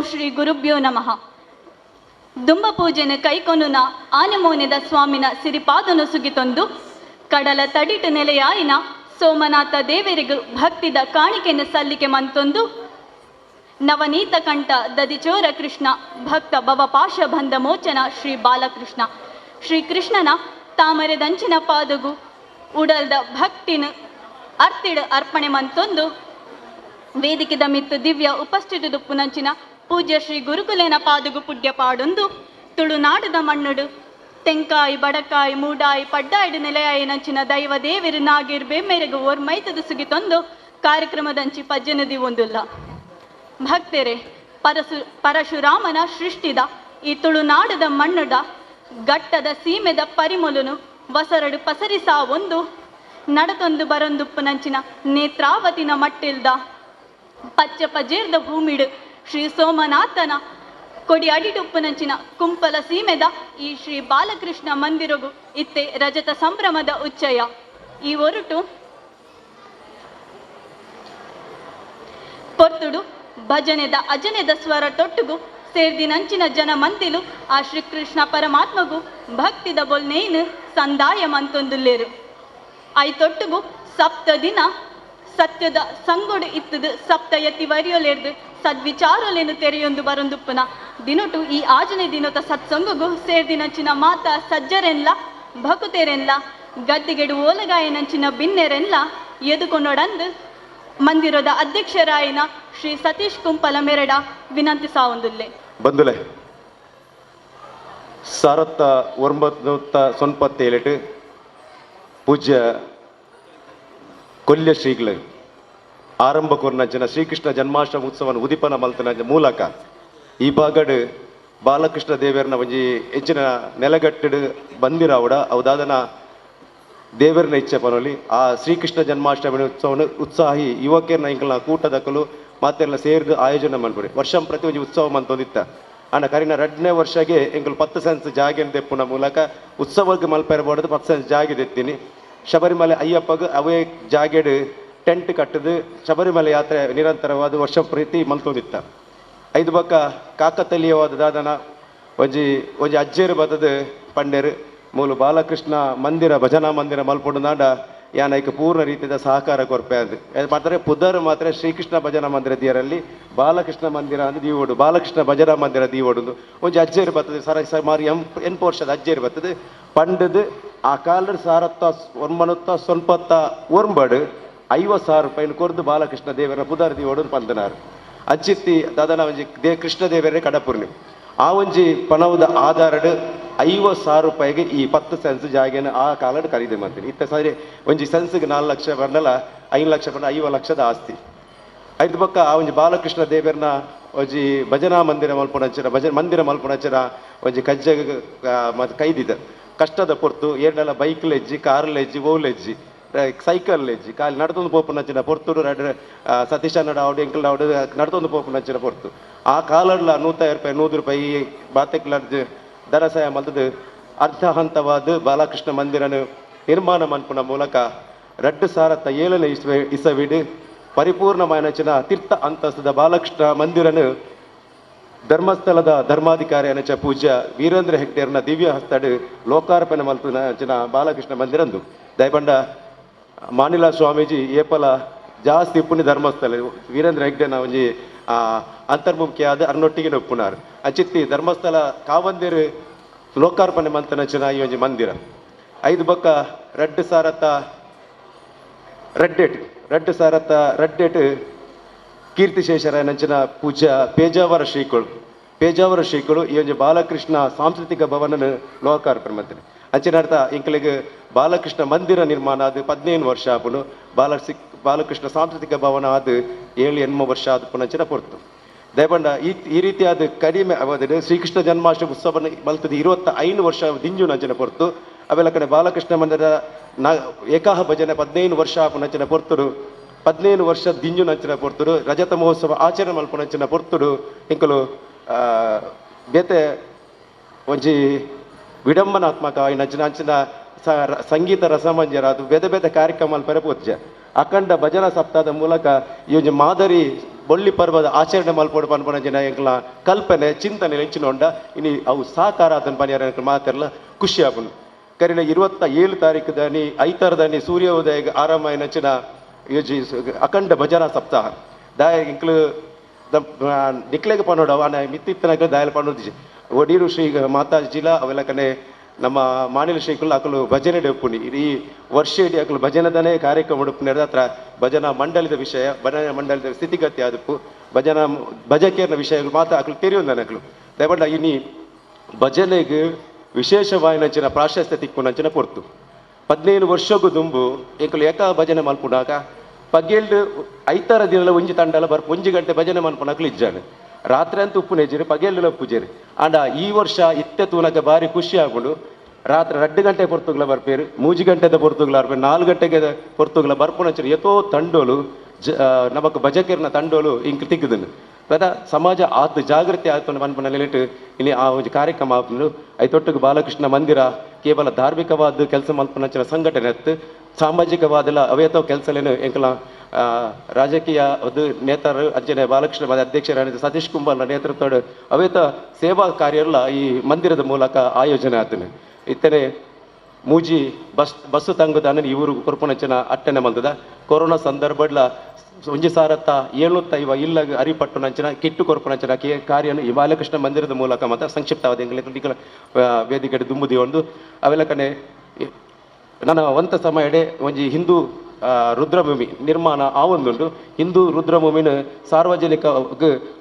Shri ಗುರುಭ್ಯೋ ನಮಃ. ದುಂಬ ಪೂಜೆನ ಕೈಕೊನುನ ಆನೆಮೋನೆದ ಸ್ವಾಮಿನ ಸಿರಿಪಾದನು ಸುಗಿತೊಂದು, ಕಡಲ ತಡಿಟು ನೆಲೆಯಾಯಿನ ಸೋಮನಾಥ ದೇವರಿಗೂ ಭಕ್ತಿದ ಕಾಣಿಕೆಯನ್ನು ಸಲ್ಲಿಕೆ ಮಂತೊಂದು, ನವನೀತ ಕಂಠ ದದಿಚೋರ ಕೃಷ್ಣ, ಭಕ್ತ ಭವಪಾಶ ಬಂಧ ಮೋಚನ ಶ್ರೀ ಬಾಲಕೃಷ್ಣ, ಶ್ರೀ ಕೃಷ್ಣನ ತಾಮರೆದಂಚಿನ ಪಾದಗು ಉಡಲ್ದ ಭಕ್ತಿನ ಅರ್ತಿಡು ಅರ್ಪಣೆ ಮಂತೊಂದು, ವೇದಿಕೆದ ಮಿತ್ತು ದಿವ್ಯ ಉಪಸ್ಥಿತ ಪುನಂಚಿನ ಪೂಜ್ಯ ಶ್ರೀ ಗುರುಕುಲೇನ ಪಾದಗು ಪುಡ್ಯ ಪಾಡೊಂದು, ತುಳುನಾಡದ ಮಣ್ಣುಡು ತೆಂಕಾಯಿ ಬಡಕಾಯಿ ಮೂಡಾಯಿ ಪಡ್ಡಾಯಿಡು ನೆಲೆಯಾಯಿ ನಂಚಿನ ದೈವ ದೇವಿರು ನಾಗಿರ್ ಬೆಮ್ಮೆರೆಗು ಓರ್ಮೈತದ ಸುಗಿತೊಂದು ಕಾರ್ಯಕ್ರಮದಂಚಿ ಪಜ್ಜನದಿ ಒಂದುಲ್ಲ. ಭಕ್ತರೆ, ಪರಶುರಾಮನ ಸೃಷ್ಟಿದ ಈ ತುಳುನಾಡದ ಮಣ್ಣುಡ ಗಟ್ಟದ ಸೀಮೆದ ಪರಿಮೊಲುನು ವಸರಡು ಪಸರಿಸಾ ಒಂದು ನಡತೊಂದು ಬರೊಂದುಪ್ಪುನಂಚಿನ ನೇತ್ರಾವತಿನ ಮಟ್ಟಿಲ್ದ ಪಚ್ಚ ಪಜೇರ್ದ ಭೂಮಿಡು ಶ್ರೀ ಸೋಮನಾಥನ ಕೊಡಿ ಅಡಿಡುಪ್ಪುನಂಚಿನ ಕುಂಪಲ ಸೀಮೆದ ಈ ಶ್ರೀ ಬಾಲಕೃಷ್ಣ ಮಂದಿರಗು ಇತ್ತೆ ರಜತ ಸಂಭ್ರಮದ ಉಚ್ಚಯ. ಈ ಒರುಟು ಪೊರ್ತುಡು ಭಜನೆದ ಅಜನೆದ ಸ್ವರ ತೊಟ್ಟುಗು ಸೇರ್ದಿನಂಚಿನ ಜನ ಮಂದಿಲು ಆ ಶ್ರೀಕೃಷ್ಣ ಪರಮಾತ್ಮಗು ಭಕ್ತಿದ ಬೊಲ್ನೇನು ಸಂದಾಯ ಮಂತೊಂದುಲ್ಲೇರು. I ತೊಟ್ಟುಗು ಸಪ್ತ ದಿನ ಸತ್ಯದ ಸಂಗೊಡು ಇತ್ತದು ಸಪ್ತ ಯತಿ ವರಿಯೊಲೆರ್ದು ಸದ್ವಿಚಾರೊಲೆನು ತೆರೆಯೊಂದು ಬರೊಂದುಪ್ಪನ ದಿನೊಟು ಈ ಆಜನೆ ದಿನೊತ ಸತ್ಸಂಗಗು ಸೇರ್ದಿನಂಚಿನ ಮಾತಾ ಸಜ್ಜರೆನ್ಲ ಭಕುತೆರೆನ್ಲ ಗದ್ದಿಗೆಡು ಓಲಗಾಯನಂಚಿನ ಬಿನ್ನೆರೆನ್ಲ ಎದುಕೊನೊಡಂದು ಮಂದಿರದ ಅಧ್ಯಕ್ಷರಾಯಿನ ಶ್ರೀ ಸತೀಶ್ ಕುಂಪಲ ಮೆರಡ ವಿನಂತಿಸಾವೊಂದುಲ್ಲೆ. ಬಂಧುಲೆ, 1997 ಪೂಜ್ಯ ಕೊಲ್ಯ ಶ್ರೀಗಳು ಆರಂಭ ಕೊರ್ನಂಚಿನ ಶ್ರೀಕೃಷ್ಣ ಜನ್ಮಾಷ್ಟಮಿ ಉತ್ಸವನ ಉದಿಪನ ಮಲ್ತನ ಮೂಲಕ ಈ ಭಾಗಡ್ ಬಾಲಕೃಷ್ಣ ದೇವರನ ಒಂಜಿ ಹೆಚ್ಚಿನ ನೆಲಗಟ್ಟಿಡು ಬಂದಿರಾವಡ ಅವುದಾದನ ದೇವರನ ಇಚ್ಛೆ ಪನೊಲಿ. ಆ ಶ್ರೀಕೃಷ್ಣ ಜನ್ಮಾಷ್ಟಮಿ ಉತ್ಸವನ ಉತ್ಸಾಹಿ ಯುವಕರನ್ನ ಇಂಕಲ್ನ ಕೂಟದಕಲು ಮಾತೆಲ್ಲ ಸೇರಿದು ಆಯೋಜನೆ ಮನ್ಪುರಿ ವರ್ಷಂ ಪ್ರತಿ ಒಂಜಿ ಉತ್ಸವ ಮಂತೊಂದಿತ್ತ. ಆಂಡ ಕರಿನ ರಡ್ಡನೇ ವರ್ಷಗೆ ಎಂಕುಲು 10 ಸೆನ್ಸ್ ಜಾಗೆನ್ ದೆಪ್ಪುನ ಮೂಲಕ ಉತ್ಸವಕ್ಕೆ ಮಲ್ಪೆರಬಾರ್ದು 10 ಸೆನ್ಸ್ ಜಾಗೆ ದೆತ್ತೀನಿ. ಶಬರಿಮಲೆ ಅಯ್ಯಪ್ಪಗ್ ಅವೇ ಜಾಗೆಡ್ ಟೆಂಟ್ ಕಟ್ಟದು ಶಬರಿಮಲೆ ಯಾತ್ರೆ ನಿರಂತರವಾದ ವರ್ಷ ಪ್ರೀತಿ ಮಲ್ತೊಂದಿತ್ತ. ಐದು ಬಕ್ಕ ಕಾಕತಲೀಯವಾದ ದಾದನ ಒಂಜಿ ಒಂಜಿ ಅಜ್ಜೇರು ಬತ್ತದು ಪಂಡೇರು ಮೂಲು ಬಾಲಕೃಷ್ಣ ಮಂದಿರ ಭಜನಾ ಮಂದಿರ ಮಲ್ಪೊಡು ನಾಡ ಯಾನೈಕ್ ಪೂರ್ಣ ರೀತಿಯ ಸಹಕಾರ ಕೊರ್ಪೆ ಅಂದ್ ಮಾತ್ರ ಪುದರ್ ಮಾತ್ರ ಶ್ರೀಕೃಷ್ಣ ಭಜನಾ ಮಂದಿರ ದಿಯರಲ್ಲಿ ಬಾಲಕೃಷ್ಣ ಮಂದಿರ ಅಂದ್ ದೀವೋಡು ಬಾಲಕೃಷ್ಣ ಭಜನಾ ಮಂದಿರ ದೀವೋಡು ಒಂಜಿ ಅಜ್ಜೇರು ಬತ್ತದು ಸರ ಸುಮಾರು 8 ವರ್ಷದ ಅಜ್ಜೇರು ಬತ್ತದು ಪಂಡದು. ಆ ಕಾಲರ್ 1099 50,000 ರೂಪಾಯಿನ ಕೊರ್ದು ಬಾಲಕೃಷ್ಣ ದೇವರ ಪುದರ್ ದೀವೋಡು ಪಂದನಾರು. ಅಂಚಿತ್ತಿ ದಾದನ ಒಂಜಿ ಕೃಷ್ಣ ದೇವರೇ ಕಡಪುರ್ನಿ ಆ ಒಂಜಿ ಪಣವುದ ಆಧಾರಡ್ 50,000 ರೂಪಾಯಿಗೆ ಈ 10 ಸೆನ್ಸ್ ಜಾಗೆನ ಆ ಕಾಲಡ್ ಖರೀದಿ ಮಾಡ್ತೀನಿ. ಇತ್ತ ಸರಿ ಒಂಜಿ ಸೆನ್ಸ್ಗೆ 4 ಲಕ್ಷ ಬಂದಲ್ಲ 5 ಲಕ್ಷ ಬಂದ 50 ಲಕ್ಷದ ಆಸ್ತಿ. ಐದು ಪಕ್ಕ ಆ ಒಂಜಿ ಬಾಲಕೃಷ್ಣ ದೇವರನ ಒಂಜಿ ಭಜನಾ ಮಂದಿರ ಮಲ್ಪುನಂಚಿನ ಭಜನೆ ಮಂದಿರ ಮಲ್ಪುನಂಚಿನ ಒಂಜಿ ಕಜ್ಜ ಮತ್ತು ಕೈದಿದ ಕಷ್ಟದ ಪೊರ್ತು ಏರ್ನೆಲ್ಲ ಬೈಕ್ ಲೆಜ್ಜಿ ಕಾರ್ ಲೆಜ್ಜಿ ಓಲೆಜ್ಜಿ ಸೈಕಲ್ ಲೆಜ್ಜಿ ಕಾಲಿ ನಡ್ತೊಂದು ಪೋಪುನಂಚಿನ ಪೊರ್ತುಡು ರಡ್ ಸತೀಶ್ ನಡ ಆವಡು ಎಂಕಲ್ ಆವಡು ನಡ್ತೊಂದು ಪೋಪುನಂಚಿನ ಪೊರ್ತು. ಆ ಕಾಲಡ್ಲ 100 ರೂಪಾಯಿ 100 ರೂಪಾಯಿ ಬಾತೆಕ್ಲ ಧನಸಹಾಯ ಮಲ್ತದು ಅರ್ಧ ಹಂತವಾದ ಬಾಲಕೃಷ್ಣ ಮಂದಿರನು ನಿರ್ಮಾಣ ಮನ್ಪುನ ಮೂಲಕ 2007ನೇ ಇಸವಿಡು ಪರಿಪೂರ್ಣಮಾನಚಿನ ತೀರ್ಥ ಅಂತಸ್ತದ ಬಾಲಕೃಷ್ಣ ಮಂದಿರನು ಧರ್ಮಸ್ಥಳದ ಧರ್ಮಾಧಿಕಾರಿ ಅನಚ ಪೂಜ್ಯ ವೀರೇಂದ್ರ ಹೆಗ್ಡೇರ್ನ ದಿವ್ಯ ಹಸ್ತಡು ಲೋಕಾರ್ಪಣೆ ಮಲ್ತುನ ಬಾಲಕೃಷ್ಣ ಮಂದಿರಂದು. ದಯಪಂಡ ಮಾನಿಲ ಸ್ವಾಮೀಜಿ ಏಪಲ ಜಾಸ್ತಿ ಪುಣ್ಯ ಧರ್ಮಸ್ಥಳ ವೀರೇಂದ್ರ ಹೆಗ್ಡೆನ ಒಂಜಿ ಅಂತರ್ಮುಖಿಯಾದ ಅರ್ನೊಟ್ಟಿಗೆ ಒಪ್ಪುನಾರ್. ಅಚಿತ್ತಿ ಧರ್ಮಸ್ಥಳ ಕಾವಂದಿರು ಲೋಕಾರ್ಪಣೆ ಮಂತನಚಿನ ಈ ಒಂಜಿ ಮಂದಿರ. ಐದು ಬಕ್ಕ ರಡ್ಡು ಸಾರತ್ತ ರಡ್ಡೆಟ್ ರಡ್ಡು ಸಾರತ್ತ ರಡ್ಡೆಟ್ ಕೀರ್ತಿಶೇಷರ ನಂಚಿನ ಪೂಜ್ಯ ಪೇಜಾವರ ಶ್ರೀಗಳು ಪೇಜಾವರ ಶ್ರೀಗಳು ಈ ಒಂಜಿ ಬಾಲಕೃಷ್ಣ ಸಾಂಸ್ಕೃತಿಕ ಭವನನ ಲೋಕಾರ್ಪಣೆ ಮಂತ್ರಿ. ಅಂಚಿನ ಅರ್ಥ ಇಂಕಲಿಗೆ ಬಾಲಕೃಷ್ಣ ಮಂದಿರ ನಿರ್ಮಾಣ ಅದು 15 ವರ್ಷ ಆಪುನು ಬಾಲಕೃಷ್ಣ ಸಾಂಸ್ಕೃತಿಕ ಭವನ ಅದು 7-8 ವರ್ಷ ಆದ ಪುನಂಚಿನ ಪೊರ್ತು. ದಯಪಂಡ ಈ ಈ ರೀತಿಯಾದ ಕಡಿಮೆ ಅವಧಿ ಶ್ರೀಕೃಷ್ಣ ಜನ್ಮಾಷ್ಟಮಿ ಉತ್ಸವ ಮಲ್ತದ 25 ವರ್ಷ ದಿಂಜು ನಂಚಿನ ಪೊರ್ತು. ಅವೆಲ್ಲ ಕಡೆ ಬಾಲಕೃಷ್ಣ ಮಂದಿರ ನಾ ಏಕಾಹ ಭಜನೆ 15 ವರ್ಷ ಪುನಂಚಿನ ಪೊರ್ತುಡು 15 ವರ್ಷ ದಿಂಜು ನಂಚಿನ ಪೊರ್ತುಡು ರಜತ ಮಹೋತ್ಸವ ಆಚರಣೆ ಮಲ್ಪುನಂಚಿನ ಪೊರ್ತುಡು ಇಂಕಲು ಬೇತೆ ಒಂಜಿ ವಿಡಂಬನಾತ್ಮಕ ನಂಚಿನ ಅಂಚಿನ ಸಂಗೀತ ರಸಮಂಜರ ಅದು ಬೇತೆ ಬೇತೆ ಕಾರ್ಯಕ್ರಮ ಪೆರಪೂಜೆ ಅಖಂಡ ಭಜನಾ ಸಪ್ತಾಹದ ಮೂಲಕ ಈ ಒಂಜಿ ಮಾದರಿ ಬೊಳ್ಳಿ ಪರ್ವದ ಆಚರಣೆ ಮಲ್ಪೋಡು ಪನ್ಪುನ ಜನ ಎಂಕ್ಲ ಕಲ್ಪನೆ ಚಿಂತನೆ ಹೆಚ್ಚಿನೊಂಡ ಇನಿ ಅವು ಸಾಕಾರ ಆತನ ಪನಿಯಾರ ಎಂಕ್ಲ ಮಾತೆರ್ಲ ಖುಷಿ ಆಪುಂಡು. ಕರಿನ 27 ತಾರೀಕು ದಾನಿ ಐತಾರದಾನಿ ಸೂರ್ಯೋದಯ ಆರಾಮ ನಂಚಿನ ಯೋಜಿ ಅಖಂಡ ಭಜನಾ ಸಪ್ತಾಹ ದಾಯ ಎಂಕ್ಲು ನಿಕ್ಲೆಗೆ ಪನ್ನೋಡು ಆನ ಮಿತ್ತಿತ್ತನಕ ದಾಯಲ ಪನ್ನೋದು ಒಡೀರು ಶ್ರೀ ಮಾತಾಜಿಲ ಅವೆಲ್ಲ ಕನೆ ನಮ್ಮ ಮಾನಿಲ ಶ್ರೀಕುಲು ಅಕಲು ಭಜನೆ ಉಪ್ಪುನಿ ಈ ವರ್ಷ ಇಡೀ ಅಕಲು ಭಜನದನೇ ಕಾರ್ಯಕ್ರಮ ಉಡುಪು ಹತ್ರ ಭಜನಾ ಮಂಡಳಿದ ವಿಷಯ ಭಜನಾ ಮಂಡಳಿದ ಸ್ಥಿತಿಗತಿ ಆದಪ್ಪು ಭಜನಾ ಭಜಕೇರ್ನ ವಿಷಯಗಳು ಮಾತ್ರ ಅಕಲು ತೆರೆಯುವಂದನ ಅಕಲು ದಯಪಂಡ ಇನಿ ಭಜನೆಗೆ ವಿಶೇಷವಾಯಿನಂಚಿನ ಪ್ರಾಶಸ್ತ್ಯ ತಿಕ್ಕುನಂಚಿನ ಪೊರ್ತು 15 ವರ್ಷಕ್ಕೂ ದುಂಬು ಎಂಕುಲು ಏಕ ಭಜನೆ ಮಲ್ಪುನಾಗ ಪಗ್ಗೆಲ್ಡು ಐತಾರ ದಿನಲ ಒಂಜಿ ತಂಡಲ ಬರ್ಪು ಒಂಜಿ ಗಂಟೆ ಭಜನೆ ಮಲ್ಪುನಕಲು ಇಜ್ಜಾನೆ ರಾತ್ರಿ ಅಂತ ಉಪ್ಪು ನೆಜ್ಜಿರಿ ಪಗೆಲ್ಲು ಉಪ್ಪುಜೇರಿ ಆಂಡ ಈ ವರ್ಷ ಇತ್ತೆ ತೂನಕ ಭಾರಿ ಖುಷಿ ಆಗುಂಡು. ರಾತ್ರಿ 2 ಗಂಟೆ ಪೊರ್ತುಗ್ಲ ಬರ್ಪೇರು 3 ಗಂಟೆದ ಪೊರ್ತುಗ್ಲ ಬರ್ಪೇರು 4 ಗಂಟೆಗೆ ಪೊರ್ತುಗ್ಲ ಬರ್ಪುನಂಚಿನ ಎತೋ ತಂಡೋಲು ನಮಕ್ ಭಜಕರ್ನ ತಂಡೋಲು ಇಂಕ್ ತಿಕ್ಕುದನ್ನು ಪದ ಸಮಾಜ ಆತ್ ಜಾಗೃತಿ ಆಯ್ತು ಮನ್ಪುನ ನೆಲೆಟ್ ಇಲ್ಲಿ ಆ ಒಂಜಿ ಕಾರ್ಯಕ್ರಮ ಆಪುಂಡು. ಐತೊಟ್ಟಿಗೆ ಬಾಲಕೃಷ್ಣ ಮಂದಿರ ಕೇವಲ ಧಾರ್ಮಿಕವಾದ ಕೆಲಸ ಮಲ್ಪುನಂಚಿನ ಸಂಘಟನೆ ಅತ್ತು ಸಾಮಾಜಿಕವಾದೆಲ್ಲ ಅವೇತೋ ಕೆಲಸಲೇನು ಎಂಕಲ ರಾಜಕೀಯ ಅದು ನೇತಾರರು ಅಂಚನೆ ಬಾಲಕೃಷ್ಣ ಅಧ್ಯಕ್ಷರಾದ ಸತೀಶ್ ಕುಂಬಾರ್ನ ನೇತೃತ್ವದ ಅವೇತ ಸೇವಾ ಕಾರ್ಯ ಈ ಮಂದಿರದ ಮೂಲಕ ಆಯೋಜನೆ ಆತನೆ. ಇತ್ತನೆ ಮೂಜಿ ಬಸ್ಸು ತಂಗುದಾನ ಇವರು ಕೊರ್ಪುನಂಚಿನ ಅಟ್ಟನೆ ಮಲ್ತದ ಕೊರೋನಾ ಸಂದರ್ಭಡ್ಲ ಒಂಜಿ ಸಾರತ್ತ 750 ಇಲ್ಲ ಅರಿಪಟ್ಟು ನಂಚಿನ ಕಿಟ್ಟು ಕೊರ್ಪುನಂಚಿನ ಕಾರ್ಯನು ಈ ಬಾಲಕೃಷ್ಣ ಮಂದಿರದ ಮೂಲಕ ಮಾತ್ರ ಸಂಕ್ಷಿಪ್ತವಾದ ಎಂಗ್ಲ ವೇದಿಕೆ ದುಂಬುದಿ ಒಂದು ಅವೆಲ್ಲ ಕನೆ ನನ್ನ ಒಂತ ಸಮಯಡೆ ಒಂಜಿ ಹಿಂದೂ ರುದ್ರಭೂಮಿ ನಿರ್ಮಾಣ ಆವೊಂದುಂಡು. ಹಿಂದೂ ರುದ್ರಭೂಮಿನ ಸಾರ್ವಜನಿಕ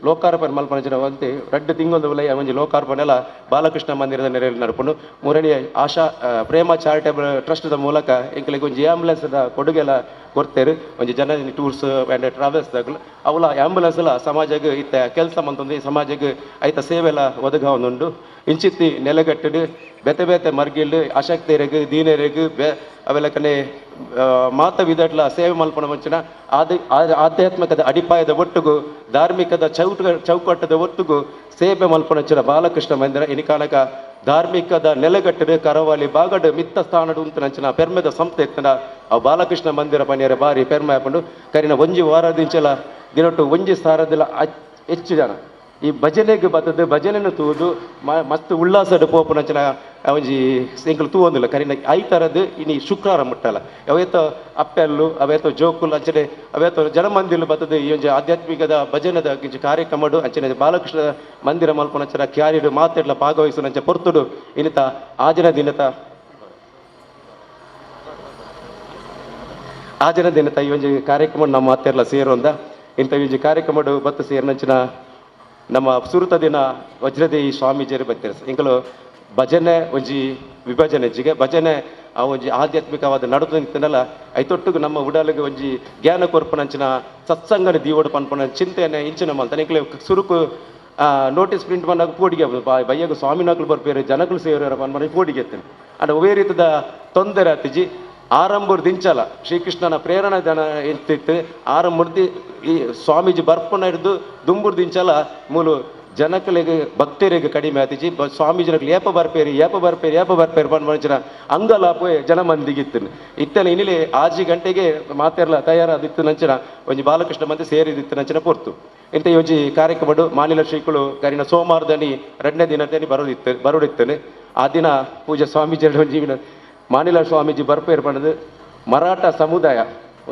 ಲೋಕಾರ್ಪಣೆ ಮಲ್ಪನಂಚಿನ ಒಂತೆ 2 ತಿಂಗಳು ಉಲಯ ಒಂಜಿ ಲೋಕಾರ್ಪಣೆ ಎಲ್ಲ ಬಾಲಕೃಷ್ಣ ಮಂದಿರದ ನೆರೆಯಲ್ಲಿ ನಡಪುಂಡು. ಮೂರನೇ ಆಶಾ ಪ್ರೇಮ ಚಾರಿಟೇಬಲ್ ಟ್ರಸ್ಟ್ದ ಮೂಲಕ ಎಂಕಲಿಗೆ ಒಂಜಿ ಆಂಬುಲೆನ್ಸ್ದ ಕೊಡುಗೆಲ್ಲ ಕೊಡ್ತೇರು. ಒಂಜಿ ಜನ tours and travels ದಾಗಲು Avala ambulance ಎಲ್ಲ ಸಮಾಜಕ್ಕೆ ಇತ್ತ ಕೆಲಸ ಮಂತೊಂದು ಸಮಾಜಕ್ಕೆ ಐತ ಸೇವೆ ಎಲ್ಲ ಒದಗಾವೊಂದುಂಡು. ಇಂಚಿತ್ತಿ ನೆಲೆಗಟ್ಟಿಡು ಬೇತೆ ಬೇತೆ ಮರ್ಗಿಲ್ಡು ಅಶಕ್ತರಿಗೆ ದೀನರಿಗೆ ಅವೆಲ್ಲ ಕನೆ ಮಾತ ವಿಧಟ್ಲ ಸೇವೆ ಮಲ್ಪನ ಮುಂಚಿನ ಆಧ್ಯಾತ್ಮಿಕದ ಅಡಿಪಾಯದ ಒಟ್ಟುಗು ಧಾರ್ಮಿಕದ ಚೌಕಟ್ಟದ ಒಟ್ಟುಗು ಸೇವೆ ಮಲ್ಪನಂಚಿನ ಬಾಲಕೃಷ್ಣ ಮಂದಿರ ಇನಿಕಾನಕ ಧಾರ್ಮಿಕದ ನೆಲೆಗಟ್ಟಿಡು ಕರಾವಳಿ ಬಾಗಡು ಮಿತ್ತ ಸ್ಥಾನಡು ಉಂತನಂಚಿನ ಪೆರ್ಮೆದ ಸಂಸ್ಥೆ ಇತ್ತನ ಆ ಬಾಲಕೃಷ್ಣ ಮಂದಿರ ಪನಿಯರ ಬಾರಿ ಪೆರ್ಮೆ ಹಾಕೊಂಡು ಕರಿನ ಒಂಜಿ ವಾರದಿಂಚಲ ದಿನೊಟ್ಟು ಒಂಜಿ ಸಾರದಿಲ್ಲ ಹೆಚ್ಚು ಜನ ಈ ಭಜನೆಗೆ ಬತ್ತದು ಭಜನೆನು ತೂದು ಮಸ್ತ್ ಉಲ್ಲಾಸಡ್ ಪೋಪುನಂಚಿನ ಒಂಜಿ ಎಂಕುಲು ತೂವೊಂದಿಲ್ಲ ಕರಿನ ಐತರದ್ದು ಇನಿ ಶುಕ್ರವಾರ ಮುಟ್ಟಲ್ಲ ಅವೇತ ಅಪ್ಪೆಲ್ಲು ಅವೇತ ಜೋಕುಲು ಅಂಚನೆ ಅವೇತ ಜನಮಂದಿಲು ಬತ್ತದು ಈ ಒಂಜಿ ಆಧ್ಯಾತ್ಮಿಕದ ಭಜನೆದ ಒಂಜಿ ಕಾರ್ಯಕ್ರಮಡು ಅಂಚನೆ ಬಾಲಕೃಷ್ಣ ಮಂದಿರ ಮಲ್ಪುನಂಚಿನ ಕ್ಯಾರಿಡು ಮಾತೆಡ್ಲ ಭಾಗವಹಿಸುನಂಚ ಪೊರ್ತುಡು ಇನಿತ ಆಜನ ದಿನತ ಆಜನ ದಿನತ ಈ ಒಂಜಿ ಕಾರ್ಯಕ್ರಮ ನಮ್ಮ ಮಾತೆರ್ಲ ಸೇರೊಂದ ಇಂಥ ಒಂಜಿ ಕಾರ್ಯಕ್ರಮಡು ಬತ್ತು ಸೇರಿನಂಚಿನ ನಮ್ಮ ಸುರುತ ದಿನ ವಜ್ರದೇಯಿ ಸ್ವಾಮೀಜಿಯರು ಬರ್ತಾರೆ. ಇಂಕಲು ಭಜನೆ ಒಂಜಿ ವಿಭಜನೆ ಜಿಗೆ ಭಜನೆ ಆ ಒಂಜಿ ಆಧ್ಯಾತ್ಮಿಕವಾದ ನಡುತು ನಿಂತನಲ್ಲ ಐತೊಟ್ಟಿಗೆ ನಮ್ಮ ಉಡಲಿಗೆ ಒಂಜಿ ಜ್ಞಾನ ಕೊರ್ಪುನಂಚಿನ ಸತ್ಸಂಗನ ದೀವಡು ಪನ್ಪುನ ಚಿಂತೆನೆ ಇಂಚಿನ ಮಲ್ತಾನೆ. ಇಂಕಲು ಸುರುಕು ನೋಟಿಸ್ ಪ್ರಿಂಟ್ ಬಂದಾಗ ಪೋಡಿಗೆ ಬಯ್ಯಗ ಸ್ವಾಮಿನಕ್ಲು ಬರ್ಪೇರು ಜನಗಳು ಸೇರೋರ ಪನ್ಪನ ಪೋಡಿಗೆ ಎತ್ತನೆ ಅಂಡ್ ಒವೇ ರೀತಿದ ತೊಂದರೆ ಆತಿಜಿ. ಆರಂಭ ದಿಂಚಲ ಶ್ರೀಕೃಷ್ಣನ ಪ್ರೇರಣೆ ಜನ ಎತ್ತಿತ್ತು ಆರಂಭದಿ ಈ ಸ್ವಾಮೀಜಿ ಬರ್ಪುನ ಹಿಡಿದು ದುಂಬುರ್ ದಿಂಚಲ ಮೂಲು ಜನಕಲಿಗೆ ಭಕ್ತರಿಗೆ ಕಡಿಮೆ ಆತಿಜಿ. ಸ್ವಾಮೀಜಿನಕ್ಲು ಏಪ ಬರ್ಪೇರಿ ಏಪ ಬರ್ಪೇರಿ ಏಪ ಬರ್ಪೇರಿ ಪನ್ಪಂಚಿನ ಅಂಗಲಾಪು ಜನ ಮಂದಿಗಿತ್ತು ಇತ್ತನೆ ಇನ್ನಿಲಿ 6 ಗಂಟೆಗೆ ಮಾತೆರ್ಲ ತಯಾರಾದಿತ್ತು ನಂಚಿನ ಒಂಜಿ ಬಾಲಕೃಷ್ಣ ಮಂದಿ ಸೇರಿದಿತ್ತು ನಂಚಿನ ಪೊರ್ತು ಇಂಥ ಈ ಒಂಜಿ ಕಾರ್ಯಕ್ರಮಡು ಮಾನಿಲ ಶ್ರೀಗಳು ಕರಿನ ಸೋಮವಾರದನಿ 2ನೇ ದಿನದಲ್ಲಿ ಬರೋಡಿತ್ತೇನೆ. ಆ ದಿನ ಪೂಜೆ ಸ್ವಾಮೀಜಿ ಒಂಜಿ ಮಾನಿಲ ಸ್ವಾಮೀಜಿ ಬರ್ಪೇರು ಪಂಡದು ಮರಾಠ ಸಮುದಾಯ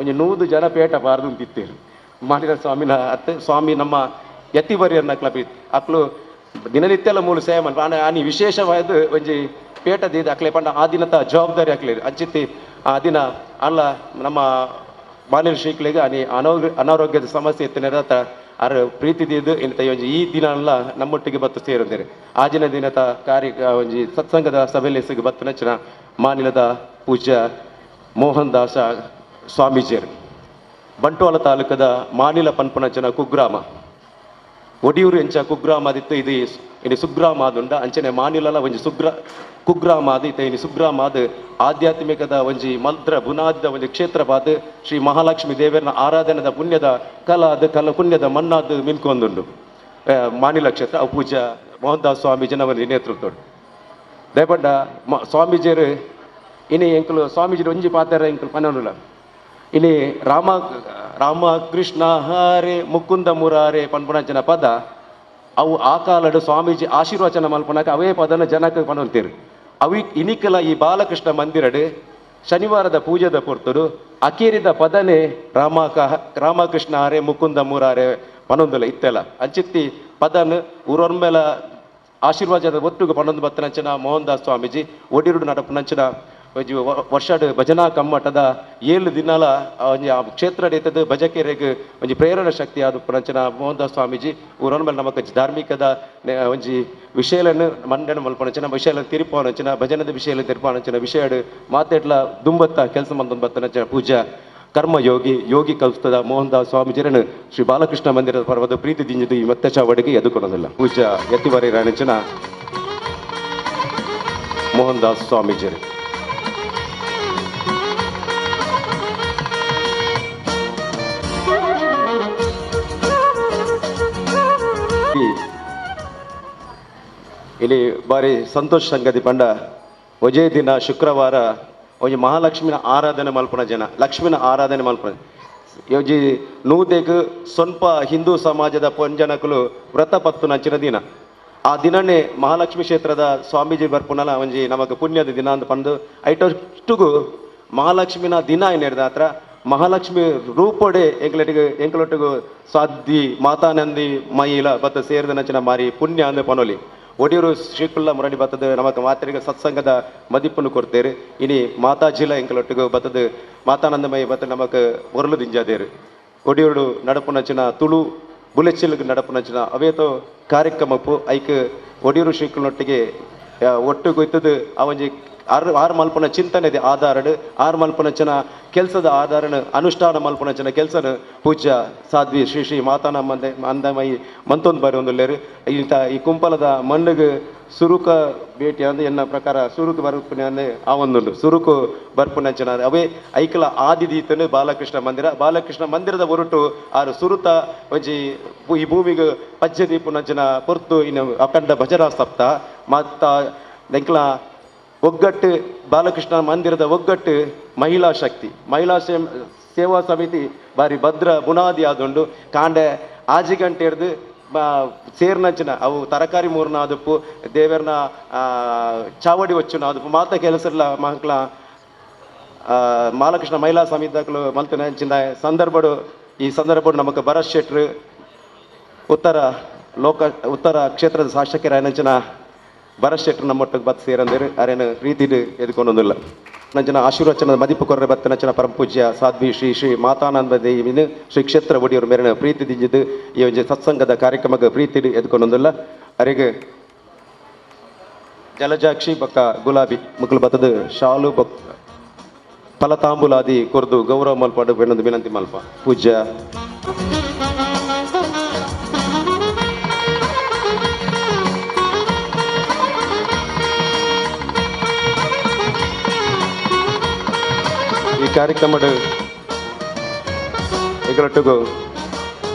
ಒಂಜಿ 100 ಜನ ಪೇಟ ಬಾರ್ದು ಅಂತಿತ್ತೇರು ಮಾನಿಲ ಸ್ವಾಮಿನ ಅತ್ತೆ ಸ್ವಾಮಿ ನಮ್ಮ ಯತಿವರ್ಯರ್ನ ಅಕ್ಲ ಅಕ್ಲು ದಿನನಿತ್ಯಲ ಮೂಲ ಸೇವೆ ಮಲ್ಪ ಆನಿ ವಿಶೇಷವಾದ ಒಂಜಿ ಪೇಟ ದೀದ ಅಕ್ಲೆ ಪಂಡ ಆ ದಿನದ ಜವಾಬ್ದಾರಿ ಅಕ್ಲೇರು ಅಂಚಿತ್ತಿ ಆ ದಿನ ಅಲ್ಲ ನಮ್ಮ ಮಾನಿಲ ಶ್ರೀಗಳಿಗೆ ಆನಿ ಅನಾರೋಗ್ಯದ ಸಮಸ್ಯೆ ಇತ್ತು ನೆರತ ಅರ ಪ್ರೀತಿ ದೀದು ಇಂತ ಒಂಜಿ ಈ ದಿನ ಅಲ್ಲ ನಮ್ಮೊಟ್ಟಿಗೆ ಬತ್ತು ಸೇರುಂದೇರು. ಆಜಿನ ದಿನದ ಕಾರ್ಯ ಒಂಜಿ ಸತ್ಸಂಗದ ಸಭೆಯಲ್ಲಿ ಸಿಗ ಬತ್ತು ನಚ್ಚಿನ ಮಾನಿಲದ ಪೂಜ್ಯ ಮೋಹನ್ ದಾಸ ಸ್ವಾಮೀಜಿಯರು ಬಂಟ್ವಾಳ ತಾಲೂಕದ ಮಾನಿಲ ಪನ್ಪುನಂಚಿನ ಕುಗ್ರಾಮ ಒಡಿಯೂರು ಎಂಚ ಕುಗ್ರಾಮ ಆದಿತ್ತು ಇದು ಇನಿ ಸುಗ್ರಾಮ ಆದುಂಡ ಅಂಚನೆ ಮಾನಿಲಲ ಒಂಜಿ ಕುಗ್ರಾಮ ಆದಿತ್ತ ಇನಿ ಸುಗ್ರಾಮ ಆದ ಆಧ್ಯಾತ್ಮಿಕದ ಒಂಜಿ ಮಂತ್ರ ಬುನಾದ ಒಂಜಿ ಕ್ಷೇತ್ರವಾದ ಶ್ರೀ ಮಹಾಲಕ್ಷ್ಮಿ ದೇವರನ ಆರಾಧನೆದ ಪುಣ್ಯದ ಕಲಾದ ಕಲ ಪುಣ್ಯದ ಮಣ್ಣಾದ ಮಿನ್ಕೊಂದುಂಡು ಮಾನಿಲ ಕ್ಷೇತ್ರ ಅವು ಪೂಜ್ಯ ಮೋಹನ್ ದಾಸ್ ಸ್ವಾಮೀಜಿನವರ ನೇತೃತ್ವಡು. ದಯಪಂಡ ಸ್ವಾಮೀಜಿಯರು ಇನಿ ಎಂಕುಲು ಸ್ವಾಮೀಜಿ ಒಂಜಿ ಪಾತ್ರ ಎಂಕುಲು ಪನೊಂಡುಲ ಇನಿ ರಾಮ ರಾಮ ಕೃಷ್ಣ ಹರೆ ಮುಕುಂದ ಮುರಾರೆ ಪನ್ಪುನಂಚಿನ ಪದ ಅವು ಆ ಕಾಲಡು ಸ್ವಾಮೀಜಿ ಆಶೀರ್ವಚನ ಮಲ್ಪನಕ ಅವೇ ಪದನ ಜನಕ್ಕೆ ಪನೊಂತೀರು. ಅವಿ ಇನಿಕಲ ಈ ಬಾಲಕೃಷ್ಣ ಮಂದಿರಡು ಶನಿವಾರದ ಪೂಜೆದ ಪೊರ್ತುಡು ಅಕೇರಿದ ಪದನೆ ರಾಮಕೃಷ್ಣ ಹರೆ ಮುಕುಂದ ಮುರಾರೆ ಪನೊಂದುಲ ಇತ್ತೆಲ್ಲ ಅಂಚಿತ್ತಿ ಪದನ್ ಊರೊರ್ಮೆಲ ಆಶೀರ್ವಾದದ ಒಟ್ಟುಗು ಪನೊಂದು ಬತ್ತನಂಚಿನ ಮೋಹನ್ ದಾಸ್ ಸ್ವಾಮೀಜಿ ಒಡಿರುಡು ನಡಪುನಂಚಿನ ಒಂಜಿ ವರ್ಷಡ್ ಭಜನಾ ಕಮ್ಮಟದ 7 ದಿನಲ ಒಂಜಿ ಆ ಕ್ಷೇತ್ರ ಇತ್ತದ ಭಜಕೆರೆಗ್ ಒಂಜಿ ಪ್ರೇರಣಾ ಶಕ್ತಿ ಆದ ಪುನಂಚಿನ ಮೋಹನ್ ದಾಸ್ ಸ್ವಾಮೀಜಿ ಊರೊನ್ ಮೇಲೆ ನಮಕ್ ಧಾರ್ಮಿಕದ ಒಂಜಿ ವಿಷಯలను ಮಂಡನೆ ಮಲ್ಪನಂಚಿನ ವಿಷಯలను ತಿರುಪವನಂಚಿನ ಭಜನದ ವಿಷಯలను ತಿರುಪವನಂಚಿನ ವಿಷಯಡ್ ಮಾತೆಟ್ಲ ದುಂಬತ್ತ ಕೆಲಸ ಮಂದೊಂದು ಬತ್ತನಂಚಿನ ಪೂಜಾ ಕರ್ಮಯೋಗಿ ಯೋಗಿ ಕಲ್ಸ್ತದ ಮೋಹನ್ ದಾಸ್ ಸ್ವಾಮೀಜಿರನ್ನು ಶ್ರೀ ಬಾಲಕೃಷ್ಣ ಮಂದಿರದ ಪರ್ವದ ಪ್ರೀತಿ ದಿಂಜಿದು ಈ ಮತ್ತೆ ಚಾವಡಿಗೆ ಎದುಕೊಳೋದಿಲ್ಲ. ಪೂಜಾ ಯತಿವರಿ ರಾಣಿಂಚಿನ ಮೋಹನ್ ದಾಸ್ ಸ್ವಾಮೀಜಿರು. ಇಲ್ಲಿ ಬಾರಿ ಸಂತೋಷ ಸಂಗತಿ ಪಂಡ ಒಂಜೇ ದಿನ ಶುಕ್ರವಾರ ಒಂಜಿ ಮಹಾಲಕ್ಷ್ಮಿನ ಆರಾಧನೆ ಮಲ್ಪುನ ಜನ ಲಕ್ಷ್ಮಿನ ಆರಾಧನೆ ಮಲ್ಪುನ ಒಂಜಿ ನೂದೆಗ್ ಸ್ವಲ್ಪ ಹಿಂದೂ ಸಮಾಜದ ಪೊಂಜನಕುಲು ವ್ರತ ಪತ್ತುನಂಚಿನ ದಿನ. ಆ ದಿನನೇ ಮಹಾಲಕ್ಷ್ಮಿ ಕ್ಷೇತ್ರದ ಸ್ವಾಮೀಜಿ ಬರ್ಪುನಲ ಒಂಜಿ ನಮಕ್ ಪುಣ್ಯದ ದಿನ ಅಂತ ಪಂದು ಐಟಷ್ಟುಗು ಮಹಾಲಕ್ಷ್ಮಿನ ದಿನ ಏನಿಡ್ದ ಹತ್ರ ಮಹಾಲಕ್ಷ್ಮಿ ರೂಪೊಡೆ ಎಂಕ್ಲೆಟಿಗೆ ಎಂಕ್ಲೊಟ್ಟಿಗು ಸಾಧ್ವಿ ಮಾತಾನಂದಿ ಮೈಲ ಬತ್ತ ಸೇರಿದ ನಂಚಿನ ಮಾರಿ ಪುಣ್ಯ ಅಂದ ಪನೊಲಿ. ಒಡಿಯೂರು ಶ್ರೀಕುಲ್ಲ ಮುರಳಿ ಬತ್ತದ ನಮಕ್ ಮಾತ್ರೆಗೆ ಸತ್ಸಂಗದ ಮದಿಪ್ಪನ್ನು ಕೊಡ್ತೇರು. ಇನಿ ಮಾತಾಜಿಲ ಎಂಕಲೊಟ್ಟಿಗೆ ಬತ್ತದ ಮಾತಾನಂದಮಯ ಬತ್ತ ನಮಕ್ ಒರಲು ದಿಂಜಾದೇರು. ಒಡಿಯೂರು ನಡಪುನಂಚಿನ ತುಳು ಬುಲೆಚಿಲ್ಗೆ ನಡಪುನಂಚಿನ ಅವೇತೋ ಕಾರ್ಯಕ್ರಮಪ್ಪು ಐಕ್ ಒಡಿಯೂರು ಶ್ರೀಕುಲ್ನೊಟ್ಟಿಗೆ ಒಟ್ಟು ಕೊಯ್ತದ ಆ ಒಂಜಿ ಆರು ಮಲ್ಪನ ಚಿಂತನೆ ಆಧಾರಡ್ ಆರು ಮಲ್ಪನಂಚಿನ ಕೆಲಸದ ಆಧಾರನ ಅನುಷ್ಠಾನ ಮಲ್ಪನಂಚಿನ ಕೆಲಸನ ಪೂಜ್ಯ ಸಾಧ್ವಿ ಶ್ರೀ ಶ್ರೀ ಮಾತಾನ ಮಂದೆ ಅಂದಮಯಿ ಮಂತೊಂದು ಬಾರಿ ಒಂದುಲ್ಲೇರು. ಇಂಥ ಈ ಕುಂಪಲದ ಮಣ್ಣಿಗೆ ಸುರುಕ ಭೇಟಿ ಅಂದ್ರೆ ಎನ್ನ ಪ್ರಕಾರ ಸುರುಕು ಬರ್ಪುನೆ ಅಂದ್ರೆ ಆ ಒಂದುಂಡು ಸುರುಕು ಬರ್ಪುನಂಚಿನ ಅವೇ ಐಕಲ ಆದಿದೀತನು ಬಾಲಕೃಷ್ಣ ಮಂದಿರ. ಬಾಲಕೃಷ್ಣ ಮಂದಿರದ ಹೊರಟು ಆರು ಸುರುತ ಒಂಜಿ ಈ ಭೂಮಿಗೆ ಪಜ್ಜೆ ದೀಪುನಂಚಿನ ಪೊರ್ತು ಇನ್ನು ಅಖಂಡ ಭಜನಾ ಸಪ್ತಾಹ ಮತ್ತ ಎಂಕ್ಲ ಒಗ್ಗಟ್ಟು ಬಾಲಕೃಷ್ಣ ಮಂದಿರದ ಒಗ್ಗಟ್ಟು ಮಹಿಳಾ ಶಕ್ತಿ ಮಹಿಳಾ ಸೇವಾ ಸಮಿತಿ ಬಾರಿ ಭದ್ರ ಬುನಾದಿ ಆದುಂಡು. ಕಾಂಡೆ ಆಜಿ ಗಂಟೆ ಹಿಡ್ದು ಸೇರ್ನಂಚಿನ ಅವು ತರಕಾರಿ ಮೂರ್ನ ಆದಪ್ಪು ದೇವರನ ಚಾವಡಿ ವಚ್ಚುನ ಆದಪ್ಪು ಮಾತ ಕೆಲಸಲ್ಲ ಮಕ್ಕಳ ಬಾಲಕೃಷ್ಣ ಮಹಿಳಾ ಸಮಿತಿಗಳು ಮಲ್ತಿನ ಸಂದರ್ಭಡು ಈ ಸಂದರ್ಭಡು ನಮಕ್ ಭರತ್ ಶೆಟ್ರು ಉತ್ತರ ಕ್ಷೇತ್ರದ ಶಾಸಕರ ಭರತ್ ಶೆಟ್ರು ನಮ್ಮೊಟ್ಟಿಗೆ ಬತ್ ಸೇರಂದಿರು ಅರೇನು ಪ್ರೀತಿಡು ಎದುಕೊಂಡೊಂದಿಲ್ಲ. ನಂಚಿನ ಆಶೀರ್ವಚನದ ಮದಿಪು ಕೊರ್ರೆ ಬತ್ತ ನಂಚಿನ ಪರಮ ಪೂಜ್ಯ ಸಾಧ್ವಿ ಶ್ರೀ ಶ್ರೀ ಮಾತಾನಂದ ದೇವಿನ ಶ್ರೀ ಕ್ಷೇತ್ರ ಒಡಿಯವರು ಮೇರಿನ ಪ್ರೀತಿ ದಿಂಜಿದ್ದು ಈ ಒಂಜಿ ಸತ್ಸಂಗದ ಕಾರ್ಯಕ್ರಮಕ್ಕೆ ಪ್ರೀತಿಡು ಎದುಕೊಂಡೊಂದಿಲ್ಲ. ಅರೆಗೆ ಜಲಜಾಕ್ಷಿ ಬಕ್ಕ ಗುಲಾಬಿ ಮುಕ್ಕಲು ಬತ್ತದ ಶಾಲು ಬಕ್ ಫಲತಾಂಬುಲಾದಿ ಕೊರ್ದು ಗೌರವ ಮಲ್ಪಾಡು ಬೆನ್ನೊಂದು ವಿನಂತಿ ಮಲ್ಪ ಪೂಜ್ಯ ಈ ಕಾರ್ಯಕ್ರಮದ ಎಗಳೊಟ್ಟಿಗೂ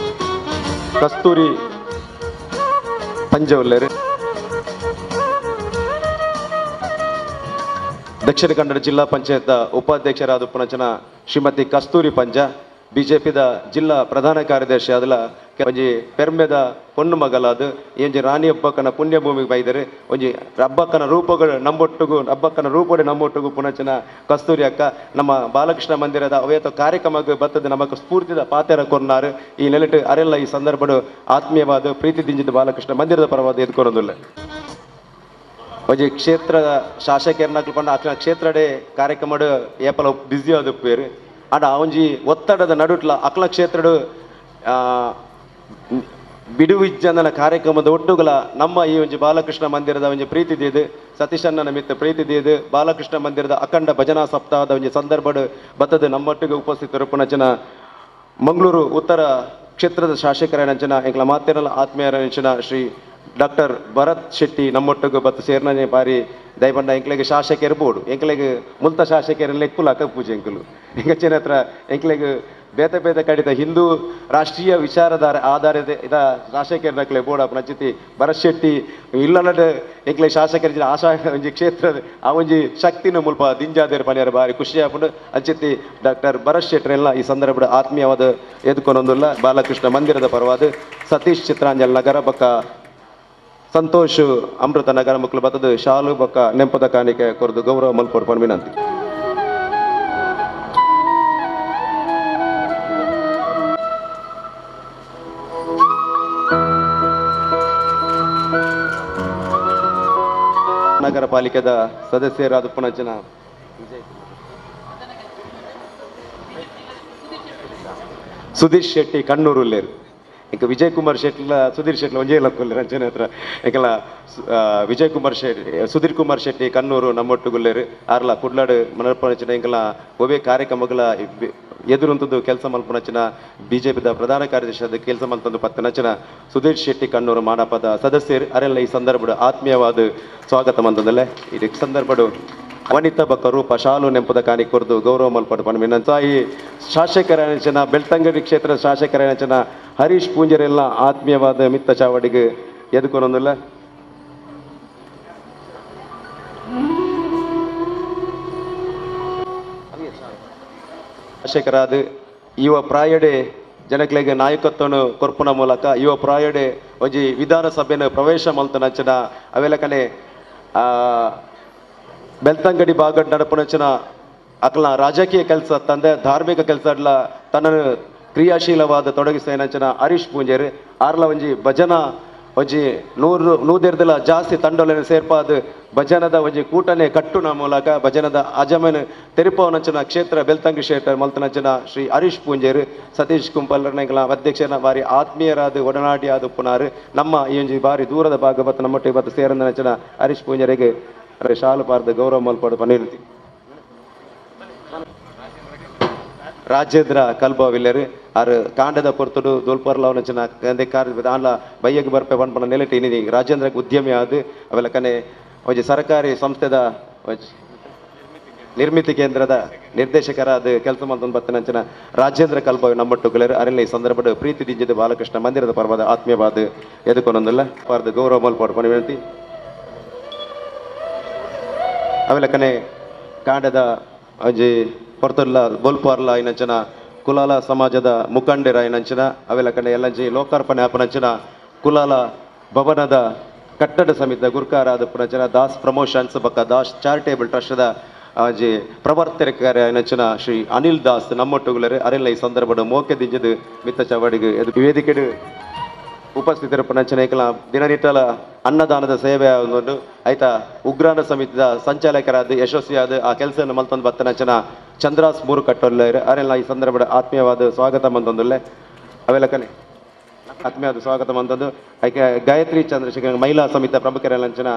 ಕಸ್ತೂರಿ ಪಂಜವಲ್ಲೇರು ದಕ್ಷಿಣ ಕನ್ನಡ ಜಿಲ್ಲಾ ಪಂಚಾಯತ್ ಉಪಾಧ್ಯಕ್ಷರಾದ ಪುನಚನ ಶ್ರೀಮತಿ ಕಸ್ತೂರಿ ಪಂಜ ಬಿಜೆಪಿದ ಜಿಲ್ಲಾ ಪ್ರಧಾನ ಕಾರ್ಯದರ್ಶಿ ಆದಲ ಒಂಜಿ ಪೆರ್ಮೆದ ಪೊಣ್ಣು ಮಗಲಾದ ಒಂಜಿ ರಾಣಿ ಹಬ್ಬಕ್ಕನ ಪುಣ್ಯಭೂಮಿಗೆ ಬೈದರೆ ಒಂಜಿ ಹಬ್ಬಕ್ಕನ ರೂಪಗಳು ನಂಬೊಟ್ಟುಗು ಹಬ್ಬಕ್ಕನ ರೂಪಡೆ ನಂಬೊಟ್ಟುಗು ಪುನಚನ ಕಸ್ತೂರಿ ಅಕ್ಕ ನಮ್ಮ ಬಾಲಕೃಷ್ಣ ಮಂದಿರದ ಅವೇತ ಕಾರ್ಯಕ್ರಮಕ್ಕೆ ಬತ್ತದ ನಮಕ್ ಸ್ಫೂರ್ತಿದ ಪಾತೆರ ಕೊರ್ನಾರು. ಈ ನೆಲೆಟು ಅರೆಲ್ಲ ಈ ಸಂದರ್ಭಡು ಆತ್ಮೀಯವಾದ ಪ್ರೀತಿ ದಿಂಜಿದ ಬಾಲಕೃಷ್ಣ ಮಂದಿರದ ಪರವಾದ ಎದ್ಕೊರೊಂದುಲ್ಲ. ಒಂಜಿ ಕ್ಷೇತ್ರದ ಶಾಸಕರನ್ನ ಪಂಡ ಅಕ್ಲ ಕ್ಷೇತ್ರಡೆ ಕಾರ್ಯಕ್ರಮಡ್ ಏಪಲ ಬ್ಯುಸಿ ಆದುಪ್ಪೇರು. ಆಂಡ ಆ ಒಂಜಿ ಒತ್ತಡದ ನಡುಟ್ಲ ಅಕ್ಲ ಕ್ಷೇತ್ರಡು ಬಿಡುವಿಜ್ಜಂದನ ಕಾರ್ಯಕ್ರಮದ ಒಟ್ಟುಗಳ ನಮ್ಮ ಈ ಒಂಜಿ ಬಾಲಕೃಷ್ಣ ಮಂದಿರದ ಒಂಜಿ ಪ್ರೀತಿ ದೀದು ಸತೀಶಣ್ಣನ ಮಿತ್ತ ಪ್ರೀತಿ ದೀದು ಬಾಲಕೃಷ್ಣ ಮಂದಿರದ ಅಖಂಡ ಭಜನಾ ಸಪ್ತಾಹದ ಒಂಜಿ ಸಂದರ್ಭಡ್ ಬತ್ತದ ನಮ್ಮೊಟ್ಟಿಗೆ ಉಪಸ್ಥಿತರು ಜನ ಮಂಗಳೂರು ಉತ್ತರ ಕ್ಷೇತ್ರದ ಶಾಸಕರ ಜನ ಎಂಕ್ಲ ಮಾತೇರಲ್ಲ ಆತ್ಮೀಯರ ಜನ ಶ್ರೀ ಡಾಕ್ಟರ್ ಭರತ್ ಶೆಟ್ಟಿ ನಮ್ಮೊಟ್ಟಿಗೆ ಬತ್ತು ಸೇರ್ನನೆ ಬಾರಿ ದಯಪಂಡ ಎಂಕ್ಲೆಗ್ ಶಾಸಕರು ಬೋಡು ಎಂಕ್ಲೆಗ್ ಮುಲ್ತ ಶಾಸಕರು ಲೆಕ್ಕುಲಾಕ ಪೂಜೆ ಎಂಕುಲು ಎಂಕಚೇನ ಹತ್ರ ಎಂಕ್ಲೆಗ್ ಬೇತೆ ಬೇತೆ ಕಡಿತ ಹಿಂದೂ ರಾಷ್ಟ್ರೀಯ ವಿಚಾರಧಾರ ಆಧಾರಿತ ಇದ ಶಾಸಕರ ಬೋರ್ಡ್ ಅಪ್ಪನ ಭರತ್ ಶೆಟ್ಟಿ ಇಲ್ಲನಡ್ ಎಂಕ್ಲೆ ಶಾಸಕರ ಆಶಾ ಒಂಜಿ ಕ್ಷೇತ್ರ ಆ ಒಂಜಿ ಶಕ್ತಿನ ಮುಲ್ಪ ದಿಂಜಾದೇರ್ ಪನಿಯರ ಬಾರಿ ಖುಷಿ ಆಪುಂಡು. ಅಂಚಿತಿ ಡಾಕ್ಟರ್ ಭರತ್ ಶೆಟ್ಟರೆಲ್ಲ ಈ ಸಂದರ್ಭದ ಆತ್ಮೀಯವಾದ ಎದುಕೊನೊಂದುಲ್ಲ. ಬಾಲಕೃಷ್ಣ ಮಂದಿರದ ಪರವಾದ ಸತೀಶ್ ಚಿತ್ರಾಂಜಲ್ ನಗರ ಬಕ್ಕ ಸಂತೋಷ್ ಅಮೃತ ನಗರ ಮಕ್ಕಳು ಬತ್ತದ ಶಾಲು ಬೊಕ್ಕ ನೆಂಪದ ಕಾಣಿಕೆ ಕೊರದು ಗೌರವ ಮಲ್ಪೊಡು ಪಂದ್ ವಿನಂತಿ. ನಗರ ಪಾಲಿಕೆದ ಸದಸ್ಯರಾದ ಪುನಜನ ಸುಧೀರ್ ಶೆಟ್ಟಿ ಕಣ್ಣೂರು ಉಲ್ಲೇರು. ಇಂಕ ವಿಜಯ್ ಕುಮಾರ್ ಶೆಟ್ಲ ಸುಧೀರ್ ಶೆಟ್ಲ ಒಂಜೇ ಲಕ್ಕುಲ್ಲೇರು ಅಂಚನೆ ಹತ್ರ ಇಂಕಲ ವಿಜಯ್ ಕುಮಾರ್ ಶೆಟ್ಟಿ ಸುಧೀರ್ ಕುಮಾರ್ ಶೆಟ್ಟಿ ಕಣ್ಣೂರು ನಮ್ಮೊಟ್ಟುಗುಲ್ಲೇರು. ಆರ್ಲ ಕುಡ್ಲಾಡು ಮನಪನಚಿನ ಇಂಕಲ ಒವೇ ಕಾರ್ಯಕ್ರಮಗಳ ಎದುರುಂತದ್ದು ಕೆಲಸ ಮಲ್ಪನಚಿನ ಬಿಜೆಪಿದ ಪ್ರಧಾನ ಕಾರ್ಯದರ್ಶಿ ಕೆಲಸ ಮಲ್ತಂದು ಪತ್ತನಚಿನ ಸುಧೀರ್ ಶೆಟ್ಟಿ ಕಣ್ಣೂರು ಮಾನಪದ ಸದಸ್ಯರು ಅರೆಲ್ಲ ಈ ಸಂದರ್ಭದ ಆತ್ಮೀಯವಾದ ಸ್ವಾಗತ ಮಂತಂದಲ್ಲೇ. ಈ ಸಂದರ್ಭಡು ವನಿತಾ ಬಕ್ಕ ರೂಪ ಶಾಲು ನೆಂಪದ ಕಾನಿ ಕೊರ್ದು ಗೌರವ ಮಲ್ಪಡು ಪನ್ಮಿನಂತ ಈ ಶಾಸಕರ ಬೆಳ್ತಂಗಡಿ ಕ್ಷೇತ್ರದ ಶಾಸಕರ ಹರೀಶ್ ಪೂಂಜರೆಲ್ಲ ಆತ್ಮೀಯವಾದ ಮಿತ್ತ ಚಾವಡಿಗೆ ಎದುಕೊನೊಂದಿಲ್ಲ. ಶಾಸಕರಾದ ಯುವ ಪ್ರಾಯಡೆ ಜನಕ್ಲೆಗ್ ನಾಯಕತ್ವನು ಕೊರ್ಪುನ ಮೂಲಕ ಯುವ ಪ್ರಾಯಡೆ ಒಂಜಿ ವಿಧಾನಸಭೆಯನ್ನು ಪ್ರವೇಶ ಮಲ್ತನಂಚಿನ ಅವೆಲಕನೆ ಬೆಳ್ತಂಗಡಿ ಭಾಗಡ್ ನಡಪುನಂಚಿನ ಅಕ್ಲ ರಾಜಕೀಯ ಕೆಲಸ ತಂದೆ ಧಾರ್ಮಿಕ ಕೆಲಸ ತನ್ನ ಕ್ರಿಯಾಶೀಲವಾದ ತೊಡಗಿಸೇನಂಚಿನ ಹರೀಶ್ ಪೂಂಜೇರು ಆರ್ಲ ಒಂಜಿ ಭಜನಾ ಒಂಜಿ ನೂದೆರ್ದಲ ಜಾಸ್ತಿ ತಂಡೊಲೆನ ಸೇರ್ಪಾದ ಭಜನದ ಒಂಜಿ ಕೂಟನೆ ಕಟ್ಟುನ ಮೂಲಕ ಭಜನದ ಅಜಮನ್ ತೆರಿಪವನಂಚಿನ ಕ್ಷೇತ್ರ ಬೆಳ್ತಂಗಿ ಕ್ಷೇತ್ರ ಮಲ್ತನಂಚಿನ ಶ್ರೀ ಹರೀಶ್ ಪೂಂಜೇರು ಸತೀಶ್ ಕುಂಪಲ್ರನೆಗಳ ಅಧ್ಯಕ್ಷನ ಬಾರಿ ಆತ್ಮೀಯರಾದ ಒಡನಾಡಿಯಾದ ಪುನಾರು ನಮ್ಮ ಈ ಒಂಜಿ ಬಾರಿ ದೂರದ ಭಾಗ ಬತ್ತು ನಮ್ಮೊಟ್ಟಿಗೆ ಬತ್ತು ಸೇರಂದನಂಚಿನ ಹರೀಶ್ ಪೂಂಜರಿಗೆ ಶಾಲು ಪಾರ್ದ ಗೌರವ ಮಲ್ಪಡು ಪನ್ನಿರ್ತಿ. ರಾಜೇಂದ್ರ ಕಲ್ಬಾವಿಲ್ಲರು ಆರು ಕಾಂಡದ ಪೊರ್ತುಡು ದೋಲ್ಪರ್ಲವನಂಚಿನ ಕಾರ್ ಆನ್ಲ ಬಯ್ಯಗ್ ಬರ್ಪೆ ಪನ್ಪನ ನೆಲೆಟ್ ಇನ್ನಿ ರಾಜೇಂದ್ರ ಉದ್ಯಮಿ ಆದ್ ಅವೆಲ್ಲ ಕನೆ ಒಂಜಿ ಸರ್ಕಾರಿ ಸಂಸ್ಥೆದ ನಿರ್ಮಿತಿ ಕೇಂದ್ರದ ನಿರ್ದೇಶಕರಾದ ಕೆಲಸ ಮಲ್ತೊಂದು ಬತ್ತನಂಚಿನ ರಾಜೇಂದ್ರ ಕಲ್ಬಾವಿ ನಮ್ಮಟ್ಟುಗಲರು ಅರೆಲ್ಲ ಈ ಸಂದರ್ಭದ ಪ್ರೀತಿ ದಿಂಜಿದ ಬಾಲಕೃಷ್ಣ ಮಂದಿರದ ಪರ್ವದ ಆತ್ಮೀಯವಾದ ಎದುಕೊನೊಂದಿಲ್ಲ ಪಾರ್ದ ಗೌರವ ಮಲ್ಪಡು ಪನಿ ವಿನಂತಿ. ಅವೆಲ್ಲ ಕನೆ ಕಾಂಡದ ಒಂಜಿ ಪೊರ್ತುಲ್ಲ ಬೊಲ್ಪಾರ್ಲ ಐನಂಚಿನ ಕುಲಾಲ ಸಮಾಜದ ಮುಖಂಡರ ಐನಂಚಿನ ಅವೆಲ್ಲ ಕಡೆ ಎಲ್ಲಂಜಿ ಲೋಕಾರ್ಪಣೆ ಆಪನಂಚಿನ ಕುಲಾಲ ಭವನದ ಕಟ್ಟಡ ಸಮಿತಿಯ ಗುರ್ಕಾರಾದ ಪುನಂಚಿನ ದಾಸ್ ಪ್ರಮೋಷನ್ಸ್ ಬಕ್ಕ ದಾಸ್ ಚಾರಿಟೇಬಲ್ ಟ್ರಸ್ಟ್ದ ಒಂಜಿ ಪ್ರವರ್ತಕರ ಐನಂಚಿನ ಶ್ರೀ ಅನಿಲ್ ದಾಸ್ ನಮ್ಮೊಟ್ಟುಗುಲರು ಅರೆಲ್ಲ ಈ ಸಂದರ್ಭದ ಮೋಕೆ ದಿಂಜದು ಮಿತ್ತ ಚವಡಿಗೆ ವೇದಿಕೆಡು ಉಪಸ್ಥಿತರ ಪುನಂಚನ ಏಕಲ ದಿನನಿತ್ಯಲ ಅನ್ನದಾನದ ಸೇವೆ ಒಂದು ಆಯ್ತಾ ಉಗ್ರಾಣ ಸಮಿತಿದ ಸಂಚಾಲಕರಾದ ಯಶಸ್ವಿಯಾದ ಆ ಕೆಲಸವನ್ನು ಮಲ್ತೊಂದು ಬತ್ತನಂಚನ ಚಂದ್ರಾಸ್ ಮೂರು ಕಟ್ಟೊಲ್ಲೇರು ಅರೆಲ್ಲ ಈ ಸಂದರ್ಭದ ಆತ್ಮೀಯವಾದ ಸ್ವಾಗತ ಮಂತೊಂದುಲ್ಲೆ. ಅವೆಲ್ಲ ಕನೆ ಆತ್ಮೀಯವಾದ ಸ್ವಾಗತ ಮಂತೊಂದು ಐಕೆ ಗಾಯತ್ರಿ ಚಂದ್ರಶೇಖರ್ ಮಹಿಳಾ ಸಮಿತಿ ಪ್ರಮುಖರೆಲ್ಲಂಚನ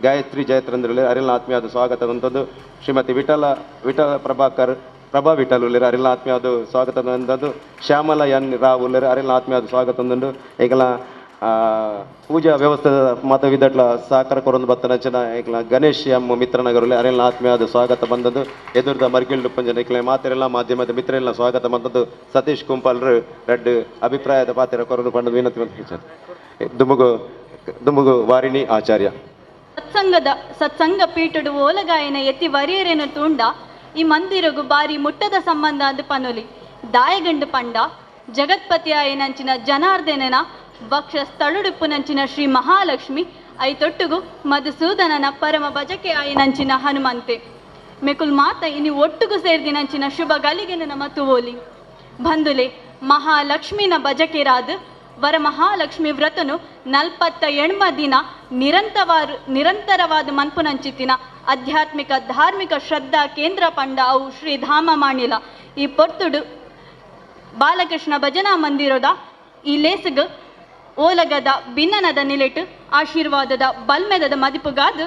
ಗಾಯತ್ರಿ ಜಯತ್ರಂದ್ರಲ್ಲೆ ಅರೆಲ್ಲ ಆತ್ಮೀಯವಾದ ಸ್ವಾಗತ ಮಂತೊಂದು. ಶ್ರೀಮತಿ ವಿಠಲ ವಿಠಲ ಪ್ರಭಾಕರ್ ಪ್ರಭಾ ವಿಠಲ್ ಉಲ್ಲೇರು ಅರೆಲ್ಲ ಆತ್ಮೀಯವಾದ ಸ್ವಾಗತ ಮಂತೊಂದು. ಶ್ಯಾಮಲ ಎನ್ ರಾವ್ ಉಲ್ಲೇರು ಅರೆಲ್ಲ ಆತ್ಮೀಯವಾದ ಸ್ವಾಗತ ಒಂದುಂಡು. ಈಗಲ ಪೂಜಾ ವ್ಯವಸ್ಥೆ ಮಾತ ವಿದಟ್ಲ ಸಹಕಾರ ಕೊರೊಂದು ಬತ್ತನಂಚಿನ ಏಕ್ಲ ಗಣೇಶ್ ಎಂ ಮಿತ್ರನಗರಲ್ಲಿ ಅರೆಲ್ಲ ಆತ್ಮೀಯವಾದ ಸ್ವಾಗತ ಬಂದದ್ದು. ಎದುರ್ದ ಮರ್ಗಿಲ್ಡು ಪಂಜನ ಏಕ್ಲೆ ಮಾತೆರೆಲ್ಲ ಮಾಧ್ಯಮದ ಮಿತ್ರರೆಲ್ಲ ಸ್ವಾಗತ ಬಂದದ್ದು. ಸತೀಶ್ ಕುಂಪಾಲ್ರು ರೆಡ್ ಅಭಿಪ್ರಾಯದ ಪಾತ್ರ ಕೊರೊಂದು ಪಂಡದು ವಿನಂತಿ ದುಮುಗು ದುಮುಗು ವಾರಿಣಿ ಆಚಾರ್ಯ. ಸತ್ಸಂಗದ ಸತ್ಸಂಗ ಪೀಠಡು ಓಲಗಾಯನ ಎತ್ತಿ ವರಿಯರೇನು ತೂಂಡ ಈ ಮಂದಿರಗು ಬಾರಿ ಮುಟ್ಟದ ಸಂಬಂಧ ಅಂದು ಪನೊಲಿ ದಾಯಗಂಡು ಪಂಡ ಜಗತ್ಪತಿಯಾಯನಂಚಿನ ಜನಾರ್ದನನ ವಕ್ಷ ಸ್ಥಳುಡುಪ್ಪುನಂಚಿನ ಶ್ರೀ ಮಹಾಲಕ್ಷ್ಮಿ I ತೊಟ್ಟುಗು ಮಧುಸೂದನನ ಪರಮ ಭಜಕೆ ಆಯನಂಚಿನ ಹನುಮಂತೆ ಮೆಕುಲ್ ಮಾತ ಇನಿ ಒಟ್ಟುಗು ಸೇರ್ದಿನಂಚಿನ ಶುಭ ಗಲಿಗೆನ ನಮ ತುವೋಲಿ ಬಂದುಲೆ ಮಹಾಲಕ್ಷ್ಮಿನ ಭಜಕೆರಾದ ವರ ಮಹಾಲಕ್ಷ್ಮಿ ವ್ರತನು 48 ದಿನ ನಿರಂತರವಾದ ಮನ್ಪುನಂಚಿತಿನ ಆಧ್ಯಾತ್ಮಿಕ ಧಾರ್ಮಿಕ ಶ್ರದ್ಧಾ ಕೇಂದ್ರ ಪಂಡ ಅವು ಶ್ರೀಧಾಮ ಮಾಣಿಲ ಈ ಪೊರ್ತುಡು ಬಾಲಕೃಷ್ಣ ಭಜನಾ ಮಂದಿರದ ಈ ಲೇಸುಗು ಓಲಗದ ಭಿನ್ನನದ ನಿಲೆಟು ಆಶೀರ್ವಾದದ ಬಲ್ಮೆದದ ಮದಿಪುಗಾದ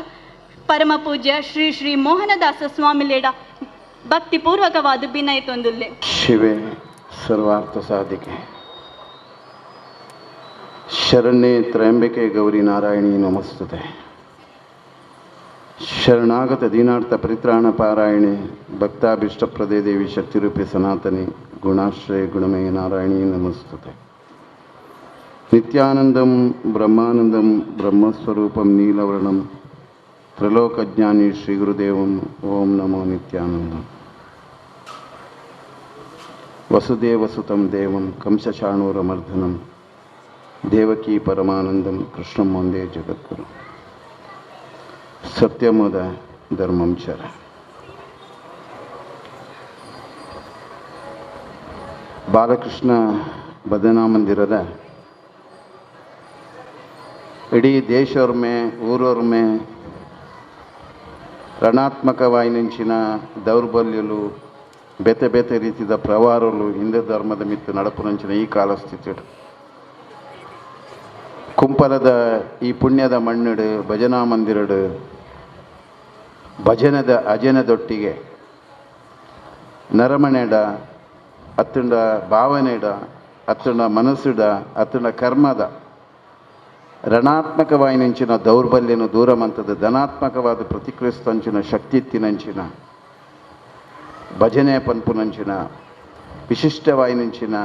ಪರಮ ಪೂಜ್ಯ ಶ್ರೀ ಶ್ರೀ ಮೋಹನದಾಸ ಸ್ವಾಮಿಲೇಡ ಭಕ್ತಿಪೂರ್ವಕವಾದ ಭಿನ್ನಯಿತೊಂದುಲ್ಲೆ. ಶಿವೆ ಸರ್ವಾರ್ಥ ಸಾಧಿಕೆ. ಶರಣ್ಯೇ ತ್ರಯಂಬಿಕೆ ಗೌರಿ ನಾರಾಯಣಿ ನಮಸ್ತುತೆ. ಶರಣಾಗತ ದೀನಾರ್ಥ ಪರಿತ್ರಾಣ ಪಾರಾಯಣೆ ಭಕ್ತಾಭೀಷ್ಟಪ್ರದೇ ದೇವಿ ಶಕ್ತಿರೂಪಿ ಸನಾತನಿ ಗುಣಾಶ್ರಯ ಗುಣಮಯ ನಾರಾಯಣಿ ನಮಸ್ತುತೆ. ನಿತ್ಯಾನಂದಂ ಬ್ರಹ್ಮಾನಂದಂ ಬ್ರಹ್ಮಸ್ವರೂಪಂ ನೀಲವರ್ಣಂ ತ್ರಿಲೋಕಜ್ಞಾನಿ ಶ್ರೀ ಗುರುದೇವಂ ಓಂ ನಮೋ ನಿತ್ಯಾನಂದಂ. ವಸುದೇವಸುತಂ ದೇವಂ ಕಂಸಚಾಣೂರಮರ್ದನಂ ದೇವಕೀ ಪರಮಾನಂದಂ ಕೃಷ್ಣಂ ವಂದೇ ಜಗದ್ಗುರು. ಸತ್ಯಮದ ಧರ್ಮಂ ಚರ. ಬಾಲಕೃಷ್ಣ ಭಜನಾ ಮಂದಿರದ ಇಡೀ ದೇಶೋರ್ಮೆ ಊರೋರ್ಮೆ ರಣಾತ್ಮಕವಾಯಿನಂಚಿನ ದೌರ್ಬಲ್ಯಲು ಬೇತೆ ಬೇತೆ ರೀತಿಯ ಪ್ರವಾರಲು ಹಿಂದೂ ಧರ್ಮದ ಮಿತ್ತು ನಡಪುನಂಚಿನ ಈ ಕಾಲಸ್ಥಿತಿ ಕುಂಪಲದ ಈ ಪುಣ್ಯದ ಮಣ್ಣಿಡು ಭಜನಾ ಮಂದಿರಡು ಭಜನದ ಅಜನದೊಟ್ಟಿಗೆ ನರಮಣೆಡ ಅತ್ತುಂಡ ಭಾವನೆಡ ಅತ್ತುಂಡ ಮನಸ್ಸುಡ ಅತ್ತುಂಡ ಕರ್ಮದ ರಣಾತ್ಮಕವಾಯಿನಂಚಿನ ದೌರ್ಬಲ್ಯನು ದೂರ ಮಂತದ ಧನಾತ್ಮಕವಾದ ಪ್ರತಿಕ್ರಿಯಿಸ್ತಂಚಿನ ಶಕ್ತಿ ಇತ್ತಿನಂಚಿನ ಭಜನೆ ಪನ್ಪುನಂಚಿನ ವಿಶಿಷ್ಟವಾಯಿನಂಚಿನ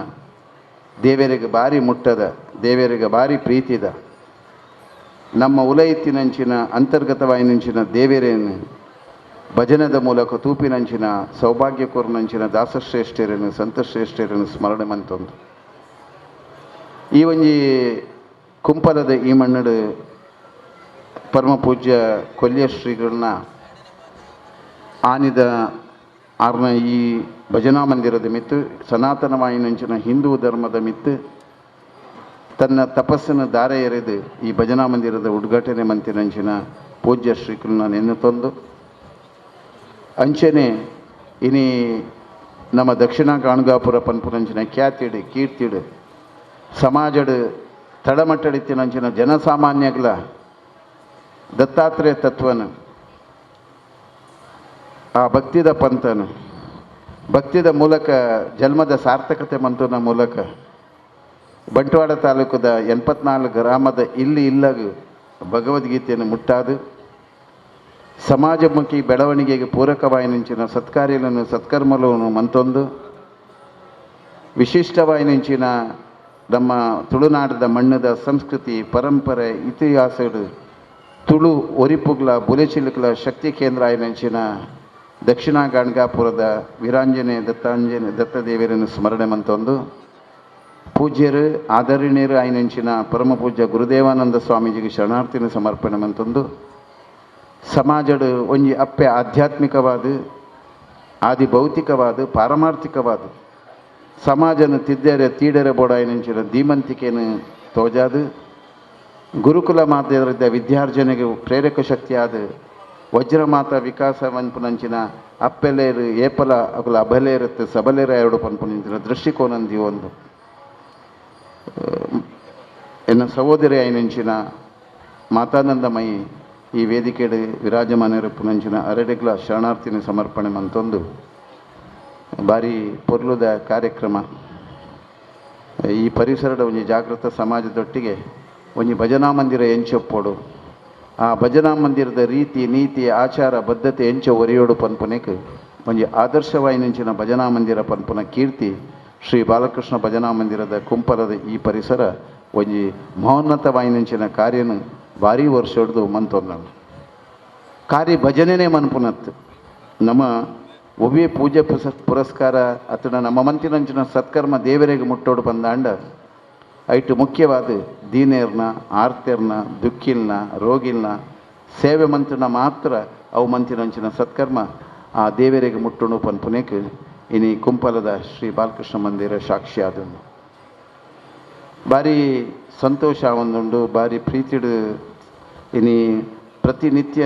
ದೇವರಿಗೆ ಭಾರಿ ಮುಟ್ಟದ ದೇವರಿಗೆ ಭಾರಿ ಪ್ರೀತಿದ ನಮ್ಮ ಉಲಯತ್ತಿನಂಚಿನ ಅಂತರ್ಗತವಾಯಿನಂಚಿನ ದೇವರೇನು ಭಜನದ ಮೂಲಕ ತೂಪಿನಂಚಿನ ಸೌಭಾಗ್ಯಕೋರ್ನಂಚಿನ ದಾಸಶ್ರೇಷ್ಠರನ್ನು ಸಂತಶ್ರೇಷ್ಠರನ್ನು ಸ್ಮರಣೆ ಮಂತೊಂದು ಈ ಒಂಜಿ ಕುಂಪಲದ ಈ ಮಣ್ಣಡು ಪರಮ ಪೂಜ್ಯ ಕೊಲ್ಯ ಶ್ರೀಗಳನ್ನ ಆನಿದ ಆರ್ನ ಈ ಭಜನಾ ಮಂದಿರದ ಮಿತ್ತು ಸನಾತನವಾಯಿನಂಚಿನ ಹಿಂದೂ ಧರ್ಮದ ಮಿತ್ತು ತನ್ನ ತಪಸ್ಸನ್ನು ದಾರೆ ಎರೆದು ಈ ಭಜನಾ ಮಂದಿರದ ಉದ್ಘಾಟನೆ ಮಂತಿನಂಚಿನ ಪೂಜ್ಯ ಶ್ರೀಗಳನ್ನ ನೆನ್ನೆ ಅಂಚನೆ ಇನಿ ನಮ್ಮ ದಕ್ಷಿಣ ಕಾಣ್ಗಾಪುರ ಪನ್ಪುನಂಚಿನ ಖ್ಯಾತಿಡು ಕೀರ್ತಿಡು ಸಮಾಜಡು ತಳಮಟ್ಟಡಿತ್ತಿನಂಚಿನ ಜನಸಾಮಾನ್ಯಗಳ ದತ್ತಾತ್ರೇಯ ತತ್ವನ ಆ ಭಕ್ತಿದ ಪಂಥನ ಭಕ್ತಿದ ಮೂಲಕ ಜನ್ಮದ ಸಾರ್ಥಕತೆ ಮಂತನ ಮೂಲಕ ಬಂಟ್ವಾಳ ತಾಲೂಕದ 84 ಗ್ರಾಮದ ಇಲ್ಲಿ ಇಲ್ಲಗು ಭಗವದ್ಗೀತೆಯನ್ನು ಮುಟ್ಟಾದು ಸಮಾಜಮುಖಿ ಬೆಳವಣಿಗೆಗೆ ಪೂರಕವಾಯಿನಂಚಿನ ಸತ್ಕಾರ್ಯಗಳನ್ನು ಸತ್ಕರ್ಮಗಳನ್ನು ಮಂತೊಂದು ವಿಶಿಷ್ಟವಾಯಿನಂಚಿನ ನಮ್ಮ ತುಳುನಾಡದ ಮಣ್ಣದ ಸಂಸ್ಕೃತಿ ಪರಂಪರೆ ಇತಿಹಾಸಗಳು ತುಳು ಒರಿಪುಗ್ಲ ಬುಲೆಚಿಲುಕ್ಲ ಶಕ್ತಿ ಕೇಂದ್ರ ಆಯಿನಂಚಿನ ದಕ್ಷಿಣ ಗಾಣ್ಗಾಪುರದ ವೀರಾಂಜನೇಯ ದತ್ತಾಂಜನೇಯ ದತ್ತದೇವರನ್ನು ಸ್ಮರಣೆ ಮಂತೊಂದು ಪೂಜ್ಯರು ಆದರಣೀಯರು ಆಯಿನಂಚಿನ ಪರಮ ಪೂಜ್ಯ ಗುರುದೇವಾನಂದ ಸ್ವಾಮೀಜಿಗೆ ಶರಣಾರ್ಥಿನ ಸಮರ್ಪಣೆ ಮಂತೊಂದು ಸಮಾಜಡು ಒಂಜಿ ಅಪ್ಪೆ ಆಧ್ಯಾತ್ಮಿಕವಾದ ಆದಿ ಭೌತಿಕವಾದ ಪಾರಮಾರ್ಥಿಕವಾದ ಸಮಾಜನ ತಿದ್ದೇರೆ ತೀಡೆರೆ ಬೋಡಾಯಿನಂಚಿನ ಧೀಮಂತಿಕೆಯನ್ನು ತೋಜಾದು ಗುರುಕುಲ ಮಾಧ್ಯಮದ ವಿದ್ಯಾರ್ಜನೆಗೆ ಪ್ರೇರಕ ಶಕ್ತಿಯಾದ ವಜ್ರಮಾತ ವಿಕಾಸ ಪನ್ಪುನಂಚಿನ ಅಪ್ಪೆಲೇರು ಏಪಲ ಅಕುಲ ಅಬಲೇರತ್ತು ಸಬಲೇರ ಎರಡು ಪನ್ಪುನಂಚಿನ ದೃಷ್ಟಿಕೋನಂದಿ ಒಂದು ಎನ್ನ ಸಹೋದರಿ ಐನಂಚಿನ ಮಾತಾನಂದಮಯಿ ಈ ವೇದಿಕೆಡು ವಿರಾಜಮಾನರಪ್ಪುನಂಚಿನ ಅರಡೆಗ್ಲ ಶರಣಾರ್ಥಿನ ಸಮರ್ಪಣೆ ಮಂತೊಂದು ಭಾರಿ ಪೊರ್ಲುದ ಕಾರ್ಯಕ್ರಮ. ಈ ಪರಿಸರದ ಒಂಜಿ ಜಾಗೃತ ಸಮಾಜದೊಟ್ಟಿಗೆ ಒಂಜಿ ಭಜನಾ ಮಂದಿರ ಎಂಚೊಪ್ಪೋಡು ಆ ಭಜನಾ ಮಂದಿರದ ರೀತಿ ನೀತಿ ಆಚಾರ ಬದ್ಧತೆ ಎಂಚ ಒರೆಯೋಡು ಪನ್ಪುನೆಕ್ ಒಂಜಿ ಆದರ್ಶವಾಯಿನಂಚಿನ ಭಜನಾ ಮಂದಿರ ಪನ್ಪುನ ಕೀರ್ತಿ ಶ್ರೀ ಬಾಲಕೃಷ್ಣ ಭಜನಾ ಮಂದಿರದ ಕುಂಪಲದ ಈ ಪರಿಸರ ಒಂಜಿ ಮಹೋನ್ನತವಾಯಿನಂಚಿನ ಕಾರ್ಯನು ಭಾರಿ ವರ್ಷ ಹಿಡ್ದು ಮಂತೊಂದನು ಕಾರ್ಯ ಭಜನೆನೇ ಮನ್ಪುನತ್ತು ನಮ್ಮ ಒವ್ವೇ ಪೂಜೆ ಪುರಸ್ಕಾರ ಅಥವಾ ನಮ್ಮ ಮಂತಿನಂಚಿನ ಸತ್ಕರ್ಮ ದೇವರಿಗೆ ಮುಟ್ಟೋಡು ಬಂದಾಂಡ ಐಟು ಮುಖ್ಯವಾದ ದೀನೇರ್ನ ಆರ್ತೆರ್ನ ದುಃಖಿಲ್ನ ರೋಗಿಲ್ನ ಸೇವೆ ಮಂತಿನ ಮಾತ್ರ ಅವು ಮಂತಿನಂಚಿನ ಸತ್ಕರ್ಮ ಆ ದೇವರಿಗೆ ಮುಟ್ಟುಣು ಪನ್ಪುನೇಕ್ ಇನಿ ಕುಂಪಲದ ಶ್ರೀ ಬಾಲಕೃಷ್ಣ ಮಂದಿರ ಸಾಕ್ಷಿ ಆದನು. ಭಾರಿ ಸಂತೋಷ ಒಂದುಂಡು ಭಾರಿ ಪ್ರೀತಿಡು ಇನಿ ಪ್ರತಿನಿತ್ಯ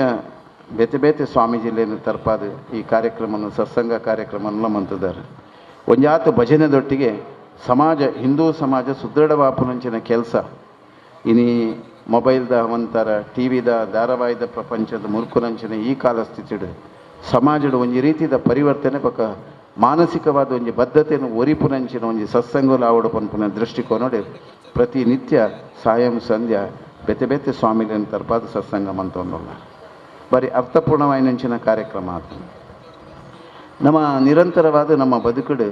ಬೇತೆ ಬೇತೆ ಸ್ವಾಮೀಜಿಲೇನು ತರ್ಪಾದ ಈ ಕಾರ್ಯಕ್ರಮವನ್ನು ಸತ್ಸಂಗ ಕಾರ್ಯಕ್ರಮವನ್ನು ಮಂತಿದ್ದಾರೆ. ಒಂಜಾತು ಭಜನೆದೊಟ್ಟಿಗೆ ಸಮಾಜ ಹಿಂದೂ ಸಮಾಜ ಸುದೃಢವಾಪುನಂಚಿನ ಕೆಲಸ ಇನಿ ಮೊಬೈಲ್ದ ಒಂಥರ ಟಿ ವಿದ ಧಾರಾವಾಹಿದ ಪ್ರಪಂಚದ ಮುರುಕುನಂಚಿನ ಈ ಕಾಲ ಸ್ಥಿತಿಡು ಸಮಾಜದ ಒಂಜಿ ರೀತಿದ ಪರಿವರ್ತನೆ ಬೊಕ ಮಾನಸಿಕವಾದ ಒಂಜಿ ಬದ್ಧತೆಯನ್ನು ಒರಿಪುನಂಚಿನ ಒಂಜಿ ಸತ್ಸಂಗಲು ಆವಡು ಪನ್ಪುನ ದೃಷ್ಟಿಕೋನಡೆ ಪ್ರತಿನಿತ್ಯ ಸಾಯಂ ಸಂಧ್ಯಾ ಬೇತೆ ಬೇತೆ ಸ್ವಾಮಿಲೇನ ತರ್ಪಾದ ಸತ್ಸಂಗ ಮಂತೊಂದುಲ್ಲ ಬಾರಿ ಅರ್ಥಪೂರ್ಣವಾಯಿನಂಚಿನ ಕಾರ್ಯಕ್ರಮ ಅದು. ನಮ್ಮ ನಿರಂತರವಾದ ನಮ್ಮ ಬದುಕುಡು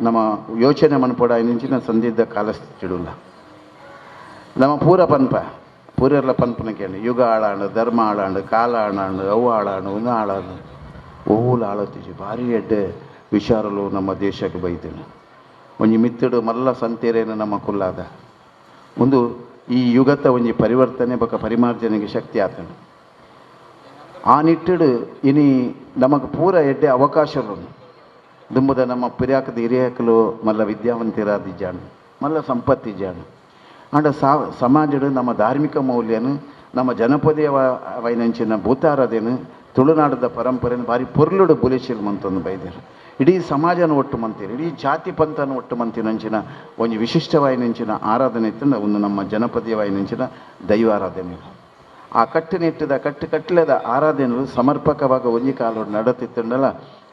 ನಮ್ಮ ಯೋಚನೆ ಮನ್ಪೊಡಾಯಿನಂಚಿನ ಸಂದಿದ್ದ ಕಾಲಸ್ಥಿತಿಡುಲ್ಲ. ನಮ್ಮ ಪೂರ ಪನ್ಪ ಪೂರೆರ್ಲ ಪನ್ಪನ ಕೇಳಿ ಯುಗ ಆಳಾಂಡು, ಧರ್ಮ ಆಳಾಂಡು, ಕಾಲ ಆಳಾಂಡು, ಅವು ಆಳಾಂಡು, ಉಂದು ಆಳಾಂಡು, ಒವ್ವುಲ ಆಳತ್ತಿಜಿ. ಭಾರಿ ಎಡ್ಡೆ ವಿಚಾರಲು ನಮ್ಮ ದೇಶಕ್ಕೆ ಬೈತೇನೆ. ಒಂಜಿ ಮಿತ್ತಡು ಮಲ್ಲ ಸಂತೇರೇನು ನಮ್ಮ ಕುಲ್ಲಾದ ಒಂದು ಈ ಯುಗತ ಒಂಜಿ ಪರಿವರ್ತನೆ ಬೊಕ ಪರಿಮಾರ್ಜನೆಗೆ ಶಕ್ತಿ ಆತನು. ಆ ನಿಟ್ಟಿಡು ಇನಿ ನಮಗೆ ಪೂರ ಎಡ್ಡೆ ಅವಕಾಶಗಳು ದುಂಬುದ ನಮ್ಮ ಪಿರಾಕದ ಹಿರಿಯಕಲು ಮಲ್ಲ ವಿದ್ಯಾವಂತಿರಾದಿಜ್ಜಾನು, ಮಲ್ಲ ಸಂಪತ್ತಿಜ್ಜಾನು. ಆಂಡ ಸಮಾಜಡು ನಮ್ಮ ಧಾರ್ಮಿಕ ಮೌಲ್ಯನು ನಮ್ಮ ಜನಪದೀಯ ವೈನಂಚಿನ ಭೂತಾರಾಧನೆ ತುಳುನಾಡದ ಪರಂಪರೆಯನ್ನು ಭಾರಿ ಪೊರ್ಲುಡು ಬುಲೆಶಿಲ್ ಮಂತೊಂದು ಬೈದರು. ಇಡೀ ಸಮಾಜನ ಒಟ್ಟು ಮಂತೀರು, ಇಡೀ ಜಾತಿ ಪಂಥನ ಒಟ್ಟು ಮಂತಿನಂಚಿನ ಒಂಜಿ ವಿಶಿಷ್ಟವಾಯಿನಂಚಿನ ಆರಾಧನೆ ಇತ್ತು ಒಂದು ನಮ್ಮ ಜನಪದೀಯವಾಯಿನಂಚಿನ ದೈವಾರಾಧನೆ. ಆ ಕಟ್ಟುನಿಟ್ಟದ ಕಟ್ಟು ಕಟ್ಟಲೆದ ಆರಾಧನೆಗಳು ಸಮರ್ಪಕವಾಗ ಒಂಜಿ ಕಾಲೋಡು ನಡತಿತ್ತಂಡಲ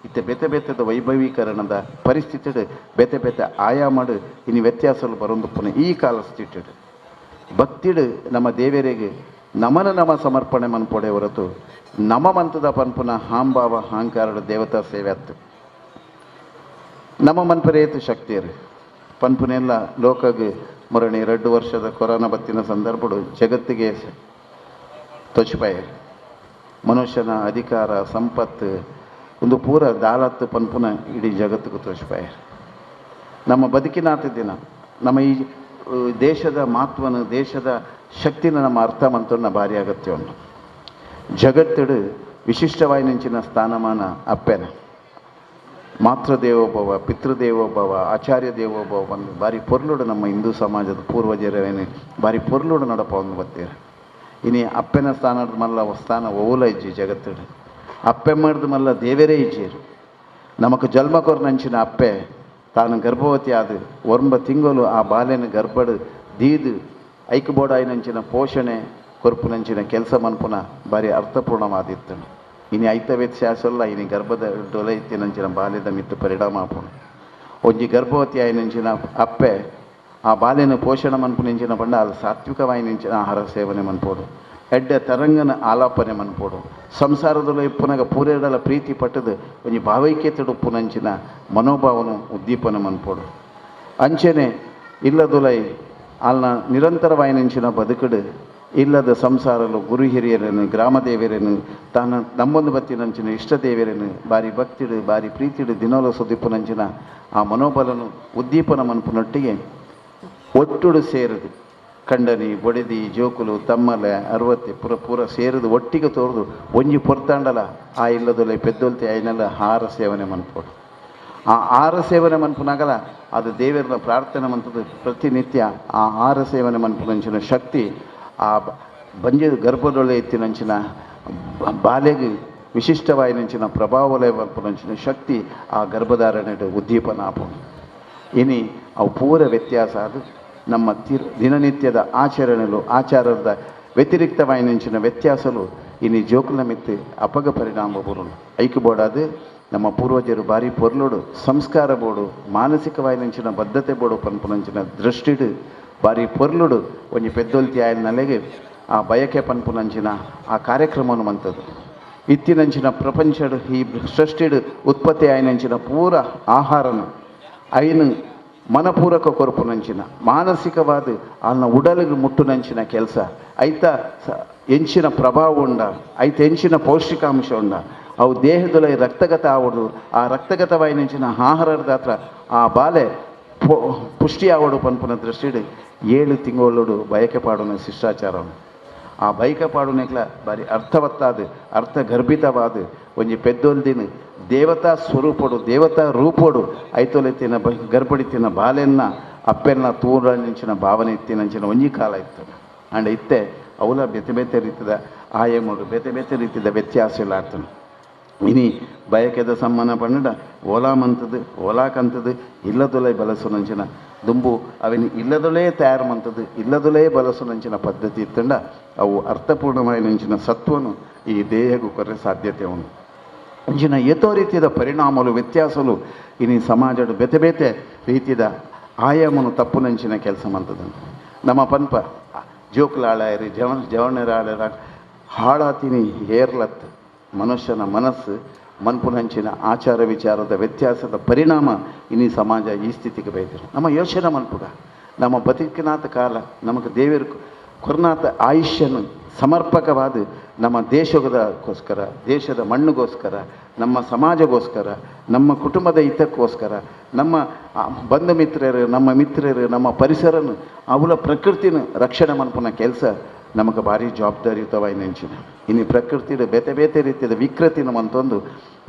ಇತ್ತೆ ಬೇತೆ ಬೇತೆದ ವೈಭವೀಕರಣದ ಪರಿಸ್ಥಿತಿ ಬೇತೆ ಬೇತೆ ಆಯಾಮಡು ಇನ್ನು ವ್ಯತ್ಯಾಸలు ಬರೊಂದು ಪುನಃ ಈ ಕಾಲ ಸ್ಥಿತಿಡು ಭಕ್ತಿಡು ನಮ್ಮ ದೇವರಿಗೆ ನಮನ ನಮ ಸಮರ್ಪಣೆ ಮನ್ಪೊಡೆ ಹೊರತು ನಮ ಮಂತದ ಪನ್ಪುನ ಹಾಂಬಾವ ಅಹಂಕಾರದ ದೇವತಾ ಸೇವೆ ಅತ್ತು. ನಮ್ಮ ಮನ್ಪರೇತು ಶಕ್ತಿಯರು ಪನ್ಪುನೆಲ್ಲ ಲೋಕಗೆ ಮುರಣಿ 2 ವರ್ಷದ ಕೊರೋನಾ ಬತ್ತಿನ ಸಂದರ್ಭಡು ಜಗತ್ತಿಗೆ ತೊಚಿಪಾಯರು. ಮನುಷ್ಯನ ಅಧಿಕಾರ ಸಂಪತ್ತು ಒಂದು ಪೂರ ದಾಲತ್ತು ಪನ್ಪುನ ಇಡೀ ಜಗತ್ತಿಗೆ ತೋಚಿಪಾಯರು. ನಮ್ಮ ಬದುಕಿನಾತ ದಿನ ನಮ್ಮ ಈ ದೇಶದ ಮಹತ್ವನ ದೇಶದ ಶಕ್ತಿನ ನಮ್ಮ ಅರ್ಥ ಮಂತೊನ್ನ ಭಾರಿ ಅಗತ್ಯವನ್ನು. ಜಗತ್ತಡು ವಿಶಿಷ್ಟವಾಯಿನಂಚಿನ ಸ್ಥಾನಮಾನ ಅಪ್ಪೆನ ಮಾತೃದೇವೋಭವ ಪಿತೃದೇವೋಭವ ಆಚಾರ್ಯ ದೇವೋಭವ ಬಂದು ಭಾರಿ ಪೊರ್ಲುಡು ನಮ್ಮ ಹಿಂದೂ ಸಮಾಜದ ಪೂರ್ವಜರವೇನೆ ಭಾರಿ ಪೊರ್ಲುಡು ನಡಪ ಒಂದು ಬತ್ತೀರ. ಇನಿ ಅಪ್ಪೆನ ಸ್ಥಾನದ ಮಲ್ಲ ಸ್ಥಾನ ಓಲ ಇಜ್ಜಿ ಜಗತ್ತಡು. ಅಪ್ಪೆ ಮಾಡಿದ ಮಲ್ಲ ದೇವರೇ ಇಜ್ಜಿರು. ನಮಕ್ ಜನ್ಮ ಕೊರ್ನಂಚಿನ ಅಪ್ಪೆ ತಾನು ಗರ್ಭವತಿ ಆದ 9 ತಿಂಗಳು ಆ ಬಾಲೆನ ಗರ್ಭಡು ದೀದು ಐಕ್ಬೋಡಾಯಿನಂಚಿನ ಪೋಷಣೆ ಕೊರ್ಪುನಂಚಿನ ಕೆಲಸ ಮನ್ಪುನ ಭಾರಿ ಅರ್ಥಪೂರ್ಣವಾದಿತ್ತು. ಇನಿ ಐತ ವ್ಯತ್ಯಾಸಲ್ಲ ಇನಿ ಗರ್ಭದ ಡೊಲೆ ಇತ್ತಿನಂಚಿನ ಬಾಲ್ಯದ ಮಿತ್ತು ಪರಿಣಾಮ ಆಪುಂಡು. ಒಂಜಿ ಗರ್ಭವತಿ ಆಯಿನಂಚಿನ ಅಪ್ಪೆ ಆ ಬಾಲ್ಯನ ಪೋಷಣೆ ಮನ್ಪುನಂಚಿನ ಪಂಡ ಅದು ಸಾತ್ವಿಕವಾಯಿನಂಚಿನ ಆಹಾರ ಸೇವನೆ ಮನ್ಪೋಡು, ಎಡ್ಡೆ ತರಂಗನ ಆಲಾಪನೆ ಮನ್ಪೋಡು, ಸಂಸಾರದಲ್ಲ ಇಪ್ಪುನಗ ಪೂರೆಡಲ ಪ್ರೀತಿ ಪಟ್ಟದು ಒಂಜಿ ಭಾವೈಕ್ಯತೆಡು ಉಪ್ಪುನಂಚಿನ ಮನೋಭಾವನು ಉದ್ದೀಪನ ಮನ್ಪೋಡು. ಅಂಚೆನೆ ಇಲ್ಲದುಲೈ ಅಲ್ನ ನಿರಂತರವಾಯಿನಂಚಿನ ಬದುಕುಡು ಇಲ್ಲದ ಸಂಸಾರಲು ಗುರು ಹಿರಿಯರನ್ನು ಗ್ರಾಮ ದೇವರನ್ನು ತಾನು ನಮ್ಮೊಂದು ಬತ್ತಿನಂಚಿನ ಇಷ್ಟ ದೇವರನ್ನು ಬಾರಿ ಭಕ್ತಿಡು ಬಾರಿ ಪ್ರೀತಿಡು ದಿನೋಲ ಸುದೀಪನಂಚಿನ ಆ ಮನೋಬಲನು ಉದ್ದೀಪನ ಮನ್ಪುನೊಟ್ಟಿಗೆ ಒಟ್ಟುಡು ಸೇರದು ಕಂಡನಿ ಬೊಡೆದಿ ಜೋಕುಲು ತಮ್ಮಲೆ ಅರವತ್ತಿ ಪೂರ ಪೂರ ಸೇರದು ಒಟ್ಟಿಗೆ ತೋರದು ಒಂಜಿ ಪೊರ್ತಾಂಡಲ ಆ ಇಲ್ಲದೊಲೆ ಪೆದ್ದೊಲ್ತಿ ಐನೆಲ್ಲ ಆಹಾರ ಸೇವನೆ ಮನ್ಪೋಡು. ಆ ಆಹಾರ ಸೇವನೆ ಮನ್ಪುನಾಗಲ ಅದು ದೇವರನ್ನ ಪ್ರಾರ್ಥನೆ ಮಂತದ್ದು ಪ್ರತಿನಿತ್ಯ ಆ ಆಹಾರ ಸೇವನೆ ಮನ್ಪುನಂಚಿನ ಶಕ್ತಿ ಆ ಬಂಜೆ ಗರ್ಭದೊಳೆ ಎತ್ತಿನಂಚಿನ ಬಾಲೆಗೆ ವಿಶಿಷ್ಟವಾಯಿನಂಚಿನ ಪ್ರಭಾವಲಯ ಮನ್ಪುನಂಚಿನ ಶಕ್ತಿ ಆ ಗರ್ಭಧಾರಣೆ ಉದ್ದೀಪನ ಆಪುಂಡು. ಇನಿ ಅವು ಪೂರ ವ್ಯತ್ಯಾಸ ಅದು ನಮ್ಮ ದಿನನಿತ್ಯದ ಆಚರಣೆಲು ಆಚಾರದ ವ್ಯತಿರಿಕ್ತವಾಯಿನಂಚಿನ ವ್ಯತ್ಯಾಸಲು ಇನಿ ಜೋಕುಲ ಮಿತ್ತು ಅಪಗ ಪರಿಣಾಮ ಬರುನು. ಐಕು ಬೋಡಾದು ನಮ್ಮ ಪೂರ್ವಜರು ಭಾರಿ ಪೊರ್ಲುಡು ಸಂಸ್ಕಾರ ಬೋಡು ಮಾನಸಿಕವಾಯಿನಂಚಿನ ಬದ್ಧತೆ ಬೋಡು ಪನ್ಪುನಂಚಿನ ದೃಷ್ಟಿಡು ಭಾರಿ ಪೊರ್ಲುಡು ಒಂಜಿ ಪೆದ್ದೊಲ್ತಿ ಆಯ್ನಲೆಗೆ ಆ ಬಯಕೆ ಪನ್ಪುನಂಚಿನ ಆ ಕಾರ್ಯಕ್ರಮವನ್ನು ಮಂತದ್ದು. ಇತ್ತಿನಂಚಿನ ಪ್ರಪಂಚಡು ಈ ಸೃಷ್ಟಿಡು ಉತ್ಪತ್ತಿ ಆಯ್ನಂಚಿನ ಪೂರ ಆಹಾರನು ಐನು ಮನಪೂರಕ ಕೊರಪುನಂಚಿನ ಮಾನಸಿಕವಾದ ಆಲ್ನ ಉಡಲಿಗೆ ಮುಟ್ಟುನಂಚಿನ ಕೆಲಸ ಐತ ಎಂಚಿನ ಪ್ರಭಾವ ಉಂಡ ಐತ ಎಂಚಿನ ಪೌಷ್ಟಿಕಾಂಶ ಉಂಡ ಅವು ದೇಹದಲ್ಲಿ ರಕ್ತಗತ ಆವಡು ಆ ರಕ್ತಗತವಾಯಿನಂಚಿನ ಆಹಾರದ ಹತ್ರ ಆ ಬಾಲೆ ಪುಷ್ಟಿ ಆವಡು ಪನ್ಪುನ ದೃಷ್ಟಿಡು 7 ತಿಂಗಳೋಡು ಬಯಕೆ ಪಾಡುನ ಶಿಷ್ಟಾಚಾರ. ಆ ಬಯಕೆ ಪಾಡುನೆಕ್ಲ ಬಾರಿ ಅರ್ಥವತ್ತಾದ ಅರ್ಥಗರ್ಭಿತವಾದ ಒಂಜಿ ಪೆದ್ದೊಲ್ದಿನ ದೇವತಾ ಸ್ವರೂಪಡು ದೇವತಾ ರೂಪಡು ಐತೊಲೆತ್ತಿನ ಗರ್ಭಡಿತಿನ ಬಾಲೆನ್ನ ಅಪ್ಪೆನ್ನ ತೂರಂಚಿನ ಭಾವನೆ ಇತ್ತಿನಂಚಿನ ಒಂಜಿ ಕಾಲ ಇತ್ತು. ಆಂಡ ಇತ್ತೆ ಅವಲ ಬೇತೆ ಬೇತೆ ರೀತಿದ ಆಯಮಡು ಬೇತೆ ಬೇತೆ ರೀತಿದ ವ್ಯತ್ಯಾಸ ಇಲ್ಲ ಆಗ್ತದೆ. ಇನಿ ಬಯಕೆದ ಸಮ್ಮನ ಪಂಡ ಓಲಾ ಮಂತದ್ದು ಓಲಾಕಂತದ್ದು ಇಲ್ಲದೊಲೆ ಬಲಸುನಂಚಿನ ದುಂಬು ಅವಿನ ಇಲ್ಲದೊಲೇ ತಯಾರು ಮಂತದ್ದು ಇಲ್ಲದೊಲೇ ಬಲಸುನಂಚಿನ ಪದ್ಧತಿ ಇತ್ತಂಡ ಅವು ಅರ್ಥಪೂರ್ಣವಾಯಿನಂಚಿನ ಸತ್ವನು ಈ ದೇಹಗೂ ಕೊರೆ ಸಾಧ್ಯತೆ ಉಂಟು. ಅಂಚಿನ ಏತೋ ರೀತಿಯ ಪರಿಣಾಮలు ವ್ಯತ್ಯಾಸಲು ಇನಿ ಸಮಾಜಡು ಬೇತೆ ಬೇತೆ ರೀತಿಯ ಆಯಾಮನು ತಪ್ಪುನಂಚಿನ ಕೆಲಸ ಮಂತದ್ದು. ನಮ್ಮ ಪನ್ಪ ಜೋಕುಲಾಳಾಯರಿ ಜವನ ಜವಣರಾಳರ ಹಾಳಾತಿನಿ ಏರ್ಲತ್ ಮನುಷ್ಯನ ಮನಸ್ಸು ಮನ್ಪುನಂಚಿನ ಆಚಾರ ವಿಚಾರದ ವ್ಯತ್ಯಾಸದ ಪರಿಣಾಮ ಇನಿ ಸಮಾಜ ಈ ಸ್ಥಿತಿಗೆ ಬೈದರು. ನಮ್ಮ ಯೋಚನೆ ಮನ್ಪುಗ ನಮ್ಮ ಬದುಕಿನಾಥ ಕಾಲ ನಮಗೆ ದೇವರು ಕೊರ್ನಾಥ ಆಯುಷ್ಯನು ಸಮರ್ಪಕವಾದ ನಮ್ಮ ದೇಶದಕ್ಕೋಸ್ಕರ, ದೇಶದ ಮಣ್ಣಿಗೋಸ್ಕರ, ನಮ್ಮ ಸಮಾಜಗೋಸ್ಕರ, ನಮ್ಮ ಕುಟುಂಬದ ಹಿತಕ್ಕೋಸ್ಕರ, ನಮ್ಮ ಬಂಧು ಮಿತ್ರರು, ನಮ್ಮ ಮಿತ್ರರು, ನಮ್ಮ ಪರಿಸರನು ಅವಳ ಪ್ರಕೃತಿನ ರಕ್ಷಣೆ ಮನ್ಪುನ ಕೆಲಸ ನಮಗೆ ಭಾರಿ ಜವಾಬ್ದಾರಿಯುತವಾಗಿ ನೆಂಚಿನ. ಇನ್ನು ಪ್ರಕೃತಿಯ ಬೇತೆ ಬೇತೆ ರೀತಿಯ ವಿಕೃತಿನ ಮಂತೊಂದು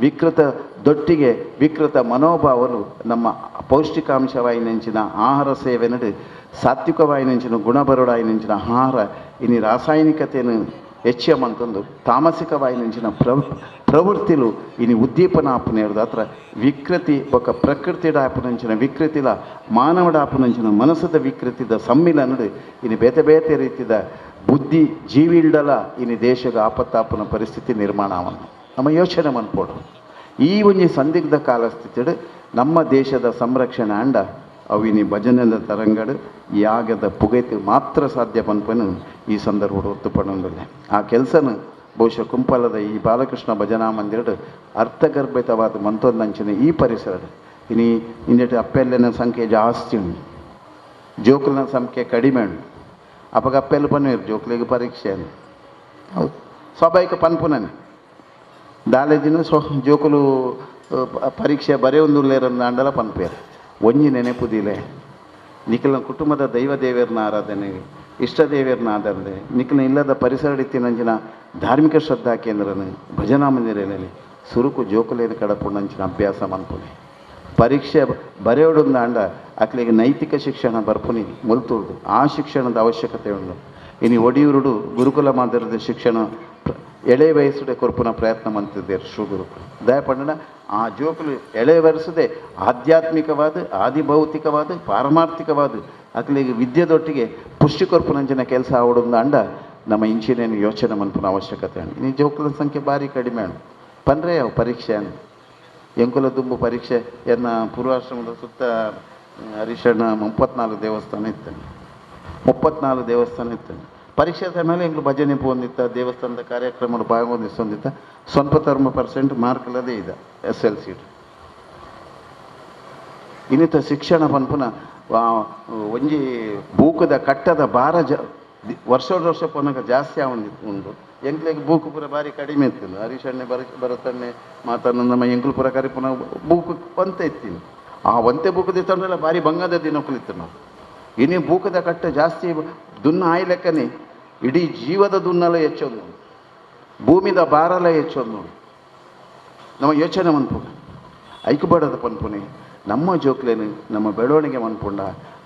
ವಿಕೃತ ದೊಟ್ಟಿಗೆ ವಿಕೃತ ಮನೋಭಾವನು ನಮ್ಮ ಪೌಷ್ಟಿಕಾಂಶವಾಗಿ ನೆಂಚಿನ ಆಹಾರ ಸೇವೆ ನಡು ಸಾತ್ವಿಕವಾಗಿ ನೆಂಚಿನ ಗುಣಬರುಡಾಯಿ ನೆಂಚಿನ ಆಹಾರ ಇನ್ನು ರಾಸಾಯನಿಕತೆಯನ್ನು ಹೆಚ್ಚ ಮಂತೊಂದು ತಾಮಸಿಕವಾಗಿ ನೆಂಚಿನ ಪ್ರವೃತ್ತಿಲು ಇನಿ ಉದ್ದೀಪನ ಆಪುನ ವಿಕೃತಿ ಬೊಕ ಪ್ರಕೃತಿಡ ಆಪುನಂಚಿನ ವಿಕೃತಿಲ ಮಾನವಡ ಆಪುನಂಚಿನ ಮನಸ್ಸದ ವಿಕೃತಿದ ಸಮ್ಮಿಲನಡು ಇನಿ ಬೇತೆ ಬೇತೆ ರೀತಿದ ಬುದ್ಧಿ ಜೀವಿಲ್ಡಲ ಇನಿ ದೇಶದ ಆಪತ್ತಾಪನ ಪರಿಸ್ಥಿತಿ ನಿರ್ಮಾಣ ಆವನು. ನಮ್ಮ ಯೋಚನೆ ಮನ್ಪೋಡು. ಈ ಒಂಜಿ ಸಂದಿಗ್ಧ ಕಾಲ ಸ್ಥಿತಿಡು ನಮ್ಮ ದೇಶದ ಸಂರಕ್ಷಣೆ ಅಂಡ ಅವಿನಿ ಭಜನೆದ ತರಂಗಡು ಯಾಗದ ಪುಗೈತು ಮಾತ್ರ ಸಾಧ್ಯ ಪನ್ಪನು ಈ ಸಂದರ್ಭ ಒತ್ತು ಪಡೊಂದುಲ್ಲೆ. ಆ ಕೆಲಸನು ಬಹುಶಃ ಕುಂಪಾಲದ ಈ ಬಾಲಕೃಷ್ಣ ಭಜನಾ ಮಂದಿರಡು ಅರ್ಥಗರ್ಭಿತವಾದ ಮಂತೊಂದಂಚಿನ ಈ ಪರಿಸರ ಇನಿ ಇಂದೆಟ್ ಅಪ್ಪೆಲ್ಲನ ಸಂಖ್ಯೆ ಜಾಸ್ತಿ ಉಂಡು, ಜೋಕುಲನ ಸಂಖ್ಯೆ ಕಡಿಮೆ ಉಂಡು. ಅಪಗ ಅಪ್ಪೆಲ್ಲ ಪನ್ವೇರು ಜೋಕುಲಿಗೆ ಪರೀಕ್ಷೆ ಹೌದು ಸ್ವಾಭಾವಿಕ ಪನ್ಪುನನೆ ದಾಲೇಜಿನ ಸ್ವ ಜೋಕುಲು ಪರೀಕ್ಷೆ ಬರೆಯೊಂದುಲ್ಲೇರಂದು ಅಂಡಲ ಪನ್ಪೇರು. ಒಂಜಿ ನೆನೆಪುದಿಲೆ ನಿಖಿಲ ಕುಟುಂಬದ ದೈವ ದೇವರನ್ನ ಆರಾಧನೆ, ಇಷ್ಟ ದೇವರನ್ನ ಆರಾಧನೆ, ನಿಖಿಲ ಇಲ್ಲದ ಪರಿಸರ ಇತ್ತಿನಂಚಿನ ಧಾರ್ಮಿಕ ಶ್ರದ್ಧಾ ಕೇಂದ್ರನ ಭಜನಾ ಮಂದಿರಲ್ಲಿ ಸುರುಕು ಜೋಕುಲೇನ ಕಡಪುಂಡಂಚಿನ ಅಭ್ಯಾಸ ಮನ್ಪುನಿ. ಪರೀಕ್ಷೆ ಬರೆಯೋಡೊಂದು ಅಂಡ ಅಕ್ಲಿಗೆ ನೈತಿಕ ಶಿಕ್ಷಣ ಬರ್ಪುನಿ ಮುಲ್ತುರ್ದು ಆ ಶಿಕ್ಷಣದ ಅವಶ್ಯಕತೆ ಉಂಡು. ಇನಿ ಒಡಿಯೂರುಡು ಗುರುಕುಲ ಮಾದರಿದ ಶಿಕ್ಷಣ ಎಳೆ ವಯಸ್ಸುಡೆ ಕೊರ್ಪುನ ಪ್ರಯತ್ನ ಮಂತಿದ್ದೇರು ಶ್ರೀ ಗುರುಕುಲ. ದಯಪಂಡನ ಆ ಜೋಕುಲು ಎಳೆ ವಯಸ್ಸದೆ ಆಧ್ಯಾತ್ಮಿಕವಾದ, ಆದಿಭೌತಿಕವಾದ, ಪಾರಮಾರ್ಥಿಕವಾದ ಅಕ್ಲಿಗೆ ವಿದ್ಯೆದೊಟ್ಟಿಗೆ ಪುಷ್ಟಿ ಕೊರ್ಪುನಂಚಿನ ಕೆಲಸ ಆವಡೊಂದು ಅಂಡ ನಮ್ಮ ಇಂಚಿನೇನು ಯೋಚನೆ ಮನ್ಪುನ ಅವಶ್ಯಕತೆ ಉಂಡು. ಇನಿ ಜೋಕುಲ ಸಂಖ್ಯೆ ಭಾರಿ ಕಡಿಮೆ ಉಂಡು. ಪಂಡ್ರೆ ಅವು ಪರೀಕ್ಷೆ ಎಂಕುಲ ದುಂಬು ಪರೀಕ್ಷೆ ಎನ್ನ ಪೂರ್ವಾಶ್ರಮದ ಸುತ್ತ ಹರಿಶಣ್ಣ 34 ದೇವಸ್ಥಾನ ಇತ್ತು, 34 ದೇವಸ್ಥಾನ ಇತ್ತು. ಪರೀಕ್ಷೆ ಸಮಯ ಎಂಕ್ಲು ಭಜನೆ ಪೋಂದಿತ್ತ, ದೇವಸ್ಥಾನದ ಕಾರ್ಯಕ್ರಮ ಭಾಗವಹಿಸೊಂದಿತ್ತ. 9% ಮಾರ್ಕ್ ಅಲ್ಲದೇ ಇದೆ SLC. ಇನ್ನಿತ ಶಿಕ್ಷಣ ಪನ್ಪುನ ಒಂಜಿ ಬೂಕದ ಕಟ್ಟದ ಭಾರ ವರ್ಷ ವರ್ಷ ಪೋನಾಗ ಜಾಸ್ತಿ ಆವೊಂದಿತ್ತು ಉಂಡು. ಎಂಕ್ಲೆಗ್ ಬೂಕು ಪೂರ ಭಾರಿ ಕಡಿಮೆ ಇತ್ತು. ಹರೀಶಣ್ಣೆ ಭರತಣ್ಣೆ ಮಾತಾನಂದಮ್ಮ ಎಂಕ್ಲು ಪೂರ ಕರಿಪುನ ಬೂಕು ಒಂತೆ ಇತ್ತಿನಿ. ಆ ಒಂತೆ ಬೂಕು ದಿತ್ತಂಡ್ರೆಲ್ಲ ಭಾರಿ ಬಂಗದ ದಿನಕ್ಕುಲಿತ್ತು ನಾವು. ಇನಿ ಬೂಕದ ಕಟ್ಟೆ ಜಾಸ್ತಿ ದುನ್ನ ಆಯಿ ಲೆಕ್ಕನೆ ಇಡೀ ಜೀವದ ದುನ್ನಲ ಹೆಚ್ಚೊಂದು, ಭೂಮಿದ ಭಾರಲ ಹೆಚ್ಚೊಂದು. ನಮ್ಮ ಯೋಚನೆ ಮನ್ಪುಗ ಐಕುಬಾಡದ ಪನ್ಪುನೆ ನಮ್ಮ ಜೋಕ್ಲೇನು ನಮ್ಮ ಬೆಳವಣಿಗೆ ಮನ್ಪುಂಡ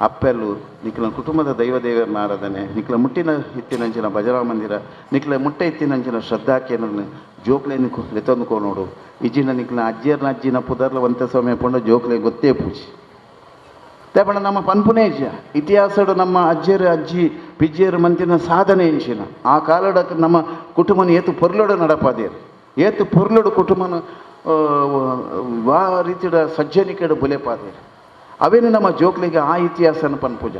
ಅಪ್ಪೆಲ್ಲು ನಿಕ್ಲ ಕುಟುಂಬದ ದೈವ ದೇವರನ್ನ ಆರಾಧನೆ, ನಿಕ್ಲ ಮುಟ್ಟಿನ ಇತ್ತಿನಂಚಿನ ಭಜನಾ ಮಂದಿರ, ನಿಕ್ಲ ಮುಟ್ಟೆ ಇತ್ತಿನಂಚಿನ ಶ್ರದ್ಧಾ ಕೇಂದ್ರನ ಜೋಕ್ಲೇನು ಲೆತ್ತೊಂದು ನೋಡು. ಇಜ್ಜಿನ ನಿಕ್ಲ ಅಜ್ಜಿಯರ್ನ ಅಜ್ಜಿನ ಪುದರ್ಲ ಒಂತೆ ಸಮಯ ಪಂಡ ಜೋಕ್ಲೆ ಗೊತ್ತೇ ಪೂಜೆ ತೇಪಂಡ ನಮ್ಮ ಪನ್ಪುನೇ ಇಜ್ಜ ಇತಿಹಾಸಡು ನಮ್ಮ ಅಜ್ಜಿಯರು ಅಜ್ಜಿ ಪಿಜ್ಜಿಯರು ಮಂತಿನ ಸಾಧನೆ ಇಂಚಿನ ಆ ಕಾಲಡಕ್ಕೆ ನಮ್ಮ ಕುಟುಂಬನ ಏತು ಪೊರ್ಲುಡು ನಡಪಾದೇರು, ಏತು ಪೊರ್ಲುಡು ಕುಟುಂಬನ ವಾ ರೀತಿಯ ಸಜ್ಜನಿಕೆಡು ಬುಲೆಪಾದೇರು. ಅವೇನು ನಮ್ಮ ಜೋಕ್ಲಿಗೆ ಆ ಇತಿಹಾಸನ ಪನ್ಪೂಜ,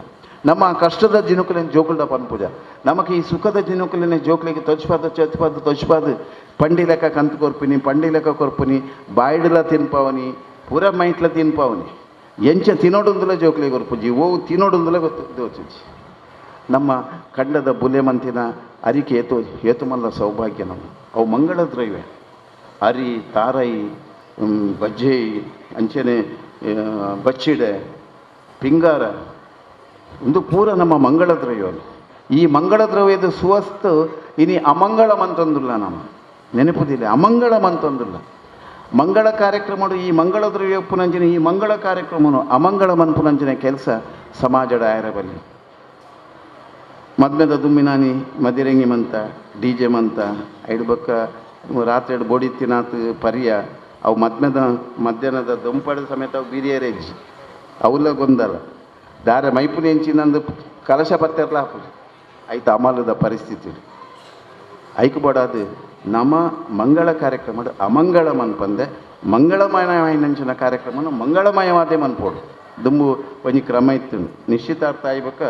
ನಮ್ಮ ಕಷ್ಟದ ದಿನಕ್ಕಲೇನು ಜೋಕುಲ್ದ ಪನ್ಪೂಜ, ನಮಗೆ ಈ ಸುಖದ ದಿನಕ್ಕಲೇನೆ ಜೋಕ್ಲಿಗೆ ತೊಚ್ಪಾದ ಚೊಚ್ಪಾದ ತೊಚ್ಪಾದ ಪಂಡಿ ಲೆಕ್ಕ ಕಂತು ಕೊರ್ಪಿನಿ, ಪಂಡಿ ಲೆಕ್ಕ ಕೊರ್ಪಿನಿ, ಬಾಯ್ಡಲ ತಿನ್ಪವನಿ, ಪೂರ ಮೈಟ್ಲ ತಿನ್ಪವನಿ, ಎಂಚ ತಿನ್ನೋಡೊಂದುಲ ಜೋಕ್ಲಿಗೆ ಕೊರ್ಪುಜಿ, ಓ ತಿನ್ನೋಡೊಂದುಲ ಗೊತ್ತು ದೋಚುಜಿ. ನಮ್ಮ ಕಂಡದ ಬುಲೆ ಮಂತಿನ ಅರಿಕೆ ಏತು ಏತು ಮಲ್ಲ ಸೌಭಾಗ್ಯ ನಮ್ಮ. ಅವು ಮಂಗಳ ದ್ರವ್ಯ ಅರಿ ತಾರೈ ಬಜ್ಜೆ ಅಂಚನೆ ಬಚ್ಚಿಡೆ ಪಿಂಗಾರ ಒಂದು ಪೂರ ನಮ್ಮ ಮಂಗಳ ದ್ರವ್ಯ. ಈ ಮಂಗಳ ದ್ರವ್ಯದ ಸುವಸ್ತು ಇನಿ ಅಮಂಗಳ ಮಂತೊಂದುಲ್ಲ, ನಮ್ಮ ನೆನಪುದಿಲ್ಲ ಅಮಂಗಳ ಮಂತೊಂದುಲ್ಲ. ಮಂಗಳ ಕಾರ್ಯಕ್ರಮ ಈ ಮಂಗಳ ದ್ರವ್ಯ ಪುನಂಚಿನ ಈ ಮಂಗಳ ಕಾರ್ಯಕ್ರಮನು ಅಮಂಗಳ ಮನ್ಪುನಂಚಿನ ಕೆಲಸ ಸಮಾಜದ ಆಯರಬಲ್ಲಿ. ಮದ್ಮೆದ ದುಮ್ಮಿನಾನಿ ಮದಿರಂಗಿ ಮಂತ ಡಿ ಜೆ ಮಂತ ಐಡು ಬೊಕ್ಕ ರಾತ್ರಿ ಎರಡು ಬೋಡಿ ತಿನ್ನಾತು ಪರಿಯ ಅವು ಮದ್ಮೆದ ಮಧ್ಯಾಹ್ನದ ದೊಂಪಡ ಸಮೇತ ಅವು ಬೀದಿಯರೇಜಿ ಅವುಲ ಗೊಂದಲ ದಾರೆ ಮೈಪುನಿ ಎಂಚಿನಂದು ಕಲಶ ಪತ್ತೆರ್ಲ ಹಾಪುಜಿ ಐತ ಅಮಲದ ಪರಿಸ್ಥಿತಿ ಐಕು ನಮ್ಮ ಮಂಗಳ ಕಾರ್ಯಕ್ರಮ ಅಮಂಗಳ ಮನ್ಪಂದೆ ಮಂಗಳಮಯನಂಚಿನ ಕಾರ್ಯಕ್ರಮನ ಮಂಗಳಮಯವಾದೇ ಮನ್ಪೋಡು. ದುಂಬು ಒಂಜಿ ಕ್ರಮ ಇತ್ತು ನಿಶ್ಚಿತಾರ್ಥ ಆಯ್ಬೊಕ್ಕ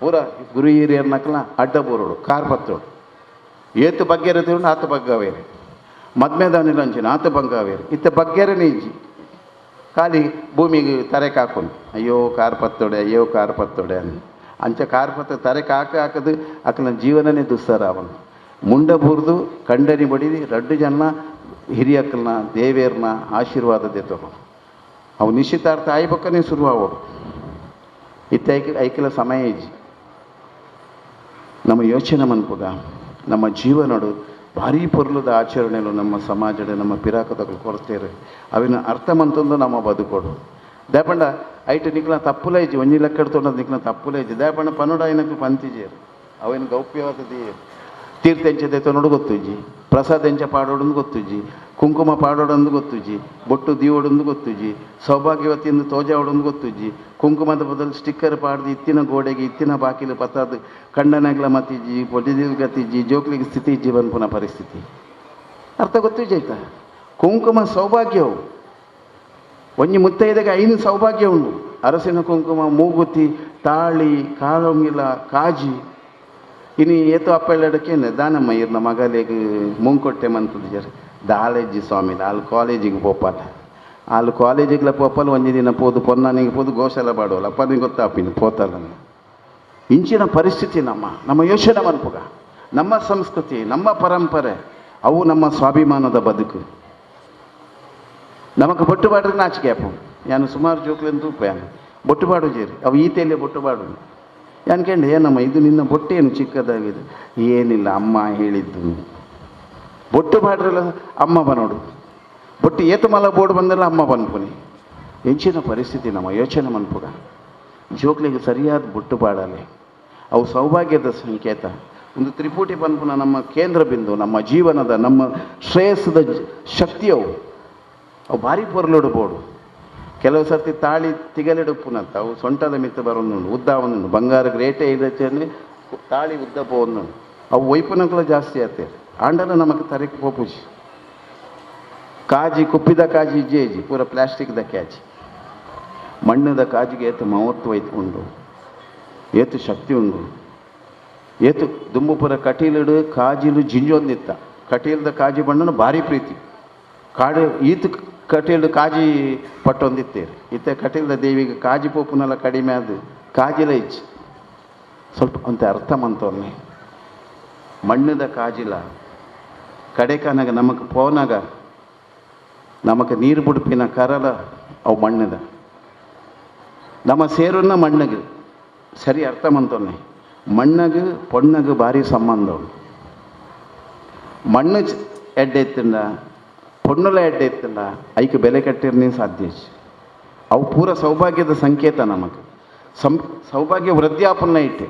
ಪೂರ ಗುರು ಹಿರಿಯರ್ನಕಲ ಅಡ್ಡ ಬೂರೋಡು ಕಾರ್ ಬತ್ತೋಡು ಏತು ಬಗ್ಗೆರೆ ತಿರುಂಡು ಆತ ಬಗ್ಗವೇರು ಮದ್ಮೆದಾನಿಲ್ಲ ಅಂಚಿನ ಆತ ಬಂಗಾವೇರು ಇತ್ತ ಬಗ್ಗೆರನೇ ಇಜ್ಜಿ ಖಾಲಿ ಭೂಮಿಗೆ ತರೆಕ್ ಹಾಕೊಂಡು ಅಯ್ಯೋ ಕಾರ್ ಪತ್ತೋಡೆ ಅಯ್ಯೋ ಕಾರ್ ಪತ್ತೋಡೆ అని ಅಂಚ ಕಾರ್ ಪತ್ತ ತರೆಕ್ ಹಾಕ ಹಾಕದು ಅಕಲ ಜೀವನನೇ ದುಸ್ಸರ ಅವನು ಮುಂಡ ಬೂರ್ದು ಕಂಡನಿ ಬಡಿದು ರಡ್ಡು ಜನ ಹಿರಿಯಕ್ಕಲ್ನ ದೇವೇರ್ನ ಆಶೀರ್ವಾದ ದೇತರು ಅವು ನಿಶ್ಚಿತಾರ್ಥ ಆಯ್ಬಕ್ಕನೇ ಶುರು ಆವೋಡು ಇತ್ತ ಐಕ ಐಕಲ ಸಮಯ ಇಜ್ಜಿ. ನಮ್ಮ ಯೋಚನೆ ಮನ್ಪುಗ ನಮ್ಮ ಜೀವನಡು ಭಾರೀ ಪೊರ್ಲುದ ಆಚರಣೆಲು ನಮ್ಮ ಸಮಾಜದ ನಮ್ಮ ಪಿರಾಕದಗಳು ಕೊರತೇರು ಅವಿನ ಅರ್ಥ ಮಂತಂದು ನಮ್ಮ ಬದುಕೋಡು. ದೇಪಂಡ ಐಟು ನಿಕ್ಲ ತಪ್ಪುಲ ಇಜ್ಜಿ ಒಂಜಿ ಲೆಕ್ಕಡ್ತೊಂಡ ನಿಕ್ಲ ತಪ್ಪುಲ ಇಜ್ಜಿ ದೇಪಂಡ ಪನುಡ ಐನಕ್ಲು ಪಂತಿಜೇರು ಅವೇನು ಗೌಪ್ಯವಾದ ತೀರ್ಥ ಎಂಚ ದೆತ್ತೊನೋಡು ಗೊತ್ತುಜ್ಜಿ, ಪ್ರಸಾದ ಎಂಚ ಪಾಡೋಡಂದು ಗೊತ್ತುಜ್ಜಿ, ಕುಂಕುಮ ಪಾಡೋಡಂದು ಗೊತ್ತುಜ್ಜಿ, ಬೊಟ್ಟು ದೀವೋಡಂದು ಗೊತ್ತುಜ್ಜಿ, ಸೌಭಾಗ್ಯವತಿಯಿಂದ ತೋಜಾವಡಂದು ಗೊತ್ತುಜ್ಜಿ, ಕುಂಕುಮದ ಬದಲು ಸ್ಟಿಕ್ಕರ್ ಪಾಡ್ದು ಇತ್ತಿನ ಗೋಡೆಗೆ ಇತ್ತಿನ ಬಾಕಿಲು ಪತ್ತಾದು ಕಂಡನಾಗ್ಲ ಮತ್ತಿಜ್ಜಿ ಪೊಟಿದಿಲ್ ಗತಿಜ್ಜಿ ಜೋಕ್ಲಿಗೆ ಸ್ಥಿತಿ ಇಜ್ಜಿ ಬನ್ಪುನ ಪರಿಸ್ಥಿತಿ ಅರ್ಥ ಗೊತ್ತುಜ್ಜಿ ಆಯ್ತಾ. ಕುಂಕುಮ ಸೌಭಾಗ್ಯವು ಒಂಜಿ ಮುತ್ತೈದೆಗೆ ಐನು ಸೌಭಾಗ್ಯ ಉಂಡು. ಅರಸಿನ ಕುಂಕುಮ, ಮೂಗುತಿ, ತಾಳಿ, ಕಾಲೊಂಗಿಲ, ಕಾಜಿ. ಇನಿ ಏತೋ ಅಪ್ಪೆಳ್ಳಡಕ್ಕೆ ದಾನಮ್ಮ ಇರ್ನ ಮಗಲಿಗೆ ಮುಂಕೊಟ್ಟೆ ಮಂತದ ದಾಲೆಜ್ಜಿ ಸ್ವಾಮಿ ಅಲ್ಲಿ ಕಾಲೇಜಿಗೆ ಪೋಪಾಲ ಅಲ್ಲಿ ಕಾಲೇಜಿಗ್ಲ ಪೋಪಾಲ ಒಂಜಿ ದಿನ ಪೋದು ಪೊನ್ನಾನಿಗೆ ಪೋದು ಗೋಶಾಲ ಬಾಡೋಲ್ಲ ಅಪ್ಪ ನಿಂಗೆ ಗೊತ್ತಾಪಿನಿ ಪೋತಲ್ಲ. ಇಂಚಿನ ಪರಿಸ್ಥಿತಿ ನಮ್ಮ ನಮ್ಮ ಯೋಚನೆ ಮನ್ಪುಗ ನಮ್ಮ ಸಂಸ್ಕೃತಿ ನಮ್ಮ ಪರಂಪರೆ ಅವು ನಮ್ಮ ಸ್ವಾಭಿಮಾನದ ಬದುಕು. ನಮಕ್ ಬೊಟ್ಟು ಬಾಡ್ರೆ ನಾಚಿಕೆ ಅಪ್ಪು ಯಾನು ಸುಮಾರು ಜೋಕ್ಲೆನ್ ತೂಪ ಯಾನು ಬೊಟ್ಟು ಬಾಡು ಜೇರಿ ಅವು ಈತೆಲ್ಲೇ ಬೊಟ್ಟು ಬಾಡು ಅನ್ಕಂಡು ಏನಮ್ಮ ಇದು ನಿನ್ನ ಬೊಟ್ಟೇನು ಚಿಕ್ಕದಾಗಿದೆ, ಏನಿಲ್ಲ ಅಮ್ಮ ಹೇಳಿದ್ದು ಬೊಟ್ಟು ಬಾಡ್ರಲ್ಲ ಅಮ್ಮ ಬನೋಡು ಬೊಟ್ಟು ಏತು ಮಲ ಬೋರ್ಡ್ ಬಂದಲ್ಲ ಅಮ್ಮ ಬನ್ಪುನಿ. ಎಂಚಿನ ಪರಿಸ್ಥಿತಿ ನಮ್ಮ ಯೋಚನೆ ಮನ್ಪುಗ. ಜೋಕ್ಲಿಗೆ ಸರಿಯಾದ ಬೊಟ್ಟು ಬಾಡಲೆ ಅವು ಸೌಭಾಗ್ಯದ ಸಂಕೇತ. ಒಂದು ತ್ರಿಪುಟಿ ಪನ್ಪುನ ನಮ್ಮ ಕೇಂದ್ರ ಬಿಂದು, ನಮ್ಮ ಜೀವನದ ನಮ್ಮ ಶ್ರೇಯಸ್ಸದ ಶಕ್ತಿಯವು ಅವು ಭಾರಿ ಪೊರ್ಲುಡು ಬೋಡು. ಕೆಲವು ಸರ್ತಿ ತಾಳಿ ತಿಗಲಿಡುಪ್ಪುನಂತ ಅವು ಸೊಂಟದ ಮಿತ್ತ ಬರೋದುಂಡು ಉದ್ದ ಒಂದುಂಡು ಬಂಗಾರ ರೇಟೇ ಇದೆ ತಾಳಿ ಉದ್ದ ಪೋಂದುಂಡು ಅವು ಒಯ್ಪುನಕಲ ಜಾಸ್ತಿ ಆತೇರು ಆಂಡಲ ನಮಗೆ ತರಕ್ಕೆ ಪೋಪುಜಿ. ಕಾಜಿ ಕುಪ್ಪಿದ ಕಾಜಿ ಇಜ್ಜೆ ಇಜ್ಜಿ ಪೂರ ಪ್ಲಾಸ್ಟಿಕ್ದ ಕ್ಯಾಜಿ. ಮಣ್ಣದ ಕಾಜಿಗೆ ಏತು ಮಹತ್ವ ಉಂಡು, ಏತು ಶಕ್ತಿ ಉಂಡು. ಏತು ದುಂಬು ಪೂರ ಕಟೀಲಿಡು ಕಾಜಿಲು ಜಿಂಜೊಂದಿತ್ತ ಕಟೀಲ್ದ ಕಾಜಿ ಬಣ್ಣನ ಭಾರಿ ಪ್ರೀತಿ ಕಾಡು ಈತು ಕಟೀಲ್ಡು ಕಾಜಿ ಪಟ್ಟೊಂದಿತ್ತೇರು ಇತ್ತೆ ಕಟೀಲ್ದ ದೇವಿಗೆ ಕಾಜಿ ಪೋಪುನೆಲ್ಲ ಕಡಿಮೆ ಅದು ಕಾಜಿಲ ಇಚ್ಚಿ ಸ್ವಲ್ಪ ಅಂತ ಅರ್ಥ ಮಂತವನ್ನೇ. ಮಣ್ಣದ ಕಾಜಿಲ ಕಡೆಕನಾಗ ನಮಗೆ ಪೋನಾಗ ನಮಗೆ ನೀರು ಬುಡುಪಿನ ಕರಲ ಅವು ಮಣ್ಣದ ನಮ್ಮ ಸೇರುನ್ನ ಮಣ್ಣಗೆ ಸರಿ ಅರ್ಥ ಮಂತವನ್ನೇ. ಮಣ್ಣಗೆ ಪೊಣ್ಣಗೆ ಭಾರಿ ಸಂಬಂಧ ಉಂಟು. ಮಣ್ಣು ಎಡ್ಡೆ ಎತ್ತಿಂಡ ಪೊಣ್ಣುಲ ಎಡ್ಡೆ ಎತ್ತಿಂಡ ಐಕ್ ಬೆಲೆ ಕಟ್ಟಿರ್ನೇ ಸಾಧ್ಯ. ಅವು ಪೂರ ಸೌಭಾಗ್ಯದ ಸಂಕೇತ ನಮಗೆ. ಸೌಭಾಗ್ಯ ವೃದ್ಧಿ ಆಪುನ ಇಟ್ಟೆ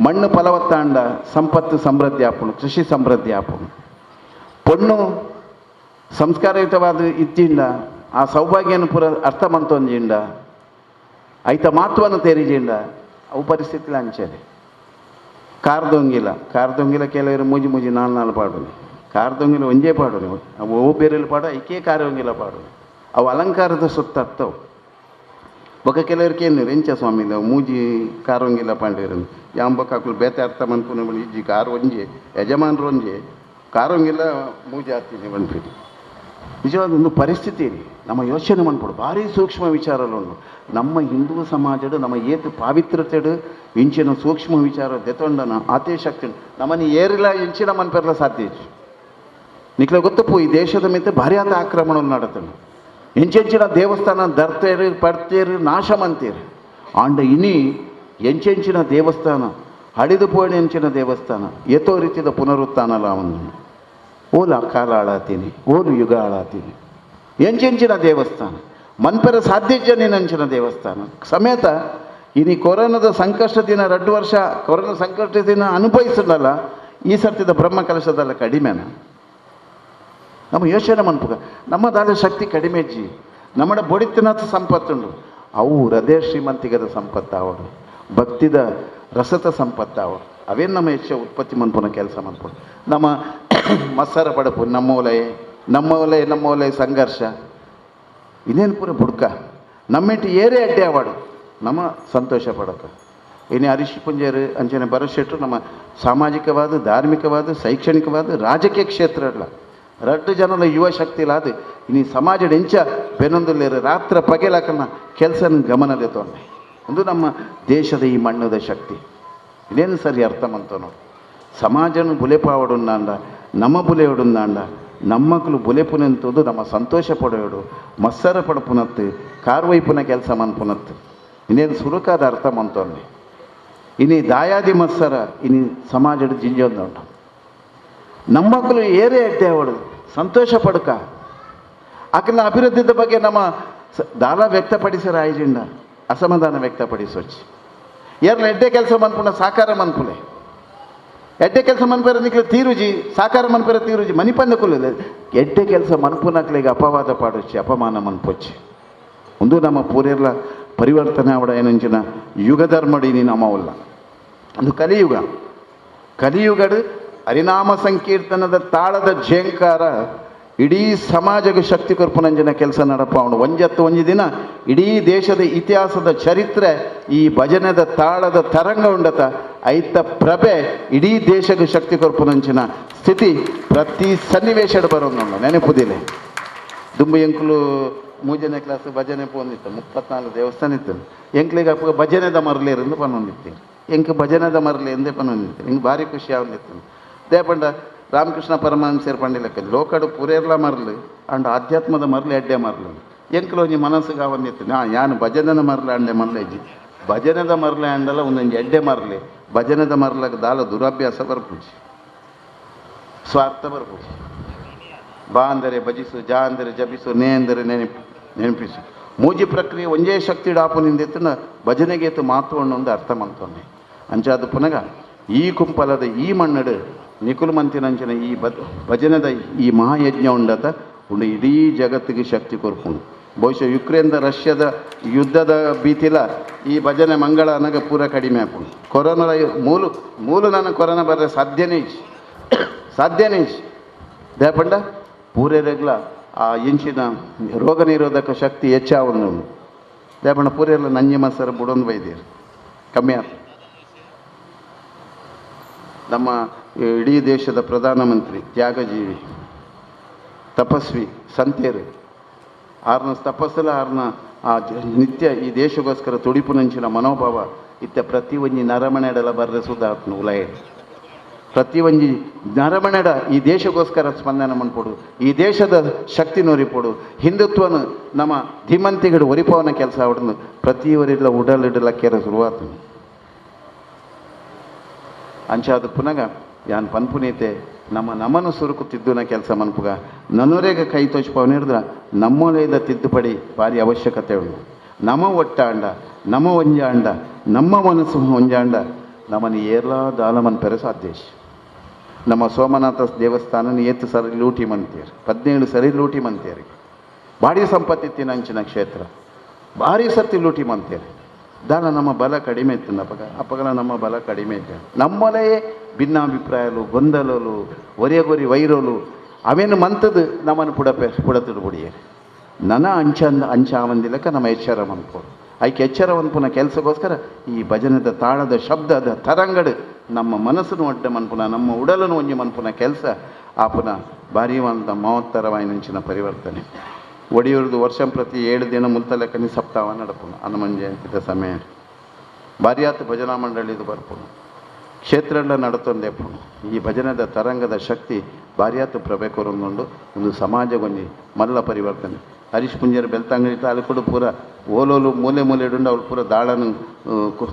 ಮಣ್ಣು ಫಲವತ್ತಾಂಡ ಸಂಪತ್ತು ಸಮೃದ್ಧಿ ಆಪುಣು, ಕೃಷಿ ಸಮೃದ್ಧಿ ಆಪುಣು. ಪೊಣ್ಣು ಸಂಸ್ಕಾರಯುತವಾದ ಇತ್ತಿಂಡ ಆ ಸೌಭಾಗ್ಯನ ಪೂರ ಅರ್ಥ ಮಂತೊಂಜಿಂಡ ಐತ ಮಹತ್ವನ ತೆರಿಜಿಂಡ ಅವು ಪರಿಸ್ಥಿತಿಲ ಅಂಚನೆ. ಕಾರ್ದೊಂಗಿಲ ಕಾರ್ದೊಂಗಿಲ ಕೆಲವರು ಮೂಜಿ ಮೂಜಿ ನಾಲ್ ನಾಲ್ ಪಾಡೋನಿ ಕಾರ್ದೊಂಗಿಲ ಒಂಜೇ ಪಾಡೋನಿ ಅವು ಓ ಬೇರೆಲ್ಲ ಪಾಡು ಐಕೇ ಕಾರೊಂಗಿಲ ಪಾಡೋನಿ ಅವು ಅಲಂಕಾರದ ಸೊತ್ತು ಅರ್ಥವು. ಬೊಕ ಕೆಲವ್ರಿಗೆ ಏನು ಎಂಚ ಸ್ವಾಮಿ ಮೂಜಿ ಕಾರೊಂಗಿಲ ಪಾಂಡೇರು ಯಾಂಬೊಕ ಅಕುಲು ಬೇತೆ ಅರ್ಥ ಮನ್ಪುನ ಇಜ್ಜಿ ಕಾರ್ ಒಂಜೆ ಯಜಮಾನ್ರು ಒಂಜೆ ಕಾರೊಂಗಿಲ ಮೂಜಿ ಆತೀನಿ ಪನ್ಪಿನಿ. ನಿಜವಾದ ಒಂದು ಪರಿಸ್ಥಿತಿ ನಮ್ಮ ಯೋಚನೆ ಮನ್ಪೊಡು ಭಾರಿ ಸೂಕ್ಷ್ಮ ವಿಚಾರಲು ನಮ್ಮ ಹಿಂದೂ ಸಮಾಜಡು ನಮ್ಮ ಏತು ಪಾವಿತ್ರತೆಡು ಇಂಚಿನ ಸೂಕ್ಷ್ಮ ವಿಚಾರ ದೆತೊಂಡನ ಆತೇ ಶಕ್ತಿ ನಮ್ಮನ್ನು ಏರಿಲ್ಲ ಇಂಚಿನ ಮನ್ಪೆರ್ಲ ಸಾಧ್ಯ ಇಜ್ಜಿ. ನಿಕ್ಲೆ ಗೊತ್ತಪ್ಪು ಈ ದೇಶದ ಮಿತ್ತ ಭಾರಿ ಆದ ಆಕ್ರಮಣ ನಡತಂಡು ಎಂಚೆಂಚಿನ ದೇವಸ್ಥಾನ ದರ್ತೇರು ಪಡ್ತೇರು ನಾಶ ಮಂತೇರು ಆಂಡ ಇನಿ ಎಂಚೆಂಚಿನ ದೇವಸ್ಥಾನ ಹಡಿದು ಪೋಣೆ ಎಂಚಿನ ದೇವಸ್ಥಾನ ಏತೋ ರೀತಿಯ ಪುನರುತ್ಥಾನಲ ಒಂದು ಓಲು ಕಾಲ ಹಾಳಾತೀನಿ ಓಲು ಯುಗ ಹಾಳಾತೀನಿ ಎಂಚೆಂಚಿನ ದೇವಸ್ಥಾನ ಮನ್ಪೆರ ಸಾಧ್ಯ ಅಂಚಿನ ದೇವಸ್ಥಾನ ಸಮೇತ ಇನಿ ಕೊರೋನಾದ ಸಂಕಷ್ಟ ದಿನ 2 ವರ್ಷ ಕೊರೋನಾ ಸಂಕಷ್ಟ ದಿನ ಅನುಭವಿಸಲ್ಲ ಈ ಸರ್ತಿದ ಬ್ರಹ್ಮ ಕಲಶದಲ್ಲ ಕಡಿಮೆನ. ನಮ್ಮ ಯೋಚನೆ ಮನ್ಪುಗ ನಮ್ಮ ದಾದ ಶಕ್ತಿ ಕಡಿಮೆ ಜಿ ನಮ್ಮ ಬೊಡಿತಿನಾಥ ಸಂಪತ್ತುಂಡು ಅವು ಹೃದಯ ಶ್ರೀಮಂತಿಗದ ಸಂಪತ್ತು ಅವಡು ಭಕ್ತಿದ ರಸತ ಸಂಪತ್ತು ಅವಡು ಅವೇನು ನಮ್ಮ ಹೆಚ್ಚು ಉತ್ಪತ್ತಿ ಮನ್ಪುನ ಕೆಲಸ ಮನ್ಪುನ ನಮ್ಮ ಮತ್ಸರ ಪಡಪು ನಮ್ಮೋಲೆ ನಮ್ಮೋಲೆ ನಮ್ಮೋಲೆ ಸಂಘರ್ಷ ಇನ್ನೇನು ಪೂರ ಬುಡ್ಕ ನಮ್ಮೆಟ್ಟು ಏರೇ ಅಡ್ಡೆ ಅವಾಡು ನಮ್ಮ ಸಂತೋಷ ಪಡಕ. ಇನಿ ಹರೀಶ್ ಪುಂಜೇರು ಅಂಚನೆ ಭರತ್ ಶೆಟ್ರು ನಮ್ಮ ಸಾಮಾಜಿಕವಾದ, ಧಾರ್ಮಿಕವಾದ, ಶೈಕ್ಷಣಿಕವಾದ, ರಾಜಕೀಯ ಕ್ಷೇತ್ರ ಇಲ್ಲ ರಡ್ಡು ಜನಲ ಯುವ ಶಕ್ತಿ ಇಲ್ಲಾದ ಇನಿ ಸಮಾಜದ ಎಂಚ ಬೆನೊಂದುಲ್ಲೇರು ರಾತ್ರ ಪಗೆಲಾಕನ್ನ ಕೆಲಸನ ಗಮನದೆ ಒಂದು ನಮ್ಮ ದೇಶದ ಈ ಮಣ್ಣದ ಶಕ್ತಿ. ಇದೇನು ಸರಿ ಅರ್ಥ ಮಂತನೋ ಸಮಾಜನ ಬುಲೆಪಾವಡುಂದಾಂಡ, ನಮ್ಮ ಬುಲೆಯೋಡುಂದಾಂಡ, ನಮ್ಮಕ್ಲು ಬುಲೆಪುನಂತದ್ದು ನಮ್ಮ ಸಂತೋಷ ಪಡೆಯೋಡು, ಮತ್ಸರ ಪಡಪುನತ್ತು, ಕಾರ್ವೈಪುನ ಕೆಲಸ ಮನ್ಪುನತ್ತು. ಇನ್ನೇನು ಸುರುಕಾದ ಅರ್ಥ ಮಂತೊನ್ನೆ ಇನಿ ದಾಯಾದಿ ಮತ್ಸರ ಇನಿ ಸಮಾಜದ ಜಿಂಜೊಂದುಂಟು. ನಮ್ಮಕ್ಕಳು ಏರೇ ಅಡ್ಡೆ ಅವಳು ಸಂತೋಷ ಪಡ್ಕ ಆಕನ ಅಭಿವೃದ್ಧಿದ ಬಗ್ಗೆ ನಮ್ಮ ದಾಲ ವ್ಯಕ್ತಪಡಿಸರ ಆಯ್ಜಿಂಡ ಅಸಮಾಧಾನ ವ್ಯಕ್ತಪಡಿಸೋಚಿ. ಏರ್ಲ ಎಡ್ಡೆ ಕೆಲಸ ಮನ್ಪುನ ಸಾಕಾರ ಮನ್ಪುಲೆ, ಎಡ್ಡೆ ಕೆಲಸ ಮನ್ಪೆರ ನಿಕ್ಲೆ ತೀರುಜಿ, ಸಾಕಾರ ಮನ್ಪೆರ ತೀರುಜಿ ಮನಿಪಂದ ಕುಲ್ಲ ಎಡ್ಡೆ ಕೆಲಸ ಮನ್ಪುನಕ್ಲೆಗೆ ಅಪವಾದ ಪಾಡೊಚ್ಚಿ, ಅಪಮಾನ ಮನ್ಪೊಚ್ಚಿ. ಒಂದು ನಮ್ಮ ಪೂರೆರ್ಲ ಪರಿವರ್ತನೆ ಅವಡ ಏನಂಚಿನ ಯುಗಧರ್ಮಡಿ ನಮ್ಮವಲ್ಲ. ಅದು ಕಲಿಯುಗ. ಕಲಿಯುಗಡು ಹರಿನಾಮ ಸಂಕೀರ್ತನದ ತಾಳದ ಝೇಂಕಾರ ಇಡೀ ಸಮಾಜಕ್ಕೆ ಶಕ್ತಿ ಕೊರ್ಪುನಂಜಿನ ಕೆಲಸ ನಡಪ ಅವನು. ಒಂಜತ್ತು ಒಂಜಿ ದಿನ ಇಡೀ ದೇಶದ ಇತಿಹಾಸದ ಚರಿತ್ರೆ ಈ ಭಜನೆದ ತಾಳದ ತರಂಗ ಉಂಡತ ಐತ ಪ್ರಭೆ ಇಡೀ ದೇಶಕ್ಕೆ ಶಕ್ತಿ ಕೊರ್ಪುನಂಚಿನ ಸ್ಥಿತಿ ಪ್ರತಿ ಸನ್ನಿವೇಶಡ್ ಬರೋನು ನೆನಪುದಿಲ್ಲ. ದುಂಬು ಎಂಕುಲು ಮೂಜನೇ ಕ್ಲಾಸ್ ಭಜನೆ ಪೋಂದಿತ್ತು, 34 ದೇವಸ್ಥಾನ ಇತ್ತು. ಎಂಕ್ಲಿಗೆ ಅಪ್ಪ ಭಜನೆದ ಮರಲೇರಿಂದ ಪನ್ನೊಂದಿತ್ತು, ಎಂಕ್ ಭಜನೆದ ಮರಲಿ ಎಂದೇ ಪನ್ನೊಂದಿತ್ತು. ಹಿಂಗೆ ಭಾರಿ ಖುಷಿ ಆವಂದಿತ್ತು. ದೇಪಂಡ ರಾಮಕೃಷ್ಣ ಪರಮಹಂಸರು ಪಂಡಿಲಕ್ಕ ಲೋಕಡು ಪುರೇರ್ಲ ಮರಲು ಅಂಡ್ ಆಧ್ಯಾತ್ಮದ ಮರಲು ಎಡ್ಡೆ ಮರಲು. ಎಂಕ್ಲು ಒಂಜಿ ಮನಸ್ಸಿಗೆ ಆವಂದಿತ್ತು, ನಾ ಯಾನು ಭಜನೆದ ಮರಲ ಅಂಡೆ ಮರಲೇಜಿ, ಭಜನೆದ ಮರಲೆ ಅಂಡಲ ಒಂದೊಂಜಿ ಎಡ್ಡೆ ಮರಲಿ. ಭಜನೆದ ಮರಲಕ್ಕೆ ದಾಲ ದುರಭ್ಯಾಸ ಬರ್ಪುಜಿ, ಸ್ವಾರ್ಥ ಬರ್ಪುಜಿ. ಬಾ ಅಂದರೆ ಭಜಿಸು, ಜಾ ಅಂದರೆ ಜಪಿಸು, ನೇ ಅಂದರೆ ನೆನಪಿಸು. ಮೂಜಿ ಪ್ರಕ್ರಿಯೆ ಒಂಜೇ ಶಕ್ತಿ ಡಾಪು ನಿಂದಿತ್ತನ ಭಜನೆಗೆ ಮಾತು ಒಂದು ಅರ್ಥ ಮಂತೊನ್ನೆ. ಅಂಚಾದ ಪುನಗ ಈ ಕುಂಪಲದ ಈ ಮಣ್ಣಡು ನಿಕುಲು ಮಂತಿನಂಚಿನ ಈ ಭಜನೆದ ಈ ಮಹಾಯಜ್ಞ ಉಂಡತ ಉಂಡು ಇಡೀ ಜಗತ್ತಿಗೆ ಶಕ್ತಿ ಕೊರ್ಪುಂಡು. ಬಹುಶಃ ಯುಕ್ರೇನ್ದ ರಷ್ಯಾದ ಯುದ್ಧದ ಭೀತಿಲ ಈ ಭಜನೆ ಮಂಗಳ ಅನಗ ಪೂರ ಕಡಿಮೆ ಆಪುಂಡು. ಕೊರೋನಾ ಮೂಲು ಮೂಲು ನಾನು ಕೊರೋನಾ ಬರ್ರೆ ಸಾಧ್ಯನೇ ಇಜ್ಜಿ, ಸಾಧ್ಯನೇ ಇಜ್ಜಿ. ದೇಪಂಡ ಪೂರೆರೆಗ್ಲ ಆ ಇಂಚಿನ ರೋಗ ನಿರೋಧಕ ಶಕ್ತಿ ಹೆಚ್ಚಾವೊಂದು. ದೇಪಂಡ ಪೂರೆಲ್ಲ ನಂಜಿ ಮಸರು ಬುಡೊಂದು ಬೈದೀರು ಕಮ್ಮಿ ಆತು. ನಮ್ಮ ಇಡೀ ದೇಶದ ಪ್ರಧಾನಮಂತ್ರಿ ತ್ಯಾಗಜೀವಿ ತಪಸ್ವಿ ಸಂತೇರು ಆರ್ನ ತಪಸ್ಸಲ ಆರ್ನ ಆ ನಿತ್ಯ ಈ ದೇಶಕ್ಕೋಸ್ಕರ ತುಡಿಪುನಂಚಿನ ಮನೋಭಾವ ಇತ್ತ ಪ್ರತಿ ಒಂಜಿ ನರಮಣೆಡಲ ಬರ್ರೆ ಸುಧಾತ್ನು ಉಲಯ. ಪ್ರತಿ ಒಂಜಿ ನರಮಣೆಡ ಈ ದೇಶಕ್ಕೋಸ್ಕರ ಸ್ಪಂದನೆ ಮನ್ಪೊಡು, ಈ ದೇಶದ ಶಕ್ತಿ ನೊರಿಪೊಡು, ಹಿಂದುತ್ವನು ನಮ್ಮ ಧೀಮಂತಿಗಳು ಒರಿಪವನ ಕೆಲಸ ಅವಡನ್ನು ಪ್ರತಿಯವರೆಲ್ಲ ಉಡಲಿಡಲಕ್ಕೆರ ಶುರುವಾತು. ಅಂಚಾದ ಪುನಗ ಯಾನ್ ಪನ್ಪುನೀತೆ ನಮ್ಮ ನಮನು ಸುರುಕು ತಿದ್ದುನ ಕೆಲಸ ಮನ್ಪುಗ ನನ್ನೊರೆಗ ಕೈ ತೋಚ್ಪವನ ಹಿಡಿದ್ರ ನಮ್ಮೊಲೆದ ತಿದ್ದುಪಡಿ ಭಾರಿ ಅವಶ್ಯಕತೆ ಉಂಡು. ನಮ ಒಟ್ಟಾಂಡ, ನಮ ಒಂಜಾಂಡ, ನಮ್ಮ ಮನಸ್ಸು ಒಂಜಾಂಡ ನಮ್ಮನ್ನು ಏರ್ಲಾ ದಾಲ ಮನ್ಪೆರೆ ಸಾಧ್ಯ. ನಮ್ಮ ಸೋಮನಾಥ ದೇವಸ್ಥಾನ ಏತು ಸರಿ ಲೂಟಿ ಮಂತೀರ್, 17 ಸರಿ ಲೂಟಿ ಮಂತೀರಿ. ಭಾರಿ ಸಂಪತ್ತಿತ್ತಿನ ಅಂಚಿನ ಕ್ಷೇತ್ರ ಭಾರಿ ಸರ್ತಿ ಲೂಟಿ ಮಂತೀರಿ. ದಾನ ನಮ್ಮ ಬಲ ಕಡಿಮೆ ಇತ್ತು ಅಪ್ಪಗ, ಅಪ್ಪಗಲ ನಮ್ಮ ಬಲ ಕಡಿಮೆ ಇತ್ತು. ನಮ್ಮಲೇ ಭಿನ್ನಾಭಿಪ್ರಾಯಲು, ಗೊಂದಲಲು, ಒರೆಗೊರಿ ವೈರೋಲು ಅವೇನು ಮಂತದ್ದು ನಮ್ಮನ್ನು ಪುಡಪೆ ಪುಡತಿಡು ಬುಡಿಯರು. ನನ ಅಂಚ ಅಂಚಾವಂದಿಲಕ್ಕ ನಮ್ಮ ಎಚ್ಚರ ಮನ್ಪೋಡು. ಐಕೆ ಎಚ್ಚರ ಮನ್ಪುನ ಕೆಲಸಕ್ಕೋಸ್ಕರ ಈ ಭಜನೆದ ತಾಳದ ಶಬ್ದದ ತರಂಗಡು ನಮ್ಮ ಮನಸ್ಸನ್ನು ಒಡ್ಡ ಮನ್ಪುನ, ನಮ್ಮ ಉಡಲನ್ನು ಒಂಜಿ ಮನ್ಪುನ ಕೆಲಸ ಆಪುನ ಭಾರಿ ಅಂತ ಮಹತ್ತರವಾಯಿನಂಚಿನ ಪರಿವರ್ತನೆ. ಒಡಿಯೂರ್ದು ವರ್ಷ ಪ್ರತಿ 7 ದಿನ ಮುಲ್ತಲೆಕ್ಕನಿ ಸಪ್ತಾಹ ನಡಪುನ ಹನುಮನ್ ಜಯಂತಿದ ಸಮಯ ಭಾರಿಯಾತ್ ಭಜನಾ ಮಂಡಳಿದು ಬರ್ಪುನು ಕ್ಷೇತ್ರಗಳ ನಡತೊಂದೇಪುನು. ಈ ಭಜನೆದ ತರಂಗದ ಶಕ್ತಿ ಭಾರಿಯಾತ್ ಪ್ರಭೆ ಕೊರೊಂದುಂಡು. ಒಂದು ಸಮಾಜಗೊಂಜಿ ಮಲ್ಲ ಪರಿವರ್ತನೆ. ಹರೀಶ್ ಪುಂಜರ್ ಬೆಳ್ತಂಗಡಿ ತಾಲೂಕುಡು ಪೂರ ಓಲೋಲು ಮೂಲೆ ಮೂಲೆ ಇಡುಂಡು ಅವಳು ಪೂರ ದಾಳನು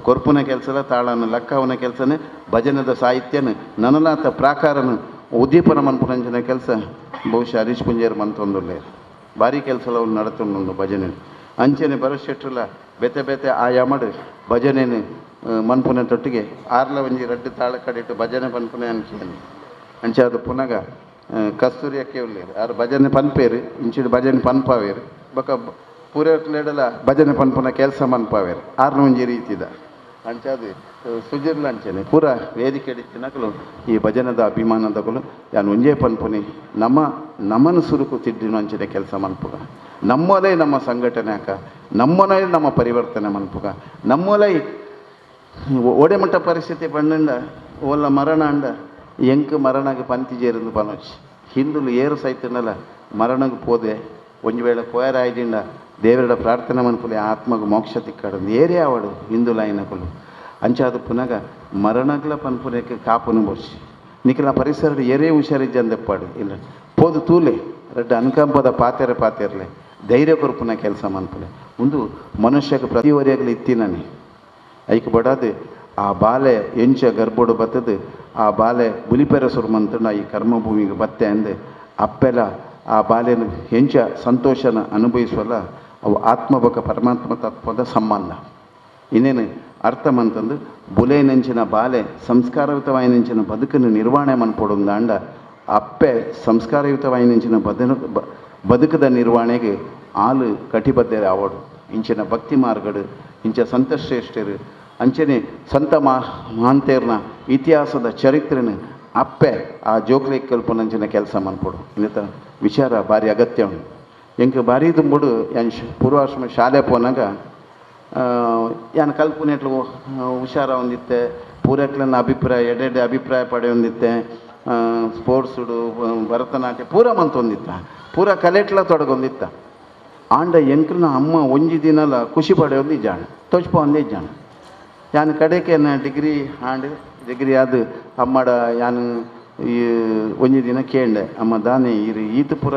ಕೊರ್ಪುನ ಕೆಲಸಲ ತಾಳನು ಲಕ್ಕವನ ಕೆಲಸನೇ ಭಜನದ ಸಾಹಿತ್ಯನ ನನಲಾತ ಪ್ರಾಕಾರನು ಉದ್ದೀಪನ ಮನ್ಪುನಂಚಿನ ಕೆಲಸ ಬಹುಶಃ ಹರೀಶ್ ಪುಂಜೇರ್ ಮಂತೊಂದುಲ್ಲೆ ಭಾರಿ ಕೆಲಸಲ ಅವ್ನು ನಡತೊಂದುಂಡು ಭಜನೆ. ಅಂಚನೆ ಬರಶೆಟ್ರುಲ ಬೇತೆ ಬೇತೆ ಆಯಾಮಡು ಭಜನೆನು ಮನ್ಪುನ ತೊಟ್ಟಿಗೆ ಆರ್ಲ ಒಂಜಿ ರಡ್ಡು ತಾಳ ಕಡಿಟ್ಟು ಭಜನೆ ಪನ್ಪುನೆ ಅಂಚೆನೆ ಅಂಚೆ ಅದು ಪುನಗ ಕಸ್ತೂರಿ ಅಕ್ಕೆ ಉಲ್ಲೇರು ಆರು ಭಜನೆ ಪನ್ಪೇರು ಇಂಚಿಡು ಭಜನೆ ಪನ್ಪಾವೇರು ಬೊಕ ಪೂರೆಕ್ಲೆಡಲ ಭಜನೆ ಪನ್ಪುನ ಕೆಲಸ ಮನ್ಪಾವೇರು ಆರ್ನ ಒಂಜಿ ರೀತಿದ ಅಂಚಾದು ಸುಜಿರ್ಲ ಅಂಚೆನೆ ಪೂರ ವೇದಿಕೆ ಇತ್ತಿನಕಲು ಈ ಭಜನದ ಅಭಿಮಾನದಕಲು ಯಾನ್ ಒಂಜೇ ಪನ್ಪುನಿ ನಮ್ಮ ನಮನ ಸುರುಕು ತಿಡ್ಡಿನ ಅಂಚಿನ ಕೆಲಸ ಮನ್ಪುಗ, ನಮ್ಮಲೇ ನಮ್ಮ ಸಂಘಟನೆ ಅಕ್ಕ, ನಮ್ಮನೇ ನಮ್ಮ ಪರಿವರ್ತನೆ ಮನ್ಪುಗ, ನಮ್ಮಲೈ ಓಡೆಮಟ್ಟ ಪರಿಸ್ಥಿತಿ ಪಂಡಂಡ ಓಲ್ಲ ಮರಣ ಅಂಡ ಎಂಕ್ ಮರಣಗೆ ಪಂತಿ ಜೇರಿಂದು ಪನೋಚ್ ಹಿಂದುಲು ಏರು ಸೈತಂಡಲ ಮರಣಗೆ ಪೋದೆ ಒಂಜಿ ವೇಳೆ ಪೋಯರಾಯ್ದಿಂಡ ದೇವರ ಪ್ರಾರ್ಥನೆ ಮನ್ಪುಲೆ ಆತ್ಮಗ ಮೋಕ್ಷ ತಿಕ್ಕಡಂದು ಏರೇ ಆವಡು ಹಿಂದುಲಾಯಿನಕುಲು ಅಂಚಾದ ಪುನಗ ಮರಣಗ್ಲ ಪನ್ಪುನೆಕ್ ಕಾಪುನು ಬೋಡ್ಚಿ ನಿಖಲ ಪರಿಸರ ಏರೇ ಹುಷಾರಿಜ್ಜಂದೆಪ್ಪಾಡು ಇಲ್ಲ ಪೋದು ತೂಲೆ ರಡ್ಡ ಅನುಕಂಪದ ಪಾತೆರ ಪಾತೆರ್ಲೆ ಧೈರ್ಯ ಕೊರ್ಪುನ ಕೆಲಸ ಮನ್ಪುಲೆ ಒಂದು ಮನುಷ್ಯಕ್ಕೆ ಪ್ರತಿವರಿಯಾಗಲಿ ಇತ್ತಿನನಿ ಐಕ್ ಬಡಾದು ಆ ಬಾಲೆ ಎಂಚ ಗರ್ಭೋಡು ಬತ್ತದು ಆ ಬಾಲೆ ಬುಲಿಪೆರ ಸುರುಮಂತಂಡ ಈ ಕರ್ಮಭೂಮಿಗೆ ಬತ್ತೆ ಅಂದು ಅಪ್ಪೆಲ ಆ ಬಾಲೆನ ಎಂಚ ಸಂತೋಷನ ಅನುಭವಿಸುವಲ್ಲ ಅವು ಆತ್ಮಬಕ ಪರಮಾತ್ಮ ತತ್ವದ ಸಂಬಂಧ. ಇನ್ನೇನು ಅರ್ಥಂ ಅಂತಂದು ಬುಲೆನಂಚಿನ ಬಾಲೆ ಸಂಸ್ಕಾರಯುತವಾಯಿನಂಚಿನ ಬದುಕನ್ನು ನಿರ್ವಹಣೆ ಮನ್ಪೊಡುಂದಾಂಡ ಅಪ್ಪೆ ಸಂಸ್ಕಾರಯುತವಾಯಿನಂಚಿನ ಬದುಕದ ನಿರ್ವಹಣೆಗೆ ಆಲು ಕಟಿಬದ್ಧರೆ ಆವಡು. ಇಂಚಿನ ಭಕ್ತಿ ಮಾರ್ಗಡು ಇಂಚ ಸಂತಶ್ರೇಷ್ಠರು ಅಂಚನೆ ಸಂತ ಮಹಾಂತೇರ್ನ ಇತಿಹಾಸದ ಚರಿತ್ರೆನ ಅಪ್ಪೆ ಆ ಜೋಕ್ಲೆ ಕಲ್ಪನಂಚಿನ ಕೆಲಸ ಮನ್ಪೊಡು. ಇನ್ನಿತ ವಿಚಾರ ಭಾರಿ ಅಗತ್ಯ ಉಂಡು. ಎಂಕ್ ಭಾರಿ ದುಂಬುಡು ಯಾನ್ ಪೂರ್ವಾಶ್ರಮ ಶಾಲೆ ಪೋನಾಗ ಯಾನ್ ಕಲ್ಪುನೆಟ್ಲು ಹುಷಾರ ಒಂದಿತ್ತೆ, ಪೂರಕ್ಲನ್ನ ಅಭಿಪ್ರಾಯ ಎಡೆಡೆ ಅಭಿಪ್ರಾಯ ಪಡೆಯೊಂದಿತ್ತೆ, ಸ್ಪೋರ್ಟ್ಸುಡು ಭರತನಾಟ್ಯ ಪೂರ ಮಂತೊಂದಿತ್ತ, ಪೂರ ಕಲೆಟ್ಲ ತೊಡಗೊಂದಿತ್ತ. ಆಂಡ ಎಂಕ್ಲನ ಅಮ್ಮ ಒಂಜಿ ದಿನಲ ಖುಷಿ ಪಡೆಯೊಂದು ಇಜ್ಜಾಣ ತೋಚ್ಪ ಒಂದೇ ಇಜ್ಜಾಣ. ಯಾನ್ ಕಡೆಗೆ ಡಿಗ್ರಿ ಆಂಡ್ ಡಿಗ್ರಿ ಆದ್ ಅಮ್ಮಡ ಯಾನ್ ಈ ಒಂಜಿ ದಿನ ಕೇಂಡೆ ಅಮ್ಮ ದಾನೆ ಇರು ಈತ ಪೂರ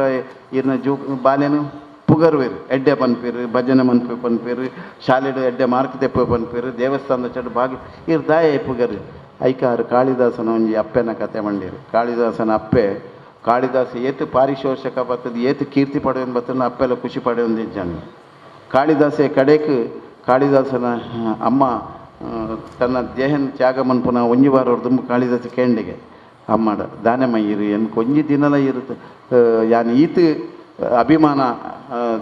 ಇರ್ನ ಜೋ ಬಾಲೆನು ಪುಗರ್ವೇರು ಎಡ್ಡೆ ಪನ್ಪೇರು ಭಜನೆ ಮನ್ಪೆ ಪನ್ಪೇರು ಶಾಲೆಡು ಎಡ್ಡೆ ಮಾರ್ಕ್ ತೆಪ್ಪೆ ಪನ್ಪೇರು ದೇವಸ್ಥಾನದ ಚಡು ಬಾಗಿ ಇರ್ ದಾಯ ಪುಗರು ಐಕಾರು ಕಾಳಿದಾಸನ ಒಂಜಿ ಅಪ್ಪೆನ ಕತೆ ಮಂಡೇರು. ಕಾಳಿದಾಸನ ಅಪ್ಪೆ ಕಾಳಿದಾಸ ಏತು ಪಾರಿಶೋಷಕ ಬರ್ತದೆ ಏತು ಕೀರ್ತಿ ಪಡೆಯೊಂದು ಬರ್ತದೆ ಅಪ್ಪೆಲ್ಲ ಖುಷಿ ಪಡೆಯೊಂದು ಇಜ್ಜಾಣ. ಕಾಳಿದಾಸೆ ಕಡೆಕ್ ಕಾಳಿದಾಸನ ಅಮ್ಮ ತನ್ನ ದೇಹನ ತ್ಯಾಗ ಮನ್ಪುನ ಒಂಜಿ ವಾರ ದುಂಬು ಕಾಳಿದಾಸ ಕೇಂಡಿಗೆ ಅಮ್ಮಡ ದಾನೆಮ್ಮ ಇರು ಎನ್ಕ ಒಂಜಿ ದಿನಲ ಇರುತ್ತೆ ಯಾನ್ ಈತ ಅಭಿಮಾನ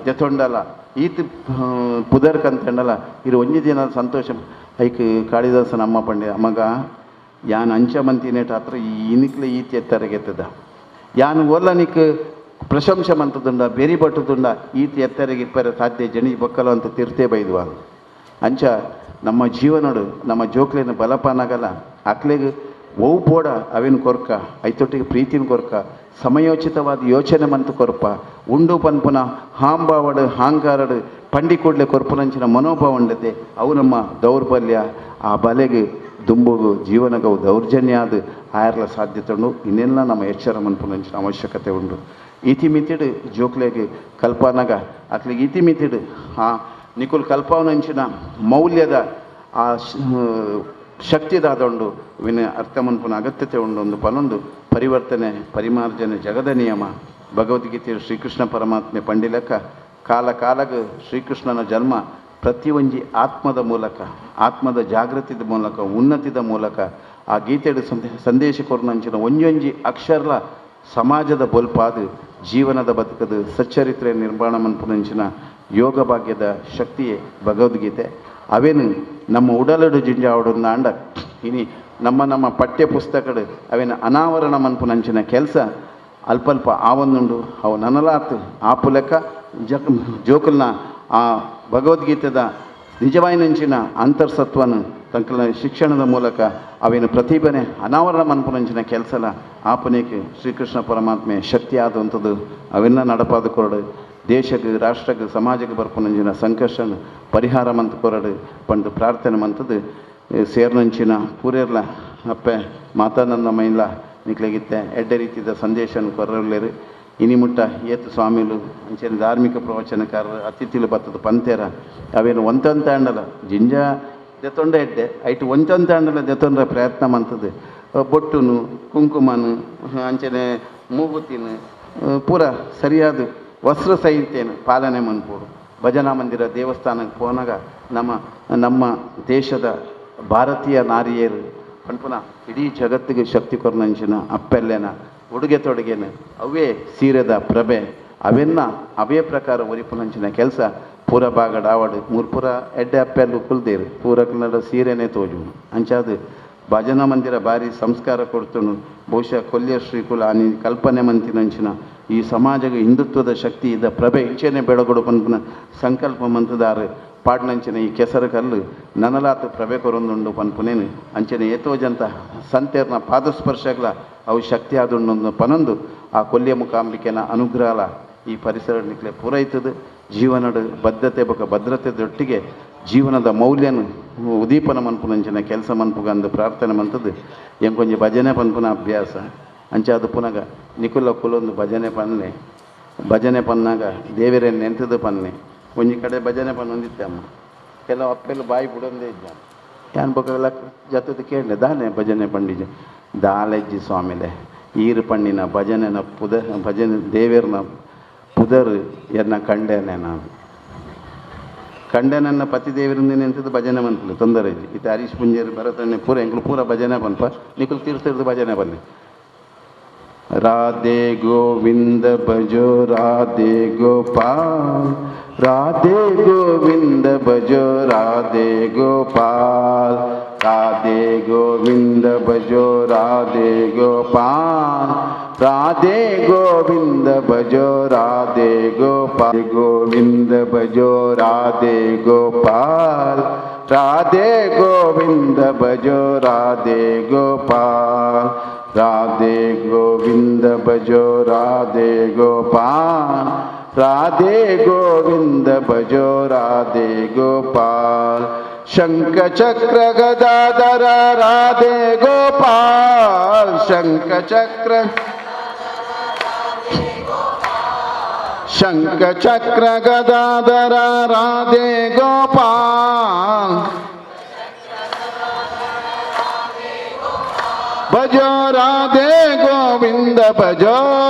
ದೆತೊಂಡಲ ಈತ ಪುದರ್ಕಂತಂಡಲ ಇರು ಒಂಜಿ ದಿನ ಸಂತೋಷ. ಐಕ್ ಕಾಳಿದಾಸನ ಅಮ್ಮ ಪಂಡೆ ಮಗ ಯಾನ್ ಅಂಚ ಮಂತಿನೇಟ ಹತ್ರ ಇನಿಕ್ಲೆ ಈತ ಎತ್ತರಗೆತ್ತದ ಯಾನ್ ಓಲ್ಲ ನಿಕ್ ಪ್ರಶಂಸೆ ಮಂತದುಂಡ ಬೆರಿ ಬಟ್ಟುದುಂಡ ಈತ ಎತ್ತರಿಗೆ ಇಪ್ಪರೆ ಸಾಧ್ಯ ಜನಿ ಬೊಕ್ಕಲ ಅಂತ ತೀರ್ಥೇ ಬೈದುವ. ಅಂಚ ನಮ್ಮ ಜೀವನಡು ನಮ್ಮ ಜೋಕ್ಲೇನ ಬಲಪಾನಾಗಲ್ಲ ಅಕ್ಲೆಗ್ ಒವು ಪೋಡ ಅವೇನು ಕೊರ್ಕ ಐತೊಟ್ಟಿಗೆ ಪ್ರೀತಿನ ಕೊರ್ಕ ಸಮಯೋಚಿತವಾದ ಯೋಚನೆ ಮಂತು ಕೊರ್ಪ ಉಂಡು ಪನ್ಪುನ ಹಾಂಬಾವಡು ಹಾಂಕಾರಡು ಪಂಡಿ ಕೂಡಲೇ ಕೊರ್ಪುನಂಚಿನ ಮನೋಭಾವ ಉಂಡತೆ ಅವು ನಮ್ಮ ದೌರ್ಬಲ್ಯ ಆ ಬಲೆಗೆ ದುಂಬುಗು ಜೀವನಗವು ದೌರ್ಜನ್ಯ ಅದು ಆಯರ್ಲ ಸಾಧ್ಯತೆ ಉಂಡು. ಇನ್ನೆಲ್ಲ ನಮ್ಮ ಎಚ್ಚರ ಮನ್ಪುನಂಚಿನ ಅವಶ್ಯಕತೆ ಉಂಡು. ಇತಿಮಿತಿಡು ಜೋಕ್ಲೆಗೆ ಕಲ್ಪನಾಗ ಅಕ್ಲಿಗೆ ಇತಿಮಿತಿಡು ಆ ನಿಕುಲ್ ಕಲ್ಪವನಂಚಿನ ಮೌಲ್ಯದ ಆ ಶಕ್ತಿದಾದೊಂಡು ವಿನ ಅರ್ಥ ಮನ್ಪುನ ಅಗತ್ಯತೆ ಉಂಡು. ಒಂದು ಪನೊಂದು ಪರಿವರ್ತನೆ ಪರಿಮಾರ್ಜನೆ ಜಗದ ನಿಯಮ. ಭಗವದ್ಗೀತೆಯ ಶ್ರೀಕೃಷ್ಣ ಪರಮಾತ್ಮೆ ಪಂಡಿಲಕ್ಕ ಕಾಲ ಕಾಲಗ ಶ್ರೀಕೃಷ್ಣನ ಜನ್ಮ ಪ್ರತಿಯೊಂಜಿ ಆತ್ಮದ ಮೂಲಕ ಆತ್ಮದ ಜಾಗೃತಿದ ಮೂಲಕ ಉನ್ನತಿದ ಮೂಲಕ ಆ ಗೀತೆಯ ಸಂದೇಶ ಕೊರ್ನಂಚಿನ ಒಂಜೊಂಜಿ ಅಕ್ಷರಲ ಸಮಾಜದ ಬೊಲ್ಪಾದು ಜೀವನದ ಬದುಕದು ಸಚ್ಚರಿತ್ರೆ ನಿರ್ಮಾಣ ಮನ್ಪುನಂಚಿನ ಯೋಗ ಭಾಗ್ಯದ ಶಕ್ತಿಯೇ ಭಗವದ್ಗೀತೆ. ಅವೇನು ನಮ್ಮ ಉಡಲಡು ಜಿಂಜಾವಡು ಅಂಡ ಇನಿ ನಮ್ಮ ನಮ್ಮ ಪಠ್ಯ ಪುಸ್ತಕಡು ಅವೇನು ಅನಾವರಣ ಮನ್ಪುನಂಚಿನ ಕೆಲಸ ಅಲ್ಪಲ್ಪ ಆವೊಂದುಂಡು. ಅವು ನನಲಾತ್ ಆಪು ಲೆಕ್ಕ ಜೋಕುಲ್ನ ಆ ಭಗವದ್ಗೀತೆದ ನಿಜವಾಯಿನಂಚಿನ ಅಂತರ್ಸತ್ವನ ತಂಕಲ್ನ ಶಿಕ್ಷಣದ ಮೂಲಕ ಅವೇನು ಪ್ರತಿಭೆನೆ ಅನಾವರಣ ಮನ್ಪುನಂಚಿನ ಕೆಲಸಲ ಆಪನೇಕೆ ಶ್ರೀಕೃಷ್ಣ ಪರಮಾತ್ಮೆ ಶಕ್ತಿ ಆದಂಥದ್ದು ಅವೆಲ್ಲ ನಡಪಾದ ಕೊರಡು ದೇಶಕ್ಕೆ ರಾಷ್ಟ್ರಕ್ಕೆ ಸಮಾಜಕ್ಕೆ ಬರ್ಪುನಂಚಿನ ಸಂಕಷ್ಟನ ಪರಿಹಾರ ಮಂತ್ ಕೊರಡು ಪಂಡು ಪ್ರಾರ್ಥನೆ ಮಂತದ್ದು ಸೇರ್ನಂಚಿನ ಪೂರೇರ್ಲ ಅಪ್ಪೆ ಮಾತಾನಂದ ಮೈನ್ಲ ನಿಕ್ಲೆಗಿತ್ತೆ ಎಡ್ಡೆ ರೀತಿಯ ಸಂದೇಶನ ಕೊರಲೇರು. ಇನಿ ಮುಟ್ಟ ಏತು ಸ್ವಾಮಿಲು ಅಂಚನೆ ಧಾರ್ಮಿಕ ಪ್ರವಚನಕಾರರು ಅತಿಥಿಲು ಬತ್ತದ ಪಂತೇರ ಅವೇನು ಒಂತಂತ ಅಂಡಲ ಜಿಂಜ ದೆತ್ತೊಂಡ ಎಡ್ಡೆ ಐಟು ಒಂತಂತ ಅಂಡಲ ದೆತ್ತೊಂಡ್ರ ಪ್ರಯತ್ನ ಮಂತದ್ದು ಬೊಟ್ಟುನು ಕುಂಕುಮನು ಅಂಚನೆ ಮೂಗುತಿನು ಪೂರ ಸರಿಯಾದ ವಸ್ತ್ರ ಸಂಹಿತೆಯನ್ನು ಪಾಲನೆ ಮನ್ಪೋಡು. ಭಜನಾ ಮಂದಿರ ದೇವಸ್ಥಾನಕ್ಕೆ ಪೋನಾಗ ನಮ್ಮ ನಮ್ಮ ದೇಶದ ಭಾರತೀಯ ನಾರಿಯರು ಪನ್ಪುನ ಇಡೀ ಜಗತ್ತಿಗೆ ಶಕ್ತಿ ಕೊರ್ನಂಚಿನ ಅಪ್ಪೆಲ್ಲೆನ ಉಡುಗೆ ತೊಡುಗೆನ ಅವೇ ಸೀರೆದ ಪ್ರಭೆ ಅವೆನ್ನ ಅವೇ ಪ್ರಕಾರ ಒರಿಪುನಂಚಿನ ಕೆಲಸ ಪೂರ ಬಾಗಡ ಆವಡು ಮೂರ್ಪುರ ಎಡ್ಡೆ ಅಪ್ಪೆಲ್ಲು ಕುಲ್ದೇರು ಪೂರ ಕನ್ನಡ ಸೀರೆನೇ ತೋಜು ಅಂಚಾದು ಭಜನಾ ಮಂದಿರ ಭಾರಿ ಸಂಸ್ಕಾರ ಕೊಡ್ತುನು. ಬಹುಶಃ ಕೊಲ್ಯ ಶ್ರೀಕುಲ ಅನಿ ಕಲ್ಪನೆ ಮಂತಿನಂಚಿನ ಈ ಸಮಾಜಕ್ಕೆ ಹಿಂದುತ್ವದ ಶಕ್ತಿ ಇದ್ದ ಪ್ರಭೆ ಇಂಚೆನೆ ಬೆಳಗೊಡು ಪನ್ಪುನ ಸಂಕಲ್ಪ ಮಂತದಾರು ಪಾಡ್ನಂಚಿನ ಈ ಕೆಸರು ಕಲ್ಲು ನನಲಾತ್ ಪ್ರಭೆ ಕೊರೊಂದುಂಡು ಪನ್ಪುನೇನು ಅಂಚನೆ ಏತೋ ಜಂತ ಸಂತೇರ್ನ ಪಾದಸ್ಪರ್ಶಗಳ ಅವು ಶಕ್ತಿ ಆದುಂಡು ಪನೊಂದು ಆ ಕೊಲ್ಯ ಮುಖಾಂಬಿಕೆನ ಅನುಗ್ರಹಲ ಈ ಪರಿಸರ ನಿಕ್ಲೆ ಪೂರೈತದ ಜೀವನದ ಬದ್ಧತೆ ಬೊಕ ಭದ್ರತೆದೊಟ್ಟಿಗೆ ಜೀವನದ ಮೌಲ್ಯನ ಉದೀಪನ ಮನ್ಪುನಂಚಿನ ಕೆಲಸ ಮನ್ಪುಗಂದು ಪ್ರಾರ್ಥನೆ ಮಂತದ್ದು. ಎಂಕೊಂಜಿ ಭಜನೆ ಪನ್ಪುನ ಅಭ್ಯಾಸ ಅಂಚಾದ ಪುನಗ ನಿಕುಲ ಕುಲೊಂದು ಭಜನೆ ಪನ್ನೆ ಭಜನೆ ಪನ್ನಾಗ ದೇವರೇ ನೆಂತದ ಪನ್ನೆ ಒಂಜಿ ಕಡೆ ಭಜನೆ ಪನ್ನೊಂದಿತ್ತೆ ಅಮ್ಮ ಕೆಲವು ಅಪ್ಪೆಲ್ಲ ಬಾಯಿ ಬಿಡೊಂದೇ ಇದ್ದ ಯಾನ್ ಬೊಕ ಜತದ ಕೇಳಲೆ ದಾನೆ ಭಜನೆ ಪಂಡಿಜೆ ದಾಲೆಜ್ಜಿ ಸ್ವಾಮಿಲೆ ಈರು ಪಣ್ಣಿನ ಭಜನೆನ ಪುದ ಭಜನೆ ದೇವೇರ್ನ ಪುದರ್ ಎನ್ನ ಕಂಡೇನೆ ನಾನು ಕಂಡೆ ನನ್ನ ಪತಿ ದೇವರಿಂದ ನೆಂತದ್ದು ಭಜನೆ ಮನ್ಪುಲೆ ತೊಂದರೆ ಇಜ್ಜಿ. ಇತ್ತೆ ಹರೀಶ್ ಪುಂಜೇರು ಭರತಣ್ಣೆ ಪೂರ ಎಂಕುಲು ಪೂರ ಭಜನೆ ಪನ್ಪ ನಿಕುಲು ತೀರ್ತಿರ್ದು ಭಜನೆ ಬನ್ನಿ. ರಾಧೆ ಗೋವಿಂದ ಭಜೋ ರಾಧೆ ಗೋಪಾಲ್ ರಾಧೆ ಗೋವಿಂದ ಭಜೋ ರಾಧೆ ಗೋಪಾಲ್ ರಾಧೆ ಗೋವಿಂದ ಭಜೋ ರಾಧೆ ಗೋಪಾಲ್ ರಾಧೆ ಗೋವಿಂದ ಭಜೋ ರಾಧೆ ಗೋಪಾಲ್ ಗೋವಿಂದ ಭಜೋ ರಾಧೆ ಗೋಪಾಲ್ ರಾಧೆ ಗೋವಿಂದ ಭಜೋ ರಾಧೆ ಗೋಪಾಲ್ ರಾಧೆ ಗೋವಿಂದ ಭಜೋ ರಾಧೆ ಗೋಪಾಲ್ ರಾಧೆ ಗೋವಿಂದ ಭಜೋ ರಾಧೆ ಗೋಪಾಲ್ ಶಂಖ ಚಕ್ರ ಗದಾಧರ ರಾಧೆ ಗೋಪಾಲ್ ಶಂಖ ಚಕ್ರ ಶಂಖ ಚಕ್ರ ಗದಾಧರ ರಾಧೆ ಗೋಪಾಲ್ ಭಜೋ ರಾಧೆ ಗೋವಿಂದ ಭಜೋ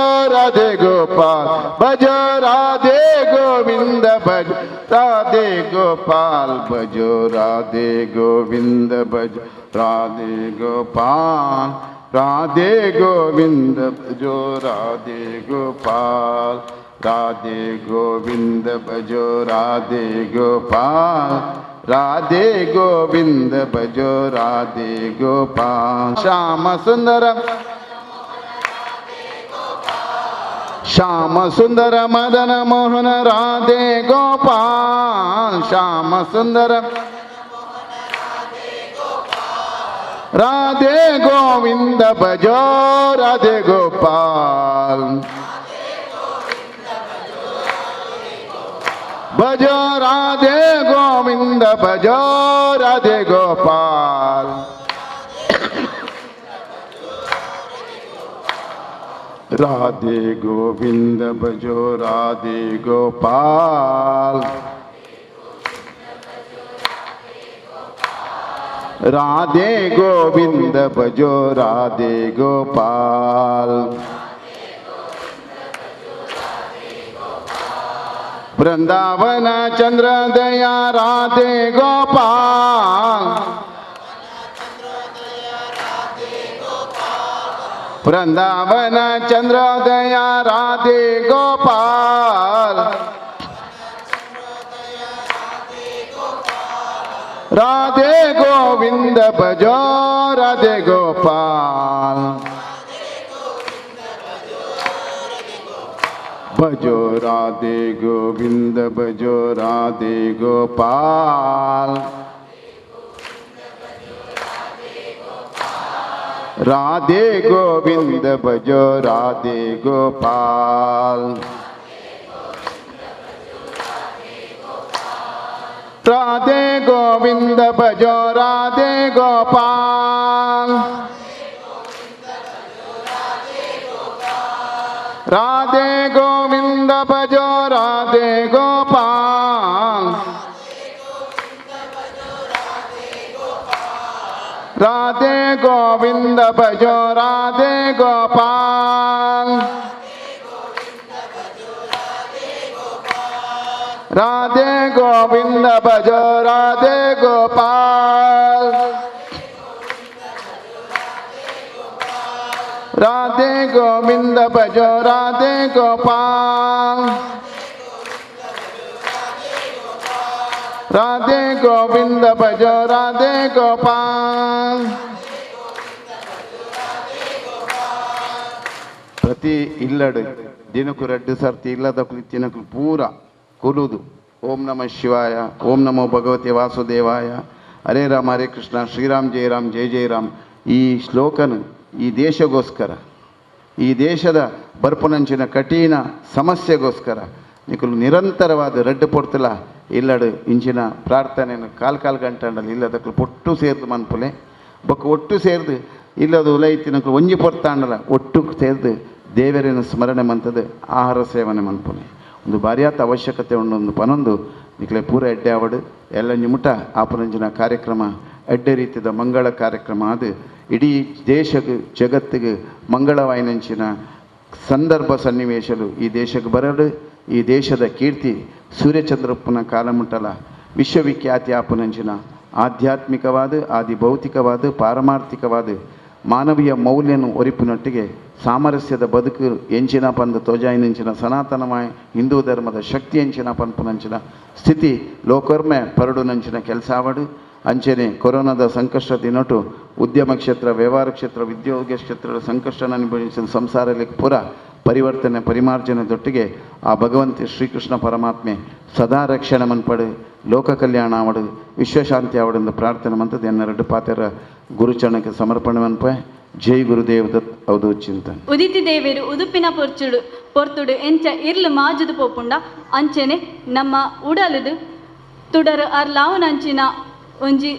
ರಾಧೆ ಗೋಪಾಲ್ ಭಜೋ ರಾಧೆ ಗೋವಿಂದ ಭಜ ರಾಧೆ ಗೋಪಾಲ್ ಭಜೋ ರಾಧೆ ಗೋವಿಂದ ಭಜ ರಾಧೆ ಗೋಪಾಲ್ ರಾಧೆ ಗೋವಿಂದ ಭಜೋ ರಾಧೆ ಗೋಪಾಲ್ ರಾಧೆ ಗೋವಿಂದ ಭಜೋ ರಾಧೆ ಗೋಪಾಲ್ ರಾಧೆ ಗೋವಿಂದ ಭಜೋ ರಾಧೆ ಗೋಪಾಲ್ ಶ್ಯಾಮ ಸುಂದರ ಶ್ಯಾಮ ಸುಂದರ ಮದನ ಮೋಹನ ರಾಧೆ ಗೋಪಾಲ್ ಶ್ಯಾಮ ಸುಂದರ ರಾಧೆ ಗೋವಿಂದ ಭಜೋ ರಾಧೆ ಗೋಪಾಲ್ ಭಜೋ ರಾಧೆ ಗೋವಿಂದ ಭಜೋ ರಾಧೆ ಗೋಪಾಲ್ ರಾಧೆ ಗೋವಿಂದ ಭಜೋ ರಾಧೆ ಗೋಪಾಲ್ ರಾಧೆ ಗೋವಿಂದ ಭಜೋ ರಾಧೆ ಗೋಪಾಲ್ ವೃಂದಾವನ ಚಂದ್ರದಯ ರಾಧೆ ಗೋಪಾಲ್ ವೃಂದಾವನ ಚಂದ್ರೋದಯ ರಾಧೆ ಗೋಪಾಲ್ ರಾಧೆ ಗೋವಿಂದ ಭಜೋ ರಾಧೆ ಗೋಪಾಲ್ ಭಜೋ ರಾಧೆ ಗೋವಿಂದ ಭಜೋ ರಾಧೆ ಗೋಪಾಲ್ ರಾಧೆ ಗೋವಿಂದ ಭಜೋ ರಾಧೆ ಗೋಪಾಲ್ ರಾಧೆ ಗೋವಿಂದ ಭಜೋ ರಾಧೆ ಗೋಪಾಲ್ ರಾಧೆ ಗೋವಿಂದ ಭಜೋ ರಾಧೆ ಗೋಪಾಲ್ ರಾಧೆ ಗೋವಿಂದ ಭಜೋ ರಾಧೆ ಗೋಪಾಲ್ ರಾಧೆ ಗೋವಿಂದ ಭಜೋ ರಾಧೆ ಗೋಪಾಲ್ ರಾಧೆ ಗೋವಿಂದ ಭಜೋ ರಾಧೆ ಗೋಪಾಲ್ ರಾಧೆ ಗೋವಿಂದ ಭಜೋ ರಾಧೆ ಗೋಪಾಲ್. ಪ್ರತಿ ಇಲ್ಲಡು ದಿನಕ್ಕೂ ರಡ್ಡು ಸರ್ತಿ ಇಲ್ಲದ ತಿನಕು ಪೂರ ಕುಲುದು ಓಂ ನಮಃ ಶಿವಾಯ, ಓಂ ನಮೋ ಭಗವತೆ ವಾಸುದೇವಾಯ, ಹರೇ ರಾಮ ಹರೇ ಕೃಷ್ಣ, ಶ್ರೀರಾಮ್ ಜಯ ರಾಮ್ ಜಯ ಜಯ ರಾಮ್. ಈ ಶ್ಲೋಕನು ಈ ದೇಶಗೋಸ್ಕರ, ಈ ದೇಶದ ಬರ್ಪುನಂಚಿನ ಕಠಿಣ ಸಮಸ್ಯೆಗೋಸ್ಕರ ನಿಕುಲು ನಿರಂತರವಾದ ರಡ್ಡು ಪೊರ್ತುಲ ಇಲ್ಲಡು ಇಂಚಿನ ಪ್ರಾರ್ಥನೆಯನ್ನು ಕಾಲು ಕಾಲು ಗಂಟೆ ಇಲ್ಲದಕ್ಕಲು ಒಟ್ಟು ಸೇರ್ದು ಮನ್ಪುಲೆ ಬೊಕ್ಕ ಒಟ್ಟು ಸೇರ್ದು ಇಲ್ಲದು ಉಲೈತಿನಕುಲು ಒಂಜಿ ಪೊರ್ತಾಂಡಲ ಒಟ್ಟು ಸೇರ್ದು ದೇವರಿನ ಸ್ಮರಣೆ ಮಂತದ್ದು ಆಹಾರ ಸೇವನೆ ಮನ್ಪುಲೆ. ಒಂದು ಭಾರ್ಯಾತ ಅವಶ್ಯಕತೆ ಉಂಡೊಂದು ಪನೊಂದು ನಿಕ್ಲೆ ಪೂರ ಎಡ್ಡೆ ಆವಡು ಎಲ್ಲ ನಿಮುಟ ಆಪುನಂಚಿನ ಕಾರ್ಯಕ್ರಮ ಎಡ್ಡೆ ರೀತಿಯ ಮಂಗಳ ಕಾರ್ಯಕ್ರಮ ಅದು ಇಡೀ ದೇಶಕ್ಕೆ ಜಗತ್ತಿಗೆ ಮಂಗಳವಾಯಿನಂಚಿನ ಸಂದರ್ಭ ಸನ್ನಿವೇಶಲು ಈ ದೇಶಕ್ಕೆ ಬರಡು. ಈ ದೇಶದ ಕೀರ್ತಿ ಸೂರ್ಯಚಂದ್ರಪ್ಪನ ಕಾಲಮುಟ್ಟಲ ವಿಶ್ವವಿಖ್ಯಾತಿ ಆಪುನಂಚಿನ ಆಧ್ಯಾತ್ಮಿಕವಾದ, ಆದಿ ಭೌತಿಕವಾದ, ಪಾರಮಾರ್ಥಿಕವಾದ ಮಾನವೀಯ ಮೌಲ್ಯನು ಒರಿಪಿನೊಟ್ಟಿಗೆ ಸಾಮರಸ್ಯದ ಬದುಕು ಎಂಚಿನ ಪಂದು ತೋಜಾಯಿನಂಚಿನ ಸನಾತನಮಾಯ ಹಿಂದೂ ಧರ್ಮದ ಶಕ್ತಿ ಎಂಚಿನ ಪನ್ಪುನಂಚಿನ ಸ್ಥಿತಿ ಲೋಕರ್ಮೆ ಪರಡುನಂಚಿನ ಕೆಲಸ ಆವಡು. ಅಂಚನೆ ಕೊರೋನಾದ ಸಂಕಷ್ಟ ದಿನಟು ಉದ್ಯಮ ಕ್ಷೇತ್ರ, ವ್ಯವಹಾರ ಕ್ಷೇತ್ರ, ಉದ್ಯೋಗ ಕ್ಷೇತ್ರದ ಸಂಕಷ್ಟ ಅನುಭವಿಸಿದ ಸಂಸಾರದಲ್ಲಿ ಪೂರ ಪರಿವರ್ತನೆ ಪರಿಮಾರ್ಜನೆದೊಟ್ಟಿಗೆ ಆ ಭಗವಂತ ಶ್ರೀಕೃಷ್ಣ ಪರಮಾತ್ಮೆ ಸದಾ ರಕ್ಷಣೆ ಮನ್ಪಡು, ಲೋಕ ಕಲ್ಯಾಣ ಆವಡು, ವಿಶ್ವಶಾಂತಿ ಆವಡೆಂದು ಪ್ರಾರ್ಥನೆ ಮಂತದ್ದು ಎನ್ನೆರಡು ಪಾತೆರ ಗುರುಚರಣಕ್ಕೆ ಸಮರ್ಪಣೆ ಮನ್ಪೆ. ಜೈ ಗುರುದೇವ ದತ್ ಅವಧೂತ್ ಚಿಂತನ್. ಉದಿತಿ ದೇವರು ಉದುಪಿನ ಪೊರ್ಚುಡು ಪೊರ್ತುಡು ಎಂಚ ಇರ್ಲು ಮಾಜುದು ಪೋಪುಂಡ ಅಂಚನೆ ನಮ್ಮ ಉಡಲುದು ತುಡರು ಅರ್ಲಾವುನಂಚಿನ ಒಂಜಿ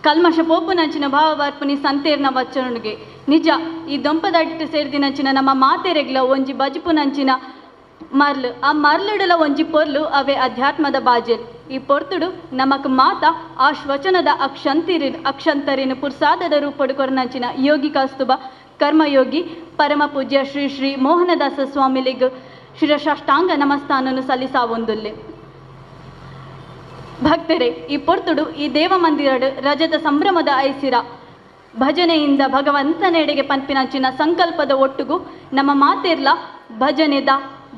ಕಲ್ಮಶ ಪೋಪುನಂಚಿನ ಭಾವವಾರ್ಪುನಿ ಸಂತೇರ್ನ ವಚ್ಚನುಗೆ ನಿಜ ಈ ದೊಂಪದಟ್ಟು ಸೇರ್ದಿನಂಚಿನ ನಮ್ಮ ಮಾತೆರೆಗ್ಲ ಒಂಜಿ ಬಜುಪುನಂಚಿನ ಮರ್ಲು, ಆ ಮರ್ಲುಡಲ ಒಂಜಿ ಪೊರ್ಲು ಅವೇ ಅಧ್ಯಾತ್ಮದ ಬಾಜೆಲ್. ಈ ಪೊರ್ತುಡು ನಮಕ್ ಮಾತ ಆ ಶ್ವಚನದ ಅಕ್ಷಂತರಿನ ಪುರ್ಸಾದದ ರೂಪಡು ಕೊರನಂಚಿನ ಯೋಗಿ ಕೌಸ್ತುಭ ಕರ್ಮಯೋಗಿ ಪರಮ ಪೂಜ್ಯ ಶ್ರೀ ಶ್ರೀ ಮೋಹನದಾಸ ಸ್ವಾಮಿಲಿಗ್ ಶಿರಸಾಷ್ಟಾಂಗ ನಮಸ್ತಾನನು ಸಲ್ಲಿಸಾವೊಂದುಲ್ಲೆ. ಭಕ್ತರೇ, ಈ ಪೊರ್ತುಡು ಈ ದೇವ ಮಂದಿರಡು ರಜತ ಸಂಭ್ರಮದ ಐಸಿರ ಭಜನೆಯಿಂದ ಭಗವಂತನೆಡೆಗೆ ಪನ್ಪಿನಂಚಿನ ಸಂಕಲ್ಪದ ಒಟ್ಟುಗು ನಮ್ಮ ಮಾತೆರ್ಲ ಭಜನೆದ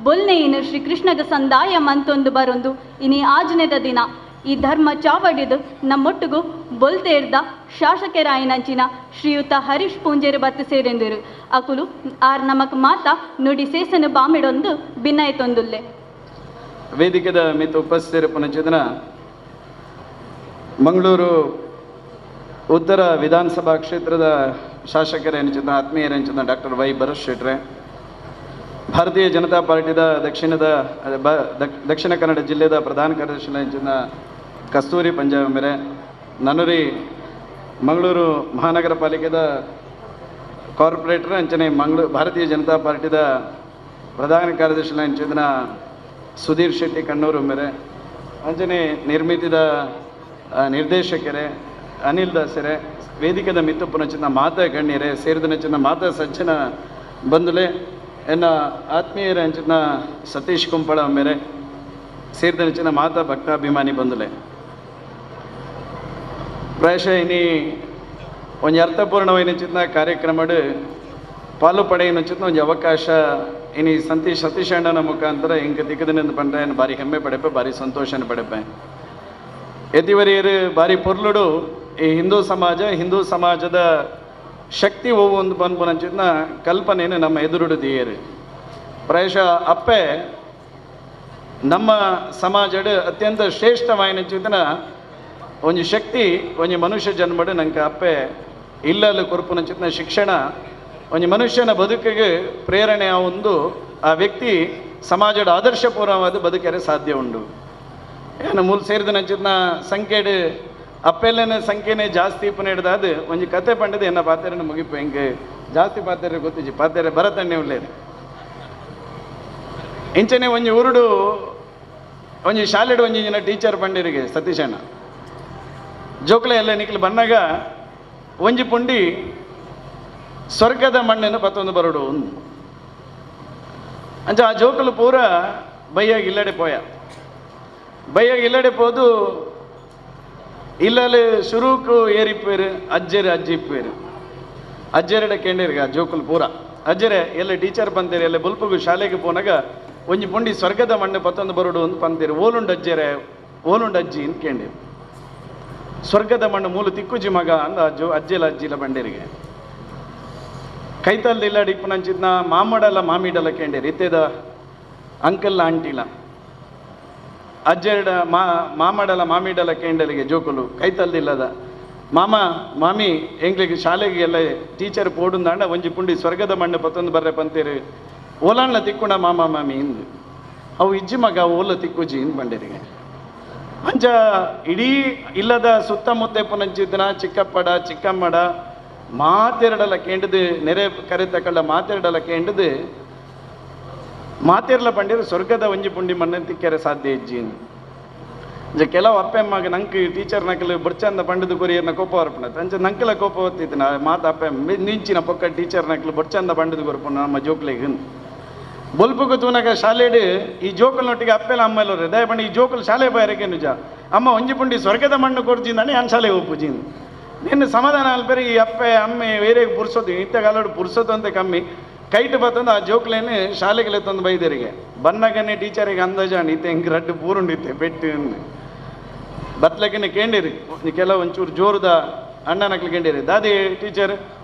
ಬೊಲ್ನೆಯಿನ ಶ್ರೀಕೃಷ್ಣಗ ಸಂದಾಯ ಮಂತೊಂದು ಬರೊಂದು ಇನಿ ಆಜನೆದ ದಿನ ಈ ಧರ್ಮ ಚಾವಡಿದು ನಮ್ಮೊಟ್ಟುಗು ಬೊಲ್ತೇರ್ದ ಶಾಸಕರಾಯಿನಂಚಿನ ಶ್ರೀಯುತ ಹರೀಶ್ ಪೂಂಜೇರು ಬತ್ತು ಸೇರೆಂದಿರು ಅಕುಲು ಆರ್ ನಮಕ್ ಮಾತ ನುಡಿ ಸೇಸನು ಬಾಮಿಡೊಂದು ಭಿನ್ನಯತೊಂದುಲ್ಲೆ. ವೇದಿಕೆದ ಮಿತ್ ಉಪಸ್ಥಿತರು ಮಂಗಳೂರು ಉತ್ತರ ವಿಧಾನಸಭಾ ಕ್ಷೇತ್ರದ ಶಾಸಕರೇನಿಚಿದ ಆತ್ಮೀಯರೇನಿಚಿದ ಡಾಕ್ಟರ್ ವೈ ಭರತ್ ಶೆಟ್ರೆ, ಭಾರತೀಯ ಜನತಾ ಪಾರ್ಟಿದ ದಕ್ಷಿಣ ಕನ್ನಡ ಜಿಲ್ಲೆದ ಪ್ರಧಾನ ಕಾರ್ಯದರ್ಶಿ ಕಸ್ತೂರಿ ಪಂಜಾಬ್ ಮೇರೆ, ನನರಿ ಮಂಗಳೂರು ಮಹಾನಗರ ಪಾಲಿಕೆದ ಕಾರ್ಪೊರೇಟರ್ ಅಂಚನೆ ಮಂಗಳೂರು ಭಾರತೀಯ ಜನತಾ ಪಾರ್ಟಿದ ಪ್ರಧಾನ ಕಾರ್ಯದರ್ಶಿ ಅಂಚಿನ ಸುಧೀರ್ ಶೆಟ್ಟಿ ಕಣ್ಣೂರು ಮೇರೆ, ಅಂಚನೆ ನಿರ್ಮಿತಿದ ನಿರ್ದೇಶಕರೇ ಅನಿಲ್ ದಾಸರೇ, ವೇದಿಕೆದ ಮಿತ್ತುಪ್ಪುನಚಿನ ಮಾತಾ ಗಣ್ಯರೇ, ಸೇರಿದನಚಿನ ಮಾತಾ ಸಜ್ಜನ ಬಂಧುಲೆ, ಎನ್ನ ಆತ್ಮೀಯರ ಅಂಚಿನ ಸತೀಶ್ ಕುಂಪಳ ಮೇರೆ, ಸೇರಿದನಚಿನ ಮಾತಾ ಭಕ್ತಾಭಿಮಾನಿ ಬಂಧುಲೆ. ಪ್ರಾಯಶಃ ಇನಿ ಒಂಜಿ ಅರ್ಥಪೂರ್ಣವೈನಚಿನ ಕಾರ್ಯಕ್ರಮಡು ಪಾಲು ಪಡೆಯನಚಿನ ಒಂಜಿ ಅವಕಾಶ ಇನಿ ಸತೀಶ್ ಅಣ್ಣನ ಮುಖಾಂತರ ಇಂಕ ದಿಕ್ಕದಿನಿಂದ ಪಂಡ್ರೆ ಭಾರಿ ಹೆಮ್ಮೆ ಪಡೆಪೆ, ಭಾರಿ ಸಂತೋಷನ ಪಡೆಪೆ. ಯತಿವರಿಯರು ಭಾರಿ ಪೊರ್ಲುಡು ಈ ಹಿಂದೂ ಸಮಾಜ, ಹಿಂದೂ ಸಮಾಜದ ಶಕ್ತಿ ಒಂದು ಪನ್ಪುನಂಚಿನ ಕಲ್ಪನೆಯನ್ನು ನಮ್ಮ ಎದುರುಡು ದಿಯರು. ಪ್ರಾಯಶಃ ಅಪ್ಪೆ ನಮ್ಮ ಸಮಾಜಡ್ ಅತ್ಯಂತ ಶ್ರೇಷ್ಠವಾಯಿನಂಚಿನ ಒಂಜಿ ಶಕ್ತಿ ಒಂಜಿ ಮನುಷ್ಯ ಜನ್ಮಡು ನಂಗೆ ಅಪ್ಪೆ ಇಲ್ಲಲ್ಲಿ ಕೊರ್ಪುನಂಚಿನ ಶಿಕ್ಷಣ ಒಂಜಿ ಮನುಷ್ಯನ ಬದುಕಿಗೆ ಪ್ರೇರಣೆ ಒಂದು ಆ ವ್ಯಕ್ತಿ ಸಮಾಜದ ಆದರ್ಶಪೂರ್ಣವಾದ ಬದುಕರೆ ಸಾಧ್ಯ ಉಂಡು. ಏನು ಮೂಲ ಸೇರಿದ ನಂಚಿನ ಸಂಖ್ಯೆಡು ಅಪ್ಪೆಲ್ಲನ ಸಂಖ್ಯೆನೇ ಜಾಸ್ತಿ ಪುನೇಡ್ದಾದ ಒಂಜಿ ಕತೆ ಪಂಡದ ಎನ್ನ ಪಾತೆರನ್ನು ಮುಗಿಪು. ಹಿಂಗೆ ಜಾಸ್ತಿ ಪಾತೆರೆ ಗೊತ್ತಿಜ್ಜಿ, ಪಾತೆರೆ ಭರತಣ್ಣೆ ಉಳ್ಳೇರು. ಇಂಚನೆ ಒಂಜಿ ಊರುಡು ಒಂಜಿ ಶಾಲೆಡು ಒಂಜಿ ಜನ ಟೀಚರ್ ಪಂಡಿರಿಗೆ ಸತೀಶಣ್ಣ ಜೋಕ್ಲೆ ಎಲ್ಲ ನಿಕ್ಲು ಬಂದಾಗ ಒಂಜಿ ಪುಂಡಿ ಸ್ವರ್ಗದ ಮಣ್ಣನ್ನು ಪತ್ತೊಂದು ಬರಡು ಅಂಚ ಆ ಜೋಕಲು ಪೂರ ಬೈಯಾಗಿ ಇಲ್ಲಡೆ ಪೋಯ, ಬೈಯಾಗಿ ಇಲ್ಲಡೆ ಪೋದು ಇಲ್ಲಲ್ಲಿ ಶುರುಕು ಏರಿಪ್ಪೇರು ಅಜ್ಜರು ಅಜ್ಜಿ ಇಪ್ಪೇರು ಅಜ್ಜರಡ ಕೇಂಡಿರ್ಗ ಆ ಜೋಕುಲು ಪೂರ ಅಜ್ಜರೆ ಎಲ್ಲ ಟೀಚರ್ ಬಂತೀರಿ ಎಲ್ಲ ಬುಲ್ಪುಗು ಶಾಲೆಗೆ ಪೋನಾಗ ಒಂಜಿ ಪುಂಡಿ ಸ್ವರ್ಗದ ಮಣ್ಣು ಪತ್ತೊಂದು ಬರಡು ಅಂತ ಪಂತೀರಿ, ಓಲುಂಡು ಅಜ್ಜರೆ ಓಲುಂಡು ಅಜ್ಜಿ ಅಂತ ಕೇಂಡಿರು. ಸ್ವರ್ಗದ ಮಣ್ಣು ಮೂಲು ತಿಕ್ಕುಜಿ ಮಗ ಅಂದ ಅಜ್ಜು ಅಜ್ಜಿಲ ಅಜ್ಜಿಲ ಬಂಡೇರಿಗೆ ಕೈತಲ್ದ ಇಲ್ಲ ಇಪ್ಪುನಂಚಿದ್ನ ಮಾಮಡಲ್ಲ ಮಾಮಿಡಲ್ಲ ಕೇಂಡಿರಿ ಇತ್ತೇದ ಅಂಕಲ್ ಆಂಟಿಲ ಅಜ್ಜೆರಡ ಮಾಮಡಲ ಮಾಮಿಡಲ ಕೇಂಡಲಿಗೆ ಜೋಕುಲು ಕೈತಲ್ದಿಲ್ಲದ ಮಾಮ ಮಾಮಿ ಎಂಗ್ಲಿಗೆ ಶಾಲೆಗೆ ಎಲ್ಲ ಟೀಚರ್ ಪೋಡುಂದಾಂಡ ಒಂಜಿ ಪುಂಡಿ ಸ್ವರ್ಗದ ಮಣ್ಣು ಪತ್ತೊಂದು ಬರ್ರೆ ಪಂತೇರು ಓಲಾಣ್ಲ ತಿಕ್ಕುಣ ಮಾಮ ಮಾಮಿ ಇಂದು ಅವು ಇಜ್ಜಿ ಮಗ ಓಲ ತಿಕ್ಕುಜಿ ಇಂದು ಬಂಡೇರಿಗೆ. ಅಂಚ ಇಡೀ ಇಲ್ಲದ ಸುತ್ತಮುತ್ತ ಪುನಂಚಿದ್ದನ ಚಿಕ್ಕಪ್ಪಡ ಚಿಕ್ಕಮ್ಮಡ ಮಾತೆರಡಲ ಕೇಂಡದು ನೆರೆ ಕರೆ ತಕಳ್ಳ ಮಾತೆರಡಲ ಕೇಂಡದು ಮಾತೆರ್ಲ ಪಂಡಿರು ಸ್ವರ್ಗದ ಒಂಜಿ ಪುಂಡಿ ಮಣ್ಣು ತಿಕ್ಕೆರೆ ಸಾಧ್ಯ ಇಜ್ಜಿ. ಕೆಲವು ಅಪ್ಪೆಮ್ಮಗೆ ನಂಗೆ ಟೀಚರ್ ನಕಲು ಬುರ್ಚಂದ ಪಂಡದು ಕೊರಿಯರ್ನ ಕೋಪ ಬರ್ಪುಣ ಅಂಚ ನಂಕಲ ಕೋಪ ಹೊತ್ತಿತ್ತು ನಾ ಮಾತ ಅಪ್ಪೆ ನಿಂಚಿನ ಪೊಕ್ಕ ಟೀಚರ್ ನಕಲು ಬುರ್ಚಂದ ಪಂಡದು ಕೊರ್ಪುಣ ನಮ್ಮ ಜೋಕ್ಲೆಗ್ ಬೊಲ್ಪುಗು ತೂನಗ ಶಾಲೆಡು ಈ ಜೋಕುಲ್ನೊಟ್ಟಿಗೆ ಅಪ್ಪೆಲ ಅಮ್ಮೆಲ್ಲರು ದಯ ಪಂಡ ಈ ಜೋಕುಲು ಶಾಲೆ ಬಾಯರಕ್ಕೆ ನಿಜ ಅಮ್ಮ ಒಂಜಿ ಪುಂಡಿ ಸ್ವರ್ಗದ ಮಣ್ಣು ಕೊರ್ಜಿಂದಾನೆ ನಾನು ಶಾಲೆಗೆ ಒಪ್ಪುಜಿಂದು ನಿನ್ನ ಸಮಾಧಾನ ಅಲ್ಪೇರಿ ಈ ಅಪ್ಪೆ ಅಮ್ಮೆ ಬೇರೆ ಪುರ್ಸೋದು ಇಂಥ ಪುರ್ಸೋದು ಅಂತ ಕಮ್ಮಿ ಕೈಟ್ ಬತ್ತಂದು ಆ ಜೋಕ್ಲೇನು ಶಾಲೆಗೆ ತಂದು ಬೈದರಿಗೆ ಬನ್ನಗನೆ ಟೀಚರಿಗೆ ಅಂದಾಜಾಂಡ್ ಇತ್ತೆ ಹಿಂಗೆ ರಡ್ಡು ಪೂರುಂಡಿತ್ತೆ ಪೆಟ್ಟು ಬತ್ಲಕಿನ ಕೇಂಡಿರಿ ಕೆಲವು ಒಂಚೂರು ಜೋರುದ ಅಣ್ಣನಕ್ಲು ಕೇಂಡಿರಿ ದಾದಿ ಟೀಚರ್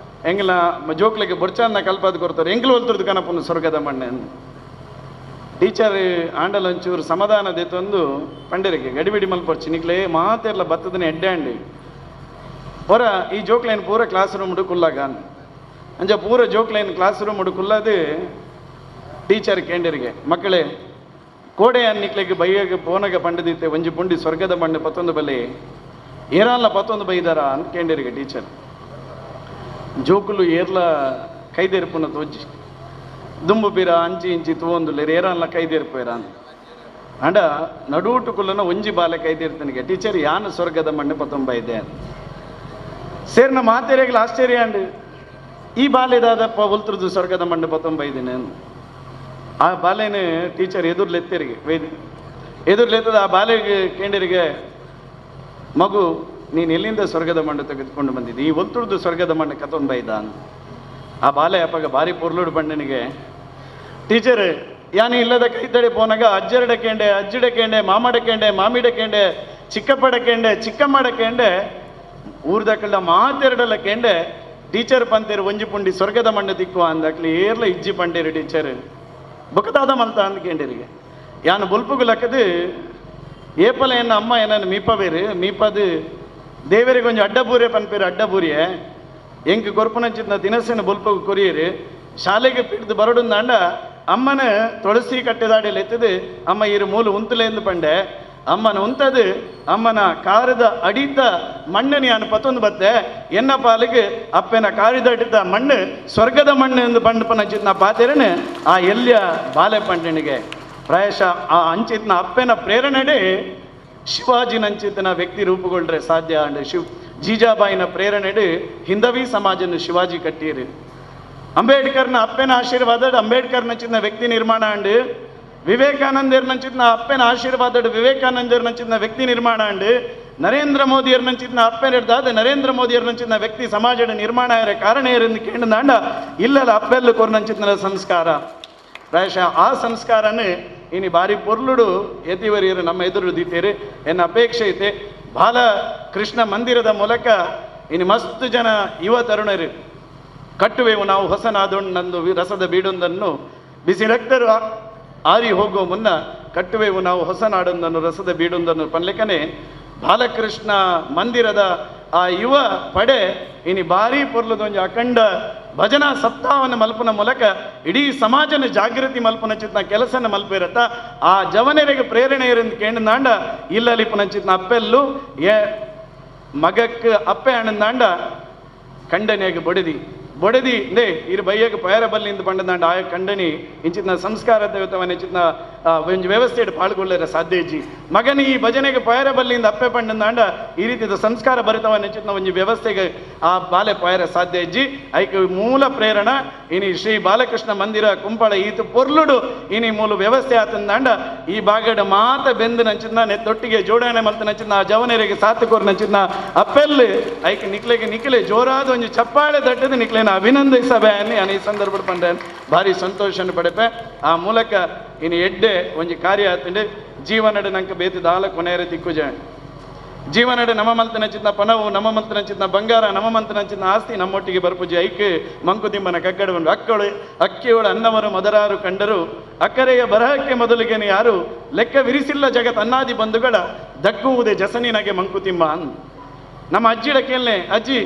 ಎಂಗ್ಲ ಜೋಕ್ಲಿಗೆ ಬೊರ್ಚಾನ್ನ ಕಲ್ಪಾದ ಕೊಡ್ತಾರೆ ಎಂಗ್ಲು ಹೊಲ್ತರದು ಕನಪನ್ನು ಸ್ವರ್ಗದ ಮಣ್ಣೆ ಟೀಚರ್ ಆಂಡಲ್ ಒಂಚೂರು ಸಮಾಧಾನ ದೇತೊಂದು ಪಂಡಿರಿಗೆ ಗಡಿಬಿಡಿ ಮಲ್ಪೊರ್ಚಿ ನಿಕ್ಲೆ ಮಾತೆರ್ಲ ಬತ್ತದನೆ ಎಡ್ಡೆ ಹೊರ ಈ ಜೋಕ್ಲೈನ್ ಪೂರ ಕ್ಲಾಸ್ ರೂಮ್ ಕುಲ್ಲಾಗ ಅಂಚ ಪೂರ ಜೋಕ್ಲೈನ್ ಕ್ಲಾಸ್ ರೂಮ್ ಕುಲ್ಲದು ಟೀಚರ್ ಕೇಂಡಿರಿಗೆ ಮಕ್ಕಳೇ ಕೋಡೆ ಅನ್ನಿಕ್ಲೆಗೆ ಬೈಯಾಗ ಪೋನಗ ಪಂಡದಿತ್ತೆ ಒಂಜಿ ಪುಂಡಿ ಸ್ವರ್ಗದ ಮಣ್ಣು ಪತ್ತೊಂದು ಬಲೆ ಏರಲ್ಲ ಪತ್ತೊಂದು ಬೈದಾರ ಅಂತ ಕೇಂಡಿರಿಗೆ ಟೀಚರ್. ಜೋಕುಲು ಏರ್ಲ ಕೈದೇರ್ಪುನ ತೋಜಿ ದುಂಬು ಬೀರ ಅಂಚಿ ಇಂಚಿ ತೂವೊಂದುಲ್ಲೇರು ಏರಲ್ಲ ಕೈದೇರ್ಪೇರ ಅಂತ ಅಂಡ ನಡೂಟುಕುಲ್ಲನ ಒಂಜಿ ಬಾಲೆ ಕೈದೇರ್ತನಿಗೆ ಟೀಚರ್ ಯಾನು ಸ್ವರ್ಗದ ಮಣ್ಣು ಪತ್ತೊಂಬ ಇದೆ ಅಂತ ಸೇರ್ನ ಮಾತೆರೆಗ್ಲ ಆಶ್ಚರ್ಯ ಅಂಡು ಈ ಬಾಲೆದಾದಪ್ಪ ಒಲ್ತರದು ಸ್ವರ್ಗದ ಮಣ್ಣು ಪತ್ತೊಂಬ ಇದ್ದೇನೆ ಆ ಬಾಲೆನ ಟೀಚರ್ ಎದುರ್ಲೆತ್ತರಿಗೆ ವೇದಿ ಎದುರ್ಲೆತ್ತದ ಆ ಬಾಲೆಗೆ ಕೇಂಡರಿಗೆ ಮಗು ನೀನು ಎಲ್ಲಿಂದ ಸ್ವರ್ಗದ ಮಣ್ಣು ತೆಗೆದುಕೊಂಡು ಬಂದಿದ್ದಿ ಈ ಒಲ್ತುರ್ದು ಸ್ವರ್ಗದ ಮಣ್ಣು ಕತ್ತೊಂಬ ಇದ್ದ ಅಂತ. ಆ ಬಾಲೆ ಅಪ್ಪಗ ಭಾರಿ ಪೊರ್ಲುಡು ಬಣ್ಣನಿಗೆ ಟೀಚರ್ ಯಾನು ಇಲ್ಲದ ಕೈತಡೆ ಪೋನಾಗ ಅಜ್ಜರಡ ಕೇಂಡೆ ಅಜ್ಜಿಡ ಕೇಂಡೆ ಮಾಮಡ ಕೇಂಡೆ ಮಾಮಿಡ ಕೇಂಡೆ ಚಿಕ್ಕಪ್ಪಡ ಕೇಂಡೆ ಚಿಕ್ಕಮ್ಮಡ ಕೇಂಡೆ ಊರ್ದಕ್ಕಳ್ಳ ಮಾತೆರಡಲ ಕೇಂಡೆ ಟೀಚರ್ ಪಂತೇರು ಒಂಜಿ ಪುಂಡಿ ಸ್ವರ್ಗದ ಮಣ್ಣು ತಿಕ್ಕುವ ಅಂದಕ್ಲಿ ಏರ್ಲ ಇಜ್ಜಿ ಪಂಡೇರು ಟೀಚರ್ ಬೊಕದಾದ ಮಲ್ತ ಅಂದ್ ಕೇಂಡಿರಿಗೆ ಯಾನು ಬೊಲ್ಪುಗು ಲಕ್ಕದು ಏಪಲ ಎನ್ನ ಅಮ್ಮ ಏನನ್ನು ಮೀಪವೇರು ಮೀಪದು ದೇವರಿಗೆ ಒಂಜಿ ಅಡ್ಡಬೂರೆ ಪನ್ಪೇರು ಅಡ್ಡಬೂರಿಯೆ ಎಂಕ್ ಕೊರ್ಪುನಂಚಿತ್ನ ದಿನಸಿನ ಬೊಲ್ಪುಗು ಕೊರಿಯರು ಶಾಲೆಗೆ ಪಿಡ್ದು ಬರಡುಂದಾಂಡ ಅಮ್ಮನ ತುಳಸಿ ಕಟ್ಟೆದಾಡಿಯಲ್ಲಿ ಎತ್ತದು ಅಮ್ಮ ಇರು ಮೂಲು ಉಂತುಲೇಂದು ಪಂಡೆ ಅಮ್ಮನ ಉಂತದು ಅಮ್ಮನ ಕಾರದ ಅಡಿತ ಮಣ್ಣು ಯಾನು ಪತ್ತೊಂದು ಬತ್ತೆ ಎನ್ನ ಪಾಲಿಗೆ ಅಪ್ಪನ ಕಾರಿದ ಅಡಿತ ಮಣ್ಣು ಸ್ವರ್ಗದ ಮಣ್ಣು ಎಂದು ಪಂಡು ಪನಂಚಿತ್ನ ಪಾತೆರನು ಆ ಎಲ್ಲಿಯ ಬಾಲೆ ಪಂಡನಿಗೆ ಪ್ರಾಯಶಃ ಆ ಅಂಚಿತ್ನ ಅಪ್ಪನ ಪ್ರೇರಣೆಡೆ ಶಿವಾಜಿನಂಚಿತನ ವ್ಯಕ್ತಿ ರೂಪುಗೊಳ್ರೆ ಸಾಧ್ಯ ಅಂಡ್ ಶಿವ್ ಜೀಜಾಬಾಯಿನ ಪ್ರೇರಣೆಡೆ ಹಿಂದವಿ ಸಮಾಜನ ಶಿವಾಜಿ ಕಟ್ಟಿರಿ ಅಂಬೇಡ್ಕರ್ನ ಅಪ್ಪನ ಆಶೀರ್ವಾದ ಅಂಬೇಡ್ಕರ್ನಂಚಿನ ವ್ಯಕ್ತಿ ನಿರ್ಮಾಣ ಅಂಡ್ ವಿವೇಕಾನಂದರ್ನಂಚಿನ ಅಪ್ಪನ ಆಶೀರ್ವಾದ ವಿವೇಕಾನಂದರ್ನಂಚಿನ ವ್ಯಕ್ತಿ ನಿರ್ಮಾಣ ಅಂಡ್ ನರೇಂದ್ರ ಮೋದಿಯರ್ನಂಚಿನ ಅಪ್ಪನ ಹಿಡ್ದಾದ ನರೇಂದ್ರ ಮೋದಿಯರ್ನಂಚಿನ ವ್ಯಕ್ತಿ ಸಮಾಜದ ನಿರ್ಮಾಣ ಕಾರಣ ಏರೆಂದು ಕೇಂದ್ರಾಂಡ ಇಲ್ಲಲ್ಲ ಅಪ್ಪೆಲ್ಲ ಕೊರ್ನಂಚಿನ ಸಂಸ್ಕಾರ ಪ್ರಾಯಶಃ ಆ ಸಂಸ್ಕಾರನೇ ಇನಿ ಬಾರಿ ಪೊರ್ಲುಡು ಯತಿವರಿಯರು ನಮ್ಮ ಎದುರು ದೀತೇರು ಎನ್ನ ಅಪೇಕ್ಷೆ ಐತೆ. ಬಾಲ ಕೃಷ್ಣ ಮಂದಿರದ ಮೂಲಕ ಇನಿ ಮಸ್ತ್ ಜನ ಯುವ ತರುಣರು ಕಟ್ಟುವೆವು ನಾವು ಹೊಸ ನಾದೊಂಡಂದು ರಸದ ಬೀಡೊಂದನ್ನು ಬಿಸಿ ರಕ್ತರು ಆರಿ ಹೋಗುವ ಮುನ್ನ ಕಟ್ಟುವೆವು ನಾವು ಹೊಸ ನಾಡೊಂದನ್ನು ರಸದ ಬೀಡೊಂದನ್ನು ಪನ್ಲೆಕನೆ ಬಾಲಕೃಷ್ಣ ಮಂದಿರದ ಆ ಯುವ ಪಡೆ ಇನಿ ಭಾರಿ ಪೊರ್ಲದೊಂಜಿ ಅಖಂಡ ಭಜನಾ ಸಪ್ತಾಹವನ್ನು ಮಲ್ಪನ ಮೂಲಕ ಇಡೀ ಸಮಾಜನ ಜಾಗೃತಿ ಮಲ್ಪನ ಚಿತ್ನ ಕೆಲಸನ ಮಲ್ಪಿರತ್ತ ಆ ಜವನರಿಗೆ ಪ್ರೇರಣೆ ಇರಂದು ಕೇಂದ್ರಾಂಡ ಇಲ್ಲಲಿಪನ ಚಿತ್ನ ಅಪ್ಪೆಲ್ಲು ಏ ಮಗಕ್ಕೆ ಅಪ್ಪೆ ಅಣ್ಣಂದಾಂಡ ಖಂಡನೆಗೆ ಬೊಡೆದಿ ಬೊಡೆದಿ ಇಂದೇ ಇರು ಬೈಯಗೆ ಪಯರ ಬಲ್ಲಿಂದ ಪಂಡದಾಂಡ ಆಯ ಖಂಡನಿ ಇಂಚಿತ್ನ ಸಂಸ್ಕಾರ ದೇವತವನ ಇಂಚಿತ್ನ ಒಂಜಿ ವ್ಯವಸ್ಥೆ ಪಾಲ್ಗೊಳ್ಳರ ಸಾಧ್ಯ ಇಜ್ಜಿ ಮಗನ ಈ ಭಜನೆಗೆ ಪಯರ ಬಲ್ಲಿಂದ ಅಪ್ಪೆ ಪಂಡದಾಂಡ ಈ ರೀತಿಯ ಸಂಸ್ಕಾರ ಭರಿತವನ ಇಂಚಿತ್ನ ಒಂಜಿ ವ್ಯವಸ್ಥೆಗೆ ಆ ಬಾಲೆ ಪಯರ ಸಾಧ್ಯ ಇಜ್ಜಿ ಐಕ್ ಮೂಲ ಪ್ರೇರಣ ಇನಿ ಶ್ರೀ ಬಾಲಕೃಷ್ಣ ಮಂದಿರ ಕುಂಪಳ ಈತ ಪೊರ್ಲುಡು ಇನಿ ಮೂಲ ವ್ಯವಸ್ಥೆ ಆತಂದಾಂಡ ಈ ಭಾಗಡ ಮಾತ ಬೆಂದು ನಂಚಿನ ನೆತ್ತೊಟ್ಟಿಗೆ ಜೋಡಣೆ ಮಲ್ತ ನಂಚಿನ ಆ ಜವನರಿಗೆ ಸಾತುಕೋರ್ ನಂಚಿನ ಅಪ್ಪೆಲ್ಲು ಐಕ್ ನಿಕ್ಲೆಗೆ ನಿಕ್ಲೆ ಜೋರಾದ ಒಂಜಿ ಚಪ್ಪಾಳೆ ದಟ್ಟದ ನಿಕ್ಲೆನ ಅಭಿನಂದಿಸಬೆ ಅನ್ನಿ ಈ ಸಂದರ್ಭ ಪಂಡೆ ಭಾರಿ ಸಂತೋಷನ ಪಡೆಪೆ. ಆ ಮೂಲಕ ಇನ್ನು ಎಡ್ಡೆ ಒಂಜಿ ಕಾರ್ಯ ಆತಂಡೆ ಜೀವನಡ ನಂಗೆ ಬೇತಿ ದಾಲ ಕೊನೆಯರ ತಿಕ್ಕುಜ ಜೀವನಡೆ ನಮ್ಮ ಮಲ್ತನಂಚಿನ ಪಣವು, ನಮ್ಮ ಮಲ್ತನಂಚಿನ ಬಂಗಾರ, ನಮ್ಮ ಮಲ್ತನಂಚಿನ ಆಸ್ತಿ ನಮ್ಮೊಟ್ಟಿಗೆ ಬರ್ಪುಜಿ. ಐಕ್ ಮಂಕುತಿಮ್ಮನ ಕಗ್ಗಡವನ್ನು ಅಕ್ಕಳು ಅಕ್ಕಿಯವಳು ಅನ್ನವರು ಮೊದರಾರು ಕಂಡರು, ಅಕ್ಕರೆಯ ಬರಹಕ್ಕೆ ಮೊದಲಿಗೆನು ಯಾರು ಲೆಕ್ಕ ವಿರಿಸಿಲ್ಲ ಜಗತ್ ಅನ್ನಾದಿ ಬಂಧುಗಳ ದಕ್ಕುವುದೇ ಜಸನಿನಗೆ ಮಂಕುತಿಮ್ಮ. ನಮ್ಮ ಅಜ್ಜಿಡ ಕೇಳನೆ, ಅಜ್ಜಿ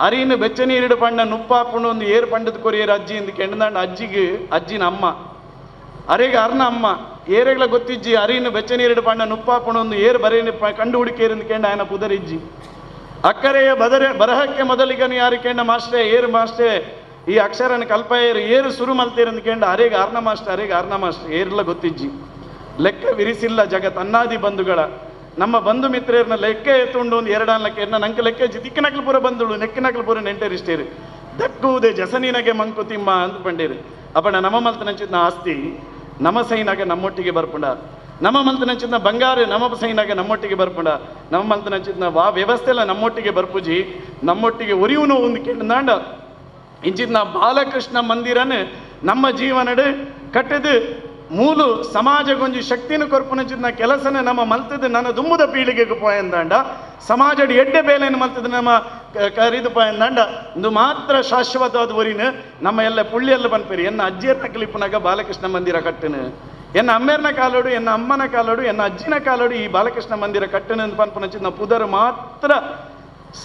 ಅರಿನು ಬೆಚ್ಚ ನೀರಿಡು ಪಂಡ ನುಪ್ಪಾಪುಂಡು ಒಂದು ಏರು ಪಂಡದ ಕೊರಿಯರ್ ಅಜ್ಜಿ ಎಂದು ಕೆಂಡದಾಂಡ ಅಜ್ಜಿಗೆ ಅಜ್ಜಿನ ಅಮ್ಮ ಅರೆಗೆ ಅರ್ನ ಅಮ್ಮ ಏರೆಗಳ ಗೊತ್ತಿಜ್ಜಿ ಅರಿನು ಬೆಚ್ಚ ನೀರಿಡು ಪಂಡ ನುಪ್ಪಾಪುಂಡು ಒಂದು ಏರು ಬರೇನು ಕಂಡು ಹುಡುಕೇರಿಂದ ಕೆಂಡ ಆಯನ ಪುದರಿಜ್ಜಿ. ಅಕ್ಕರೆಯ ಬದರೆ ಬರಹಕ್ಕೆ ಮೊದಲಿಗನು ಯಾರು ಕೆಂಡ ಮಾಸ್ಟ್ರೇ ಏರು ಮಾಸ್ಟ್ರೇ ಈ ಅಕ್ಷರನ ಕಲ್ಪಯೇರು ಏರು ಸುರು ಮಲ್ತೇರಂದು ಕೆಂಡ ಅರೆಗೆ ಅರ್ನ ಮಾಸ್ಟ್ರೆ ಅರೆಗೆ ಅರ್ನ ಮಾಸ್ಟ್ರೆ ಏರ್ಲ ಗೊತ್ತಿಜ್ಜಿ. ಲೆಕ್ಕ ವಿರಿಸಿಲ್ಲ ಜಗತ್ ಅನ್ನಾದಿ ಬಂಧುಗಳ ನಮ್ಮ ಬಂಧು ಮಿತ್ರರನ್ನ ಲೆಕ್ಕ ಎತ್ತುಂಡು ಒಂದು ಎರಡಾನ್ ಲೆಕ್ಕ ನಂಗೆ ಲೆಕ್ಕ ದಿಕ್ಕಿನಕ್ಲು ಪೂರ ಬಂಧುಳು ನೆಕ್ಕಿನಕ್ಲು ಪೂರ ನೆಂಟರಿಷ್ಟೇರು ದಕ್ಕುವುದೇ ಜಸನಿನಗೆ ಮಂಕುತಿಮ್ಮ ಅಂತ ಪಂಡೇರು. ಅಪ್ಪಣ ನಮ್ಮ ಮಲ್ತನಂಚಿನ ಆಸ್ತಿ ನಮ್ಮ ಸೈನಾಗ ನಮ್ಮೊಟ್ಟಿಗೆ ಬರ್ಪುಂಡ, ನಮ್ಮ ಮಲ್ತನಂಚಿನ ಬಂಗಾರ ನಮ್ಮ ಸೈನಾಗ ನಮ್ಮೊಟ್ಟಿಗೆ ಬರ್ಪುಂಡ, ನಮ್ಮ ಮಲ್ತನಂಚಿನ ವಾ ವ್ಯವಸ್ಥೆ ಎಲ್ಲ ನಮ್ಮೊಟ್ಟಿಗೆ ಬರ್ಪುಜಿ, ನಮ್ಮೊಟ್ಟಿಗೆ ಒರಿಯುನು ಒಂದು ಕೇಂದ್ರ ಇಂಚಿನ ಬಾಲಕೃಷ್ಣ ಮಂದಿರನ ನಮ್ಮ ಜೀವನಡು ಕಟ್ಟದು ಮೂಲು ಸಮಾಜಗೊಂಜಿ ಶಕ್ತಿನ ಕೊರ್ಪುನಂಚಿನ ಕೆಲಸನ ನಮ್ಮ ಮಲ್ತದ ನನ್ನ ದುಮ್ಮದ ಪೀಳಿಗೆಗೆ ಪೋಯಂದಾಂಡ ಸಮಾಜಡಿ ಎಡ್ಡೆ ಬೇಲೆಯನ್ನು ಮಲ್ತದ ನಮ್ಮ ಕರಿದು ಪೋಯಂದಾಂಡ ಇಂದು ಮಾತ್ರ ಶಾಶ್ವತವಾದ ಒರಿನ ನಮ್ಮ ಎಲ್ಲ ಪುಳ್ಳಿಯೆಲ್ಲ ಬನ್ಪೇರಿ. ಎನ್ನ ಅಜ್ಜಿಯರ್ನ ಕ್ಲಿಪ್ಪನಾಗ ಬಾಲಕೃಷ್ಣ ಮಂದಿರ ಕಟ್ಟನು, ಎನ್ನ ಅಮ್ಮೇರ್ನ ಕಾಲೋಡು, ಎನ್ನ ಅಮ್ಮನ ಕಾಲೋಡು, ಎನ್ನ ಅಜ್ಜಿನ ಕಾಲೋಡು ಈ ಬಾಲಕೃಷ್ಣ ಮಂದಿರ ಕಟ್ಟನು ಅಂತ ಪನ್ಪುನಂಚಿನ ಪುದರ್ ಮಾತ್ರ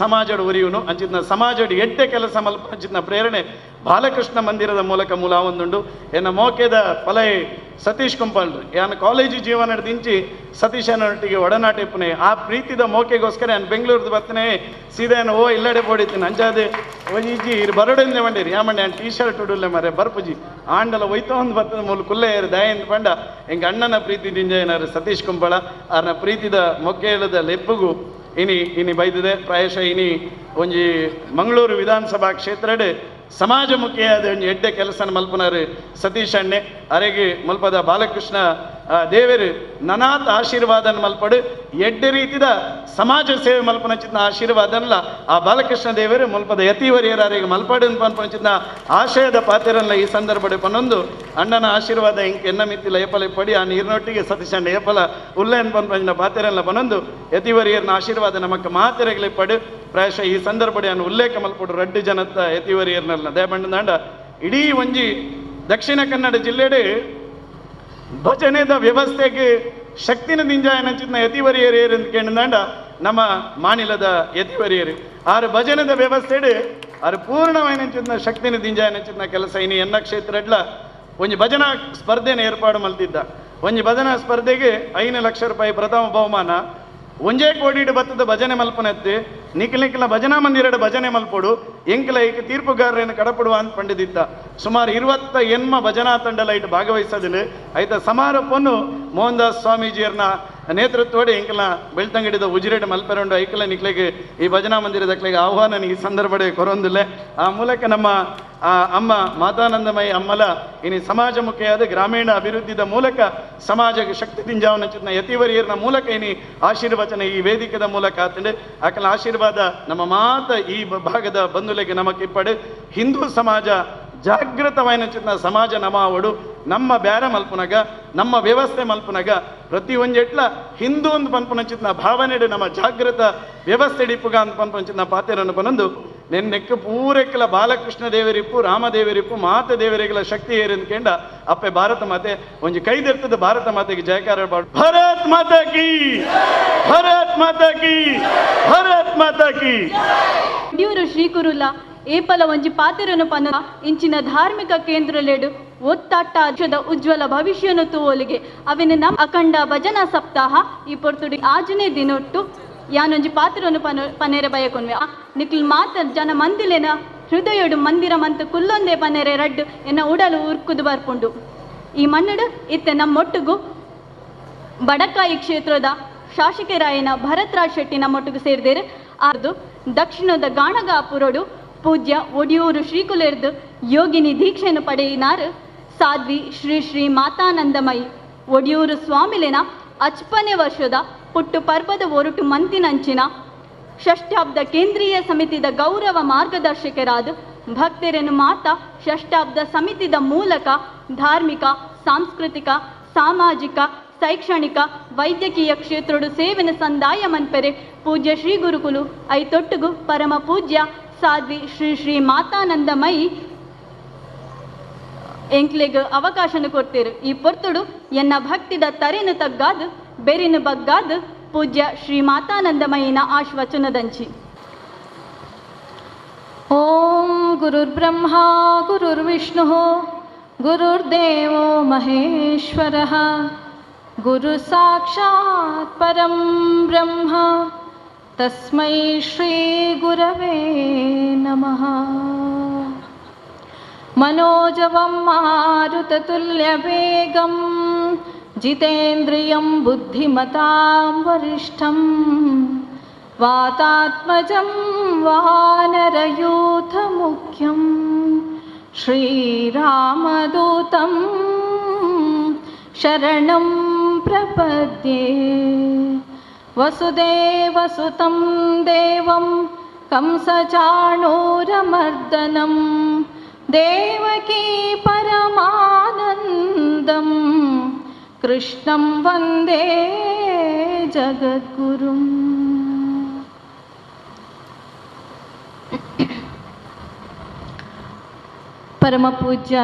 ಸಮಾಜಡ್ ಒರಿಯುನು ಅಂಚಿನ ಸಮಾಜಡ್ ಎಡ್ಡೆ ಕೆಲಸ ಮಲ್ಪಂಚಿನ ಪ್ರೇರಣೆ ಬಾಲಕೃಷ್ಣ ಮಂದಿರದ ಮೂಲಕ ಮೂಲ ಒಂದುಂಡು. ಎನ್ನ ಮೋಕೆದ ಪಲೈ ಸತೀಶ್ ಕುಂಪಾಲ್ರು ಯಾನ್ ಕಾಲೇಜು ಜೀವನ ದಿಂಚಿ ಸತೀಶ್ ಅನ್ನೊಟ್ಟಿಗೆ ಒಡನಾಟ ಇಪ್ಪನೆ ಆ ಪ್ರೀತಿದ ಮೋಕೆಗೋಸ್ಕರ ನಾನು ಬೆಂಗಳೂರ್ದು ಬರ್ತನೆ ಸೀದಾ ಓ ಇಲ್ಲಡೆ ಪೋಡಿತೀನಿ ಅಂಚಾದೆ ಓಜಿಜಿ ಇರು ಬರೋಡೆಂದೆ ಮಂಡೇರಿ ಯಾಮಂಡೆ ನಾನು ಟೀ ಶರ್ಟ್ ಉಡುಲ್ಲ ಮರೆ ಬರ್ಪುಜಿ ಆಂಡಲ ಒಯ್ತೋ ಒಂದು ಬರ್ತದೆ ಮೂಲ ಕುಲ್ಲೆ ಏರು ದಯಂದ ಪಂಡ ಎಂಗೆ ಅಣ್ಣನ ಪ್ರೀತಿ ದಿಂಜ ಸತೀಶ್ ಕುಂಪಾಳ ಆರ್ನ ಪ್ರೀತಿದ ಮೊಕ್ಕೆ ಹೇಳದ ಲೆಪ್ಪುಗು ಇನಿ ಇನಿ ಬೈದಿದೆ. ಪ್ರಾಯಶಃ ಇನಿ ಒಂಜಿ ಮಂಗಳೂರು ವಿಧಾನಸಭಾ ಕ್ಷೇತ್ರಡ್ ಸಮಾಜಮುಖಿಯಾದ ಒಂಜಿ ಎಡ್ಡೆ ಕೆಲಸನ ಮಲ್ಪನಾರು ಸತೀಶ್ ಅಣ್ಣೆ ಅರೆಗೆ ಮಲ್ಪದ ಬಾಲಕೃಷ್ಣ ದೇವರು ನನಾತ್ ಆಶೀರ್ವಾದನ ಮಲ್ಪಡು ಎಡ್ಡೆ ರೀತಿದ ಸಮಾಜ ಸೇವೆ ಮಲ್ಪನಚಿತ್ನ ಆಶೀರ್ವಾದನಲ್ಲ ಆ ಬಾಲಕೃಷ್ಣ ದೇವರು ಮಲ್ಪದ ಯತಿವರಿಯರ ಅರೆಗೆ ಮಲ್ಪಡು ಪನ್ಪನಚಿತ್ನ ಆಶಯದ ಪಾತಿರಲ್ಲ ಈ ಸಂದರ್ಭ ಪನ್ನೊಂದು ಅಣ್ಣನ ಆಶೀರ್ವಾದ ಇಂಕ್ ಎನ್ನ ಮಿತ್ತಿಲ ಏಪಲ ಪಡಿ ಆ ನೀರಿನೊಟ್ಟಿಗೆ ಸತೀಶ್ ಅಣ್ಣ ಏಪಲ ಉಲ್ಲೇನ್ ಪನ್ಪಂಚಿನ ಪಾತಿರಲ್ಲ ಪನ್ನೊಂದು ಯತಿವರಿಯರ್ನ ಆಶೀರ್ವಾದ ನಮಕ್ ಮಾತೆರೆಗಲೆ ಪಡು. ಪ್ರಾಯಶಃ ಈ ಸಂದರ್ಭ ಅನ್ನು ಉಲ್ಲೇಖ ಮಲ್ಪಡು ರಡ್ಡು ಜನತ್ತ ಯತಿವರಿಯರ್ನಲ್ಲ ದಯಬಂಡದಾಂಡ ಇಡೀ ಒಂಜಿ ದಕ್ಷಿಣ ಕನ್ನಡ ಜಿಲ್ಲೆಡೆ ಭಜನೆದ ವ್ಯವಸ್ಥೆಗೆ ಶಕ್ತಿನ ದಿಂಜಾಯನಂಚಿನ ಯತಿವರಿಯರು ಅಂತ ಕೇಳಿದಾಂಡ ನಮ್ಮ ಮಾನಿಲದ ಯತಿವರಿಯರು ಆರು ಭಜನೆದ ವ್ಯವಸ್ಥೆಡು ಆರು ಪೂರ್ಣವಾಯಿನಂಚಿನ ಶಕ್ತಿನ ದಿಂಜಾಯನಂಚಿನ ಕೆಲಸ ಇನಿ ಎನ್ನ ಕ್ಷೇತ್ರಡ್ಲ ಒಂಜಿ ಭಜನಾ ಸ್ಪರ್ಧೆನ ಏರ್ಪಾಡು ಮಲ್ತಿದ್ದ. ಒಂಜಿ ಭಜನಾ ಸ್ಪರ್ಧೆಗೆ 5 ಲಕ್ಷ ರೂಪಾಯಿ ಪ್ರಥಮ ಬಹುಮಾನ, ಒಂಜೇ ಕೋಡಿಡು ಬತ್ತದ ಭಜನೆ ಮಲ್ಪನತ್ತೆ ನಿಖಿಲ ನಿಖಿಲ ಭಜನಾ ಮಂದಿರಡು ಭಜನೆ ಮಲ್ಪೊಡು ಎಂಕಲ ಏಕ ತೀರ್ಪುಗಾರರನ್ನು ಕಡಪಡುವ ಅಂತ ಪಂಡಿದಿತ್ತ. ಸುಮಾರು 28 ಭಜನಾ ತಂಡಲ ಇಟ್ಟು ಭಾಗವಹಿಸೋದಿಲ್ಲ. ಆಯ್ತ ಸಮಾರೋಪವನ್ನು ಮೋಹನ್ ದಾಸ್ ಸ್ವಾಮೀಜಿಯರ್ನ ನೇತೃತ್ವಡೆ ಎಂಕಲ ಬೆಳ್ತಂಗಡಿದ ಉಜಿರೆಡ್ ಮಲ್ಪೆರಂಡು ಐಕಲ ನಿಕ್ಲೆಗೆ ಈ ಭಜನಾ ಮಂದಿರದ ಕ್ಲೆಗೆ ಆಹ್ವಾನ ಈ ಸಂದರ್ಭಡೆ ಕೊರೊಂದಿಲ್ಲ. ಆ ಮೂಲಕ ನಮ್ಮ ಅಮ್ಮ ಮಾತಾನಂದಮಯಿ ಅಮ್ಮಲ ಇನಿ ಸಮಾಜಮುಖಿಯಾದ ಗ್ರಾಮೀಣ ಅಭಿವೃದ್ಧಿದ ಮೂಲಕ ಸಮಾಜಕ್ಕೆ ಶಕ್ತಿ ದಿಂಜಾವನ ಯತಿವರಿಯರ್ನ ಮೂಲಕ ಇನಿ ಆಶೀರ್ವಚನ ಈ ವೇದಿಕೆದ ಮೂಲಕ ಆತಂಡೆ ಆಕಲ ಆಶೀರ್ವಾದ ನಮ್ಮ ಮಾತ ಈ ಭಾಗದ ಬಂಧುಲೆಗೆ ನಮಕಿಪ್ಪಡು. ಹಿಂದೂ ಸಮಾಜ ಜಾಗೃತವಾಯಿನ ಚಿತ್ನ ಸಮಾಜ ನಮಾವಡು ನಮ್ಮ ಬ್ಯಾರ ಮಲ್ಪುನಗ ನಮ್ಮ ವ್ಯವಸ್ಥೆ ಮಲ್ಪುನಗ ಪ್ರತಿ ಒಂಜೆಟ್ಲ ಹಿಂದೂ ಒಂದು ಪನ್ಪುನ ಚಿತ್ನ ಭಾವನೆಡು ನಮ್ಮ ಜಾಗೃತ ವ್ಯವಸ್ಥೆ ಡಿಪ್ಪುಗ ಅಂತ ಪನ್ಪುನ ಚಿತ್ನ ಪಾತೆರನ್ನು ಪನೊಂದು ನೆನ್ನೆಕ್ಕು ಪೂರೆಕ್ಕಲ ಬಾಲಕೃಷ್ಣ ದೇವರಿಪ್ಪು ರಾಮದೇವರಿಪ್ಪು ಮಾತೆ ದೇವರಿಗಳ ಶಕ್ತಿ ಏರಿಂದ್ಕೆಂಡ ಅಪ್ಪೆ ಭಾರತ ಮಾತೆ ಒಂಜಿ ಕೈದೆರ್ತದ ಭಾರತ ಮಾತೆಗೆ ಜಯಕಾರ. ಭಾರತ್ ಮಾತಾ ಕಿ, ಭಾರತ್ ಮಾತಾ ಕಿ, ಭಾರತ್ ಮಾತಾ ಕಿ. ಯಡಿಯೂರು ಶ್ರೀ ಕುರುಲ ಏಪಲ ಒಂಜಿ ಪಾತೆರನು ಪನ ಇಂಚಿನ ಧಾರ್ಮಿಕ ಕೇಂದ್ರಲೆಡು ಒತ್ತಾಟ ಉಜ್ವಲ ಭವಿಷ್ಯನು ತೂವೊಲಿಗೆ ಅವಿನ ನಮ್ಮ ಅಖಂಡ ಭಜನಾ ಸಪ್ತಾಹ ಈ ಪೊರ್ತುಡಿ ಆಜನೇ ದಿನೊಟ್ಟು ಯಾನೊಂಜಿ ಪಾತ್ರನು ಪನೇರೆ ಬಯಕೊನ್ವೆ ನಿಕ್ಲ್ ಮಾತ ಜನ ಮಂದಿಲೆನ ಹೃದಯಡು ಮಂದಿರ ಮಂತು ಕುಲ್ಲೊಂದೇ ಪನೇರೆ ರಡ್ಡು ಎನ್ನ ಉಡಲು ಉರ್ಕುದು ಬರ್ಪುಂಡು. ಈ ಮಣ್ಣಡು ಇತ್ತೆ ನಮ್ಮೊಟ್ಟುಗು ಬಡಕಾಯಿ ಕ್ಷೇತ್ರದ ಶಾಸಕರಾಯನ ಭರತ್ರಾಜ್ ಶೆಟ್ಟಿ ನಮ್ಮೊಟ್ಟಿಗೆ ಸೇರಿದೇರು. ಅದು ದಕ್ಷಿಣದ ಗಾಣಗಾಪುರಡು ಪೂಜ್ಯ ಒಡಿಯೂರು ಶ್ರೀಕುಲೆರ್ದು ಯೋಗಿನಿ ದೀಕ್ಷೆಯನ್ನು ಪಡೆಯಿನಾರು ಸಾಧ್ವಿ ಶ್ರೀ ಶ್ರೀ ಮಾತಾನಂದಮಯಿ ಒಡಿಯೂರು ಸ್ವಾಮಿಲೆನ ಅಚ್ಪನೆ ವರ್ಷದ ಪುಟ್ಟು ಪರ್ವದ ಒರಟು ಮಂತಿನಂಚಿನ ಷಷ್ಠಾಬ್ದ ಕೇಂದ್ರೀಯ ಸಮಿತಿದ ಗೌರವ ಮಾರ್ಗದರ್ಶಕರಾದ ಭಕ್ತರನ್ನು ಮಾತಾ ಷಷ್ಠಾಬ್ದ ಸಮಿತಿದ ಮೂಲಕ ಧಾರ್ಮಿಕ, ಸಾಂಸ್ಕೃತಿಕ, ಸಾಮಾಜಿಕ ಶೈಕ್ಷಣಿಕ ವೈದ್ಯಕೀಯ ಕ್ಷೇತ್ರಡು ಸೇವೆನ ಸಂದಾಯ ಮನ್ಪೆರೆ ಪೂಜ್ಯ ಶ್ರೀ ಗುರುಕುಲು I ತೊಟ್ಟುಗು ಪರಮ ಪೂಜ್ಯ ಸಾಧ್ವಿ ಶ್ರೀ ಶ್ರೀ ಮಾತಾನಂದಮಯಿ ಎಂಕ್ಲೆಗ್ ಅವಕಾಶನ ಕೊಡ್ತೇರು. ಈ ಪೊರ್ತುಡು ಎನ್ನ ಭಕ್ತಿದ ತರೆನು ತಗ್ಗಾದು ಬೆರಿನ ಬಗ್ಗಾದು ಪೂಜ್ಯ ಶ್ರೀ ಮಾತಾನಂದಮಯಿನ ಆಶ್ವಚನದಂಚಿ. ಓಂ ಗುರುರ್ಬ್ರಹ್ಮ ಗುರುರ್ವಿಷ್ಣು ಗುರುರ್ದೇವೋ ಮಹೇಶ್ವರಃ ಗುರು ಸಾಕ್ಷಾತ್ ಪರಂ ಬ್ರಹ್ಮ ತಸ್ಮೈ ಶ್ರೀ ಗುರವೇ ನಮಃ. ಮನೋಜವಂ ಮಾರುತತುಲ್ಯವೇಗಂ ಜಿತೇಂದ್ರಿಯಂ ಬುದ್ಧಿಮತಾಂ ವರಿಷ್ಠಂ ವಾತಾತ್ಮಜಂ ವಾನರಯೂಥಮುಖ್ಯಂ ಶ್ರೀರಾಮದೂತಂ ಶರಣಂ ಪ್ರಪದ್ಯೆ. ವಸುದೇವಸುತಂ ದೇವಂ ಕಂಸಚಾಣೂರಮರ್ದನಂ ದೇವಕೀ ಪರಮಾನಂದಂ ಕೃಷ್ಣಂ ವಂದೇ ಜಗದ್ಗುರುಂ. ಪರಮ ಪೂಜ್ಯ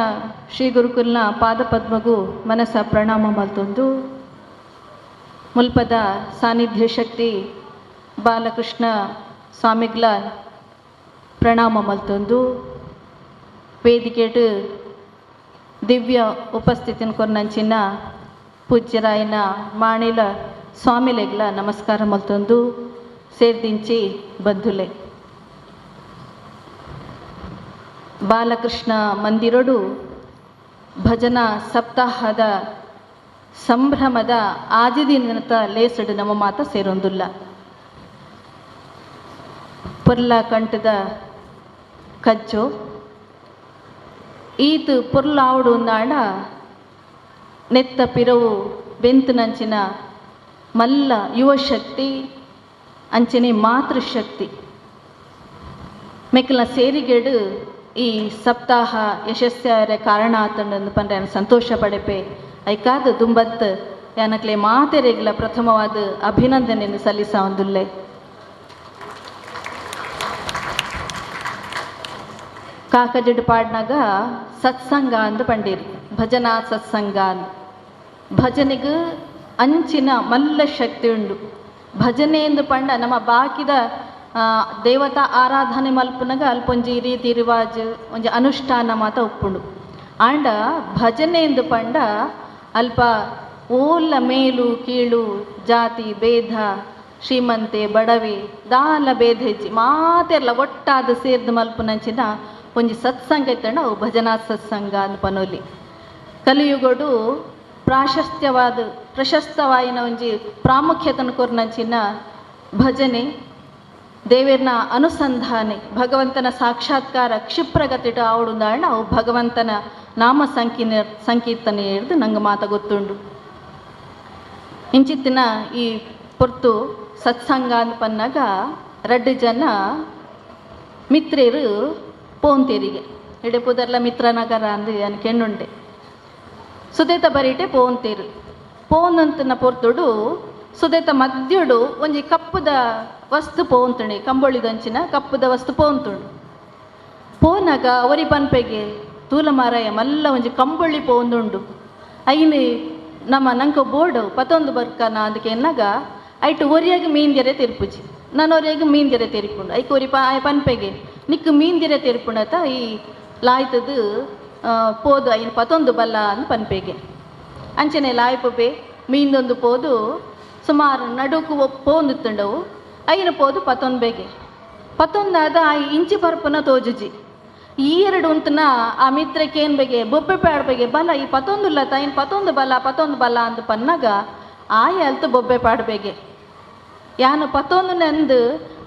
ಶ್ರೀ ಗುರುಕುಲ್ನ ಪಾದಪದ್ಮಗೂ ಮನಸ ಪ್ರಣಾಮ ಮಲ್ತೊಂದು ಮುಲ್ಪದ ಸಾನ್ನಿಧ್ಯ ಶಕ್ತಿ ಬಾಲಕೃಷ್ಣ ಸ್ವಾಮಿಗ್ಲ ಪ್ರಣಾಮ ಮಲ್ತೊಂದು ವೇದಿಕೆಟ್ ದಿವ್ಯ ಉಪಸ್ಥಿತಿನ ಕೊರ್ನಂಚಿನ ಪೂಜ್ಯರಾಯನ ಮಾಣಿಲ ಸ್ವಾಮಿಲೆಗ್ಲ ನಮಸ್ಕಾರ ಮಲ್ತೊಂದು ಸೇರ್ದಿಂಚಿ ಬಂಧುಲೆ. ಬಾಲಕೃಷ್ಣ ಮಂದಿರಡು ಭಜನಾ ಸಪ್ತಾಹದ ಸಂಭ್ರಮದ ಆಜಿದಿನತ ಲೇಸಡು ನಮ್ಮ ಮಾತ ಸೇರೊಂದುಲ್ಲ. ಪೊರ್ಲ ಕಂಠದ ಕಜ್ಜೋ ಈತ್ ಪೊರ್ಲಾವುಡು ನಾಡ ನೆತ್ತ ಪಿರವು ಬೆಂತುನಂಚಿನ ಮಲ್ಲ ಯುವಶಕ್ತಿ ಅಂಚನೆ ಮಾತೃಶಕ್ತಿ ಮೆಕ್ಕಲ ಸೇರಿಗೆಡು ಈ ಸಪ್ತಾಹ ಯಶಸ್ಸಾರ ಕಾರಣ ಆತಂಡಂದು ಪಂಡ್ರೆ ಸಂತೋಷ ಪಡೆಪೆ. ಐಕಾದ ದುಂಬತ್ ಯಾನಕ್ಲೆ ಮಾತೆರೆಗ್ಲ ಪ್ರಥಮವಾದ ಅಭಿನಂದನೆಯನ್ನು ಸಲ್ಲಿಸ ಒಂದುಲ್ಲೆ. ಕಾಕಜಡ್ ಪಾಡ್ನಾಗ ಸತ್ಸಂಗ ಅಂದು ಪಂಡೀರಿ, ಭಜನಾ ಸತ್ಸಂಗ ಅಂದ್. ಭಜನೆಗೆ ಅಂಚಿನ ಮಲ್ಲ ಶಕ್ತಿ ಉಂಡು. ಭಜನೆ ಎಂದು ಪಂಡ ನಮ್ಮ ಬಾಕಿದ ದೇವತಾ ಆರಾಧನೆ ಮಲ್ಪುನಗ ಅಲ್ಪೊಂಜಿ ರೀತಿ ರಿವಾಜ್ ಒಂಜಿ ಅನುಷ್ಠಾನ ಮಾತ ಉಪ್ಪುಂಡು. ಆಂಡ ಭಜನೆ ಎಂದು ಪಂಡ ಅಲ್ಪ ಓಲ್ಲ ಮೇಲು ಕೀಳು ಜಾತಿ ಭೇದ ಶ್ರೀಮಂತೆ ಬಡವಿ ದಾಲ ಭೇದ ಹೆಚ್ಚಿ ಮಾತೆರ್ಲ ಒಟ್ಟಾದ ಸೇರ್ದು ಮಲ್ಪುನಂಚಿನ ಒಂಜಿ ಸತ್ಸಂಗ ಇತ್ತಂಡ ಅವು ಭಜನಾ ಸತ್ಸಂಗ ಅಂದ್ ಪನೊಲಿ. ಕಲಿಯುಗಡು ಪ್ರಾಶಸ್ತ್ಯವಾದ ಪ್ರಶಸ್ತವಾಯಿನ ಒಂಜಿ ಪ್ರಾಮುಖ್ಯತನ ಕೊರ್ನಂಚಿನ ಭಜನೆ ದೇವೇರ್ನ ಅನುಸಂಧಾನೆ ಭಗವಂತನ ಸಾಕ್ಷಾತ್ಕಾರ ಕ್ಷಿಪ್ರಗತಿಟ ಆವಡುಂದಾಂಡ ಅವು ಭಗವಂತನ ನಾಮ ಸಂಕೀರ್ತನೆ ಹಿಡ್ದು ನಂಗೆ ಮಾತ ಗೊತ್ತುಂಡು. ಇಂಚಿತ್ತಿನ ಈ ಪೊರ್ತು ಸತ್ಸಂಗ ಅಂದ್ ಪನ್ನಾಗ ರಡ್ಡು ಜನ ಮಿತ್ರೇರು ಪೋಂತೇರಿಗೆ ಎಡೆ ಪುದರ್ಲ ಮಿತ್ರನಗರ ಅಂದು ಅನ್ಕೆಂಡುಂಡೆ ಸುದೇತ ಬರೀಟೆ ಪೋಂತೇರು ಪೋನಂತನ ಪೊರ್ತುಡು ಸುದೇತ ಮದ್ಯುಡು ಒಂಜಿ ಕಪ್ಪುದ ವಸ್ತು ಪೋಂತುಂಡೆ ಕಂಬೊಳಿದಂಚಿನ ಕಪ್ಪುದ ವಸ್ತು ಪೋಂತುಂಡು. ಪೋನಾಗ ಒರಿ ಪನ್ಪೆಗೆ ತೂಲ ಮಾರಾಯ ಮಲ್ಲ ಒಂಜಿ ಕಂಬೊಳ್ಳಿ ಪೋಂದುಂಡು ಐನು ನಮ್ಮ ನಂಕ ಬೋರ್ಡು ಪತ್ತೊಂದು ಬರ್ಕನ ಅದಕ್ಕೆ ಎನ್ನಾಗ ಐಟು ಒರಿಯಾಗ ಮೀಂದ್ಯರೆ ತೆರ್ಪುಜಿ ನಾನು ಒರಿಯಾಗ ಮೀಂದ್ಯರೆ ತೆರಿಪುಂಡು ಐಕ್ ಒರಿ ಪನ್ಪೆಗೆ ನಿಕ್ಕು ಮೀಂದಿರೆ ತೆರ್ಪುಂಡತ ಈ ಲಾಯ್ತದು ಪೋದು ಐನು ಪತ್ತೊಂದು ಬಲ್ಲ ಅಂದ್ ಪನ್ಪೆಗೆ. ಅಂಚನೆ ಲಾಯ್ಪೆ ಮೀಂದೊಂದು ಪೋದು ಸುಮಾರು ನಡುಕು ಪೋಂದಿತ್ತುಂಡವು ಐನು ಪೋದು ಪತ್ತೊಂದು ಪತ್ತೊಂದಾದ ಆ ಇಂಚಿ ಪರ್ಪನ ತೋಜುಜಿ. ಈ ಎರಡು ಉಂತನ ಆ ಮಿತ್ರಕ್ಕೆ ಏನ್ ಬೇಗೆ ಬೊಬ್ಬೆ ಪಾಡ್ಬೇಗೆ ಬಲ ಈ ಪತ್ತೊಂದುಲ್ಲ ತಾಯಿನ ಪತ್ತೊಂದು ಬಲ ಪತ್ತೊಂದು ಬಲ ಅಂದ್ ಪನ್ನಾಗ ಆಯ ಅಲ್ತು ಬೊಬ್ಬೆ ಪಾಡ್ಬೇಗೆ ಯಾನು ಪತ್ತೊಂದು ನಂದು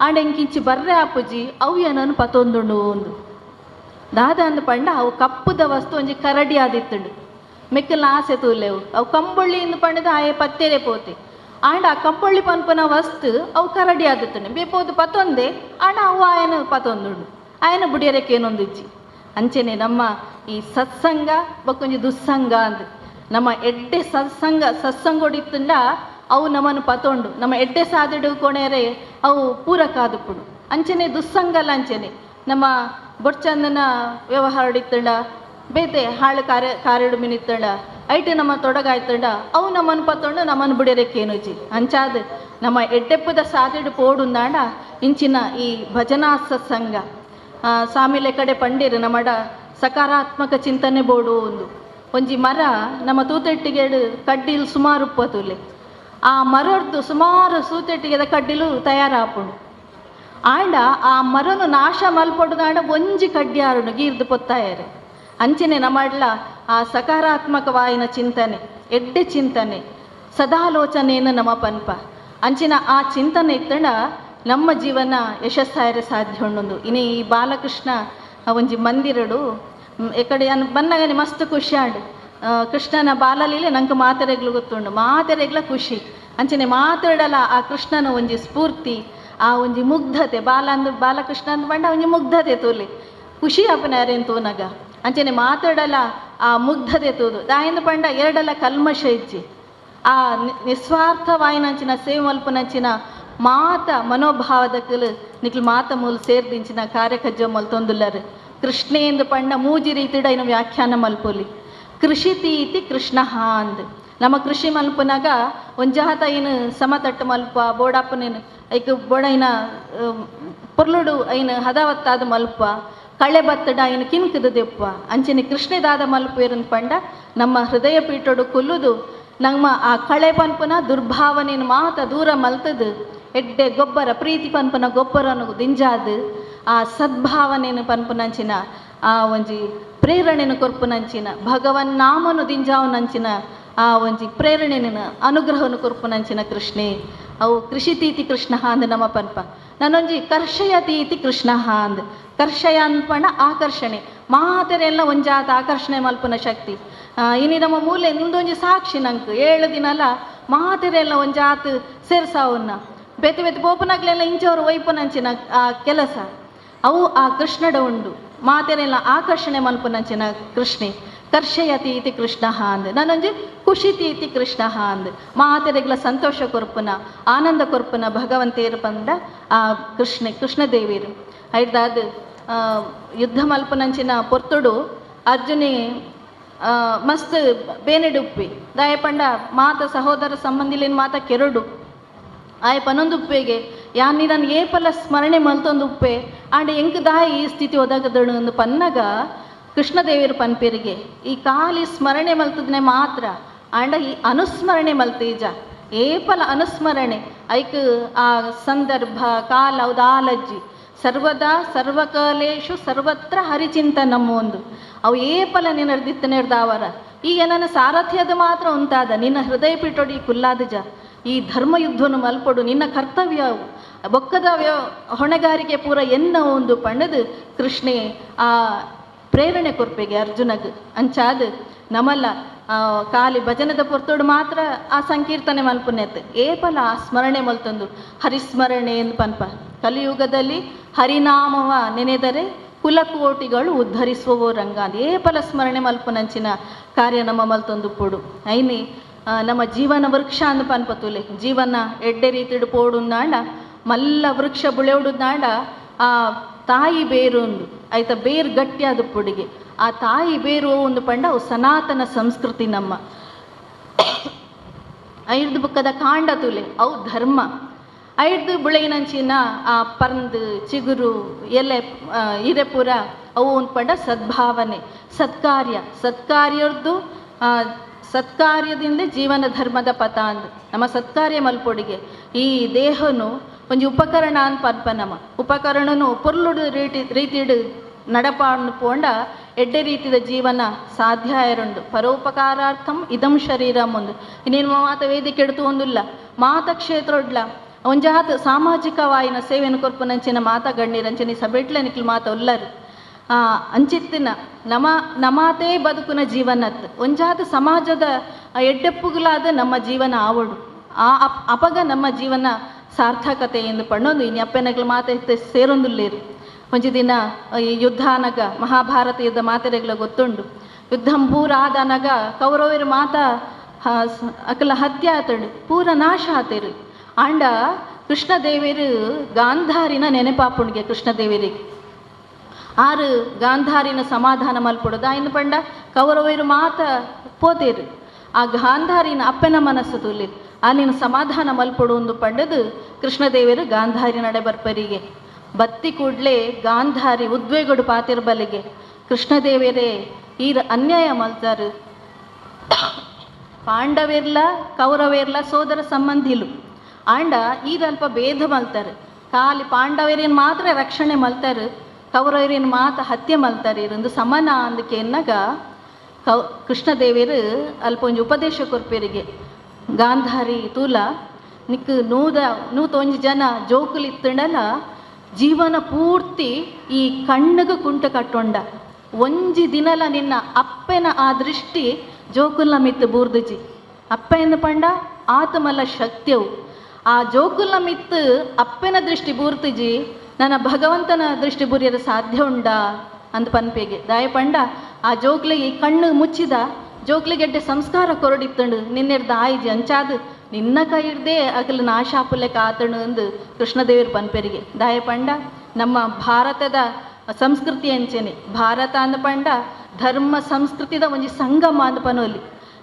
ಆಂಡ ಎಂಕಿಂಚಿ ಬರ್ರೆ ಆಪುಜಿ ಅವು ಏನನು ಪತ್ತೊಂದುಂಡು ಒಂದು ದಾದ ಅಂದ್ ಪಂಡ ಅವು ಕಪ್ಪುದ ವಸ್ತು ಒಂಜಿ ಕರಡಿ ಆದಿತ್ತುಂಡು ಮೆಕ್ಕಲ ಆಸೆ ತೂಲೆವು ಅವು ಕಂಬೊಳ್ಳಿ ಇಂದು ಪಂಡದ ಆಯೆ ಪತ್ತೇರೆ ಪೋತೆ ಆಂಡ ಆ ಕಂಬೊಳ್ಳಿ ಪನ್ಪನ ವಸ್ತು ಅವು ಕರಡಿ ಆದಿತ್ತುಂಡು ಬೇಪೋದು ಪತ್ತೊಂದೆ ಆಂಡ ಅವು ಆಯನ ಪತ್ತೊಂದುಂಡು ಆಯನ ಬುಡಿಯರಕ್ಕೆ ಏನೊಂದಿಜ್ಜಿ. ಅಂಚೆನೆ ನಮ್ಮ ಈ ಸತ್ಸಂಗ ಬಕ್ಕೊಂಜಿ ದುಸ್ಸಂಗ ಅಂದ್ ನಮ್ಮ ಎಡ್ಡೆ ಸತ್ಸಂಗ ಸತ್ಸಂಗೊಡಿತ್ತುಂಡ ಅವು ನಮ್ಮನ್ನು ಪತೊಂಡು ನಮ್ಮ ಎಡ್ಡೆ ಸಾದಿಡು ಕೊಣೆರೆ ಅವು ಪೂರಕ ಆದುಪ್ಪುಂಡು. ಅಂಚನೆ ದುಸ್ಸಂಗಲ ಅಂಚನೆ ನಮ್ಮ ಬೊಡ್ಚಂದನ ವ್ಯವಹಾರಡಿತ್ತಂಡ ಬೇತೆ ಹಾಳು ಕಾರ್ಯ ಕಾರ್ಯಡು ಮಿನಿತ್ತಂಡ ಐಟು ನಮ್ಮ ತೊಡಗಾಯ್ತಂಡ ಅವು ನಮ್ಮನ್ನು ಪತ್ತೊಂಡು ನಮ್ಮನ್ನು ಬಿಡಿರಕ್ಕೇನುಜಿ. ಅಂಚಾದ ನಮ್ಮ ಎಡ್ಡೆಪ್ಪದ ಸಾದಿಡು ಪೋಡುಂದಾಂಡ ಇಂಚಿನ ಈ ಭಜನಾ ಸತ್ಸಂಗ ಸಾಮಿಲೆ ಕಡೆ ಪಂಡಿರು ನಮ್ಮಡ ಸಕಾರಾತ್ಮಕ ಚಿಂತನೆ ಬೋಡು ಒಂದು ಒಂಜಿ ಮರ ನಮ್ಮ ತೂತೆಟ್ಟಿಗೆಡು ಕಡ್ಡಿಲು ಸುಮಾರು ಉಪ್ಪತುಲೆ ಆ ಮರದ್ದು ಸುಮಾರು ಸೂತೆಟ್ಟಿಗೆದ ಕಡ್ಡಿಲು ತಯಾರಾಪುಂಡು. ಆಂಡ ಆ ಮರನು ನಾಶ ಮಲ್ಪೊಡುದಾಂಡ ಒಂಜಿ ಕಡ್ಡಿಯಾರುಂಡು ಗೀರ್ದು ಪೊತ್ತಾಯರು. ಅಂಚನೆ ನಮ್ಮಡ್ಲ ಆ ಸಕಾರಾತ್ಮಕವಾಯಿನ ಚಿಂತನೆ ಎಡ್ಡೆ ಚಿಂತನೆ ಸದಾಲೋಚನೆಯನ್ನು ನಮ್ಮ ಪನ್ಪ ಅಂಚಿನ ಆ ಚಿಂತನೆ ಇತ್ತಂಡ ನಮ್ಮ ಜೀವನ ಯಶಸ್ಸಾಯರೆ ಸಾಧ್ಯ ಉಂಡೊಂದು. ಇನಿ ಈ ಬಾಲಕೃಷ್ಣ ಒಂಜಿ ಮಂದಿರಡು ಎಕಡೆ ಅನ್ ಬನ್ನಗನೆ ಮಸ್ತ್ ಖುಷಿ ಆಂಡ್. ಕೃಷ್ಣನ ಬಾಲಲೀಲೆ ನಂಗೆ ಮಾತೆರೆಗ್ಲು ಗೊತ್ತುಂಡು, ಮಾತೆರೆಗ್ಲ ಖುಷಿ. ಅಂಚನೆ ಮಾತಾಡಲ ಆ ಕೃಷ್ಣನ ಒಂಜಿ ಸ್ಫೂರ್ತಿ ಆ ಒಂಜಿ ಮುಗ್ಧತೆ ಬಾಲ ಅಂದ್ ಬಾಲಕೃಷ್ಣ ಅಂದ್ ಪಂಡ ಒಂಜಿ ಮುಗ್ಧತೆ ತೂಲಿ ಖುಷಿ ಆಪುನ ತೂನಗ. ಅಂಚನೆ ಮಾತಾಡಲ ಆ ಮುಗ್ಧತೆ ತೂದು ದಾಯಂದು ಪಂಡ ಎರಡಲ ಕಲ್ಮಶ ಇಜ್ಜಿ ಆ ನಿಸ್ವಾರ್ಥವಾಯಿನಂಚಿನ ಸೇವೆ ಮಲ್ಪುನಂಚಿನ ಮಾತ ಮನೋಭಾವದಕ್ಕಲು ನಿಕ್ಲು ಮಾತ ಮೂಲು ಸೇರ್ದಿಂಚಿನ ಕಾರ್ಯಕಜ್ಜ ಮಲ್ತೊಂದುಲ್ಲರು. ಕೃಷ್ಣೇಂದು ಪಂಡ ಮೂಜಿ ರೀತಿಡ ಇನ್ನು ವ್ಯಾಖ್ಯಾನ ಮಲ್ಪೊಲಿ. ಕೃಷಿ ತೀತಿ ಕೃಷ್ಣ ಅಂದ್ ನಮ್ಮ ಕೃಷಿ ಮಲ್ಪುನಾಗ ಒಂಜಾತ ಐನು ಸಮತಟ್ಟು ಮಲ್ಪ ಬೋಡಾಪನೇನು ಐಕ್ ಬೋಡೈನ ಪೊರ್ಲುಡು ಐನು ಹದವತ್ತಾದ ಮಲ್ಪ ಕಳೆ ಬತ್ತಡ ಐನು ಕಿನ್ಕದ ದೆಪ್ಪ. ಅಂಚನೆ ಕೃಷ್ಣದಾದ ಮಲ್ಪೇರನ್ ಪಂಡ ನಮ್ಮ ಹೃದಯ ಪೀಠೋಡು ಕೊಲ್ಲುದು ನಮ್ಮ ಆ ಕಳೆ ಪನ್ಪುನ ದುರ್ಭಾವನೆಯನ್ನು ಮಾತ ದೂರ ಮಲ್ತದು ಎಡ್ಡೆ ಗೊಬ್ಬರ ಪ್ರೀತಿ ಪನ್ಪುನ ಗೊಬ್ಬರನು ದಿಂಜಾದು ಆ ಸದ್ಭಾವನೆಯನ್ನು ಪನ್ಪುನಂಚಿನ ಆ ಒಂಜಿ ಪ್ರೇರಣೆನು ಕೊರ್ಪುನಂಚಿನ ಭಗವನ್ ನಾಮನು ದಿಂಜಾವನಂಚಿನ ಆ ಒಂಜಿ ಪ್ರೇರಣೆನ ಅನುಗ್ರಹನು ಕೊರ್ಪುನಂಚಿನ ಕೃಷ್ಣೆ ಅವು ಕೃಷಿ ತೀತಿ ಕೃಷ್ಣ ಅಂದ್ ನಮ್ಮ ಪನ್ಪ. ನಾನೊಂಜಿ ಕರ್ಷಯ ತೀತಿ ಕೃಷ್ಣ ಅಂದ್ ಕರ್ಷಯ ಅನ್ಪಣ ಆಕರ್ಷಣೆ ಮಾತೆರೆಲ್ಲ ಒಂಜಾತ ಆಕರ್ಷಣೆ ಮಲ್ಪುನ ಶಕ್ತಿ. ಇನಿ ನಮ್ಮ ಮೂಲೆ ನಿಂದೊಂಜಿ ಸಾಕ್ಷಿ ನಂಕ್ 7 ದಿನಲ ಮಾತೆರೆಲ್ಲ ಒಂಜಾತ್ ಸೇರ್ಸಾವನ್ನ ಬೇತೆ ಬೇತೆ ಪೋಪನಾಗ್ಲೆಲ್ಲ ಇಂಚವರು ಒಯ್ಪುನಂಚಿನ ಆ ಕೆಲಸ ಅವು ಆ ಕೃಷ್ಣಡ ಉಂಡು ಮಾತೆರೆಲ್ಲ ಆಕರ್ಷಣೆ ಮಲ್ಪುನಂಚಿನ ಕೃಷ್ಣೆ ಕರ್ಷಯತಿ ಇತಿ ಕೃಷ್ಣ ಅಂದ್. ನಾನೊಂಜಿ ಖುಷಿ ತೀತಿ ಕೃಷ್ಣ ಅಂದ್ ಮಾತೆರೆಗ್ಲ ಸಂತೋಷ ಕೊರ್ಪುನ ಆನಂದ ಕೊರ್ಪುನ ಭಗವಂತೇರು ಪಂಡ ಆ ಕೃಷ್ಣೆ ಕೃಷ್ಣದೇವಿರು. ಐಡ್ದಾದ್ ಯುದ್ಧ ಮಲ್ಪುನಂಚಿನ ಪೊರ್ತುಡು ಅರ್ಜುನೆ ಮಸ್ತ್ ಬೇನೆಡುಪ್ಪಿ ದಾಯ ಪಂಡ ಮಾತ ಸಹೋದರ ಸಂಬಂಧಿಲಿನ ಮಾತ ಕೆರಡು ಆಯ ಪನೊಂದುಪ್ಪೆಗೆ ಯಾನ್ ನಿನನ್ ಏಪಲ ಸ್ಮರಣೆ ಮಲ್ತೊಂದು ಉಪ್ಪೆ ಆಂಡ ಎಂಕ್ ದಾಯ ಈ ಸ್ಥಿತಿ ಒದಗದಳು ಅಂದ್ ಪನ್ನಗ ಕೃಷ್ಣದೇವರು ಪನ್ಪೆರಿಗೆ ಈ ಖಾಲಿ ಸ್ಮರಣೆ ಮಲ್ತದನೆ ಮಾತ್ರ ಆಂಡ ಈ ಅನುಸ್ಮರಣೆ ಮಲ್ತೇಜ ಏಪಲ ಅನುಸ್ಮರಣೆ ಐಕ್ ಆ ಸಂದರ್ಭ ಕಾಲ ಉದಾಲಜ್ಜಿ ಸರ್ವದಾ ಸರ್ವಕಾಲೇಶು ಸರ್ವತ್ರ ಹರಿಚಿಂತನಂ ಒಂದು ಅವು ಏಪಲ ನಿನ್ನರ್ದಿತ್ತನೆರ್ದಾವರ ಈಗ ನನ್ನ ಸಾರಥ್ಯದ ಮಾತ್ರ ಉಂಟಾದ ನಿನ್ನ ಹೃದಯ ಪೀಠೋಡಿ ಕುಲ್ಲಾದಜ ಈ ಧರ್ಮಯುದ್ಧನು ಮಲ್ಪೊಡು ನಿನ್ನ ಕರ್ತವ್ಯ ಬೊಕ್ಕದ ಹೊಣೆಗಾರಿಕೆ ಪೂರ ಎನ್ನ ಒಂದು ಪಣ್ಣದು ಕೃಷ್ಣೆ ಆ ಪ್ರೇರಣೆ ಕೊರ್ಪೆಗೆ ಅರ್ಜುನಗ್. ಅಂಚಾದ್ ನಮಲ್ಲ ಖಾಲಿ ಭಜನದ ಪೊರ್ತೋಡು ಮಾತ್ರ ಆ ಸಂಕೀರ್ತನೆ ಮಲ್ಪುನೆತ್ ಏಪಲ ಆ ಸ್ಮರಣೆ ಮಲ್ತೊಂದು ಹರಿಸ್ಮರಣೆ ಎಂದು ಪನ್ಪ. ಕಲಿಯುಗದಲ್ಲಿ ಹರಿನಾಮವ ನೆನೆದರೆ ಕುಲಕೋಟಿಗಳು ಉದ್ಧರಿಸುವವೋ ರಂಗ ಅಂದ್ ಏಪಲ ಸ್ಮರಣೆ ಮಲ್ಪುನಂಚಿನ ಕಾರ್ಯ ನಮ್ಮ ಮಲ್ತೊಂದು ಪೊಡು. ಐನಿ ನಮ್ಮ ಜೀವನ ವೃಕ್ಷ ಅಂದ್ ಪನ್ಪತುಲೆ ಜೀವನ ಎಡ್ಡೆ ರೀತಿಡು ಪೋಡುಂದಾಂಡ ಮಲ್ಲ ವೃಕ್ಷ ಬುಳೆಯುಡುದಾಂಡ ಆ ತಾಯಿ ಬೇರೊಂದು ಆಯ್ತ ಬೇರು ಗಟ್ಟಿಯಾದ ಪೊಡಿಗೆ ಆ ತಾಯಿ ಬೇರು ಒಂದು ಪಂಡ ಅವು ಸನಾತನ ಸಂಸ್ಕೃತಿ ನಮ್ಮ ಐರ್ದು ಬುಕ್ಕದ ಕಾಂಡ ತುಲೆ ಅವು ಧರ್ಮ ಐರ್ದು ಬುಳೆಯಿನಂಚಿನ ಆ ಪರ್ಂದು ಚಿಗುರು ಎಲೆ ಇರೆಪುರ ಅವು ಒಂದು ಪಂಡ ಸದ್ಭಾವನೆ ಸತ್ಕಾರ್ಯ ಸತ್ಕಾರ್ಯದ್ದು ಸತ್ಕಾರ್ಯದಿಂದ ಜೀವನ ಧರ್ಮದ ಪಥ ಅಂದ್ ನಮ್ಮ ಸತ್ಕಾರ್ಯ ಮಲ್ಪೊಡಿಗೆ ಈ ದೇಹನು ಒಂಜಿ ಉಪಕರಣ ಅಂದ್ ಪನ್ಪ ನಮ್ಮ ಉಪಕರಣನು ಪೊರ್ಲುಡು ರೀತಿಡು ನಡಪಾಂಡು ಪೋಂಡ ಎಡ್ಡೆ ರೀತಿದ ಜೀವನ ಸಾಧ್ಯ ಆಯರುಂಡು. ಪರೋಪಕಾರಾರ್ಥಂ ಇದಂ ಶರೀರಂ ಒಂದು ಇನ್ನೇನು ಮಾತ ವೇದಿಕೆ ಎಡ್ತು ಒಂದುಲ್ಲ ಮಾತ ಕ್ಷೇತ್ರೊಡ್ಲ ಒಂಜಾತ ಸಾಮಾಜಿಕವಾಯಿನ ಸೇವೆಯನ್ನು ಕೊರ್ಪುನಂಚಿನ ಮಾತ ಗಣ್ಯರಂಚಿನ ಸಬೆಟ್ಲೆ ನಿಕ್ಲು ಮಾತ ಉಲ್ಲರು ಅಂಚಿತ್ತಿನ ನಮ ನಮಾತೇ ಬದುಕುನ ಜೀವನತ್ ಒಂಜಾತ ಸಮಾಜದ ಎಡ್ಡೆಪ್ಪುಗುಲಾದ ನಮ್ಮ ಜೀವನ ಆವಡು ಆ ಅಪಗ ನಮ್ಮ ಜೀವನ ಸಾರ್ಥಕತೆ ಎಂದು ಪಣ್ಣೊಂದು ಇನ್ನು ಅಪ್ಪೆನಗ್ಲು ಮಾತ ಸೇರೊಂದುಲ್ಲೇರು. ಒಂಜಿ ದಿನ ಈ ಯುದ್ಧಾನಗ ಮಹಾಭಾರತ ಯುದ್ಧ ಮಾತೆರೆಗ್ಲ ಗೊತ್ತುಂಡು. ಯುದ್ಧಂ ಪೂರ ಆದನಗ ಕೌರವರು ಮಾತ ಅಕಲ ಹತ್ಯೆ ಆತಂಡು, ಪೂರ ನಾಶ ಆತೇರು. ಆಂಡ ಕೃಷ್ಣದೇವರು ಗಾಂಧಾರಿನ ನೆನಪಾಪುಣ್ಗೆ ಕೃಷ್ಣದೇವರಿಗೆ ಆರು ಗಾಂಧಾರಿನ ಸಮಾಧಾನ ಮಲ್ಪೊಡು ದಾಯಿನ ಪಂಡ ಕೌರವರು ಮಾತ ಪೋತೇರು. ಆ ಗಾಂಧಾರಿನ ಅಪ್ಪನ ಮನಸ್ಸು ತುಲಿ ಆಲಿನ ಸಮಾಧಾನ ಮಲ್ಪೊಡು ಒಂದು ಪಂಡದು ಕೃಷ್ಣದೇವರು ಗಾಂಧಾರಿ ನಡೆ ಬರ್ಪರಿಗೆ ಬತ್ತಿ ಕೂಡ್ಲೆ ಗಾಂಧಾರಿ ಉದ್ವೇಗಡು ಪಾತಿರ್ಬಲಿಗೆ ಕೃಷ್ಣದೇವರೇ ಈರ್ ಅನ್ಯಾಯ ಮಲ್ತಾರು, ಪಾಂಡವೇರ್ಲ ಕೌರವೇರ್ಲ ಸೋದರ ಸಂಬಂಧಿಲು, ಆಂಡ ಈರಲ್ಪ ಭೇದ ಮಲ್ತಾರೆ, ಖಾಲಿ ಪಾಂಡವೇರೇನು ಮಾತ್ರ ರಕ್ಷಣೆ ಮಲ್ತಾರೆ, ಕೌರವರೇನು ಮಾತ್ರ ಹತ್ಯೆ ಮಲ್ತಾರೆ, ಇರೊಂದು ಸಮನ ಅಂದಕ್ಕೆ ಎನ್ನಗ ಕೃಷ್ಣದೇವರು ಅಲ್ಪ ಒಂಜಿ ಉಪದೇಶ ಕೊರ್ಪೇರಿಗೆ ಗಾಂಧಾರಿ ತೂಲ ನಿಕ್ ನೂತೊಂಜಿ ಜನ ಜೋಕುಲಿತ್ತುಂಡಲ ಜೀವನ ಪೂರ್ತಿ ಈ ಕಣ್ಣುಗು ಕುಂಟ ಕಟ್ಟೊಂಡ ಒಂಜಿ ದಿನಲ ನಿನ್ನ ಅಪ್ಪೆನ ಆ ದೃಷ್ಟಿ ಜೋಕುಲ್ನ ಮಿತ್ತು ಬೂರ್ದುಜಿ. ಅಪ್ಪ ಎಂದು ಪಂಡ ಆತಮಲ್ಲ ಶಕ್ತಿಯವು, ಆ ಜೋಕುಲ್ನ ಮಿತ್ತು ಅಪ್ಪೆನ ದೃಷ್ಟಿ ಬೂರ್ತುಜಿ, ನನ್ನ ಭಗವಂತನ ದೃಷ್ಟಿ ಬೂರಿಯರ ಸಾಧ್ಯ ಉಂಡಾ ಅಂದ ಪನ್ಪೆಗೆ ದಾಯ ಪಂಡ ಆ ಜೋಕ್ಲಿಗೆ ಈ ಕಣ್ಣು ಮುಚ್ಚಿದ ಜೋಕ್ಲಿಗೆಡ್ಡೆ ಸಂಸ್ಕಾರ ಕೊರಡಿತ್ತಂಡು ನಿನ್ನೆರ್ದ ಆಯ್ಜಿ ಅಂಚಾದು ನಿನ್ನ ಕೈ ಹಿಡ್ದೇ ಅಗಲು ನಾಶಾಪುಲೆ ಕಾತಣು ಅಂದು ಕೃಷ್ಣದೇವರು ಪನ್ಪೆರಿಗೆ. ದಾಯ ಪಂಡ ನಮ್ಮ ಭಾರತದ ಸಂಸ್ಕೃತಿ ಅಂಚೆನೆ ಭಾರತ ಅಂದ ಪಂಡ ಧರ್ಮ ಸಂಸ್ಕೃತಿದ ಒಂಜಿ ಸಂಗಮ ಅಂದ ಪನೋಲಿ.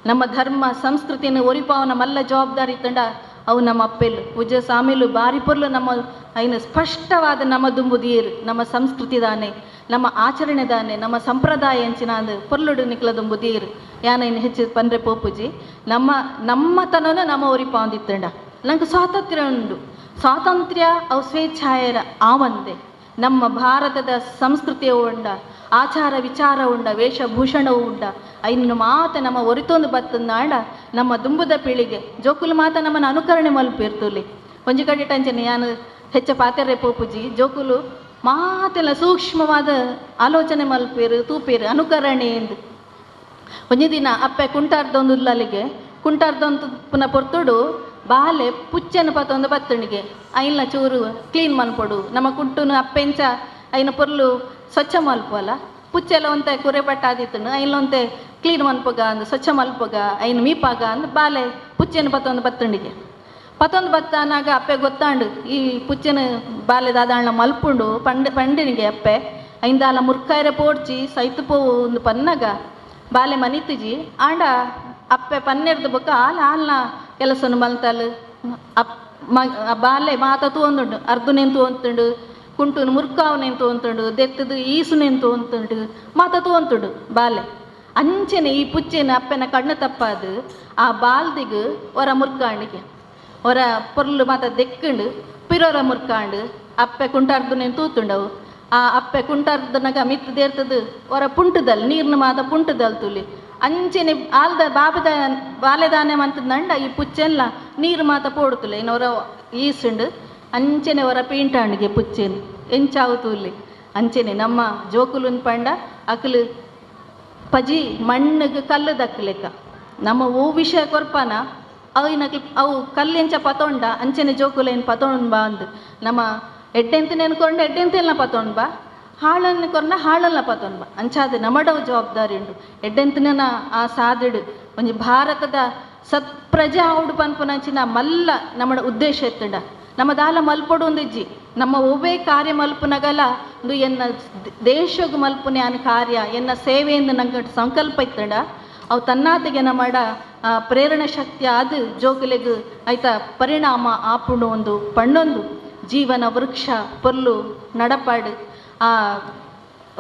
ನಮ್ಮ ಧರ್ಮ ಸಂಸ್ಕೃತಿಯನ್ನು ಒರಿಪಾವನ ಮಲ್ಲ ಜವಾಬ್ದಾರಿ ತಂಡ ಅವು ನಮ್ಮ ಅಪ್ಪೆಲ್ಲು ಪೂಜ್ಯ ಸ್ವಾಮಿಲು ಬಾರಿ ಪೊರ್ಲು ನಮ್ಮ ಐನ ಸ್ಪಷ್ಟವಾದ ನಮ್ಮ ದುಂಬುದೀರು ನಮ್ಮ ಸಂಸ್ಕೃತಿ ದಾನೆ ನಮ್ಮ ಆಚರಣೆ ದಾನೆ ನಮ್ಮ ಸಂಪ್ರದಾಯ ಅಂಚಿನ ಅಂದು ಪೊರ್ಲುಡು ನಿಕ್ಲ ದುಂಬುದೀರು ಯಾನ ಇನ್ನು ಹೆಚ್ಚು ಪಂದ್ರೆ ಪೋಪುಜಿ. ನಮ್ಮ ನಮ್ಮತನನು ನಮ್ಮ ಒರಿಪಾವಂದಿತ್ತಂಡ ನಂಗೆ ಸ್ವಾತಂತ್ರ್ಯ ಉಂಡು, ಸ್ವಾತಂತ್ರ್ಯ ಅವು ಸ್ವೇಚ್ಛಾಯರ ಆವಂದೆ ನಮ್ಮ ಭಾರತದ ಸಂಸ್ಕೃತಿಯ ಉಂಡ ಆಚಾರ ವಿಚಾರ ಉಂಡ ವೇಷಭೂಷಣವೂ ಉಂಡ ಐನು ಮಾತ ನಮ್ಮ ಒರಿತೊಂದು ಬತ್ತಂದಾಂಡ ನಮ್ಮ ದುಂಬುದ ಪೀಳಿಗೆ ಜೋಕುಲು ಮಾತ ನಮ್ಮನ್ನು ಅನುಕರಣೆ ಮಲ್ಪಿರ್ತುಲಿ. ಒಂಜಿ ಕಡೆ ಟಂಚನೆ ಯಾನು ಹೆಚ್ಚ ಪಾತೆರೆ ಪೋಪುಜಿ ಜೋಕುಲು ಮಾತೆಲ್ಲ ಸೂಕ್ಷ್ಮವಾದ ಆಲೋಚನೆ ಮಲ್ಪೇರು ತೂಪೇರು ಅನುಕರಣೆ ಎಂದು. ಒಂಜಿ ದಿನ ಅಪ್ಪೆ ಕುಂಟಾರ್ದೊಂದು ಅಲ್ಲಿಗೆ ಕುಂಟಾರ್ದೊಂದು ಪುನಃ ಪೊರ್ತುಡು ಬಾಲೆ ಪುಚ್ಚೆನ ಪತ್ತೊಂದು ಬತ್ತಣಿಗೆ ಐನ್ಲ ಚೂರು ಕ್ಲೀನ್ ಮನ್ಪೊಡು ನಮ್ಮ ಕುಂಟುನು ಅಪ್ಪೆಂಚ ಐನ ಪೊರ್ಲು ಸ್ವಚ್ಛ ಮಲ್ಪಲ್ಲ ಪುಚ್ಚೆಲ್ಲ ಒಂತೆ ಕುರೆ ಪಟ್ಟಾದಿತ್ತನು ಐನ್ಲ ಒಂತೆ ಕ್ಲೀನ್ ಮನ್ಪಗ ಅಂದ್ ಸ್ವಚ್ಛ ಮಲ್ಪಗ ಐನ ಮೀಪಾಗ ಅಂದ್ ಬಾಲೆ ಪುಚ್ಚೆನ ಪತ್ತೊಂದು ಬತ್ತಣಿಗೆ ಪತ್ತೊಂದು ಬತ್ತನಾಗ ಅಪ್ಪೆ ಗೊತ್ತಾಂಡು ಈ ಪುಚ್ಚೆನ ಬಾಲೆ ದಾದಾಣ್ಣ ಮಲ್ಪುಂಡು ಪಂಡಿನಿಗೆ ಅಪ್ಪೆ ಐಂದಾಲ ಮುರ್ಕಾಯರೆ ಪೋಡ್ಚಿ ಸೈತು ಪೋವು ಒಂದು ಪನ್ನಗ ಬಾಲೆ ಮನಿತುಜಿ ಆಂಡ ಅಪ್ಪೆ ಪನ್ನೆರ್ದು ಬೊಕ್ಕ ಆಲ್ ಆಲ್ನ ಕೆಲಸನು ಮಲ್ತಾಲ್ ಅಪ್ ಮ ಬಾಲೆ ಮಾತ ತೂವೊಂದುಂಡು ಅರ್ಧನೆನ್ ತೂವೊಂತುಂಡು ಕುಂಟುನು ಮುರ್ಕಾವನೆನ್ ತೂವೊಂತುಂಡು ದೆತ್ತದು ಈಸುನೆನ್ ತೂವೊಂತುಂಡು ಮಾತ ತೂವೊಂತುಂಡು ಬಾಲೆ. ಅಂಚೆನೆ ಈ ಪುಚ್ಚೆನ ಅಪ್ಪೆನ ಕಣ್ಣು ತಪ್ಪಾದು ಆ ಬಾಲ್ದಿಗ್ ಒರ ಮುರ್ಕಾಂಡಿಗೆ ಒರ ಪೊರ್ಲು ಮಾತ ದೆಕ್ಕಂಡು ಪಿರೊರ ಮುರ್ಕಾಂಡು ಅಪ್ಪೆ ಕುಂಟಾರ್ದುನೆನ್ ತೂತುಂಡವು ಆ ಅಪ್ಪೆ ಕುಂಟಾರ್ದನಗ ಮಿತ್ತು ದೇರ್ತದು ಒರ ಪುಂಟುದಲ್ ನೀರ್ನ ಮಾತ ಪುಂಟುದಲ್ ತುಲಿ ಅಂಚೆನೆ ಆಲ್ದ ಬಾಬದ ಬಾಲೆದಾನೆ ಮಂತದಂಡ ಈ ಪುಚ್ಚೆಲ್ಲ ನೀರು ಮಾತ ಪೋಡುತ್ತಲೆ ಇನ್ನೊರ ಈಸುಂಡು ಅಂಚೆನೆ ಹೊರ ಪೀಂಟಾಂಡಿಗೆ ಪುಚ್ಚೆನ್ ಎಂಚಾವು ತೂಲಿ. ಅಂಚೆನೆ ನಮ್ಮ ಜೋಕುಲುನ್ ಪಂಡ ಅಕಲು ಪಜಿ ಮಣ್ಣುಗ್ ಕಲ್ಲು ದಕ್ಕಲೆಕ್ಕ ನಮ್ಮ ಓ ವಿಷಯ ಕೊರ್ಪಾನ ಅವಿನಕಿ ಅವು ಕಲ್ಲೆಂಚ ಪತೊಂಡ ಅಂಚೆನೆ ಜೋಕುಲೇನು ಪತೊಂಡ್ ಬಾ ಅಂದು ನಮ್ಮ ಎಡ್ಡೆಂತ ನೆನ್ಕೊಂಡು ಎಡ್ಡೆಂತೆಲ್ಲ ಪತೊಂಡ್ ಬಾ ಹಾಳನ್ನು ಕೊರ್ನ ಹಾಳಲ್ಲ ಪತೊಂಡ್ ಬಾ ಅಂಚಾದ ನಮಡವು ಜವಾಬ್ದಾರಿ ಉಂಡು ಎಡ್ಡೆಂತನ ಆ ಸಾದಿಡು ಒಂಜಿ ಭಾರತದ ಸತ್ಪ್ರಜೆ ಆವುಡು ಪನ್ಪುನಂಚಿನ ಮಲ್ಲ ನಮ್ಮಡ ಉದ್ದೇಶ ಎತ್ತುಂಡ ನಮ್ಮ ದಾಲ ಮಲ್ಪೊಡು ಒಂದಿಜ್ಜಿ ನಮ್ಮ ಒವ್ವೇ ಕಾರ್ಯ ಮಲ್ಪುನಗಲ ಒಂದು ಎನ್ನ ದೇಶಗ್ ಮಲ್ಪುನೆ ಅನ್ ಕಾರ್ಯ ಎನ್ನ ಸೇವೆಯಿಂದ ನಂಗೆ ಸಂಕಲ್ಪ ಇತ್ತಂಡ ಅವು ತನ್ನಾತಿಗೆ ನಮ್ಮಡ ಪ್ರೇರಣೆ ಶಕ್ತಿ ಆದ ಜೋಕುಲೆಗ್ ಐತ ಪರಿಣಾಮ ಆಪುಂಡು ಒಂದು ಪಣ್ಣೊಂದು ಜೀವನ ವೃಕ್ಷ ಪೊರ್ಲು ನಡಪಾಡು ಆ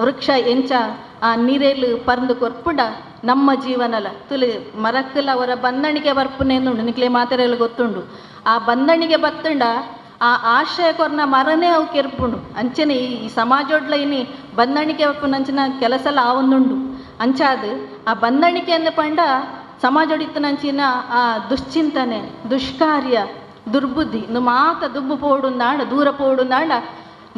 ವೃಕ್ಷ ಎಂಚ ಆ ನೀರೇಲು ಪರ್ಂದು ಕೊರ್ಪುಂಡ ನಮ್ಮ ಜೀವನಲ ತುಲಿ ಮರಕ್ಕಲ ಅವರ ಬಂದಣಿಗೆ ಬರ್ಪುನೇಂದುಂಡು ನಿಕ್ಲೆ ಮಾತೆರೆಲ್ಲ ಗೊತ್ತುಂಡು ಆ ಬಂದಣಿಗೆ ಬತ್ತುಂಡ ಆ ಆಶಯ ಕೊರ್ನ ಮರನೇ ಅವು ಕೆರ್ಪುಂಡು ಅಂಚನೆ ಈ ಸಮಾಜೋಡ್ಲ ಇನಿ ಬಂದಣಿಗೆ ಬರ್ಪುನಂಚಿನ ಕೆಲಸಲ ಆವೊಂದುಂಡು ಅಂಚಾದ್ ಆ ಬಂದಣಿಕೆ ಅಂದ ಪಂಡ ಸಮಾಜೋಡಿತ್ತನಂಚಿನ ಆ ದುಶ್ಚಿಂತನೆ ದುಷ್ಕಾರ್ಯ ದುರ್ಬುದ್ಧಿ ಇಂದು ಮಾತ ದುಬ್ಬು ಪೋಡುಂದಾಂಡ ದೂರ ಪೋಡುಂದಾಂಡ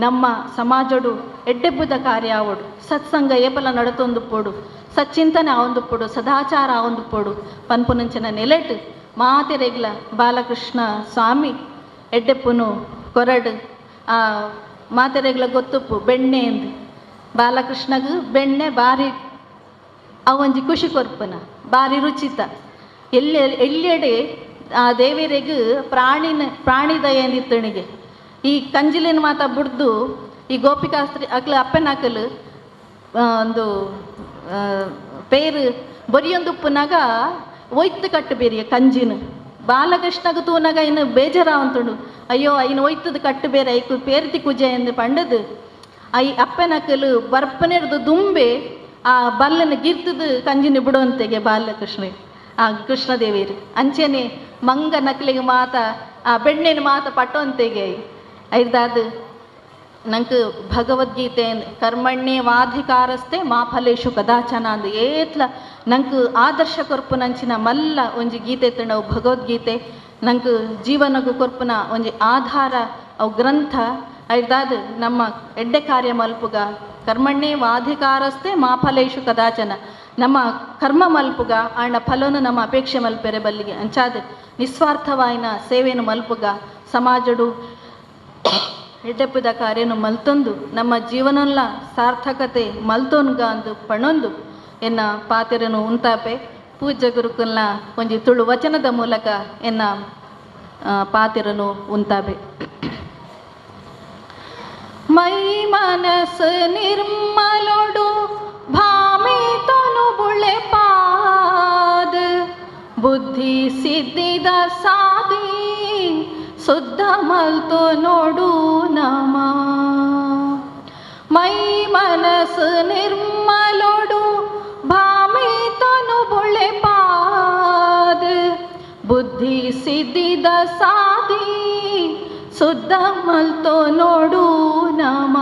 ನಮ್ಮ ಸಮಾಜಡು ಎಡ್ಡೆಬ್ಬುದ ಕಾರ್ಯ ಆವೊಡು ಸತ್ಸಂಗ ಏಪಲ ನಡತೊಂದು ಪೋಡು ಸಚ್ಚಿಂತನೆ ಆವೊಂದು ಪೋಡು ಸದಾಚಾರ ಆವೊಂದು ಪೋಡು ಪನ್ಪುನಂಚಿನ ನೆಲೆಟ್ ಮಾತೆರೆಗ್ಲ ಬಾಲಕೃಷ್ಣ ಸ್ವಾಮಿ ಎಡ್ಡೆಪ್ಪುನು ಕೊರಡು ಆ ಮಾತೆರೆಗ್ಲ ಗೊತ್ತುಪ್ಪು ಬೆಣ್ಣೆ ಎಂದು ಬಾಲಕೃಷ್ಣಗ್ ಬೆಣ್ಣೆ ಬಾರಿ ಅವೊಂಜಿ ಖುಷಿ ಕೊರ್ಪುನ ಬಾರಿ ರುಚಿತ ಎಲ್ಲಿ ಎಲ್ಯಡೆ ಆ ದೇವರಿಗೆ ಪ್ರಾಣಿನ ಪ್ರಾಣಿದಯಂದಿತ್ತಣಿಗೆ ಈ ಕಂಜಿಲಿನ ಮಾತ ಬುಡ್ದು ಈ ಗೋಪಿಕಾಸ್ತ್ರಿ ಅಕ್ಲು ಅಪ್ಪನ ಅಕಲು ಒಂದು ಪೇರು ಬೊರಿಯೊಂದುಪ್ಪುನಾಗ ಒಯ್ತು ಕಟ್ಟು ಬೇರಿಯ ಕಂಜಿನ ಬಾಲಕೃಷ್ಣಗ ತೂನಾಗ ಇನ್ನು ಬೇಜಾರಾವಂತುಂಡು ಅಯ್ಯೋ ಐನು ಒಯ್ತದ ಕಟ್ಟು ಬೇರೆ ಐಕು ಪೇರ್ತಿ ಕುಜೆ ಎಂದು ಪಂಡದು I ಅಪ್ಪನಕಲು ಬರ್ಪನೆರ್ದು ದುಂಬೆ ಆ ಬಲ್ಲನ ಗಿರ್ತದ ಕಂಜಿನ ಬಿಡುವಂತೆಗೆ ಬಾಲಕೃಷ್ಣ ಆ ಕೃಷ್ಣದೇವಿರು ಅಂಚೆನೆ ಮಂಗ ನಕಲಿಗೆ ಮಾತ ಆ ಬೆಣ್ಣೆನ ಮಾತ ಪಟ್ಟುವಂತೆಗೆ ಐದಾದು ನಂಗೆ ಭಗವದ್ಗೀತೆ ಕರ್ಮಣ್ಯೇ ವಾಧಿಕಾರಸ್ತೆ ಮಾ ಫಲೇಶು ಕದಾಚನ ಅಂದ್ ಏತ್ಲ ನಂಗೆ ಆದರ್ಶ ಕೊರ್ಪುನಂಚಿನ ಮಲ್ಲ ಒಂಜಿ ಗೀತೆ ತಿಂಡವು ಭಗವದ್ಗೀತೆ ನಂಗೆ ಜೀವನಗು ಕೊರ್ಪುನ ಒಂಜಿ ಆಧಾರ ಅವು ಗ್ರಂಥ ಐದಾದ ನಮ್ಮ ಎಡ್ಡೆ ಕಾರ್ಯ ಮಲ್ಪುಗ ಕರ್ಮಣ್ಯೇ ವಾಧಿಕಾರಸ್ತೆ ಮಾ ಫಲೇಶು ಕದಾಚನ ನಮ್ಮ ಕರ್ಮ ಮಲ್ಪುಗ ಆಂಡ ಫಲನು ನಮ್ಮ ಅಪೇಕ್ಷೆ ಮಲ್ಪೆರೆ ಬಲ್ಲಿಗೆ ಅಂಚಾದ ನಿಸ್ವಾರ್ಥವಾಯಿನ ಸೇವೆಯನ್ನು ಮಲ್ಪುಗ ಸಮಾಜಡು ಎಡ್ಡೆಪ್ಪದ ಕಾರ್ಯನು ಮಲ್ತೊಂದು ನಮ್ಮ ಜೀವನಲ್ಲ ಸಾರ್ಥಕತೆ ಮಲ್ತೊನ್ಗ ಅಂದು ಪಣೊಂದು ಎನ್ನ ಪಾತೆರನು ಉಂತಾಪೆ ಪೂಜ್ಯ ಗುರುಕುಲ್ನ ಒಂಜಿ ತುಳು ವಚನದ ಮೂಲಕ ಎನ್ನ ಪಾತೆರನು ಉಂತಾಪೆ. ಮೈ ಮನಸ್ಸು ನಿರ್ಮಲೊಡು ಭಾಮೆ ತನು ಬುಳೆ ಪಾದ ಬುದ್ಧಿ ಸಿದ್ಧಿದ ಸಾದಿ ಶುದ್ಧ ಮಲ್ತು ನೋಡು ನಮ ಮೈ ಮನಸ್ಸು ನಿರ್ಮಲೊಡು ಭಾಮೆ ತನು ಬುಳೆ ಪಾದ ಬುದ್ಧಿ ಸಿದ್ಧಿದ ಸಾದಿ ಶುದ್ಧ ಮಲ್ತು ನೋಡು ನಮ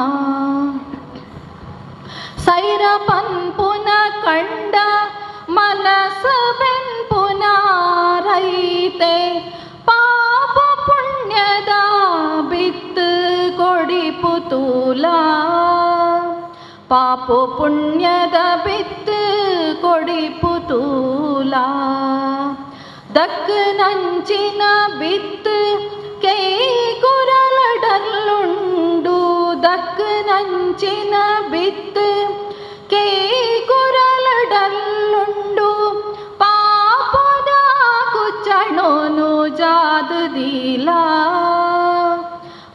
ಸೈರ ಪನ್ಪುನ ಕಂಡ ಮನಸ ಬೆನ್ಪುನ ರೈತೆ ಪಾಪ ಪುಣ್ಯದ ಬಿತ್ತು ಕೊಡಿಪು ತೂಲ ಪಾಪ ಪುಣ್ಯದ ಬಿತ್ತು ಕೊಡಿಪು ತೂಲ ದಕ್ಕ ನಂಚಿನ ಬಿತ್ತು ಕೈ ಕುರಲಡಲ್ಲುಂಡು ದಕ್ಕ ನಂಚಿನ ಬಿತ್ತು ಕೈ ಕುರಲಡಲ್ಲುಂಡು ಪಾಪದ ಕುಚ್ಚಣೋನು ಜಾದುದೀಲ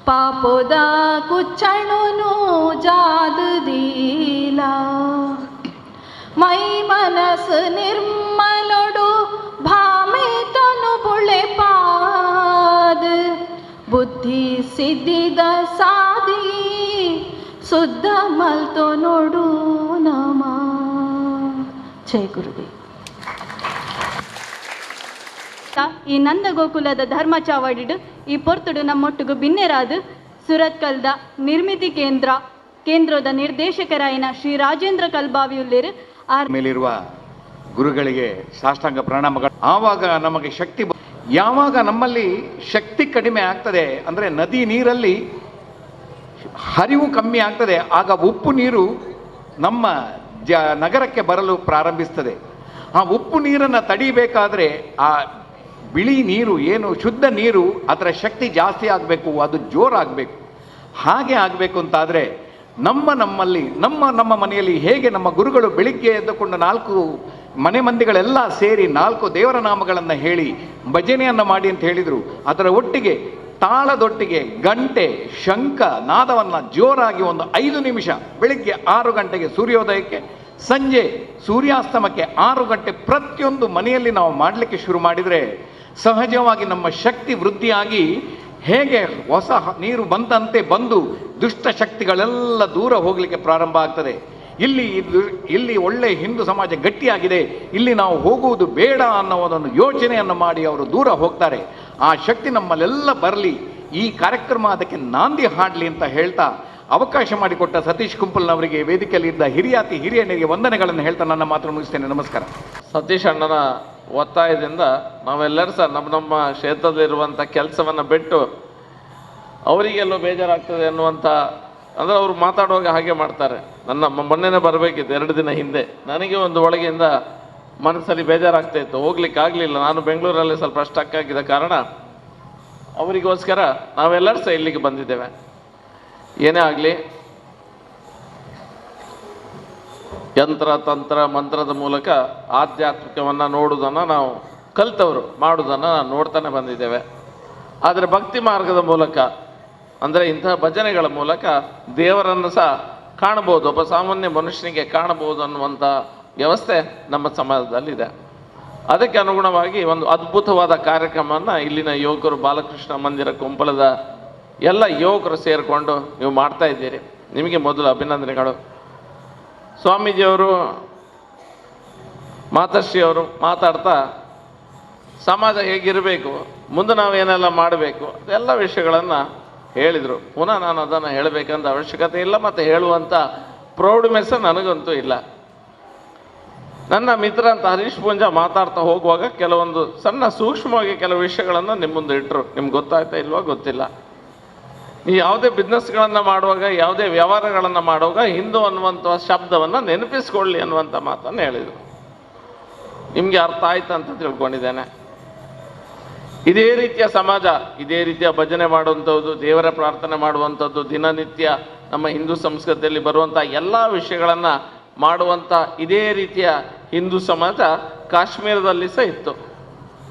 ಪಾಪದ ಕುಚ್ಚಣೋನು ಜಾದುದೀಲ ಮೈ ಮನಸ್ಸು ನಿರ್ಮಲೊಡು ಭಾಮೆ ತನು ಬುಳೆ ಪಾದ ಬುದ್ಧಿ ಸಿದ್ಧಿದ ಸಾದಿ ಶುದ್ಧ ಮಲ್ತೋ ನೋಡು ನಮ. ಜಯ ಗುರುದೇವ್. ಈ ನಂದಗೋಕುಲದ ಧರ್ಮ ಚಾವಡಿಡು ಈ ಪೊರ್ತುಡು ನಮ್ಮೊಟ್ಟುಗು ಬಿನ್ನೆರಾದು ಸುರತ್ಕಲ್ದ ನಿರ್ಮಿತಿ ಕೇಂದ್ರದ ನಿರ್ದೇಶಕರಾಯಿನ ಶ್ರೀ ರಾಜೇಂದ್ರ ಕಲ್ಬಾವಿಯುಲ್ಲೇರು ಆರ್ ಮೇಲಿರುವ ಗುರುಗಳಿಗೆ ಸಾಷ್ಟಾಂಗ ಪ್ರಣಾಮಗಳು. ಆವಾಗ ನಮಗೆ ಶಕ್ತಿ ಯಾವಾಗ ನಮ್ಮಲ್ಲಿ ಶಕ್ತಿ ಕಡಿಮೆ ಆಗ್ತದೆ ಅಂದರೆ ನದಿ ನೀರಲ್ಲಿ ಹರಿವು ಕಮ್ಮಿ ಆಗ್ತದೆ, ಆಗ ಉಪ್ಪು ನೀರು ನಮ್ಮ ನಗರಕ್ಕೆ ಬರಲು ಪ್ರಾರಂಭಿಸ್ತದೆ. ಆ ಉಪ್ಪು ನೀರನ್ನು ತಡಿಬೇಕಾದ್ರೆ ಆ ಬಿಳಿ ನೀರು ಏನು ಶುದ್ಧ ನೀರು ಅದರ ಶಕ್ತಿ ಜಾಸ್ತಿ ಆಗಬೇಕು, ಅದು ಜೋರಾಗಬೇಕು. ಹಾಗೆ ಆಗಬೇಕು ಅಂತಾದರೆ ನಮ್ಮ ನಮ್ಮಲ್ಲಿ ನಮ್ಮ ನಮ್ಮ ಮನೆಯಲ್ಲಿ ಹೇಗೆ ನಮ್ಮ ಗುರುಗಳು ಬೆಳಿಗ್ಗೆ ಎದ್ದುಕೊಂಡು 4 ಮನೆ ಮಂದಿಗಳೆಲ್ಲ ಸೇರಿ 4 ದೇವರ ನಾಮಗಳನ್ನು ಹೇಳಿ ಭಜನೆಯನ್ನು ಮಾಡಿ ಅಂತ ಹೇಳಿದರು. ಅದರ ಒಟ್ಟಿಗೆ ತಾಳದೊಟ್ಟಿಗೆ ಗಂಟೆ ಶಂಖ ನಾದವನ್ನು ಜೋರಾಗಿ ಒಂದು 5 ನಿಮಿಷ ಬೆಳಿಗ್ಗೆ 6 ಗಂಟೆಗೆ ಸೂರ್ಯೋದಯಕ್ಕೆ, ಸಂಜೆ ಸೂರ್ಯಾಸ್ತಮಕ್ಕೆ 6 ಗಂಟೆ ಪ್ರತಿಯೊಂದು ಮನೆಯಲ್ಲಿ ನಾವು ಮಾಡಲಿಕ್ಕೆ ಶುರು ಮಾಡಿದರೆ ಸಹಜವಾಗಿ ನಮ್ಮ ಶಕ್ತಿ ವೃದ್ಧಿಯಾಗಿ ಹೇಗೆ ಹೊಸ ನೀರು ಬಂದಂತೆ ಬಂದು ದುಷ್ಟ ಶಕ್ತಿಗಳೆಲ್ಲ ದೂರ ಹೋಗಲಿಕ್ಕೆ ಪ್ರಾರಂಭ ಆಗ್ತದೆ. ಇಲ್ಲಿ ಇಲ್ಲಿ ಒಳ್ಳೆ ಹಿಂದೂ ಸಮಾಜ ಗಟ್ಟಿಯಾಗಿದೆ, ಇಲ್ಲಿ ನಾವು ಹೋಗುವುದು ಬೇಡ ಅನ್ನೋದನ್ನು ಯೋಚನೆಯನ್ನು ಮಾಡಿ ಅವರು ದೂರ ಹೋಗ್ತಾರೆ. ಆ ಶಕ್ತಿ ನಮ್ಮಲ್ಲೆಲ್ಲ ಬರಲಿ, ಈ ಕಾರ್ಯಕ್ರಮ ಅದಕ್ಕೆ ನಾಂದಿ ಹಾಡಲಿ ಅಂತ ಹೇಳ್ತಾ ಅವಕಾಶ ಮಾಡಿಕೊಟ್ಟ ಸತೀಶ್ ಕುಂಪಲ್ನವರಿಗೆ, ವೇದಿಕೆಯಲ್ಲಿದ್ದ ಹಿರಿಯಾತಿ ಹಿರಿಯನಿಗೆ ವಂದನೆಗಳನ್ನು ಹೇಳ್ತಾ ನನ್ನ ಮಾತು ಮುಗಿಸ್ತೇನೆ. ನಮಸ್ಕಾರ. ಸತೀಶ್ ಅಣ್ಣನ ಒತ್ತಾಯದಿಂದ ನಾವೆಲ್ಲರೂ ಸಹ ನಮ್ಮ ನಮ್ಮ ಕ್ಷೇತ್ರದಲ್ಲಿರುವಂಥ ಕೆಲಸವನ್ನು ಬಿಟ್ಟು ಅವರಿಗೆಲ್ಲೋ ಬೇಜಾರಾಗ್ತದೆ ಅನ್ನುವಂಥ, ಅಂದರೆ ಅವರು ಮಾತಾಡುವಾಗ ಹಾಗೆ ಮಾಡ್ತಾರೆ. ನನ್ನ ಮೊನ್ನೆನೇ ಬರಬೇಕಿತ್ತು, 2 ದಿನ ಹಿಂದೆ. ನನಗೆ ಒಂದು ಒಳಗೆಯಿಂದ ಮನಸ್ಸಲ್ಲಿ ಬೇಜಾರಾಗ್ತಾ ಇತ್ತು, ಹೋಗ್ಲಿಕ್ಕಾಗಲಿಲ್ಲ. ನಾನು ಬೆಂಗಳೂರಲ್ಲಿ ಸ್ವಲ್ಪ ಸ್ಟಕ್ ಆಗಿದ್ದ ಕಾರಣ ಅವರಿಗೋಸ್ಕರ ನಾವೆಲ್ಲರೂ ಸಹ ಇಲ್ಲಿಗೆ ಬಂದಿದ್ದೇವೆ. ಏನೇ ಆಗಲಿ, ಯಂತ್ರ ತಂತ್ರ ಮಂತ್ರದ ಮೂಲಕ ಆಧ್ಯಾತ್ಮಿಕವನ್ನು ನೋಡುವುದನ್ನು ನಾವು ಕಲಿತವರು ಮಾಡುವುದನ್ನು ನಾವು ನೋಡ್ತಾನೆ ಬಂದಿದ್ದೇವೆ. ಆದರೆ ಭಕ್ತಿ ಮಾರ್ಗದ ಮೂಲಕ ಅಂದರೆ ಇಂತಹ ಭಜನೆಗಳ ಮೂಲಕ ದೇವರನ್ನು ಸಹ ಕಾಣಬಹುದು, ಒಬ್ಬ ಸಾಮಾನ್ಯ ಮನುಷ್ಯನಿಗೆ ಕಾಣಬಹುದು ಅನ್ನುವಂಥ ವ್ಯವಸ್ಥೆ ನಮ್ಮ ಸಮಾಜದಲ್ಲಿದೆ. ಅದಕ್ಕೆ ಅನುಗುಣವಾಗಿ ಒಂದು ಅದ್ಭುತವಾದ ಕಾರ್ಯಕ್ರಮವನ್ನು ಇಲ್ಲಿನ ಯುವಕರು ಬಾಲಕೃಷ್ಣ ಮಂದಿರ ಕುಂಪಲದ ಎಲ್ಲ ಯುವಕರು ಸೇರಿಕೊಂಡು ನೀವು ಮಾಡ್ತಾ ಇದ್ದೀರಿ. ನಿಮಗೆ ಮೊದಲು ಅಭಿನಂದನೆಗಳು. ಸ್ವಾಮೀಜಿಯವರು ಮಾತಶ್ರೀಯವರು ಮಾತಾಡ್ತಾ ಸಮಾಜ ಹೇಗಿರಬೇಕು, ಮುಂದೆ ನಾವೇನೆಲ್ಲ ಮಾಡಬೇಕು ಎಲ್ಲ ವಿಷಯಗಳನ್ನು ಹೇಳಿದರು. ಪುನಃ ನಾನು ಅದನ್ನು ಹೇಳಬೇಕಂತ ಅವಶ್ಯಕತೆ ಇಲ್ಲ, ಮತ್ತು ಹೇಳುವಂಥ ಪ್ರೌಢಿಮೆ ಸಹ ನನಗಂತೂ ಇಲ್ಲ. ನನ್ನ ಮಿತ್ರ ಅಂತ ಹರೀಶ್ ಪೂಂಜಾ ಮಾತಾಡ್ತಾ ಹೋಗುವಾಗ ಕೆಲವೊಂದು ಸಣ್ಣ ಸೂಕ್ಷ್ಮವಾಗಿ ಕೆಲವು ವಿಷಯಗಳನ್ನು ನಿಮ್ಮ ಮುಂದೆ ಇಟ್ಟರು. ನಿಮ್ಗೆ ಗೊತ್ತಾಯ್ತಾ ಇಲ್ವಾ ಗೊತ್ತಿಲ್ಲ. ನೀವು ಯಾವುದೇ ಬಿಸ್ನೆಸ್ಗಳನ್ನು ಮಾಡುವಾಗ, ಯಾವುದೇ ವ್ಯವಹಾರಗಳನ್ನು ಮಾಡುವಾಗ ಹಿಂದೂ ಅನ್ನುವಂಥ ಶಬ್ದವನ್ನು ನೆನಪಿಸ್ಕೊಳ್ಳಿ ಅನ್ನುವಂಥ ಮಾತನ್ನು ಹೇಳಿದರು. ನಿಮಗೆ ಅರ್ಥ ಆಯ್ತು ಅಂತ ತಿಳ್ಕೊಂಡಿದ್ದೇನೆ. ಇದೇ ರೀತಿಯ ಸಮಾಜ, ಇದೇ ರೀತಿಯ ಭಜನೆ ಮಾಡುವಂಥದ್ದು, ದೇವರ ಪ್ರಾರ್ಥನೆ ಮಾಡುವಂಥದ್ದು, ದಿನನಿತ್ಯ ನಮ್ಮ ಹಿಂದೂ ಸಂಸ್ಕೃತಿಯಲ್ಲಿ ಬರುವಂಥ ಎಲ್ಲ ವಿಷಯಗಳನ್ನು ಮಾಡುವಂಥ ಇದೇ ರೀತಿಯ ಹಿಂದೂ ಸಮಾಜ ಕಾಶ್ಮೀರದಲ್ಲಿ ಸಹ ಇತ್ತು.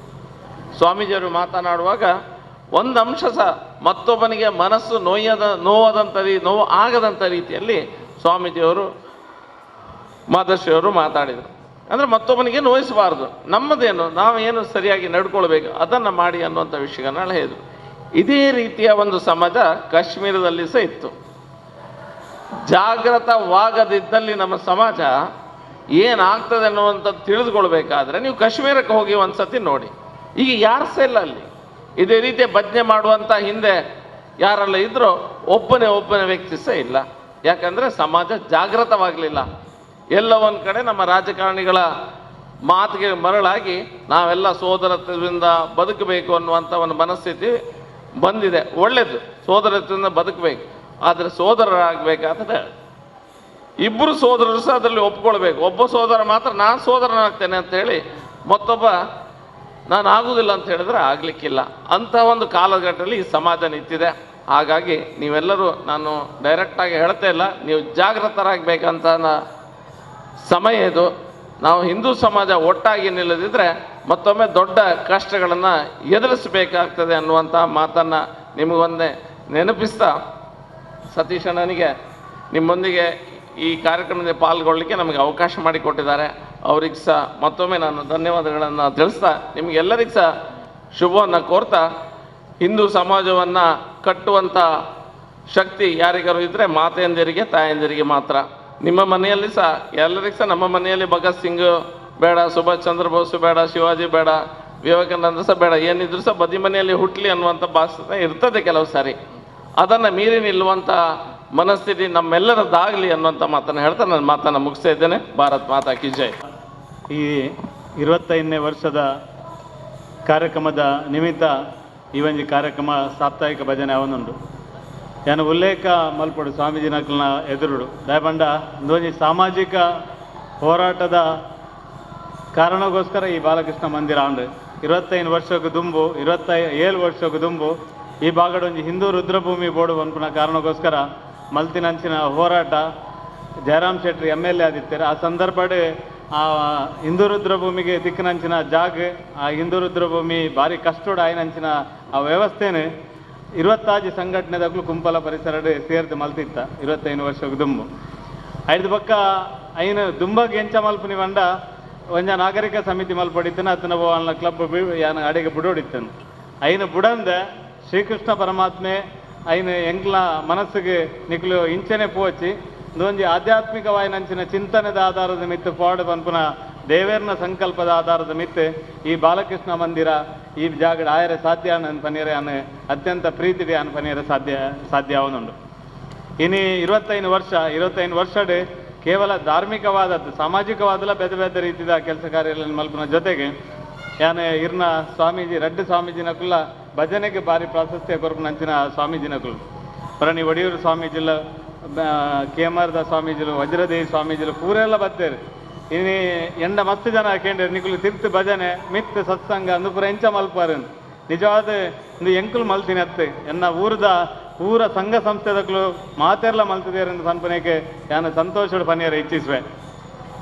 ಸ್ವಾಮೀಜಿಯವರು ಮಾತನಾಡುವಾಗ ಒಂದು ಅಂಶ ಸಹ ಮತ್ತೊಬ್ಬನಿಗೆ ಮನಸ್ಸು ನೋವು ಆಗದಂಥ ರೀತಿಯಲ್ಲಿ ಸ್ವಾಮೀಜಿಯವರು ಮಾತಶ್ರೀಯವರು ಮಾತಾಡಿದರು. ಅಂದರೆ ಮತ್ತೊಬ್ಬನಿಗೆ ನೋಯಿಸಬಾರ್ದು, ನಮ್ಮದೇನು ನಾವೇನು ಸರಿಯಾಗಿ ನಡ್ಕೊಳ್ಬೇಕು ಅದನ್ನು ಮಾಡಿ ಅನ್ನುವಂಥ ವಿಷಯಗಳನ್ನ ಹೇಳಿದರು. ಇದೇ ರೀತಿಯ ಒಂದು ಸಮಾಜ ಕಾಶ್ಮೀರದಲ್ಲಿ ಸಹ ಇತ್ತು. ಜಾಗೃತವಾಗದಿದ್ದಲ್ಲಿ ನಮ್ಮ ಸಮಾಜ ಏನಾಗ್ತದೆ ಅನ್ನುವಂಥದ್ದು ತಿಳಿದುಕೊಳ್ಬೇಕಾದ್ರೆ ನೀವು ಕಾಶ್ಮೀರಕ್ಕೆ ಹೋಗಿ ಒಂದು ಸತಿ ನೋಡಿ. ಈಗ ಯಾರು ಸಹ ಇಲ್ಲ ಅಲ್ಲಿ. ಇದೇ ರೀತಿಯ ಭಜನೆ ಮಾಡುವಂಥ ಹಿಂದೆ ಯಾರೆಲ್ಲ ಇದ್ರೋ ಒಬ್ಬನೇ ಒಬ್ಬನೇ ವ್ಯಕ್ತಿ ಸಹ ಇಲ್ಲ. ಯಾಕಂದರೆ ಸಮಾಜ ಜಾಗೃತವಾಗಲಿಲ್ಲ. ಎಲ್ಲ ಒಂದು ಕಡೆ ನಮ್ಮ ರಾಜಕಾರಣಿಗಳ ಮಾತಿಗೆ ಮರಳಾಗಿ ನಾವೆಲ್ಲ ಸೋದರತ್ವದಿಂದ ಬದುಕಬೇಕು ಅನ್ನುವಂಥ ಒಂದು ಮನಸ್ಥಿತಿ ಬಂದಿದೆ. ಒಳ್ಳೆಯದು, ಸೋದರತ್ವದಿಂದ ಬದುಕಬೇಕು. ಆದರೆ ಸೋದರರಾಗಬೇಕಾದ್ರೆ ಇಬ್ಬರು ಸೋದರರು ಸಹ ಅದರಲ್ಲಿ ಒಪ್ಕೊಳ್ಬೇಕು. ಒಬ್ಬ ಸೋದರ ಮಾತ್ರ ನಾನು ಸೋದರನಾಗ್ತೇನೆ ಅಂಥೇಳಿ ಮತ್ತೊಬ್ಬ ನಾನು ಆಗುವುದಿಲ್ಲ ಅಂತ ಹೇಳಿದ್ರೆ ಆಗಲಿಕ್ಕಿಲ್ಲ. ಅಂಥ ಒಂದು ಕಾಲಘಟ್ಟದಲ್ಲಿ ಈ ಸಮಾಜ ನಿಂತಿದೆ. ಹಾಗಾಗಿ ನೀವೆಲ್ಲರೂ, ನಾನು ಡೈರೆಕ್ಟಾಗಿ ಹೇಳ್ತಾ ಇಲ್ಲ, ನೀವು ಜಾಗೃತರಾಗಬೇಕಂತ ಸಮಯ ಇದು. ನಾವು ಹಿಂದೂ ಸಮಾಜ ಒಟ್ಟಾಗಿ ನಿಲ್ಲದಿದ್ದರೆ ಮತ್ತೊಮ್ಮೆ ದೊಡ್ಡ ಕಷ್ಟಗಳನ್ನು ಎದುರಿಸಬೇಕಾಗ್ತದೆ ಅನ್ನುವಂಥ ಮಾತನ್ನು ನಿಮಗೊಂದೇ ನೆನಪಿಸ್ತಾ, ಸತೀಶ್ ಅಣ್ಣನಿಗೆ ನಿಮ್ಮೊಂದಿಗೆ ಈ ಕಾರ್ಯಕ್ರಮದಲ್ಲಿ ಪಾಲ್ಗೊಳ್ಳಲಿಕ್ಕೆ ನಮಗೆ ಅವಕಾಶ ಮಾಡಿಕೊಟ್ಟಿದ್ದಾರೆ. ಅವ್ರಿಗೆ ಸಹ ಮತ್ತೊಮ್ಮೆ ನಾನು ಧನ್ಯವಾದಗಳನ್ನು ತಿಳಿಸ್ತಾ, ನಿಮಗೆಲ್ಲರಿಗೂ ಸಹ ಶುಭವನ್ನು ಕೋರ್ತಾ, ಹಿಂದೂ ಸಮಾಜವನ್ನು ಕಟ್ಟುವಂಥ ಶಕ್ತಿ ಯಾರಿಗಾರು ಇದ್ದರೆ ಮಾತೆಯಂದಿರಿಗೆ ತಾಯಂದಿರಿಗೆ ಮಾತ್ರ. ನಿಮ್ಮ ಮನೆಯಲ್ಲಿ ಸಹ ಎಲ್ಲರಿಗೂ ಸಹ, ನಮ್ಮ ಮನೆಯಲ್ಲಿ ಭಗತ್ ಸಿಂಗ್ ಬೇಡ, ಸುಭಾಷ್ ಚಂದ್ರ ಬೋಸ್ ಬೇಡ, ಶಿವಾಜಿ ಬೇಡ, ವಿವೇಕಾನಂದ ಸಹ ಬೇಡ, ಏನಿದ್ರು ಸಹ ಬದಿ ಮನೆಯಲ್ಲಿ ಹುಟ್ಟಲಿ ಅನ್ನುವಂಥ ಭಾಷೆ ಇರ್ತದೆ ಕೆಲವು ಸಾರಿ. ಅದನ್ನು ಮೀರಿ ನಿಲ್ಲುವಂಥ ಮನಸ್ಥಿತಿ ನಮ್ಮೆಲ್ಲರದ್ದಾಗಲಿ ಅನ್ನುವಂಥ ಮಾತನ್ನು ಹೇಳ್ತಾ ನನ್ನ ಮಾತನ್ನು ಮುಗಿಸ್ತಾ ಇದ್ದೇನೆ. ಭಾರತ್ ಮಾತಾ ಕಿ ಜೈ. ಈ 25ನೇ ವರ್ಷದ ಕಾರ್ಯಕ್ರಮದ ನಿಮಿತ್ತ ಈ ಒಂಜಿ ಕಾರ್ಯಕ್ರಮ ಸಾಪ್ತಾಹಿಕ ಭಜನೆ ಅವನುಂಡು. ಯಾನು ಉಲ್ಲೇಖ ಮಲ್ಪಡು ಸ್ವಾಮೀಜಿ ನಕಲ್ನ ಎದುರುಡು ದಯಪಂಡ ಒಂದೊಂಜಿ ಸಾಮಾಜಿಕ ಹೋರಾಟದ ಕಾರಣಕ್ಕೋಸ್ಕರ ಈ ಬಾಲಕೃಷ್ಣ ಮಂದಿರ ಆಂಡು 25 ವರ್ಷಕ್ಕೆ ದುಂಬು 27 ವರ್ಷಕ್ಕೆ ದುಂಬು ಈ ಭಾಗಡೊಂಜಿ ಹಿಂದೂ ರುದ್ರಭೂಮಿ ಬೋರ್ಡು ಪನ್ಪುನ ಕಾರಣಕ್ಕೋಸ್ಕರ ಮಲ್ತಿನಂಚಿನ ಹೋರಾಟ ಜಯರಾಮ್ ಶೆಟ್ಟಿ MLA ಆದಿತ್ತಾರೆ. ಆ ಸಂದರ್ಭಡ್ ಆ ಹಿಂದೂ ರುದ್ರಭೂಮಿಗೆ ದಿಕ್ಕಿನಂಚಿನ ಜಾಗ, ಆ ಹಿಂದೂ ರುದ್ರಭೂಮಿ ಭಾರಿ ಕಷ್ಟೋಡು ಆಯ್ನಂಚಿನ ಆ ವ್ಯವಸ್ಥೆನೆ 26 ಸಂಘಟನೆದಾಗಲೂ ಕುಂಪಲ ಪರಿಸರಡೆ ಸೇರ್ದು ಮಲ್ತಿತ್ತ 25 ವರ್ಷಕ್ಕೆ ದುಂಬು. ಐದು ಪಕ್ಕ ಐನು ದುಂಬಾಗ ಎಂಚ ಮಲ್ಪುನಿ ಬಂಡ ಒಂಜ ನಾಗರಿಕ ಸಮಿತಿ ಮಲ್ಪಡಿತ್ತನ ಅತನ ಅವನ ಕ್ಲಬ್ ಯಾನ ಅಡಿಗೆ ಬುಡೋಡಿತ್ತನು. ಐನು ಬುಡಂದ ಶ್ರೀಕೃಷ್ಣ ಪರಮಾತ್ಮೆ ಐನು ಎಂಕ್ಲ ಮನಸ್ಸಿಗೆ ನಿಕ್ಲು ಇಂಚನೆ ಪೋಚಿ ಒಂಜಿ ಆಧ್ಯಾತ್ಮಿಕವಾಯಿನಂಚಿನ ಚಿಂತನೆದ ಆಧಾರದ ಮಿತ್ತು ಪಾಡು ಪನ್ಪುನ ದೇವೇರ್ನ ಸಂಕಲ್ಪದ ಆಧಾರದ ಮಿತ್ತು ಈ ಬಾಲಕೃಷ್ಣ ಮಂದಿರ ಈ ಜಾಗಡ ಆಯರೆ ಸಾಧ್ಯ ಅನ್ ಪನೀರೆ ಅನ್ ಅತ್ಯಂತ ಪ್ರೀತಿಡೆ ಅನ್ ಪನೀರೆ ಸಾಧ್ಯ ಅವನುಂಡು. ಇನಿ 25 ವರ್ಷ 25 ವರ್ಷಡ್ ಕೇವಲ ಧಾರ್ಮಿಕವಾದದ್ದು ಸಾಮಾಜಿಕವಾದಲ್ಲ ಬೇರೆ ಬೇರೆ ರೀತಿಯ ಕೆಲಸ ಕಾರ್ಯಗಳನ್ನು ಮಲ್ಪುನ ಜೊತೆಗೆ ಯಾನೆ ಇರ್ನ ಸ್ವಾಮೀಜಿ ರಡ್ಡು ಸ್ವಾಮೀಜಿನಕುಲ್ಲ ಭಜನೆಗೆ ಭಾರಿ ಪ್ರಾಶಸ್ತ್ಯ ಕೊರಪುನಂಚಿನ ಸ್ವಾಮೀಜಿನಕುಲು ಪರಣಿ ಒಡಿಯೂರು ಸ್ವಾಮೀಜಿಲ ಕೇಮರ್ದ ಸ್ವಾಮೀಜಿಲು ವಜ್ರದೇವಿ ಸ್ವಾಮೀಜಿಲು ಪೂರೆಲ್ಲ ಬತ್ತೇರು. ಇನಿ ಎಂಡ ಮಸ್ತ್ ಜನ ಕೇಂದ್ರ ನಿಕುಲು ತಿರ್ತು ಭಜನೆ ಮಿತ್ ಸತ್ಸಂಗ ಅಂದು ಪೂರ ಎಂಚ ಮಲ್ಪಾರು ನಿಜವಾದ ಇಂದು ಎಂಕುಲು ಮಲ್ತಿನ ಅತ್ತೆ ಎನ್ನ ಊರದ ಪೂರ ಸಂಘ ಸಂಸ್ಥೆದಕ್ಲು ಮಾತೆರ್ಲ ಮಲ್ತಿದೇರು ಎಂದು ಪನ್ಪನೇಕೆ ಯಾನ ಸಂತೋಷದ ಪನಿಯರ ಇಚ್ಛಿಸುವೆ.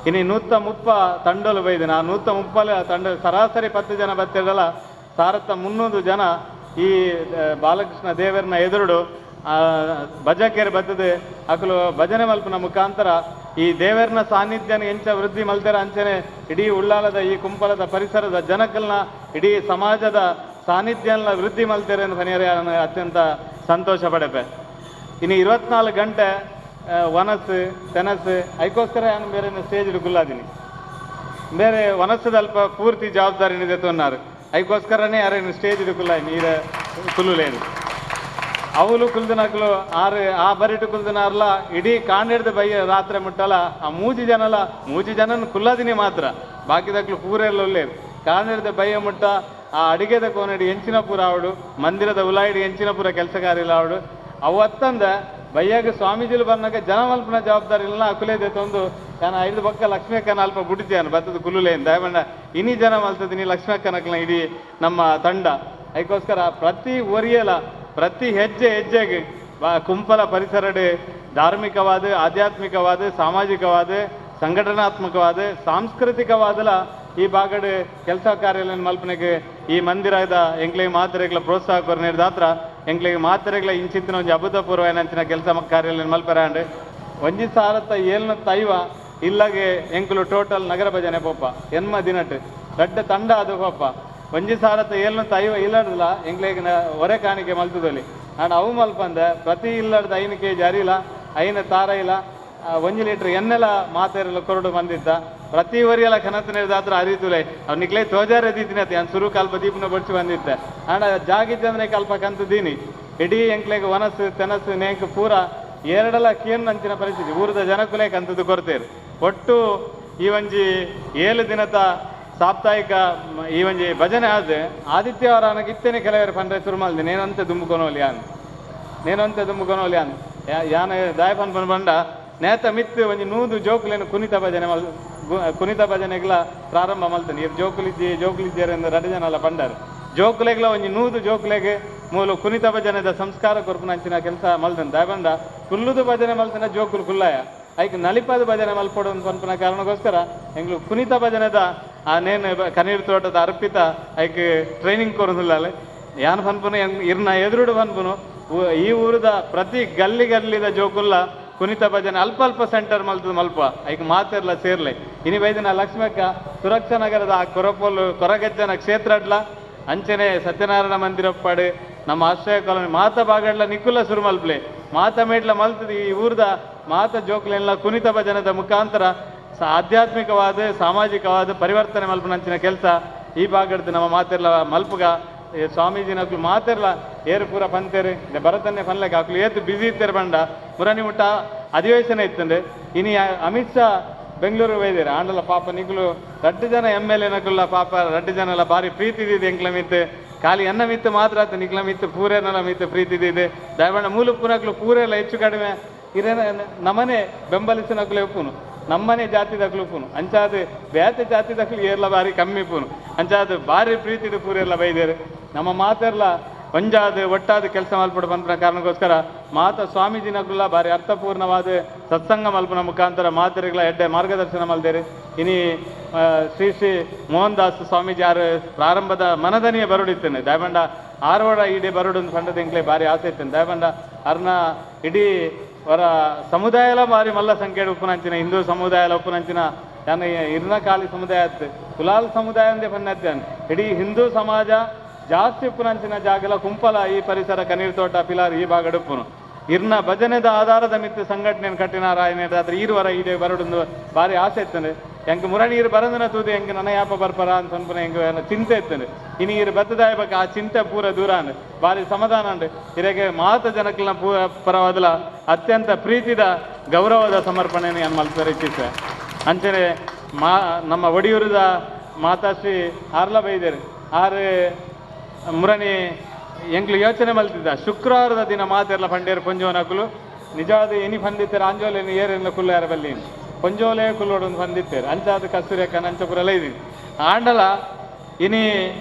ಇನಿ 130 ತಂಡೋಲು ಬೈದಿನ ಆ 130 ತಂಡ ಸರಾಸರಿ 10 ಜನ ಬತ್ತಿರಲ್ಲ 1300 ಜನ ಈ ಬಾಲಕೃಷ್ಣ ದೇವರನ್ನ ಎದುರುಡು ಭಜಕೇರಿ ಬತ್ತದೆ ಅಕಲು ಭಜನೆ ಮಲ್ಪನ ಮುಖಾಂತರ ಈ ದೇವರನ ಸಾನ್ನಿಧ್ಯನ ಎಂಚ ವೃದ್ಧಿ ಮಲ್ತೆರ ಅಂಚನೆ ಇಡೀ ಉಳ್ಳಾಲದ ಈ ಕುಂಪಲದ ಪರಿಸರದ ಜನಕಲ್ನ ಇಡೀ ಸಮಾಜದ ಸಾನ್ನಿಧ್ಯನ ವೃದ್ಧಿ ಮಲ್ತೆರೆ ಪನಿಯರೆ ಅತ್ಯಂತ ಸಂತೋಷ ಪಡೆಪೆ. ಇನ್ನು 24 ಗಂಟೆ ವನಸ್ಸು ತೆನಸ್ಸು ಅದಕ್ಕೋಸ್ಕರ ನಾನು ಬೇರೆ ಸ್ಟೇಜ್ ಕುಲ್ಲಾದೀನಿ ಬೇರೆ ವನಸ್ಸದ ಅಲ್ಪ ಪೂರ್ತಿ ಜವಾಬ್ದಾರಿ ತೊನ್ನಾರು ಅದಕ್ಕೋಸ್ಕರನೇ ಯಾರೇನು ಸ್ಟೇಜ್ ಕುಲ್ಲ ನೀರ ಕುಲ್ಲುಲೇನು ಅವಳು ಕುಲ್ದನಕ್ಲು ಆರು ಆ ಬರಿಟು ಕುಲ್ದನಾರ್ಲ ಇಡೀ ಕಾಂಡಿಡ್ದು ಬಯ್ಯ ರಾತ್ರಿ ಮುಟ್ಟಲ್ಲ ಆ ಮೂಜಿ ಜನಲ ಮೂಜಿ ಜನನ ಕುಲ್ಲದಿನಿ ಮಾತ್ರ ಬಾಕಿದಕ್ಲು ಪೂರೆಲ್ಲ ಉಲ್ಲೇರು ಕಾಂಡಿಡ್ದು ಬಯ್ಯ ಮುಟ್ಟ ಆ ಅಡಿಗೆದ ಕೋನಡಿ ಎಂಚಿನಪುರ ಅವಡು ಮಂದಿರದ ಉಲಾಯಿಡಿ ಎಂಚಿನಪುರ ಕೆಲಸಗಾರಿಲ್ಲ ಅವಡು ಅವತ್ತಂದ ಬಯ್ಯಾಗ ಸ್ವಾಮೀಜಿಲು ಬಂದಾಗ ಜನ ಮಲ್ಪನ ಜವಾಬ್ದಾರಿ ಇಲ್ಲ ಅಕುಲೇದೆ ತಂದು ನಾನು ಐದು ಬಕ್ಕ ಲಕ್ಷ್ಮೀ ಅಕ್ಕನ ಅಲ್ಪ ಬುಡಿದ್ಯಾನು ಬತ್ತದ ಕುಲ್ಲುಲೇನು ದಯಮಂಡ ಇನಿ ಜನ ಮಲ್ತದಿನಿ ಲಕ್ಷ್ಮೀ ಅಕ್ಕನಕ್ಲ ಇಡೀ ನಮ್ಮ ತಂಡ. ಅದಕ್ಕೋಸ್ಕರ ಪ್ರತಿ ಒರಿಯಲ ಪ್ರತಿ ಹೆಜ್ಜೆ ಹೆಜ್ಜೆಗೆ ಕುಂಪಲ ಪರಿಸರಡೆ ಧಾರ್ಮಿಕವಾದ ಆಧ್ಯಾತ್ಮಿಕವಾದ ಸಾಮಾಜಿಕವಾದ ಸಂಘಟನಾತ್ಮಕವಾದ ಸಾಂಸ್ಕೃತಿಕವಾದಲ ಈ ಭಾಗಡೆ ಕೆಲಸ ಕಾರ್ಯ ಮಲ್ಪನೆಗೆ ಈ ಮಂದಿರದ ಎಂಕ್ಲೆಗೆ ಮಾತ್ರೆಗಳ ಪ್ರೋತ್ಸಾಹ ಕೊರನೇದಾತ್ರ ಎಂಕ್ಲೆಗೆ ಮಾತ್ರೆಗಳ ಇಂಚಿತ್ತಿನ ಒಂಜಿ ಅಭೂತಪೂರ್ವ ಏನಂಚಿನ ಕೆಲಸ ಕಾರ್ಯ ಮಲ್ಪರಾಂಡ್ 1750 ಇಲ್ಲಗೆ ಎಂಕುಲು ಟೋಟಲ್ ನಗರ ಭಜನೆ ಪೋಪ ಎನ್ಮ ದಿನಟ್ ದೊಡ್ಡ ತಂಡ ಅದು ಪೋಪ 1750 ಇಲ್ಲಡ್ದಲ್ಲ ಎಂಕ್ಲೆಗೆ ಹೊರೆ ಕಾಣಿಕೆ ಮಲ್ತದಲ್ಲಿ ಆಂಡ್ ಅವು ಮಲ್ಪಂದ ಪ್ರತಿ ಇಲ್ಲಡ್ದ 5 ಕೆಜಿ ಅರಿಲ 5 ತಾರ ಇಲ್ಲ 1 ಲೀಟರ್ ಎನ್ನೆಲ್ಲ ಮಾತೆರೆಲ್ಲ ಕೊರಡು ಬಂದಿದ್ದ ಪ್ರತಿ ವರಿಯೆಲ್ಲ ಕನತನೇದಾತ್ರ ಅರಿತುಲೆ ಅವ್ನು ನಿಕ್ಲೆ ತೋಜಾರೆ ದೀತಿನ ಅನ್ ಸುರು ಕಲ್ಪ ದೀಪನ ಬಡಿಸಿ ಬಂದಿದ್ದೆ ಆಂಡ ಜಾಗಿದ್ದಂದ್ರೆ ಕಲ್ಪ ಕಂತದೀನಿ ಇಡೀ ಎಂಕ್ಲೆಗೆ ವನಸ್ಸು ತೆನಸ್ಸು ನೇಂಕ್ ಪೂರ ಎರಡಲ ಕೇನ್ ಅಂಚಿನ ಪರಿಸ್ಥಿತಿ ಊರದ ಜನಕುಲೆ ಕಂತದ್ದು ಕೊರತೇರು. ಒಟ್ಟು ಈ ಒಂಜಿ 7 ದಿನದ ಸಾಪ್ತಾಹಿಕ ಈ ಒಂಜಿ ಭಜನೆ ಆದ ಆದಿತ್ಯವಾರ ಇತ್ತೇನೆ ಕೆಲವರು ಪಂಡ್ರೆ ಶುರು ಮಾಡಿದೆ ನೇನಂತೆ ದುಂಬುಕೊನೋಲಿ ಯಾನ್ ನೇನಂತೆ ದುಂಬುಕೊನೋಲಿ ಯಾನ್ ಯಾನ್ ದಾಯ ಪನ್ ಪನ್ ಬಂಡ ನೇತ ಮಿತ್ತು ಒಂಜಿ 100 ಜೋಕುಲೇನು ಕುನಿತ ಭಜನೆ ಮಲ್ ಕುನಿತ ಭಜನೆಗ್ಲ ಪ್ರಾರಂಭ ಮಲ್ತೇನೆ ಇರ್ ಜೋಕುಲಿದ್ದಿ ಜೋಕುಲಿದ್ದೀರ ಎರಡು ಜನ ಅಲ್ಲ ಪಂಡಾರು ಜೋಕುಲೆಗ್ಲ ಒಂಜಿ 100 ಜೋಕುಲೆಗೆ ಮೂಲು ಕುನಿತ ಭಜನೆದ ಸಂಸ್ಕಾರ ಕೊರ್ಪುನ ಅಂಚಿನ ಕೆಲಸ ಮಲ್ತೇನೆ ದಾಯ ಬಂಡ ಕುಲ್ಲುದು ಭಜನೆ ಮಲ್ತನ ಜೋಕುಲು ಕುಲ್ಲಾಯ ಐಕ್ ನಲಿಪದ ಭಜನೆ ಮಲ್ಪೊಡು ಪನ್ಪುನ ಕಾರಣಕ್ಕೋಸ್ಕರ ಎಂಗ್ಲು ಕುನಿತ ಭಜನೆದ ಆ ನೇನು ಕನೀರ್ ತೋಟದ ಅರ್ಪಿತ ಐಕ್ ಟ್ರೈನಿಂಗ್ ಕೊರೊಂದುಲ್ಲಾಲೆ ಯಾನ್ ಪನ್ಪುನು ಇರ್ನ ಎದುರುಡು ಪನ್ಪುನು ಈ ಊರದ ಪ್ರತಿ ಗಲ್ಲಿ ಗಲ್ಲಿದ ಜೋಕುಲ್ಲ ಕುನಿತ ಭಜನೆ ಅಲ್ಪ ಅಲ್ಪ ಸೆಂಟರ್ ಮಲ್ತದ ಮಲ್ಪ ಐಕ್ ಮಾತೆರ್ಲ ಸೇರ್ಲೆ ಇನಿ ಬೈದಿನ ಲಕ್ಷ್ಮಕ್ಕ ಸುರಕ್ಷಾ ನಗರದ ಆ ಕೊರಪೋಲು ಕೊರಗಜ್ಜನ ಕ್ಷೇತ್ರ ಅಡ್ಲ ಅಂಚನೆ ಸತ್ಯನಾರಾಯಣ ಮಂದಿರಪ್ಪಾಡು ನಮ್ಮ ಆಶ್ರಯ ಕಾಲೋನಿ ಮಾತ ಬಾಗಡ್ಲ ನಿಕ್ಕುಲ ಸುರು ಮಲ್ಪ್ಲೆ ಮಾತ ಮೇಟ್ಲ ಮಲ್ತದ ಈ ಊರದ ಮಾತ ಜೋಕ್ಲೆಲ್ಲ ಕುನಿತ ಭಜನದ ಮುಖಾಂತರ ಆಧ್ಯಾತ್ಮಿಕವಾದ ಸಾಮಾಜಿಕವಾದ ಪರಿವರ್ತನೆ ಮಲ್ಪನಂಚಿನ ಕೆಲಸ ಈ ಭಾಗದ ನಮ್ಮ ಮಾತೆರ್ಲ ಮಲ್ಪುಗ ಸ್ವಾಮೀಜಿನಕ್ಲು ಮಾತೆರ್ಲ ಏರು ಪೂರ ಪಂತೇರು ಭರತನ್ನೇ ಪನ್ಲೆಕ ಅಕ್ಲು ಏತು ಬಿಸಿ ಇತ್ತೇರು ಬಂಡ ಮುರನಿ ಮುಟ್ಟ ಅಧಿವೇಶನ ಇತ್ತಂದೆ ಇನಿ ಅಮಿತ್ ಶಾ ಬೆಂಗಳೂರು ಒಯ್ದೇರು ಆಂಡಲ ಪಾಪ ನಿಕ್ಲು ರಡ್ಡು ಜನ ಎಮ್ ಎಲ್ ಎನಕುಲ್ಲ ಪಾಪ ರಡ್ಡು ಜನ ಎಲ್ಲ ಭಾರಿ ಪ್ರೀತಿ ಇದ್ದಿದ್ದು ಎಂಕ್ಲ ಮಿತ್ತು ಖಾಲಿ ಎನ್ನ ಮಿತ್ತು ಮಾತ್ರ ಆತು ನಿಕ್ಲ ಮಿತ್ತು ಪೂರೇನಲ ಮಿತ್ತು ಪ್ರೀತಿ ಇದ್ದಿದ್ದು ದಯಬಂಡ ಮೂಲು ಪುನಕ್ಲು ಪೂರೆಲ್ಲ ಹೆಚ್ಚು ಕಡಿಮೆ ಇರೇನ ನಮ್ಮನೆ ಬೆಂಬಲಿಸಿನಕ್ಲು ಉಪ್ಪುನು ನಮ್ಮನೆ ಜಾತಿ ದಕ್ಲು ಉಪ್ಪುನು ಅಂಚಾದ ಬೇತೆ ಜಾತಿ ದಕ್ಲು ಏರ್ಲ ಬಾರಿ ಕಮ್ಮಿ ಉಪ್ಪುನು ಅಂಚಾದ ಭಾರಿ ಪ್ರೀತಿಡು ಪೂರೆಲ್ಲ ಬೈದೇರು ನಮ್ಮ ಮಾತೆರ್ಲ ಒಂಜಾದ ಒಟ್ಟಾದ ಕೆಲಸ ಮಲ್ಪಡು ಬಂದ ಕಾರಣಕ್ಕೋಸ್ಕರ ಮಾತ ಸ್ವಾಮೀಜಿನಗುಲ್ಲ ಭಾರಿ ಅರ್ಥಪೂರ್ಣವಾದ ಸತ್ಸಂಗ ಮಲ್ಪನ ಮುಖಾಂತರ ಮಾತೆರೆಗಳ ಎಡ್ಡೆ ಮಾರ್ಗದರ್ಶನ ಮಲ್ದೇರು. ಇನಿ ಶ್ರೀ ಶ್ರೀ ಮೋಹನ್ ದಾಸ್ ಸ್ವಾಮೀಜಿ ಆರು ಪ್ರಾರಂಭದ ಮನದನಿಯ ಬರುಡಿತ್ತೇನೆ ದಯಬಂಡ ಆರ್ವಡ ಇಡೀ ಬರುಡು ಪಂಡದ ಎಂಕ್ಲೆ ಭಾರಿ ಆಸೆ ಇತ್ತೇನೆ ದಯಬಂಡ ಅರ್ನ ಇಡೀ ಅವರ ಸಮುದಾಯಲ ಭಾರಿ ಮಲ್ಲ ಸಂಖ್ಯೆ ಉಪ್ಪುನಂಚಿನ ಹಿಂದೂ ಸಮುದಾಯಲ ಉಪ್ಪುನಂಚಿನ ಯಾನ ಇರ್ನ ಕಾಲಿ ಸಮುದಾಯ ಅತ್ತು ಕುಲಾಲ್ ಸಮುದಾಯ ಅಂದೇ ಪನ್ನತ್ಯಾನ್ ಇಡೀ ಹಿಂದೂ ಸಮಾಜ ಜಾಸ್ತಿ ಉಪ್ಪುನಂಚಿನ ಜಾಗಲ ಕುಂಪಲ ಈ ಪರಿಸರ ಕನೀರ್ ತೋಟ ಪಿಲಾರ್ ಈ ಭಾಗಡ್ ಉಪ್ಪುನು ಇರ್ನ ಭಜನೆದ ಆಧಾರದ ಮಿತ್ತು ಸಂಘಟನೆಯನ್ನು ಕಟ್ಟಿನಾರಾಯಣ ಈರುವರ ಇದೆ ಬರಡೊಂದು ಭಾರಿ ಆಸೆ ಇತ್ತಂದೆ ಎಂಕ್ ಮುರಣಿ ಈರು ಬರಂದನ ತೂದು ಎಂಕ್ ನನ್ನ ಯಾಪ ಬರ್ಪರ ಅಂತ ಅನ್ಪುನ ಎಂಕ್ ಚಿಂತೆ ಇತ್ತಂದೆ ಇನಿ ಈರು ಬತ್ತದಾಯ ಬಕ್ಕ ಆ ಚಿಂತೆ ಪೂರ ದೂರ ಅಂಡ್ ಭಾರಿ ಸಮಾಧಾನ ಅಂಡ್ ಇರೆಗೆ ಮಾತ ಜನಕ್ಲನ ಪರವಾದಲ ಅತ್ಯಂತ ಪ್ರೀತಿದ ಗೌರವದ ಸಮರ್ಪಣೆಯನ್ನು ಏನು ಮಲ್ಪರೆ ಇಚ್ಛಿಸೆ. ಅಂಚನೆ ನಮ್ಮ ಒಡಿಯೂರದ ಮಾತಾಶ್ರೀ ಆರ್ಲ ಬೈದೇರು ಆರು ಮುರಣಿ ಎಂಕ್ಲು ಯೋಚನೆ ಮಲ್ತಿದ್ದ ಶುಕ್ರವಾರದ ದಿನ ಮಾತೆರ್ಲ ಪಂಡೇರು ಪೊಂಜೋನಕುಲು ನಿಜವಾದ ಎನಿ ಪಂದಿತ್ತೇರು ಆಂಜೋಲೇನು ಏರೆಲ್ಲ ಕುಲ್ಲಾರ ಬಲ್ಲಿ ಪೊಂಜೋಲೆ ಕುಲ್ಲೋಡು ಪಂದಿತ್ತೇರು ಅಂಚಾದ ಕಸ್ತೂರಿ ಅಕ್ಕ ನಂಚಪುರಲ್ಲ ಇದೀನಿ ಆಂಡಲ ಇನಿ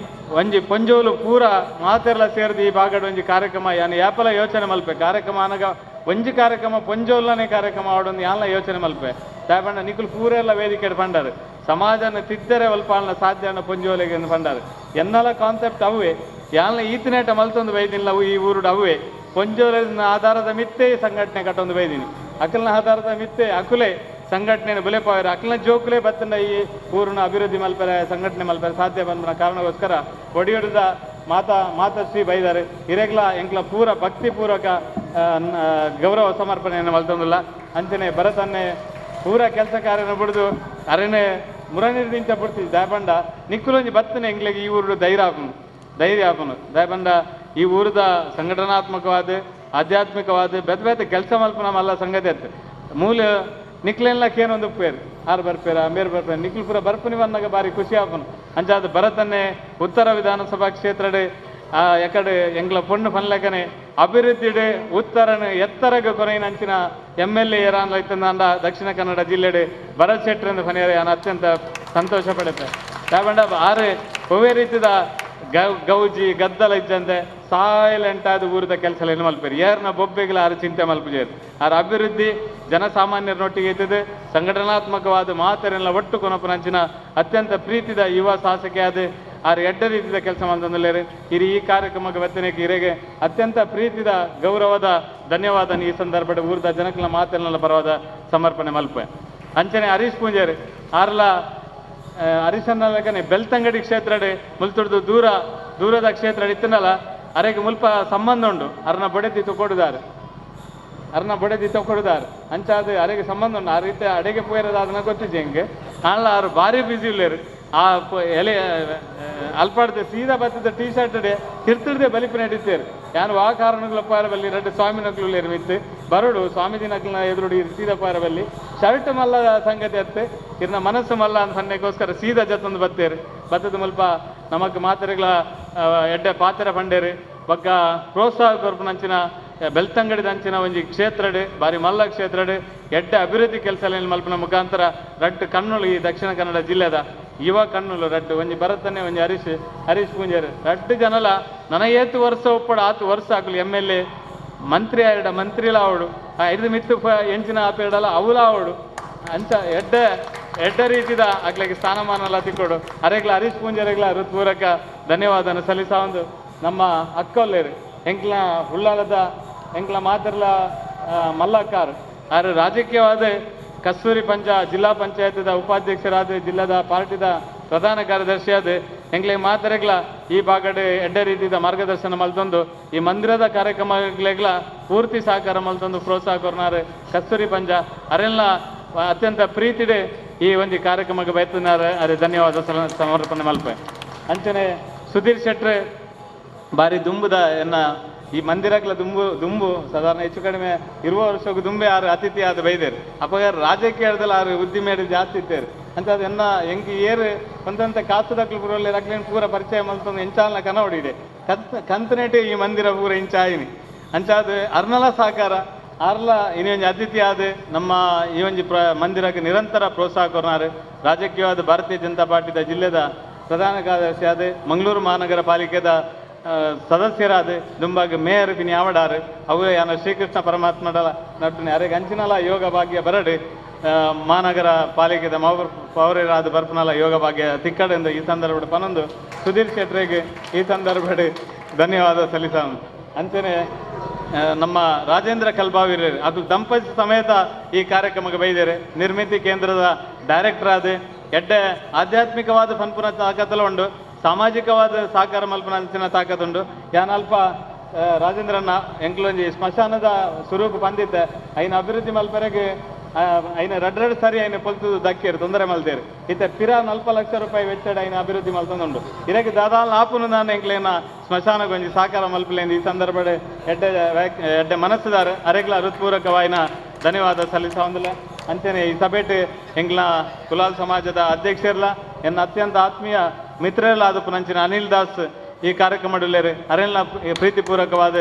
ಒಂಜಿ ಪೊಂಜೋಲು ಪೂರ ಮಾತೆರ್ಲ ಸೇರ್ದು ಈ ಭಾಗಡ್ ಒಂಜಿ ಕಾರ್ಯಕ್ರಮ ಯಾನ್ ಯಾಪಲ ಯೋಚನೆ ಮಲ್ಪೆ ಕಾರ್ಯಕ್ರಮ ಅನಗ ಒಂಜಿ ಕಾರ್ಯಕ್ರಮ ಪೊಂಜೋಲನೇ ಕಾರ್ಯಕ್ರಮ ಆಡೊಂದು ಯಾನ್ಲ ಯೋಚನೆ ಮಲ್ಪೆ. ದಾಯಪಂಡ ನಿಕುಲು ಪೂರೆಲ್ಲ ವೇದಿಕೆ ಪಂಡರು ಸಮಾಜನ ತಿದ್ದರೆ ಒಲ್ಪಾಲನ ಸಾಧ್ಯ ಪೊಂಜೋಲೆಗೆ ಪಂಡರು ಎನ್ನಲ ಕಾನ್ಸೆಪ್ಟ್ ಅವೇ ಯಾನ್ಲ ಈತನೇಟ ಮಲ್ತೊಂದು ಬೈದಿಲ್ಲ ಈ ಊರುಡು ಅವೇ ಪೊಂಜೋಲೆನ ಆಧಾರದ ಮಿತ್ತೆ ಸಂಘಟನೆ ಕಟ್ಟೊಂದು ಬೈದಿನಿ ಅಕಲ್ನ ಆಧಾರದ ಮಿತ್ತೆ ಅಕುಲೆ ಸಂಘಟನೆ ಬುಲೆಪಾಯರು ಅಕಲ್ನ ಜೋಕುಲೆ ಬತ್ತಂಡ ಈ ಊರನ್ನ ಅಭಿವೃದ್ಧಿ ಮಲ್ಪರೆ ಸಂಘಟನೆ ಮಲ್ಪರೆ ಸಾಧ್ಯ ಬಂದ ಕಾರಣಕ್ಕೋಸ್ಕರ ಒಡಿಯೊಡದ ಮಾತಾಶ್ರೀ ಬೈದಾರೆ ಇರೆಗ್ಲ ಎಂಕ್ಲ ಪೂರ ಭಕ್ತಿಪೂರ್ವಕ ಗೌರವ ಸಮರ್ಪಣೆಯನ್ನು ಮಲ್ತೊಂದಿಲ್ಲ. ಅಂಚನೆ ಭರತನ್ನೇ ಪೂರ ಕೆಲಸ ಕಾರ್ಯನ ಬಿಡ್ದು ಅರನೆ ಮುರನಿರ್ದಿಂಚ ಬಿಡ್ತಿದ್ದೆ ದಯಪಂಡ ನಿಕ್ಕುಲೊಂಜಿ ಬತ್ತನೆ ಎಂಕ್ಲೆಗ್ ಈ ಊರು ಧೈರ್ಯ ಆಪುನು ಧೈರ್ಯ ಆಪುನು ದಯಪಂಡ ಈ ಊರದ ಸಂಘಟನಾತ್ಮಕವಾದ ಆಧ್ಯಾತ್ಮಿಕವಾದ ಬೇತೆ ಬೇತೆ ಕೆಲಸ ಮಲ್ಪುನ ಮಲ್ಲ ಸಂಗತಿ ಅತ್ತು ಮೂಲ ನಿಕ್ಲೆನ್ಲಕ್ಕೆ ಏನೊಂದು ಉಪ್ಪೇರು ಆರು ಬರ್ಪೇರ ಅಂಬೇರು ಬರ್ಪೇರು ನಿಕ್ಲು ಪೂರ ಬರ್ಪುನಿ ಬಂದಾಗ ಭಾರಿ ಖುಷಿ ಆಪುನು. ಅಂಚಾದ ಭರತನ್ನೇ ಉತ್ತರ ವಿಧಾನಸಭಾ ಕ್ಷೇತ್ರಡೆ ಎಕಡೆ ಎಂಗ್ಲ ಪೊಣ್ಣು ಪನ್ಲೆಕನೆ ಅಭಿವೃದ್ಧಿಡೆ ಉತ್ತರನ ಎತ್ತರಗ ಕೊನೆಯ ಎಮ್ ಎಲ್ ಎ ಏರಾನ್ ಲೈತಂದ ದಕ್ಷಿಣ ಕನ್ನಡ ಜಿಲ್ಲೆಡೆ ಭರತ್ ಶೆಟ್ಟರ್ ಫನಿಯರೆ ಅತ್ಯಂತ ಸಂತೋಷ ಪಡುತ್ತೆ. ಯಾಕಂಡ ಆರು ಒವ್ವೇ ರೀತಿದ ಗೌಜಿ ಗದ್ದಲ ಇದ್ದಂತೆ ಸೈಲೆಂಟ್ ಆದ ಊರದ ಕೆಲಸ ಏನು ಮಲ್ಪೇರು ಏರ್ನ ಬೊಬ್ಬೆಗಳ ಆರು ಚಿಂತೆ ಮಲ್ಪುಜೇರು ಆರ ಅಭಿವೃದ್ಧಿ ಜನಸಾಮಾನ್ಯರನ್ನೊಟ್ಟಿಗೆ ಇದ್ದது ಸಂಘಟನಾತ್ಮಕವಾದ ಮಾತರೆಲ್ಲ ಒಟ್ಟು ಕೊನಪನಂಚಿನ ಅತ್ಯಂತ ಪ್ರೀತಿದ ಯುವ ಶಾಸಕಿ ಆದ ಆರು ಎಡ್ಡ ರೀತಿಯ ಕೆಲಸ ಮಾಡ್ತಂದ್ರೆ ಇರಿ ಈ ಕಾರ್ಯಕ್ರಮಕ್ಕೆ ಬತ್ತನೆಗೆ ಹಿರೇಗೆ ಅತ್ಯಂತ ಪ್ರೀತಿದ ಗೌರವದ ಧನ್ಯವಾದ ಈ ಸಂದರ್ಭದ ಊರದ ಜನಕಲ ಮಾತೆಲ್ಲ ಪರವಾದ ಸಮರ್ಪಣೆ ಮಲ್ಪೆ. ಅಂಚನೆ ಹರೀಶ್ ಪೂಂಜಾರಿ ಆರ್ಲ ಹರೀಶನ್ನಲಕನೆ ಬೆಳ್ತಂಗಡಿ ಕ್ಷೇತ್ರಡೆ ಮುಲ್ತುಡ್ದು ದೂರದ ಕ್ಷೇತ್ರ ಇತ್ತನಲ್ಲ ಅರೆಗೆ ಮುಲ್ಪ ಸಂಬಂಧ ಉಂಡು ಅರ್ನ ಬೊಡೆತಿ ತಕೊಡುದಾರು ಅರ್ನ ಬೊಡೆದಿ ತಕೊಡುದಾರು ಅಂಚಾದ ಅರೆಗೆ ಸಂಬಂಧ ಉಂಡು ಆ ರೀತಿ ಅಡೆಗೆ ಪೋಯಿರೋದು ಅದನ್ನ ಗೊತ್ತಿದ್ದೆ ಹೆಂಗೆ ಆನ್ಲ ಆರು ಭಾರಿ ಬ್ಯುಸಿ ಇಲ್ಲೇರು ಆ ಎಲೆ ಅಲ್ಪಾಡ್ದೆ ಸೀದಾ ಬತ್ತಿದ್ದ ಟೀ ಶರ್ಟ್ ತಿರ್ತಿಡ್ದೆ ಬಲಿಪು ನಡೀತೇರು ಯಾನು ವಾ ಕಾರಣಗಳ ಪಾರ ಬಲ್ಲಿ ರಡ್ಡು ಸ್ವಾಮಿ ನಕ್ಲು ಮಿತ್ತು ಬರೋಡು ಸ್ವಾಮೀಜಿ ನಕ್ಲಿನ ಎದುರುಡು ಸೀದಾ ಪಾರ ಬಲ್ಲಿ ಶರ್ಟ್ ಮಲ್ಲ ಸಂಗತಿ ಅತ್ತೆ ಇರ್ನ ಮನಸ್ಸು ಮಲ್ಲ ಅಂತ ಸನ್ನೆಗೋಸ್ಕರ ಸೀದಾ ಜತ್ತೊಂದು ಬತ್ತೇರು ಬತ್ತದ ಮುಲ್ಪ ನಮಕ್ ಮಾತೆರೆಗಳ ಎಡ್ಡೆ ಪಾತ್ರೆ ಪಂಡೇರು ಬೊಕ್ಕ ಪ್ರೋತ್ಸಾಹ ಕೊರ್ಪುನಂಚಿನ ಬೆಳ್ತಂಗಡಿದ ಅಂಚಿನ ಒಂಜಿ ಕ್ಷೇತ್ರಡ್ ಬಾರಿ ಮಲ್ಲ ಕ್ಷೇತ್ರಡ್ ಎಡ್ಡೆ ಅಭಿವೃದ್ಧಿ ಕೆಲಸ ಮಲ್ಪುನ ಮುಖಾಂತರ ರಡ್ಡು ಕಣ್ಣುಲು ಈ ದಕ್ಷಿಣ ಕನ್ನಡ ಜಿಲ್ಲೆದ ಯುವ ಕಣ್ಣುಲು ರಡ್ಡು ಒಂಜಿ ಭರತನೆ ಒಂಜಿ ಹರೀಶ್ ಹರೀಶ್ ಪೂಂಜಾರು ರಡ್ಡು ಜನಲ ನನ ಏತು ವರ್ಷ ಒಪ್ಪಡು ಆತು ವರ್ಷ ಆಕಲು ಎಮ್ ಎಲ್ ಎ ಮಂತ್ರಿ ಆಯಡ ಮಂತ್ರಿಲ ಅವಡು ಐದು ಮಿತ್ತು ಎಂಚಿನ ಆಪೇಡಲ ಅವಲ ಅವಡು ಅಂಚ ಎಡ್ಡೆ ಎಡ್ಡೆ ರೀತಿದ ಅಕ್ಲೆಗೆ ಸ್ಥಾನಮಾನ ತಿಕ್ಕೊಡು ಅರೆಗ್ಲ ಹರೀಶ್ ಪೂಂಜಾರೆಗ್ಲ ಹೃತ್ಪೂರ್ವಕ ಧನ್ಯವಾದನ ಸಲ್ಲಿಸ ಒಂದು ನಮ್ಮ ಅಕ್ಕೊಲ್ಲೇರು ಎಂಕ್ಲ ಉಳ್ಳಾಲದ ಎಂಕ್ಲ ಮಾತ್ರಲ ಮಲ್ಲಕ್ಕಾರ್ ಆರು ರಾಜಕೀಯವಾದ ಕಸ್ತೂರಿ ಪಂಚ ಜಿಲ್ಲಾ ಪಂಚಾಯತ್ದ ಉಪಾಧ್ಯಕ್ಷರಾದ ಜಿಲ್ಲಾದ ಪಾರ್ಟಿದ ಪ್ರಧಾನ ಕಾರ್ಯದರ್ಶಿಯಾದ ಎಂಕ್ಲೆ ಮಾತರೆಗ್ಲ ಈ ಭಾಗಡೆ ಎಡ್ಡೆ ರೀತಿದ ಮಾರ್ಗದರ್ಶನ ಮಲ್ತೊಂದು ಈ ಮಂದಿರದ ಕಾರ್ಯಕ್ರಮಗಳಿಗ್ಲ ಪೂರ್ತಿ ಸಹಕಾರ ಮಲ್ತೊಂದು ಪ್ರೋತ್ಸಾಹ ಕೊರ್ನಾರು ಕಸ್ತೂರಿ ಪಂಜ ಅರೆಲ್ಲ ಅತ್ಯಂತ ಪ್ರೀತಿಡೆ ಈ ಒಂದು ಕಾರ್ಯಕ್ರಮಕ್ಕೆ ಬಯತನಾರೆ ಅರೆ ಧನ್ಯವಾದ ಸಮರ್ಪಣೆ ಮಲ್ಪೆ. ಅಂಚನೆ ಸುಧೀರ್ ಶೆಟ್ರೆ ಭಾರಿ ದುಂಬುದ ಎನ್ನ ಈ ಮಂದಿರಗಳ ದುಂಬು ದುಂಬು ಸಾಧಾರಣ ಹೆಚ್ಚು ಕಡಿಮೆ ಇರುವ ವರ್ಷಕ್ಕೂ ದುಂಬೆ ಆರು ಅತಿಥಿ ಆದ ಬೈದೇರು ಅಪ್ಪ ರಾಜಕೀಯದಲ್ಲಿ ಆರು ಉದ್ದಿಮೇಡು ಜಾಸ್ತಿ ಇತ್ತೇರು ಅಂತ ಅದನ್ನ ಹೆಂಗೆ ಏರು ಒಂದಂತ ಕಾಸು ದಕ್ಲು ಪೂರಲ್ಲಿ ರಕ್ಲೇನು ಪೂರ ಪರಿಚಯ ಮಲ್ತೊಂದು ಎಂಚಾಲನ ಕನವಡಿದೆ ಕಂತನೇಟು ಈ ಮಂದಿರ ಪೂರ ಇಂಚಾಯಿನಿ ಅಂಚಾದ ಅರ್ನಲ ಸಹಕಾರ ಅರ್ಲ ಇನ್ನೊಂದು ಅತಿಥಿ ಆದ ನಮ್ಮ ಈ ಒಂಜಿ ಮಂದಿರಕ್ಕೆ ನಿರಂತರ ಪ್ರೋತ್ಸಾಹ ಕೊರ್ನಾರು ರಾಜಕೀಯವಾದ ಭಾರತೀಯ ಜನತಾ ಪಾರ್ಟಿದ ಜಿಲ್ಲೆದ ಪ್ರಧಾನ ಕಾರ್ಯದರ್ಶಿ ಆದ ಮಂಗಳೂರು ಮಹಾನಗರ ಪಾಲಿಕೆದ ಸದಸ್ಯರಾದ ದುಂಬಾಗ ಮೇಯರ್ ಪಿನಿ ಯಾವಡಾರು ಅವು ಯಾನ ಶ್ರೀಕೃಷ್ಣ ಪರಮಾತ್ಮಡಲ ನಟ್ಟುನಿ ಅರೆಗೆ ಅಂಚಿನಲ ಯೋಗ ಭಾಗ್ಯ ಬರಡು ಮಹಾನಗರ ಪಾಲಿಕೆದ ಪೌರರಾದ ಬರ್ಪನಲ ಯೋಗ ಭಾಗ್ಯ ತಿಕ್ಕಡೆಂದು ಈ ಸಂದರ್ಭ ಪನೊಂದು ಸುಧೀರ್ ಶೆಟ್ರಿಗೆ ಈ ಸಂದರ್ಭ ಧನ್ಯವಾದ ಸಲ್ಲಿಸ. ಅಂಚನೆ ನಮ್ಮ ರಾಜೇಂದ್ರ ಕಲ್ಬಾವಿರಿ ಅದು ದಂಪತಿ ಸಮೇತ ಈ ಕಾರ್ಯಕ್ರಮಕ್ಕೆ ಬೈದೇರೆ ನಿರ್ಮಿತಿ ಕೇಂದ್ರದ ಡೈರೆಕ್ಟರ್ ಆದ ಎಡ್ಡೆ ಆಧ್ಯಾತ್ಮಿಕವಾದ ಪನ್ಪುನ ತಾಕತ್ತಲ ಉಂಡು ಸಾಮಾಜಿಕವಾದ ಸಹಕಾರ ಮಲ್ಪನ ಅಂಚಿನ ತಾಕತ್ತುಂಡು ಯಾನಲ್ಪ ರಾಜೇಂದ್ರಣ್ಣ ಎಂಕ್ಲೊಂಜಿ ಸ್ಮಶಾನದ ಸುರೂಪು ಬಂದಿದ್ದೆ ಐನ ಅಭಿವೃದ್ಧಿ ಮಲ್ಪರೆಗೆ ಐನ ರಡ್ ರಡ್ ಸರಿ ಐನ ಪೊಲ್ತು ದಕ್ಕೇರು ತೊಂದರೆ ಮಲ್ತೇರು ಇತ್ತೆ ಪಿರ 40 ಲಕ್ಷ ರೂಪಾಯಿ ವೆಚ್ಚಡ ಐನ ಅಭಿವೃದ್ಧಿ ಮಲ್ತೊಂದುಂಡು ಇದಕ್ಕೆ ದಾದಾಲ್ ಆಪುನು ನಾನು ಎಂಕ್ಲೇನ ಸ್ಮಶಾನಗೊಂಜಿ ಸಹಕಾರ ಮಲ್ಪಲೇಂದು ಈ ಸಂದರ್ಭ ಎಡ್ಡೆ ಎಡ್ಡೆ ಮನಸ್ಸುದಾರ ಅರೆಗ್ಲ ಹೃತ್ಪೂರ್ವಕವಾಯಿನ ಧನ್ಯವಾದ ಸಲ್ಲಿಸ ಹೊಂದಿಲ್ಲ. ಅಂಚನೆ ಈ ಸಭೆಟ್ ಎಂಕ್ಲ ಕುಲಾಲ್ ಸಮಾಜದ ಅಧ್ಯಕ್ಷರ್ಲ ಎನ್ನ ಅತ್ಯಂತ ಆತ್ಮೀಯ ಮಿತ್ರರಲ್ಲಾದ ಪುನಂಚಿನ ಅನಿಲ್ ದಾಸ್ ಈ ಕಾರ್ಯಕ್ರಮದಲ್ಲೇರು ಅರೆಲ್ಲ ಪ್ರೀತಿಪೂರ್ವಕವಾದ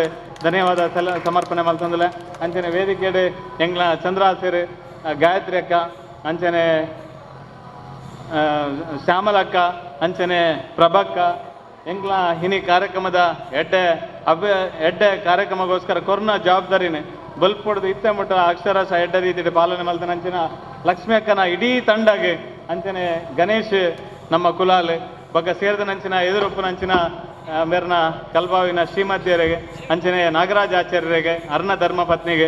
ಧನ್ಯವಾದ ಸಮರ್ಪಣೆ ಮಲ್ತೊಂದಿಲ್ಲ. ಅಂಚನೆ ವೇದಿಕೆಡೆ ಎಂಗ್ಲ ಚಂದ್ರಾಸೇರು ಗಾಯತ್ರಿ ಅಕ್ಕ ಅಂಚನೆ ಶ್ಯಾಮಲಕ್ಕ ಅಂಚನೆ ಪ್ರಭಕ್ಕ ಎಂಗ್ಲ ಹಿನಿ ಕಾರ್ಯಕ್ರಮದ ಎಡ್ಡೆ ಎಡ್ಡೆ ಕಾರ್ಯಕ್ರಮಗೋಸ್ಕರ ಕೊರೋನಾ ಜವಾಬ್ದಾರಿನೇ ಬೊಲ್ಪೊಡ್ದು ಇತ್ತೆ ಮುಟ್ಟ ಅಕ್ಷರಶಃ ಎಡ್ಡ ರೀತಿಡ್ ಪಾಲನೆ ಮಲ್ತನಂಚಿನ ಲಕ್ಷ್ಮಿ ಅಕ್ಕನ ಇಡೀ ತಂಡಗ್ ಅಂಚನೆ ಗಣೇಶ್ ನಮ್ಮ ಕುಲಾಲ್ ಬೊಕ್ಕ ಸೇರ್ದನಂಚಿನ ಎದುರುಪ್ಪುನಂಚಿನ ಮೇರ್ನ ಕಲ್ಬಾವಿನ ಶ್ರೀಮತಿಯರಿಗೆ ಅಂಚನೆ ನಾಗರಾಜ ಆಚಾರ್ಯರಿಗೆ ಅರ್ಣ ಧರ್ಮ ಪತ್ನಿಗೆ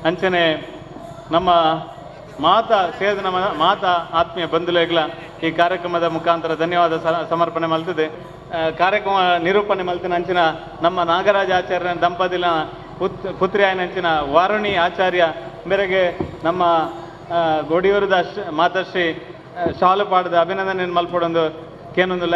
ಅಂಚನೆ ನಮ್ಮ ಮಾತಾ ಸೇರಿದ ನಮ್ಮ ಮಾತಾ ಆತ್ಮೀಯ ಬಂಧುಲೆಗ್ಲ ಈ ಕಾರ್ಯಕ್ರಮದ ಮುಖಾಂತರ ಧನ್ಯವಾದ ಸಮರ್ಪಣೆ ಮಲ್ತದೆ. ಕಾರ್ಯಕ್ರಮ ನಿರೂಪಣೆ ಮಲ್ತಿನ ಅಂಚಿನ ನಮ್ಮ ನಾಗರಾಜ ಆಚಾರ್ಯನ ದಂಪತಿನ ಪುತ್ರಿ ಆಯಿನಂಚಿನ ವಾರುಣಿ ಆಚಾರ್ಯ ಮೇರೆಗೆ ನಮ್ಮ ಗೋಡಿಯೂರದ ಮಾತಶ್ರೀ ಶಾಲು ಪಾಡದ ಅಭಿನಂದನೆ ಮಲ್ಪಡೊಂದು ಕೇನೊಂದು.